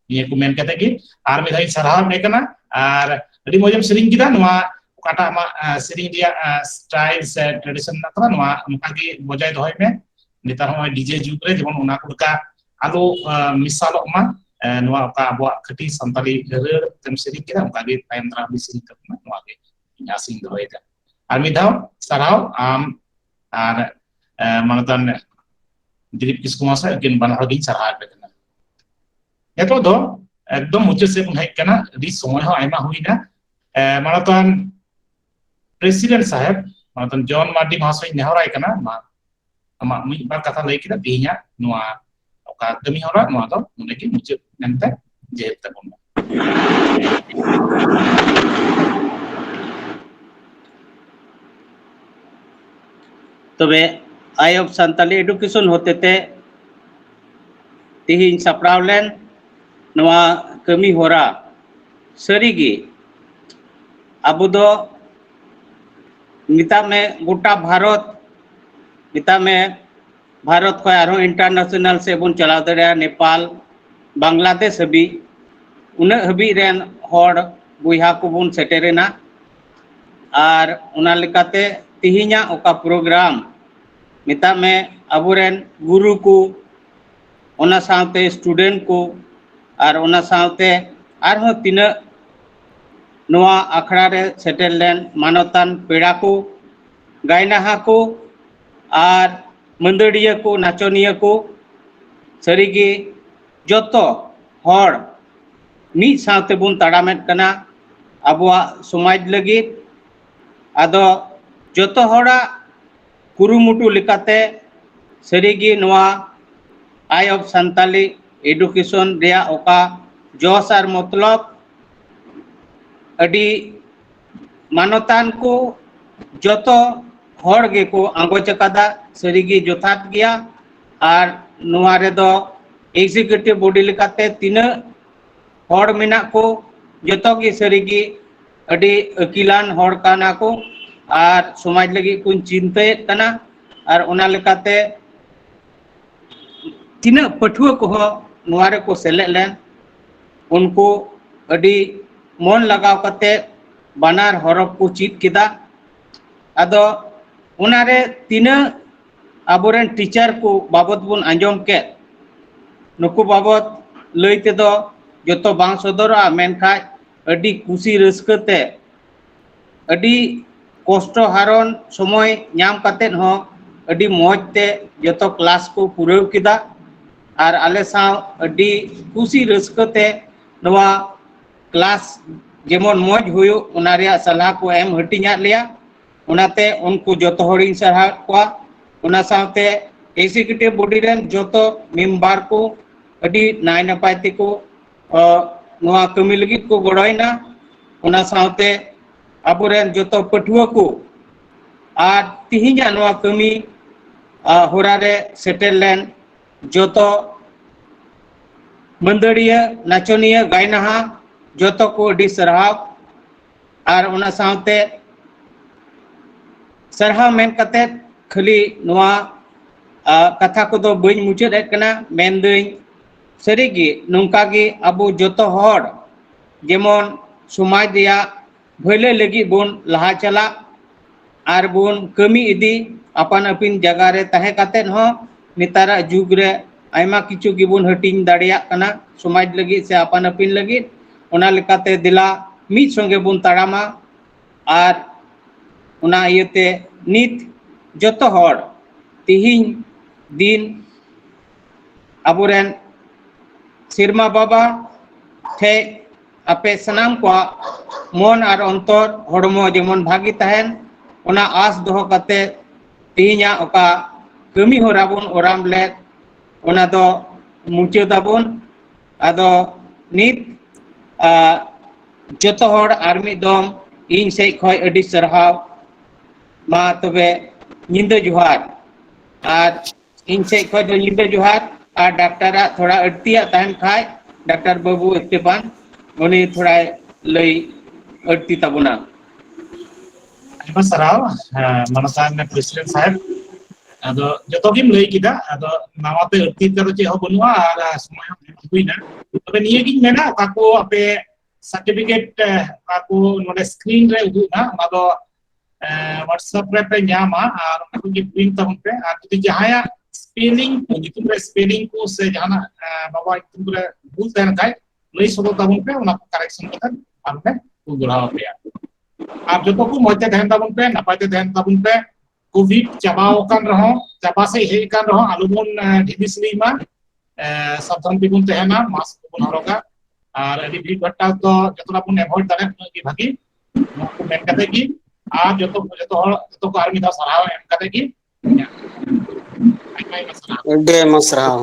ᱱᱤᱭᱟᱹ ᱠᱚ ᱢᱮᱱ ᱠᱟᱛᱮ ᱜᱮ ᱟᱨ ᱢᱤᱫ ᱫᱷᱟᱣ ᱤᱧ ᱥᱟᱨᱦᱟᱣ ᱮᱫ ᱠᱟᱱᱟ᱾ ᱟᱨ ᱟᱹᱰᱤ ᱢᱚᱡᱽ ᱮᱢ ᱥᱮᱨᱮᱧ ᱠᱮᱫᱟ᱾ ᱱᱚᱣᱟ ᱚᱠᱟᱴᱟᱜ ᱟᱢᱟᱜ, ᱮ, ᱥᱮᱨᱮᱧ ᱨᱮᱭᱟᱜ, ᱮ, ᱥᱴᱟᱭᱤᱞ ᱥᱮ ᱴᱨᱮᱰᱤᱥᱚᱱ ᱢᱮᱱᱟᱜ ᱛᱟᱢᱟ, ᱱᱚᱣᱟ ᱚᱱᱠᱟ ᱜᱮ ᱵᱚᱡᱟᱭ ᱫᱚᱦᱚᱭ ᱢᱮ᱾ ᱱᱮᱛᱟᱨ ᱦᱚᱸᱜᱼᱚᱭ ᱰᱤᱡᱮ ᱡᱩᱜᱽ ᱨᱮ ᱡᱮᱢᱚᱱ ᱚᱱᱟ ᱠᱚ ᱞᱮᱠᱟ ᱟᱞᱚ, ᱮ, ᱢᱮᱥᱟᱞᱚᱜ ᱢᱟ᱾ ᱮ, ᱱᱚᱣᱟ ᱚᱠᱟ ᱟᱵᱚᱣᱟᱜ ᱠᱷᱟᱹᱴᱤ ᱥᱟᱱᱛᱟᱲᱤ ᱨᱟᱹᱲ ᱛᱮᱢ ᱥᱮᱨᱮᱧ ᱠᱮᱫᱟ, ᱚᱱᱠᱟ ᱜᱮ ᱛᱟᱭᱚᱢ ᱫᱟᱨᱟᱢ ᱜᱮ ᱥᱮᱨᱮᱧ ᱛᱟᱵᱚᱱᱟ, ᱱᱚᱣᱟ ᱜᱮ ᱤᱧ ᱟᱥᱤᱧ ᱫᱚᱦᱚᱭᱮᱫᱟ᱾ ᱟᱨ ᱢᱤᱫ ᱫᱷᱟᱣ ᱥᱟᱨᱦᱟᱣ ᱟᱢ ᱟᱨ, ᱮ, ᱢᱟᱱᱚᱛᱟᱱ ᱫᱤᱞᱤᱯ ᱠᱤᱥᱠᱩ ᱢᱚᱦᱟᱥᱚᱭ, ᱩᱱᱠᱤᱱ ᱵᱟᱱᱟ ᱦᱚᱲ ᱜᱤᱧ ᱥᱟᱨᱦᱟᱣ ᱮᱫ ᱯᱮ ᱠᱟᱱᱟ᱾ ᱱᱤᱛᱚᱜ ᱫᱚ ᱮᱠᱫᱚᱢ ᱢᱩᱪᱟᱹᱫ ᱥᱮᱫ ᱵᱚᱱ ᱦᱮᱡ ᱠᱟᱱᱟ, ᱟᱹᱰᱤ ᱥᱚᱢᱚᱭ ᱦᱚᱸ ᱟᱭᱢᱟ ᱦᱩᱭᱱᱟ᱾ ᱮ, ᱢᱟᱱᱚᱛᱟᱱ ᱯᱨᱮᱥᱤᱰᱮᱱᱴ ᱥᱟᱦᱮᱵᱽ, ᱢᱟᱱᱚᱛᱟᱱ ᱡᱚᱱ ᱢᱟᱨᱰᱤ ᱢᱚᱦᱟᱥᱚᱭ ᱤᱧ ᱱᱮᱦᱚᱨᱟᱭ ᱠᱟᱱᱟ, ᱢᱟ ᱟᱢᱟᱜ ᱢᱤᱫ ᱵᱟᱨ ᱠᱟᱛᱷᱟ ᱞᱟᱹᱭ ᱠᱮᱫᱟ, ᱛᱮᱦᱮᱧᱟᱜ ᱱᱚᱣᱟ ᱚᱠᱟ ᱠᱟᱹᱢᱤ ᱦᱚᱨᱟ, ᱱᱚᱣᱟ ᱫᱚ ᱱᱚᱰᱮ ᱜᱮ ᱢᱩᱪᱟᱹᱫ ᱢᱮᱱᱛᱮ ᱡᱮᱦᱮᱛᱩ ᱛᱟᱵᱚᱱ ᱢᱟ᱾ ᱛᱚᱵᱮ Eye of Santali Education ᱦᱚᱛᱮᱛᱮ ᱛᱮᱦᱮᱧ ᱥᱟᱯᱲᱟᱣ ᱞᱮᱱ ᱱᱚᱣᱟ ᱠᱟᱹᱢᱤ ᱦᱚᱨᱟ ᱥᱟᱹᱨᱤᱜᱮ ᱟᱵᱚ ᱫᱚ ᱢᱮᱛᱟᱜ ᱢᱮ ᱜᱚᱴᱟ ᱵᱷᱟᱨᱚᱛ, ᱢᱮᱛᱟᱜ ᱢᱮ ᱵᱷᱟᱨᱚᱛ ᱠᱷᱚᱱ ᱟᱨᱦᱚᱸ international ᱥᱮᱫ ᱵᱚᱱ ᱪᱟᱞᱟᱣ ᱫᱟᱲᱮᱭᱟᱜᱼᱟ, ᱱᱮᱯᱟᱞ, ᱵᱟᱝᱞᱟᱫᱮᱥ ᱦᱟᱹᱵᱤᱡ, ᱩᱱᱟᱹᱜ ᱦᱟᱹᱵᱤᱡ ᱨᱮᱱ ᱦᱚᱲ ᱵᱚᱭᱦᱟ ᱠᱚᱵᱚᱱ ᱥᱮᱴᱮᱨᱮᱱᱟ᱾ ᱟᱨ ᱚᱱᱟ ᱞᱮᱠᱟᱛᱮ ᱛᱮᱦᱮᱧᱟᱜ ᱚᱠᱟ program ᱢᱮᱛᱟᱜ ᱢᱮ ᱟᱵᱚᱨᱮᱱ ᱜᱩᱨᱩ ᱠᱚ, ᱚᱱᱟ ᱥᱟᱶᱛᱮ student ᱠᱚ, ᱟᱨ ᱚᱱᱟ ᱥᱟᱶᱛᱮ ᱟᱨᱦᱚᱸ ᱛᱤᱱᱟᱹᱜ ᱱᱚᱣᱟ ᱟᱠᱷᱲᱟ ᱨᱮ ᱥᱮᱴᱮᱨ ᱞᱮᱱ ᱢᱟᱱᱚᱛᱟᱱ ᱯᱮᱲᱟ ᱠᱚ, ᱜᱟᱭᱱᱟᱦᱟ ᱠᱚ, ᱟᱨ ᱢᱟᱹᱫᱟᱹᱲᱤᱭᱟᱹ ᱠᱚ, ᱱᱟᱪᱚᱱᱤᱭᱟᱹ ᱠᱚ, ᱥᱟᱹᱨᱤᱜᱮ ᱡᱚᱛᱚ ᱦᱚᱲ ᱢᱤᱫ ᱥᱟᱶ ᱛᱮᱵᱚᱱ ᱛᱟᱲᱟᱢᱮᱫ ᱠᱟᱱᱟ ᱟᱵᱚᱣᱟᱜ ᱥᱚᱢᱟᱡᱽ ᱞᱟᱹᱜᱤᱫ᱾ ᱟᱫᱚ ᱡᱚᱛᱚ ᱦᱚᱲᱟᱜ ᱠᱩᱨᱩᱢᱩᱴᱩ ᱞᱮᱠᱟᱛᱮ ᱥᱟᱹᱨᱤᱜᱮ ᱱᱚᱣᱟ Eye of Santali Education ᱨᱮᱭᱟᱜ ᱚᱠᱟ ᱡᱚᱥ ᱟᱨ ᱢᱚᱛᱞᱚᱵ ᱟᱹᱰᱤ ᱢᱟᱱᱚᱛᱟᱱ ᱠᱚ ᱡᱚᱛᱚ ᱦᱚᱲ ᱜᱮᱠᱚ ᱟᱸᱜᱚᱪ ᱟᱠᱟᱫᱟ, ᱥᱟᱹᱨᱤᱜᱮ ᱡᱚᱛᱷᱟᱛ ᱜᱮᱭᱟ᱾ ᱟᱨ ᱱᱚᱣᱟ ᱨᱮᱫᱚ executive body ᱞᱮᱠᱟᱛᱮ ᱛᱤᱱᱟᱹᱜ ᱦᱚᱲ ᱢᱮᱱᱟᱜ ᱠᱚ, ᱡᱚᱛᱚ ᱜᱮ ᱥᱟᱹᱨᱤᱜᱮ ᱟᱹᱰᱤ ᱟᱹᱠᱤᱞᱟᱱ ᱦᱚᱲ ᱠᱟᱱᱟ ᱠᱚ ᱟᱨ ᱥᱚᱢᱟᱡᱽ ᱞᱟᱹᱜᱤᱫ ᱠᱚ ᱪᱤᱱᱛᱟᱹᱭᱮᱫ ᱠᱟᱱᱟ᱾ ᱟᱨ ᱚᱱᱟ ᱞᱮᱠᱟᱛᱮ ᱛᱤᱱᱟᱹᱜ ᱯᱟᱹᱴᱷᱩᱣᱟᱹ ᱠᱚᱦᱚᱸ ᱱᱚᱣᱟ ᱨᱮᱠᱚ ᱥᱮᱞᱮᱫ ᱞᱮᱱ, ᱩᱱᱠᱩ ᱟᱹᱰᱤ ᱢᱚᱱ ᱞᱟᱜᱟᱣ ᱠᱟᱛᱮ ᱵᱟᱱᱟᱨ ᱦᱚᱨᱚᱯ ᱠᱚ ᱪᱮᱫ ᱠᱮᱫᱟ᱾ ᱟᱫᱚ ᱚᱱᱟᱨᱮ ᱛᱤᱱᱟᱹᱜ ᱟᱵᱚᱨᱮᱱ teacher ᱠᱚ ᱵᱟᱵᱚᱛ ᱵᱚᱱ ᱟᱸᱡᱚᱢ ᱠᱮᱫ, ᱱᱩᱠᱩ ᱵᱟᱵᱚᱛ ᱞᱟᱹᱭ ᱛᱮᱫᱚ ᱡᱚᱛᱚ ᱵᱟᱝ ᱥᱚᱫᱚᱨᱚᱜᱼᱟ, ᱢᱮᱱᱠᱷᱟᱡ ᱟᱹᱰᱤ ᱠᱩᱥᱤ ᱨᱟᱹᱥᱠᱟᱹ ᱛᱮ, ᱟᱹᱰᱤ ᱠᱚᱥᱴᱚ ᱦᱟᱨᱚᱱ ᱥᱚᱢᱚᱭ ᱧᱟᱢ ᱠᱟᱛᱮᱫ ᱦᱚᱸ ᱟᱹᱰᱤ ᱢᱚᱡᱽ ᱛᱮ ᱡᱚᱛᱚ class ᱠᱚ ᱯᱩᱨᱟᱹᱣ ᱠᱮᱫᱟ᱾ ᱟᱨ ᱟᱞᱮ ᱥᱟᱶ ᱟᱹᱰᱤ ᱠᱩᱥᱤ ᱨᱟᱹᱥᱠᱟᱹ ᱛᱮ ᱱᱚᱣᱟ class ᱡᱮᱢᱚᱱ ᱢᱚᱡᱽ ᱦᱩᱭᱩᱜ, ᱚᱱᱟ ᱨᱮᱭᱟᱜ ᱥᱟᱞᱦᱟ ᱠᱚ ᱮᱢ ᱦᱟᱹᱴᱤᱧᱟᱫ ᱞᱮᱭᱟ᱾ ᱚᱱᱟᱛᱮ ᱩᱱᱠᱩ ᱡᱚᱛᱚ ᱦᱚᱲᱤᱧ ᱥᱟᱨᱦᱟᱣᱮᱫ ᱠᱚᱣᱟ᱾ ᱚᱱᱟ ᱥᱟᱶᱛᱮ executive body ᱨᱮᱱ ᱡᱚᱛᱚ member ᱠᱚ ᱟᱹᱰᱤ ᱱᱟᱭ ᱱᱟᱯᱟᱭ ᱛᱮᱠᱚ, ᱚ, ᱱᱚᱣᱟ ᱠᱟᱹᱢᱤ ᱞᱟᱹᱜᱤᱫ ᱠᱚ ᱜᱚᱲᱚᱭᱮᱱᱟ᱾ ᱚᱱᱟ ᱥᱟᱶᱛᱮ ᱟᱵᱚᱨᱮᱱ ᱡᱚᱛᱚ ᱯᱟᱹᱴᱷᱩᱣᱟᱹ ᱠᱚ ᱟᱨ ᱛᱤᱦᱤᱧᱟᱜ ᱱᱚᱣᱟ ᱠᱟᱹᱢᱤ, ᱟ, ᱦᱚᱨᱟ ᱨᱮ ᱥᱮᱴᱮᱨ ᱞᱮᱱ ᱡᱚᱛᱚ ᱢᱟᱹᱫᱟᱹᱲᱤᱭᱟᱹ, ᱱᱟᱪᱚᱱᱤᱭᱟᱹ, ᱜᱟᱭᱱᱟᱦᱟ, ᱡᱚᱛᱚ ᱠᱚ ᱟᱹᱰᱤ ᱥᱟᱨᱦᱟᱣ᱾ ᱟᱨ ᱚᱱᱟ ᱥᱟᱶᱛᱮ ᱥᱟᱨᱦᱟᱣ ᱢᱮᱱ ᱠᱟᱛᱮ ᱠᱷᱟᱹᱞᱤ ᱱᱚᱣᱟ, ᱟ, ᱠᱟᱛᱷᱟ ᱠᱚᱫᱚ ᱵᱟᱹᱧ ᱢᱩᱪᱟᱹᱫ ᱮᱫ ᱠᱟᱱᱟ᱾ ᱢᱮᱱᱫᱟᱹᱧ ᱥᱟᱹᱨᱤᱜᱮ ᱱᱚᱝᱠᱟ ᱜᱮ ᱟᱵᱚ ᱡᱚᱛᱚ ᱦᱚᱲ ᱡᱮᱢᱚᱱ ᱥᱚᱢᱟᱡᱽ ᱨᱮᱭᱟᱜ ᱵᱷᱟᱹᱞᱟᱹᱭ ᱞᱟᱹᱜᱤᱫ ᱵᱚᱱ ᱞᱟᱦᱟ ᱪᱟᱞᱟᱜ ᱟᱨ ᱵᱚᱱ ᱠᱟᱹᱢᱤ ᱤᱫᱤ ᱟᱯᱟᱱ ᱟᱹᱯᱤᱱ ᱡᱟᱭᱜᱟ ᱨᱮ ᱛᱟᱦᱮᱸ ᱠᱟᱛᱮ ᱦᱚᱸ᱾ ᱱᱮᱛᱟᱨᱟᱜ ᱡᱩᱜᱽ ᱨᱮ ᱟᱭᱢᱟ ᱠᱤᱪᱷᱩ ᱜᱮᱵᱚᱱ ᱦᱟᱹᱴᱤᱧ ᱫᱟᱲᱮᱭᱟᱜ ᱠᱟᱱᱟ ᱥᱚᱢᱟᱡᱽ ᱞᱟᱹᱜᱤᱫ ᱥᱮ ᱟᱯᱟᱱ ᱟᱹᱯᱤᱱ ᱞᱟᱹᱜᱤᱫ᱾ ᱚᱱᱟ ᱞᱮᱠᱟᱛᱮ ᱫᱮᱞᱟ ᱢᱤᱫ ᱥᱚᱸᱜᱮ ᱵᱚᱱ ᱛᱟᱲᱟᱢᱟ᱾ ᱟᱨ ᱚᱱᱟ ᱤᱭᱟᱹᱛᱮ ᱱᱤᱛ ᱡᱚᱛᱚ ᱦᱚᱲ ᱛᱤᱦᱤᱧ ᱫᱤᱱ ᱟᱵᱚᱨᱮᱱ ᱥᱮᱨᱢᱟ ᱵᱟᱵᱟ ᱴᱷᱮᱡ ᱟᱯᱮ ᱥᱟᱱᱟᱢ ᱠᱚᱣᱟᱜ ᱢᱚᱱ ᱟᱨ ᱚᱱᱛᱚᱨ ᱦᱚᱲᱢᱚ ᱡᱮᱢᱚᱱ ᱵᱷᱟᱹᱜᱤ ᱛᱟᱦᱮᱱ, ᱚᱱᱟ ᱟᱸᱥ ᱫᱚᱦᱚ ᱠᱟᱛᱮ ᱛᱮᱦᱮᱧᱟᱜ ᱚᱠᱟ ᱠᱟᱹᱢᱤ ᱦᱚᱨᱟ ᱵᱚᱱ ᱚᱨᱟᱢ ᱞᱮᱫ, ᱚᱱᱟ ᱫᱚ ᱢᱩᱪᱟᱹᱫ ᱟᱵᱚᱱ᱾ ᱟᱫᱚ ᱱᱤᱛ, ᱟ, ᱡᱚᱛᱚ ᱦᱚᱲ ᱟᱨ ᱢᱤᱫ ᱫᱚᱢ ᱤᱧ ᱥᱮᱡ ᱠᱷᱚᱡ ᱟᱹᱰᱤ ᱥᱟᱨᱦᱟᱣ᱾ ᱢᱟ ᱛᱚᱵᱮ ᱧᱤᱫᱟᱹ ᱡᱚᱦᱟᱨ᱾ ᱟᱨ ᱤᱧ ᱥᱮᱡ ᱠᱷᱚᱡ ᱫᱚ ᱧᱤᱫᱟᱹ ᱡᱚᱦᱟᱨ᱾ ᱟᱨ ᱰᱟᱠᱛᱟᱨᱟᱜ ᱛᱷᱚᱲᱟ ᱟᱹᱲᱛᱤᱭᱟᱜ ᱛᱟᱦᱮᱱ ᱠᱷᱟᱡ, ᱰᱟᱠᱛᱟᱨ ᱵᱟᱹᱵᱩ ᱮᱥᱴᱮᱯᱟᱱ ᱩᱱᱤ ᱛᱷᱚᱲᱟᱭ ᱞᱟᱹᱭ ᱟᱹᱲᱛᱤ ᱛᱟᱵᱚᱱᱟ᱾ ᱟᱭᱢᱟ ᱥᱟᱨᱦᱟᱣ, ᱦᱮᱸ, ᱢᱟᱱᱚᱛᱟᱱ ᱯᱨᱮᱥᱤᱰᱮᱱᱴ ᱥᱟᱦᱮᱵ᱾ ᱟᱫᱚ ᱡᱚᱛᱚ ᱜᱮᱢ ᱞᱟᱹᱭ ᱠᱮᱫᱟ, ᱟᱫᱚ ᱱᱟᱣᱟᱛᱮ ᱟᱹᱲᱛᱤ ᱛᱮᱫᱚ ᱪᱮᱫ ᱦᱚᱸ ᱵᱟᱹᱱᱩᱜᱼᱟ ᱟᱨ ᱥᱚᱢᱚᱭ ᱦᱚᱸ ᱮᱢ ᱦᱩᱭᱱᱟ᱾ ᱛᱚᱵᱮ ᱱᱤᱭᱟᱹᱜᱤᱧ ᱢᱮᱱᱟ, ᱚᱠᱟ ᱠᱚ ᱟᱯᱮ ᱥᱟᱨᱴᱤᱯᱷᱤᱠᱮᱴ, ᱚᱠᱟ ᱠᱚ ᱱᱚᱰᱮ ᱥᱠᱨᱤᱱ ᱨᱮ ᱩᱫᱩᱜ ᱮᱱᱟ, ᱚᱱᱟ ᱫᱚ WhatsApp ᱨᱮᱯᱮ ᱧᱟᱢᱟ ᱟᱨ ᱚᱱᱟ ᱠᱚᱜᱮ ᱯᱨᱤᱱᱴ ᱛᱟᱵᱚᱱ ᱯᱮ᱾ ᱟᱨ ᱡᱩᱫᱤ ᱡᱟᱦᱟᱸᱭᱟᱜ ᱥᱯᱮᱞᱤᱝ ᱠᱚ, ᱧᱩᱛᱩᱢ ᱨᱮ ᱥᱯᱮᱞᱤᱝ ᱠᱚ ᱥᱮ ᱡᱟᱦᱟᱱᱟᱜ ᱵᱟᱵᱟ ᱧᱩᱛᱩᱢ ᱨᱮ ᱵᱷᱩᱞ ᱛᱟᱦᱮᱱ ᱠᱷᱟᱡ, ᱞᱟᱹᱭ ᱥᱚᱫᱚᱨ ᱛᱟᱵᱚᱱ ᱯᱮ, ᱚᱱᱟ ᱠᱚ ᱠᱟᱨᱮᱠᱥᱚᱱ ᱠᱟᱛᱮ ᱟᱨ ᱞᱮ ᱜᱚᱲᱟᱣ ᱟᱯᱮᱭᱟ᱾ ᱟᱨ ᱡᱚᱛᱚ ᱠᱚ ᱢᱚᱡᱽ ᱛᱮ ᱛᱟᱦᱮᱱ ᱛᱟᱵᱚᱱ ᱯᱮ, ᱱᱟᱯᱟᱭ ᱛᱮ ᱛᱟᱦᱮᱱ ᱛᱟᱵᱚᱱ ᱯᱮ᱾ ᱠᱳᱵᱷᱤᱰ ᱪᱟᱵᱟᱣ ᱟᱠᱟᱱ ᱨᱮᱦᱚᱸ, ᱪᱟᱵᱟ ᱥᱮᱫ ᱦᱮᱡ ᱟᱠᱟᱱ ᱨᱮᱦᱚᱸ, ᱟᱞᱚᱵᱚᱱ ᱰᱷᱤᱞᱤ ᱥᱤᱞᱤ ᱢᱟ, ᱥᱟᱵᱫᱷᱟᱱ ᱛᱮᱵᱚᱱ ᱛᱟᱦᱮᱱᱟ, ᱢᱟᱥᱠ ᱠᱚᱵᱚᱱ ᱦᱚᱨᱚᱜᱟ᱾ ᱟᱨ ᱟᱹᱰᱤ ᱵᱷᱤᱲ ᱵᱷᱟᱴᱴᱟ ᱫᱚ ᱡᱚᱛᱚ ᱵᱚᱱ ᱮᱵᱷᱚᱭᱮᱰ ᱫᱟᱲᱮᱭᱟᱜ ᱩᱱᱟᱹᱜ ᱜᱮ ᱵᱷᱟᱹᱜᱤ᱾ ᱱᱚᱣᱟ ᱠᱚ ᱢᱮᱱ ᱠᱟᱛᱮ ᱜᱮ ᱟᱨ ᱡᱚᱛᱚ ᱡᱚᱛᱚ ᱦᱚᱲ ᱡᱚᱛᱚ ᱠᱚ ᱟᱨ ᱢᱤᱫ ᱫᱷᱟᱣ ᱥᱟᱨᱦᱟᱣ ᱮᱢ ᱠᱟᱛᱮ ᱜᱮ ᱟᱭᱢᱟ ᱟᱭᱢᱟ ᱥᱟᱨᱦᱟᱣ᱾ ᱟᱹᱰᱤ ᱟᱭᱢᱟ ᱥᱟᱨᱦᱟᱣ᱾